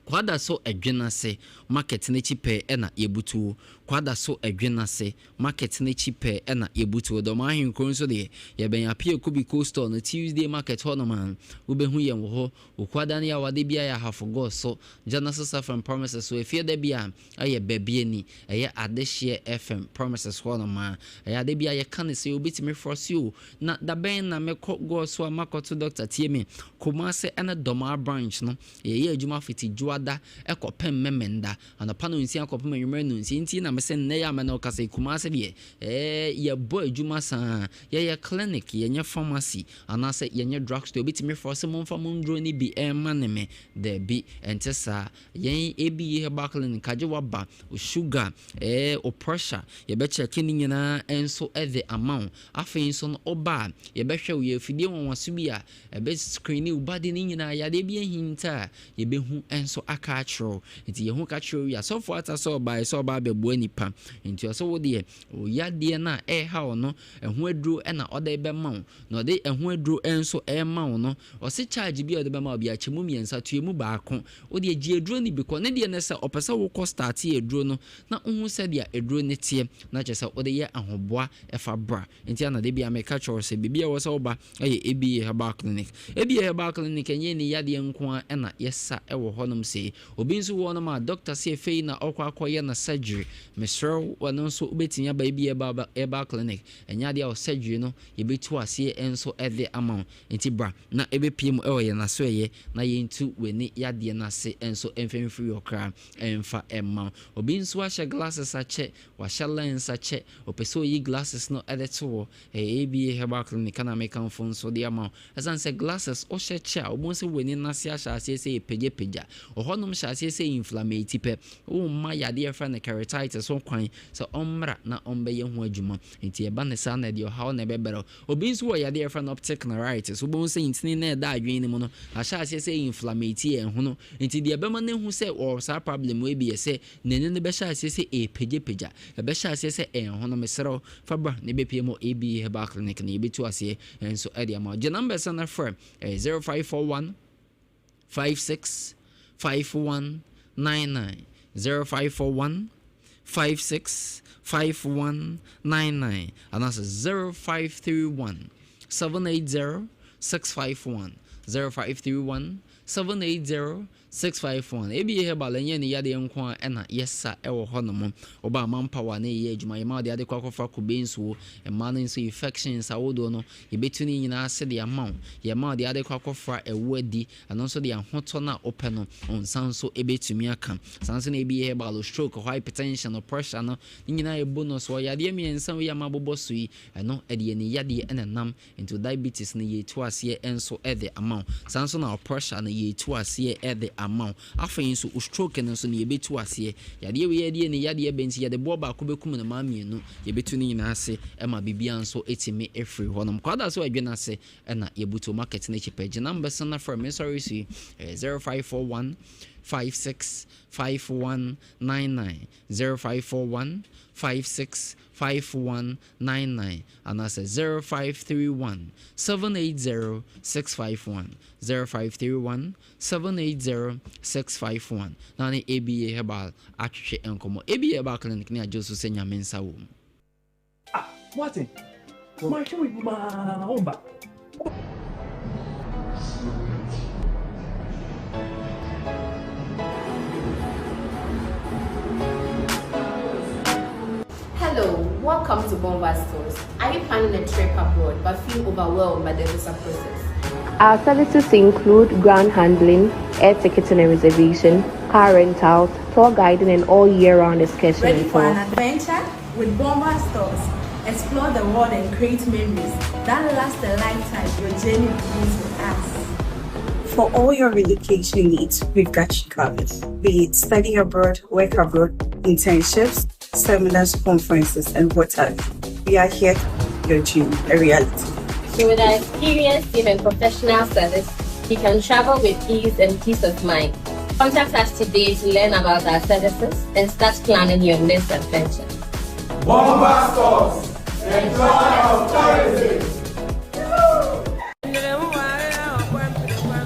Kwada so ɛdwen ase market no akyi pɛɛ na yɛbutuo. Kwada so ɛdwen ase market no akyi pɛɛ na yɛbutuo. Dɔm ahenkuro nso deɛ, yɛbɛn Appiah Kubi Cold Store no, Tuesday market hɔnom a, wobɛhu yɛn wɔ hɔ. Okwada ne Yawade biara yɛ Ahafo Gɔs so, Genesis FM premises so, Efiada biara ɛyɛ Babiani, ɛyɛ Adehyeɛ FM premises hɔnom a. Ɛyɛ ade bi a yɛka no sɛ obi tumi frɛ ɔse o, na dabɛn na mɛkɔ Gɔs so a makɔto Doctor tie me, Kumase ɛne Dɔmaa branch no, Yɛyɛ adwuma fiti Dwoada kɔpem Memenda, anɔpa nonsia kɔpem anwummerɛ nonsia. Nti na mese nnɛ yi a me ne wo kasa yi, Kumase deɛ, ɛɛ, yɛbɔ adwuma saa. Yɛyɛ clinic, yɛnyɛ pharmacy, anaasɛ yɛnyɛ drug store. Obi tumi frɛ wo sɛ momfa mo nnuro no bi mma ne me. Daabi, ɛnte saa. Yɛn ABA Herbal Clinic, kagye w'aba, wo sugar, ɛɛ, wo pressure, yɛbɛkyɛke ne nyinaa nso de ama wo. Afei nso no, woba a, yɛbɛhwɛ wo. Yɛwɔ afidie nwanwaso bi a Ɛbɛ screeni wo body no nyinaa, yadeɛ bi ahinta a yɛbɛhu nso aka akyerɛ wo. Nti yɛhu ka kyerɛ wo wie a, sɔfoɔ ata sɛ ɔbaeɛ sɛ ɔba abɛboa nipa. Nti ɔsɛ wo deɛ, wo yadeɛ no a ɛreha wo no, ɛho aduro na ɔde rebɛma wo. Na ɔde ɛho aduro nso rema wo no, ɔse charge bi a ɔde bɛma wo biara, kyɛ mu mmiɛnsa, tua mu baako. Wo deɛ gye aduro no bi kɔ. Ne deɛ ne sɛ ɔpɛ sɛ wokɔ starte aduro no na wohu sɛdeɛ aduro no teɛ, na kyerɛ sɛ wode yɛ ahoboa fa bra. Nti ana da biara meka kyerɛ wo sɛ baabi a ɛwɔ sɛ woba yɛ ABA Herbal Clinic. ABA Herbal Clinic ɛnyɛ ani yadeɛ nko ara na yɛsa wɔ hɔnom sei. Obi nso wɔ hɔnom a doctor se afei na ɔrekɔ akɔyɛ no surgery. Mesrɛ wo ɛno nso wobɛtumi aba ABA Herbal Clinic. Ɛnyɛ adeɛ a wo surgery no yɛbɛtu aseɛ nso de ama wo. Nti bra na ɛbɛpue mu wɔ yɛn asoɛeɛ na yɛntu w'ani yadeɛ no ase nso mfa mfiri hɔ koraa mfa mma wo. Obi nso ahyɛ glasses akyɛ Wahyɛ lens akyɛ, ɔpɛ sɛ ɔyi glasses no de to hɔ. Ɛyɛ ABA Herbal Clinic na mekamfo nso de ama wo. Ɛsiane sɛ glasses wohyɛ kyɛ a, wobɛhu sɛ w'ani no ase ahyɛ aseɛ sɛ ɛrepagyapagya. Ɔhɔnom hyɛ aseɛ sɛ inflammate pɛ, womma yadeɛ a yɛfrɛ no keratitis. so kwan sɛ ɔmmra na ɔmbɛyɛ ho adwuma. Nti ɛba no saa na ɛde ɔhaw na ɛbɛbrɛ wo. Obi nso wɔ yadeɛ a yɛfrɛ no optic neuritis. Wobɛhu sɛ ntini no a ɛda adwene no mu no ahyɛ aseɛ sɛ inflammate ɛhono. Nti deɛ ɛbɛma no ahu sɛ ɔwɔ saa problem wei bi yɛ sɛ n'ani no bɛhyɛ aseɛ sɛ ɛrepagyapagya. Ɛbɛhyɛ aseɛ sɛ ɛnhono. Mesrɛ wo, fa bra na ɛbɛpue mu wɔ ABA Herbal Clinic na yɛbɛtu aseɛ nso de ama wo. Gye numbers no na frɛ. Ɛyɛ 0541 56 51 99 0541 56 51 99 anaasɛ 0531 780 651 0531 780 651 ABA Herbal ɛnyɛ ne yadeɛ nko a ɛna yɛsa ɛwɔ hɔ nom. Woba a manpower na yɛyɛ adwuma, yɛma wode ade kɔ akɔfa kube nsuo, mmaa no nso infections ahodoɔ no yɛbɛtu ne nyinaa ase de ama wo, yɛma wode ade kɔ akɔfra ɛwoɔ adi, ɛno nso de ahotɔ no a wopɛ no wo nsa nso ɛbɛtumi aka. Saa nso na ABA Herbal stroke, hypertension, pressure no ne nyinaa yɛ bonus wɔ yadeɛ mmiɛnsa wei a mabobɔ so yi, ɛno ɛde yɛn yadeɛ ɛna ɛnam. Nti wo diabetes no yɛtu aseɛ nso de ama wo. Saa nso na wo pressure no yɛtu aseɛ de ama wo. Afei nso wo stroke no nso no yɛbɛtu aseɛ. Yadeɛ wei yɛde yɛ ne yadeɛ bɛn nti yɛde boɔ baako bɛkum no maa mmienu. Yɛbɛtu ne nyinaa ase ma biribiara nso atumi afiri hɔnom. Kwada so adwene ase na yɛbutu market no akyi pɛ. Gye numbers no na frɛ me nsɔre so yi. Ɛyɛ 0541 56 5199 0541 56 5199 anaasɛ 0531 780 651, 0531 780 651 na ne ABA Herbal atwetwe nkɔmmɔ. ABA Herbal Clinic ne agye wo so sɛ Nyame nsa wɔ mu. Ah, Boateng, mahwɛ w'anim aa, womba. Hello, welcome to Bomba Stores. Are you planning a trip abroad but feel overwhelmed by the visa process? Our services include ground handling, air ticketing and reservation, car rentals, tour guiding, and all year-round excursion Ready and for an tours. adventure? With Bomba Stores, explore the world and create memories that last a lifetime. Your journey begins with us. For all your relocation needs, we've got you covered. Be it study abroad, work abroad, internships, seminars, conferences, and what have you. We are here to make your dream a reality. So with our experienced team and professional service, you can travel with ease and peace of mind. Contact us today to learn about our services and start planning your next adventure. Bomba Stores, the joy of tourism.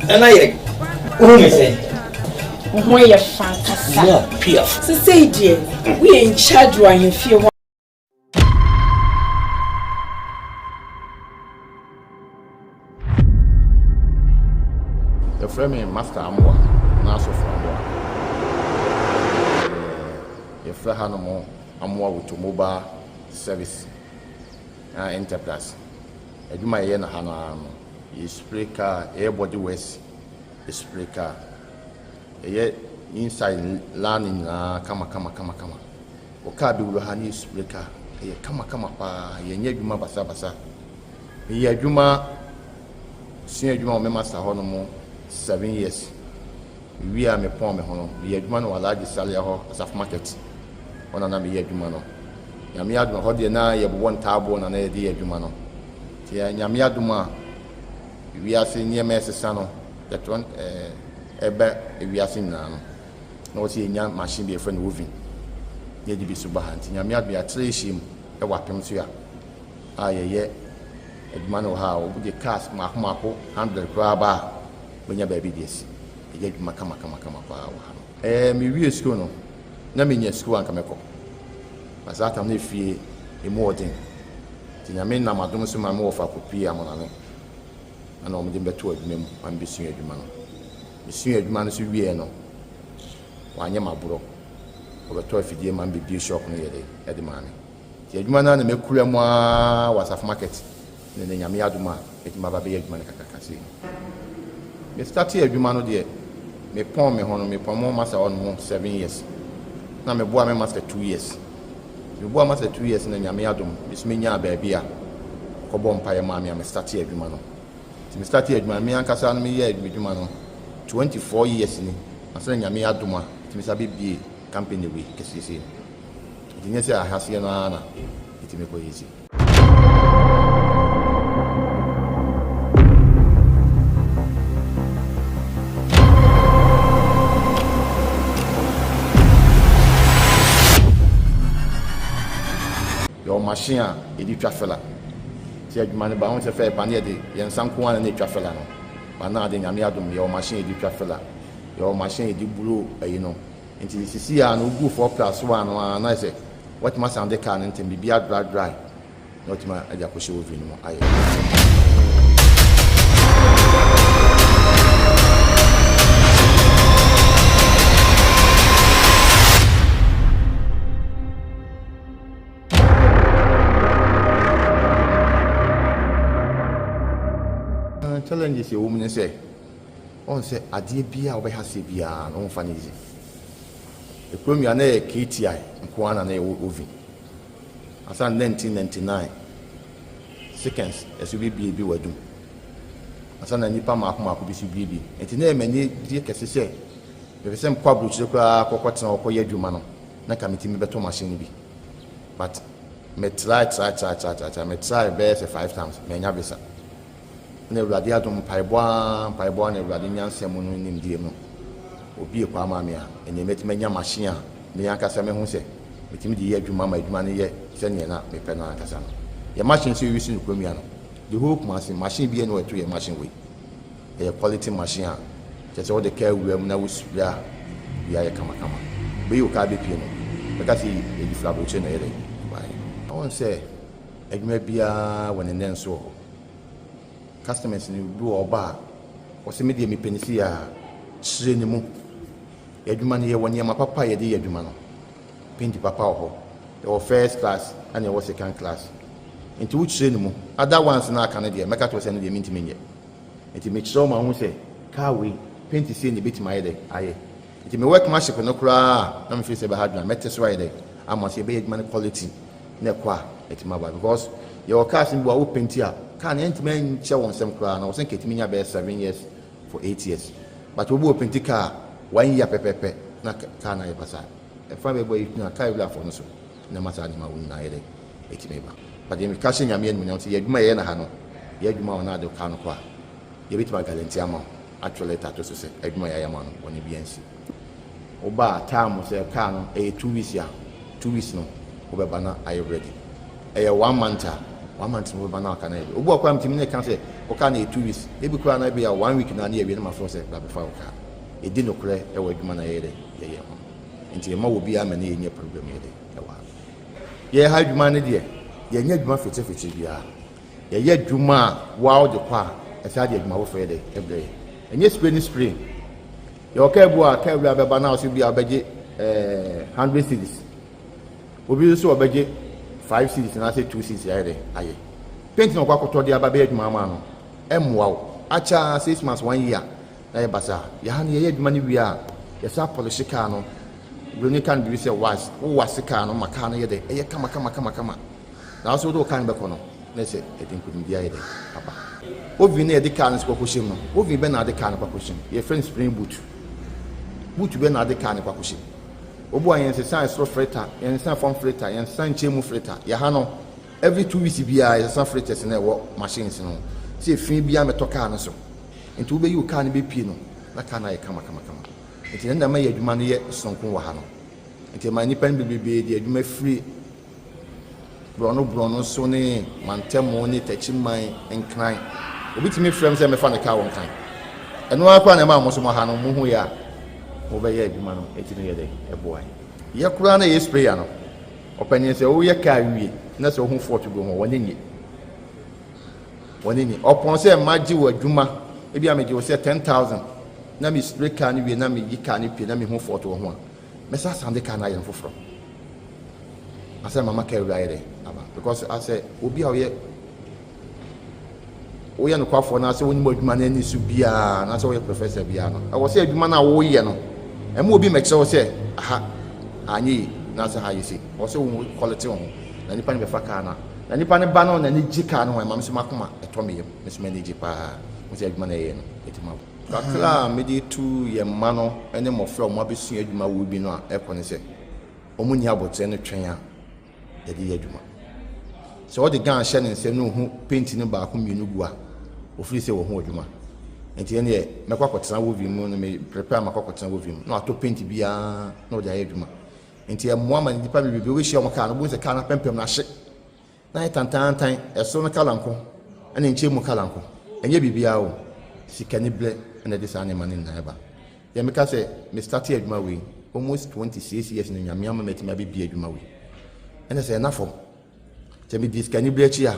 Nana yɛ wohu me sɛ Wo ho yɛ fa ankasa. Yeah, piaf. Sesei deɛ, woyɛ in charge wɔ ahemfie hɔ. Yɛfrɛ me Master Amoah anaa Asɔfo Amoah. Yɛfrɛ hanom Amoah Automobile Service Enterprise. Adwuma a yɛyɛ no ha no ara no, yɛ spray car, yɛyɛ body works, yɛ spray car. Yɛyɛ inside line nyinaa kama kama kama kama. Wɔ car bi wura ha ne yɛ spray car, ɛyɛ kama kama paa. Yɛnyɛ adwuma basabasa. Meyɛ adwuma, sua adwuma wɔ me master hɔ nom 7 years. Mewie a mepɔn me ho no, meyɛ adwuma no wɔ Alhaji Salia hɔ, Asafo Market hɔ na na meyɛ adwuma no. Nyame adom, ɛhɔ deɛ na yɛbobɔ ntaaboɔ na na yɛde yɛ adwuma no. Nti Nyame adom a wiase nneɛma ɛsesa no, yɛtɔ ɛba wiase nyinaa no, na wɔsɛ yɛnya machine bi yɛfrɛ no oven na yɛde bi so ba ha. Nti Nyame adom yɛatrɛ ahyia mu wɔ apem so a a yɛyɛ adwuma no wɔ ha a wɔde cars mmaako mmaako 100 koraa ba a wobɛnya baabi de asi. Yɛyɛ adwuma kama kama kama paa wɔ ha no. Ɛɛ mewie sukuu no, na menya sukuu a anka mɛkɔ. Na saa tam no efie emu wɔ den. Nti Nyame nam adom so ma me wɔfa kɔpuee Amonane ɛna wɔde me bɛtoo adwuma mu ma mebɛsua adwuma no. Mesuaa adwuma no nso wieɛ no, wɔanyɛ me aborɔ. Wɔbɛtɔɔ afidie ma me bɛbue shop no yɛ de de maa me. Nti adwuma no ara na makura mu ara wɔ Asafo Market na ɛnɛ Nyame adom a mɛtumi aba abɛyɛ adwuma no kakraka sei no. Me startee adwuma no deɛ me pɔn me ho no me pɔn mo master hɔ nom 7 years na me boa me master 2 years. Nti me boa master 2 years na Nyame adom me so me nyaa baabi a ɔkɔ bɔ mpaeɛ maa me a me startee adwuma no. Nti me startee adwuma no me ankasa no me yɛɛ adwuma no 24 years ni ansa na Nyame adom a metumi sa bɛ bie company wei kɛseɛ sei no. Nti nyɛ sɛ ahaseɛ no ara na ɛtumi kɔ easy. Yɛwɔ machine a yɛde twa filler. Nti adwuma no ba ho sɛ fɛ pa ne yɛde yɛn nsa nko ara na ɛtwa filler no. But now de Nyame adom yɛwɔ machine yɛde twa filler. Yɛwɔ machine yɛde blow ayi no. Nti sisi a no wogu 4 plus 1 no ara na ayɛ sɛ watumi asan de car no ntɛm biribi adry dry na watumi de akɔhyɛ oven no mu ayɛ. Challenges ɛwɔ mu ne sɛ ɔn sɛ adeɛ biara a wobɛha aseɛ biara no womfa no easy. Ekurom yi a na ɛyɛ KTI nko ara na na ɛwɔ oven. Ansa na 1999 seconds ɛso bebie bi wɔ adum. Ansa na nnipa mmaako mmaako bi so bie bi. Nti na ɛyɛ m'ani gye kɛse sɛ mepɛ sɛ mekɔ aburokyire koraa kɔkɔtena hɔ kɔyɛ adwuma no na nka metumi bɛtɔ machine no bi. But me try try try try try try me try bɛyɛ sɛ five times manya visa. Na Awurade adom, mpaebɔ ara, mpaebɔ ara na Awurade nyansa mu no nimdeɛ mu obue kwan maa me a ɛnneɛ mɛtumi anya machine a me ankasa mehu sɛ metumi de yɛ adwuma ma adwuma no yɛ sɛdeɛ na mepɛ no ankasa no. Yɛn machine nso yɛuse no kurom yi ano. The whole Kumasi, machine biara nni hɔ a ɛto yɛn machine wei. Ɛyɛ quality machine a kyerɛ sɛ wode kaa wura mu na wo spray a biribiara yɛ kamakama. Wobɛyi wo kaa bɛpue no, bɛka sɛ ɛdi firi aburokyire na ɛyɛ dɛn ɛbaeɛ. Wohu sɛ adwuma biara wɔ ne nnɛnso wɔ hɔ. Customers no bi wɔ ɔba a ɔsɛ me deɛ mepɛ no sei a, kyerɛ ne mu. Yɛn adwuma no yɛwɔ nneɛma papa a yɛde yɛ adwuma no. Paint papa wɔ hɔ. Yɛwɔ first class ɛna yɛwɔ second class. Nti wo kyerɛ ne mu. Other ones no a aka no deɛ mɛka kyerɛ wo sɛ ɛno deɛ mentumi nyɛ. Nti mekyerɛ wo ma wohu sɛ car wei paint sei na ɛbɛtumi ayɛ dɛ ayɛ. Nti me workmanship no koraa a na me feel sɛ ɛbɛha adwene a mɛte so ayɛ dɛ ama sɛ yɛbɛyɛ adwuma no quality na ɛkɔ a ɛtumi aba because yɛwɔ cars no bi wɔ a wo painti a car no ɛntumi nkyɛ wɔn nsam koraa na wɔsɛ nka ɛtumi nya bɛyɛ 7 years for 8 years, but obi wɔ painti car one year pɛpɛpɛ na car no ayɛ basaa. Ɛfa baabi a yɛtumi a car wurafoɔ no so na ɛma saa nneɛma wo nyinaa yɛ dɛ ɛtumi ba. But deɛ meka hyɛ Nyame animuonyam sɛ yɛ adwuma yɛyɛ no ha no, yɛ adwuma a ɔno ade car no kɔ a yɛbɛtumi aguarantee ama wo, atwerɛ letter ato so sɛ adwuma yɛayɛ ama no bɔne biara nsi. Woba a time sɛ car no ɛyɛ 2 weeks a, 2 weeks no wobɛba na ayɛ ready. Ɛyɛ one month a, one month no wobɛba na aka no ayɛ ready. Obi wɔ koraa metumi ne ka sɛ wo car no yɛ 2 weeks, ebi koraa na ebi a one week na ne yɛwie no ma frɛ sɛ bra bɛfa wo car. Yɛdi nokorɛ ɛwɔ adwuma na yɛyɛ dɛ yɛyɛ ho nti yɛma wɔ biara ma ne yɛnyɛ problem yɛ dɛ ɛwɔ ha. Yɛyɛ ha adwuma no deɛ yɛnyɛ adwuma fetefete biara. Yɛyɛ adwuma a woa wode kɔ a ɛsan de adwuma foforɔ yɛ dɛ ɛbrɛ yɛ. Ɛnyɛ spray ne spray. Yɛwɔ kaa bi wɔ a kaa wura bɛba na ɔsɛ bi a ɔbɛgye 100 cedis. Obi nso ɔbɛgye 5 cedis anaasɛ 2 cedis ayɛ dɛ ayɛ. Paint na ɔkɔ akɔtɔ de aba bɛyɛ adwuma ama no ɛmmoa wo. Akyɛ 6 months, one year na yɛ basaa. Yɛha no yɛyɛ adwuma no wie a yɛsan polish kaa no. Buroni ka no biribi sɛ wax. Wo wax kaa no ma kaa no yɛ dɛ ɛyɛ kama kama kama kama. Na wo sɛ wode wo kaa no bɛkɔ no na sɛ ɛde nkonimdi ayɛ dɛ aba. Oven na yɛde kaa no nso kɔkɔhyɛ mu no, oven bɛn na ade kaa no kɔkɔhyɛ mu? Yɛfrɛ no spring boot. Boot bɛn na ade kaa no kɔkɔhyɛ mu? Obu a yɛnsesa ɛsoro filter, yɛnsesa fam filter, yɛnsesa nkyɛn mu filter. Yɛha no, every 2 weeks biara yɛsesa filters na ɛwɔ machines no ho. Sɛ efi biara mɛtɔ kaa no so. Nti wobɛyi wo kaa no bɛpie no, na kaa no ayɛ kama kama kama. Nti na ɛma yɛ adwuma no yɛ sononko wɔ ha no. Nti ɛma nnipa no bebrebe de adwuma firi borɔno borɔno so ne mantamu ne Takyiman, Nkran. Obi tumi frɛ m sɛ mɛfa ne kaa wɔ Nkran. Ɛno ara koraa na ɛma mo so mo ha no mo hu yɛ a mobɛyɛ adwuma no ɛtumi yɛ dɛ ɛboa yɛ koraa na yɛ sprayer no. Ɔpanyin sɛ woyɛ kaa wie na sɛ wohu fault bi ho wɔne nye wɔne nye ɔpɔn sɛ magye wɔ adwuma ebi a megye wo sɛ 10,000 na me spray kaa no wie na meyi kaa no pie na mehu fault wɔ ho a, mɛsa asan de kaa no ayɛ no foforɔ asɛ mama kaa wura ayɛ dɛ aba because asɛ obi a ɔyɛ woyɛ nokwafoɔ na asɛ wonim adwuma no ani so biara na sɛ woyɛ professor biara no, ɛwɔ sɛ adwuma no a woyɛ no ɛma obi mɛkyerɛ wo sɛ aha anyɛ yi na sɛ ha yɛ sei. Ɛwɔ sɛ wo quality wo ho na nipa no bɛfa kaa no a na nipa no ba no n'ani gye kaa no ho. Ɛma me so makoma ɛtɔ me yam, me so m'ani gye paa mo sɛ adwuma no ɛyɛ no ɛtumi abo kakra a mede tu yɛn mma no ne mmɔfra a wɔn abɛsua adwuma wɔ bi no a ɛkɔ ne sɛ. Wɔn nni aboterɛ no twɛn a yɛde yɛ adwuma. Sɛ ɔde gun hyɛ ne nsam na ohu paint no baako mmienu gu a, ofiri sɛ wahu adwuma. Nti ɛnneɛ mɛkɔ akɔtena woven mu no me prepare makɔ akɔtena woven mu na watɔ paint biara na ɔde ayɛ adwuma. Nti ɛmmoa ma nnipa bebrebe wobɛhyia wɔn kaa no, wobɛhu sɛ kaa no apempem no ahye na ayɛ tantaantan, ɛsoro no kala nko ɛna nkyɛn mu kala nko. Ɛnyɛ biribiara o, sikaniberɛ na ɛde saa nneɛma no nyinaa ba. Deɛ meka sɛ me starte adwuma wei almost 26 years no Nyame ama matumi abɛbie adwuma wei ɛna sɛ ɛna fam sɛ medi sikaniberɛ akyi a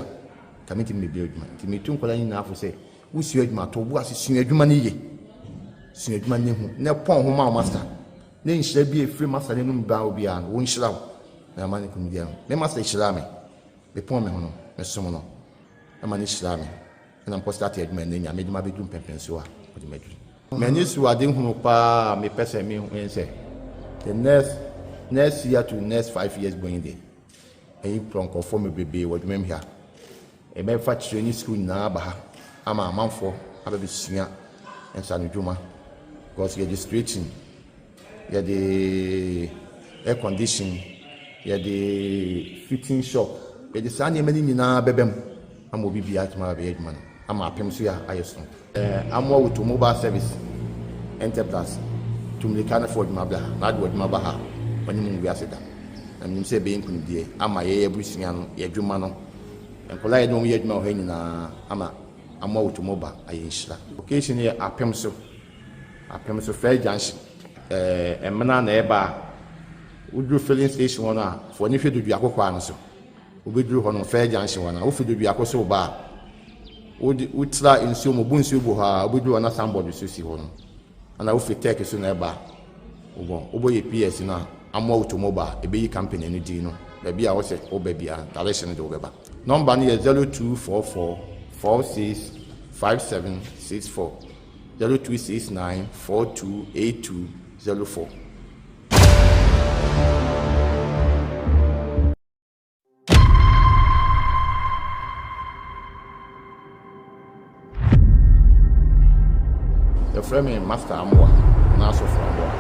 ka mentumi mebie adwuma. Nti metu nkwadaa nyinaa fo sɛ wosua adwuma to bo ase sua adwuma no yie, sua adwuma no hu na pɔn ho ma wo master ne nhyira bi a ɛfiri master no anum ba wo biara no wɔnhyira wo na ama ne nkonimdi ahu. Me master hyiraa me, mepɔn me ho no mesom no ma no hyiraa me ɛna mekɔ starte adwuma ɛnɛ Nyame de mabɛduru mpɛmpɛnsoɔ a ɔde maduru. M'ani so ade hunu paa a mepɛ sɛ mehu ne sɛ the next next year to next 5 years going there ɛyi kura nkurɔfoɔ bebrebe wɔ adwuma mu ha. Ɛbɛfa kyerɛ ne sukuu nyinaa aba ha ama amanfoɔ abɛbɛsua nsanodwuma because yɛde straighten, yɛde air condition, yɛde fitting shop, yɛde saa nneɛma no nyinaa bɛba mu ama obi biara atumi abɛyɛ adwuma no ama apem so yɛ ayɛ so. Amoa Auto Mobile Service Enterprise tu mmirika no fa w'adwuma bra ha na ade w'adwuma ba ha a, ɔne mu ngu ase da. Na menim sɛ ɛbɛyɛ nkunimdie ama yɛn abusua no, yɛn adwuma no, nkwadaa a yɛne wɔn yɛ adwuma wɔ ha nyinaa ama Amoa Auto Mobile ayɛ nhyira. Location no yɛ Apem so, Apem so First Junction. Ɛmena na ɛba a, woduru filling station hɔ no a, fa w'ani hwɛ Doduako kwan no so. Wobɛduru hɔ no, First Junction hɔ no a, wofi Doduako so reba a, wode wotra nsuo mu, bu nsuo gu hɔ a, wobɛduru hɔ na signboard so si hɔ no. Ɛna wofi Turkey so na ɛba a, wobɔ wobɔ yɛ PS no a, Amoa Automobile a, ɛbɛyi company no din no. Baabi a wosɛ woba biara, direction no de wobɛba. Nɔmba no yɛ 0244 46 5764, 0269 42 8204. Yɛfrɛ me Master Amoah anaa Asɔfo Amoah.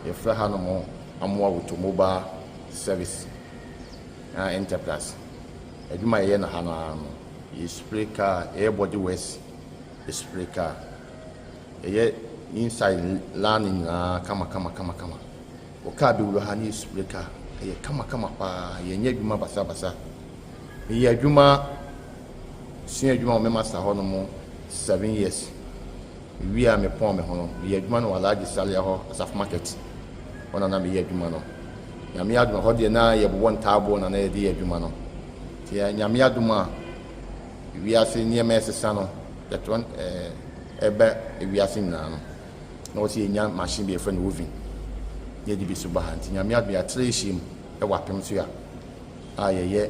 Yɛfrɛ hanom Amoah Automobile Service anaa Enterprise. Adwuma a yɛyɛ no ha no ara no, yɛ spray car, yɛyɛ body works, yɛ spray car. Yɛyɛ inside line nyinaa kama kama kama kama. Wɔ car bi wura ha ne yɛ spray car. Ɛyɛ kama kama paa. Yɛnyɛ adwuma basa basa. Meyɛ adwuma sua adwuma wɔ me master hɔ nom 7 years. Mewie a mepɔn me ho no, meyɛ adwuma no wɔ Alhaji Salia hɔ, Asafo Market. Hɔ na na meyɛ adwuma no. Nyame adom hɔ deɛ na yɛbobɔ ntaaboo na na yɛde yɛ adwuma no. Nti Nyame adom a wiase nneɛma ɛsesa no, yɛtɔ ɛɛ ɛba wiase nyinaa no, na wɔsɛ yɛnya machine bi yɛfrɛ no oven na yɛde bi so ba ha. Nti Nyame adom yɛatra ahyia mu wɔ apem so a a yɛyɛ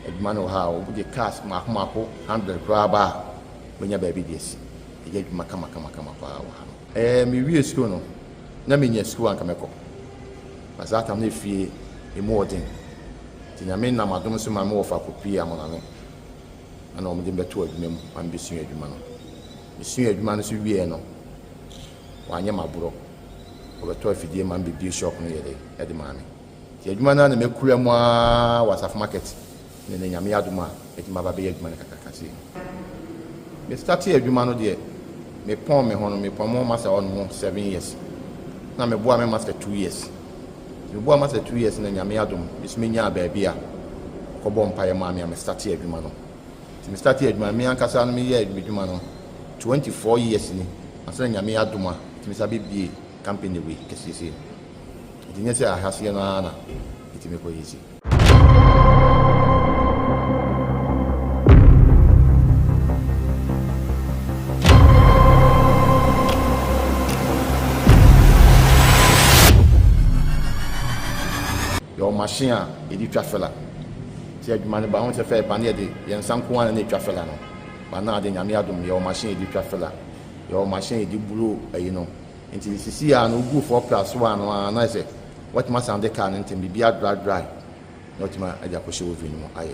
adwuma no wɔ ha a wode cars mmaako mmaako 100 koraa ba a wobɛnya baabi de asi. Yɛyɛ adwuma kama kama kama paa wɔ ha no. Ɛɛ mewie sukuu no, na menya sukuu a anka mɛkɔ. Na saa tam no efie emu ɔden. Nti Nyame nam adom so ma me wɔfa kɔpie Amonane. Ɛna wɔde me bɛtoo adwuma mu ma mebɛsua adwuma no. Mesuaa adwuma no nso wieɛ no, wɔanyɛ me aborɔ. Wɔbɛtɔɔ afidie ma me bɛbue shop no yɛ dɛ de maa me. Nti adwuma no ara na makura mu ara wɔ Asafo Market ne nnɛ Nyame adom a matumi aba abɛyɛ adwuma no kakraka sei. Me startee adwuma no deɛ, mepɔn me ho no, mepɔn me ho master hɔ nom 7 years. Na meboa me master 2 years. Nti meboa master 2 years na Nyame adom, me nso menyaa baabi a ɔkɔbɔɔ mpaeɛ maa me a me startee adwuma no. Nti me startee adwuma no, me ankasa no meyɛɛ m'adwuma no 24 years ni, ansa na Nyame adom a metumi san bɛbue company wei kɛseɛ sei no. Nti nyɛ sɛ ahaseɛ no ara na metumi kɔyɛ sei. Yɛwɔ machine a yɛde twa fela. Sɛ adwuma no ba ho sɛ fɛ ba ne yɛde yɛn nsa nko ara na ɛtwa fela no. Ba na ade Nyame adom yɛwɔ machine yɛde twa fela. Yɛwɔ machine yɛde buro ayi no. Nti sisi a no wogu 4 plus 1 no ara na sɛ watumi asan de car no ntɛm biribi adry dry na watumi de akɔhyɛ oven no mu ayɛ.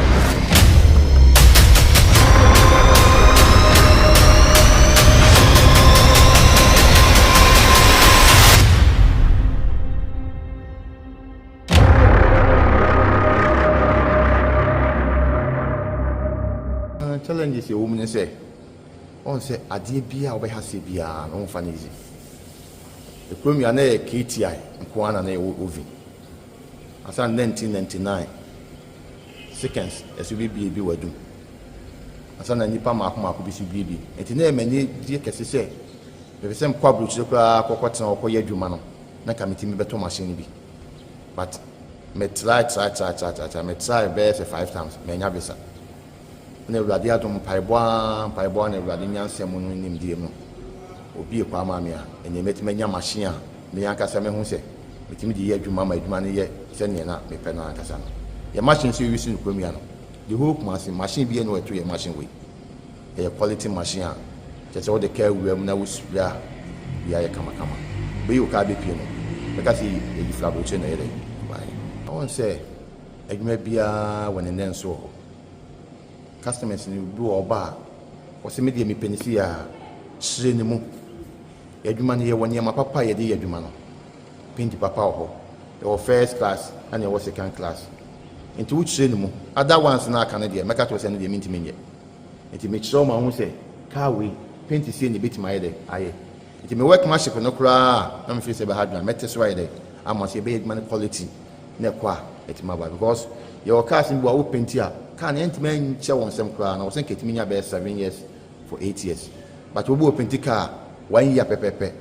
Challenges a ɛwɔ mu ne sɛ, woahu sɛ adeɛ biara a wobɛha aseɛ biara no, womfa no easy. Kurom yi a na ɛyɛ KTI nko ara na na yɛwɔ oven. Ansa na 1999 seconds ɛso bɛbie bi wɔ adum. Ansa na nnipa mmaako mmaako bi so bie bi. Nti na ɛyɛ m'anigyeɛ kɛse sɛ mepɛ sɛ mekɔ aburokyire koraa kɔkɔtena hɔ kɔyɛ adwuma no, na nka metumi bɛtɔ machine no bi. But me try try try try try try me try bɛyɛ sɛ five times, manya visa. Na Awurade adom, mpaebɔ ara mpaebɔ ara, na Awurade nyansa mu no nimdeɛ mu obue kwan maa me a ɛnneɛ mɛtumi anya machine a me ankasa mahu sɛ metumi de yɛ adwuma ma adwuma no yɛ sɛdeɛ na mepɛ no ankasa no. Yɛ machine nso yɛuse no kurom yi ano. The whole Kumasi, machine biara nni hɔ a ɛto yɛ machine wei. Ɛyɛ quality machine a kyerɛ sɛ wode kaa wura mu na wo spray a, biribiara yɛ kamakama. Wobɛyi wo kaa bɛpue no, bɛka sɛ yɛyi firi aburokyire na ɛyɛ dɛn baeɛ. Wohu sɛ adwuma biara wɔ ne nnɛnso wɔ hɔ. Customers no bi wɔ hɔ ɔba a, ɔse me deɛ mepɛ no sei a, kyerɛ ne mu. Yɛn adwuma no yɛwɔ nneɛma papa a yɛde yɛ adwuma no. Paint papa wɔ hɔ. Yɛwɔ first class ɛna yɛwɔ second class. Nti wokyerɛ ne mu. Other ones no a aka no deɛ mɛka kyerɛ wo sɛ ɛno deɛ mentumi nyɛ. Nti mekyerɛ wo ma wohu sɛ car wei paint sei na ɛbɛtumi ayɛ dɛ ayɛ. Nti me workmanship no koraa a na me feel sɛ ɛbɛha adwene a mɛte so ayɛ dɛ ama sɛ yɛbɛyɛ adwuma no quality na ɛkɔ a ɛtumi aba because yɛwɔ cars no bi wɔ a wo paint a car no ɛntumi nkyɛ wo nsam koraa na wɔ sɛ nka ɛtumi nya bɛyɛ 7 years for 8 years, but obi wɔ paint car a one year pɛpɛpɛ.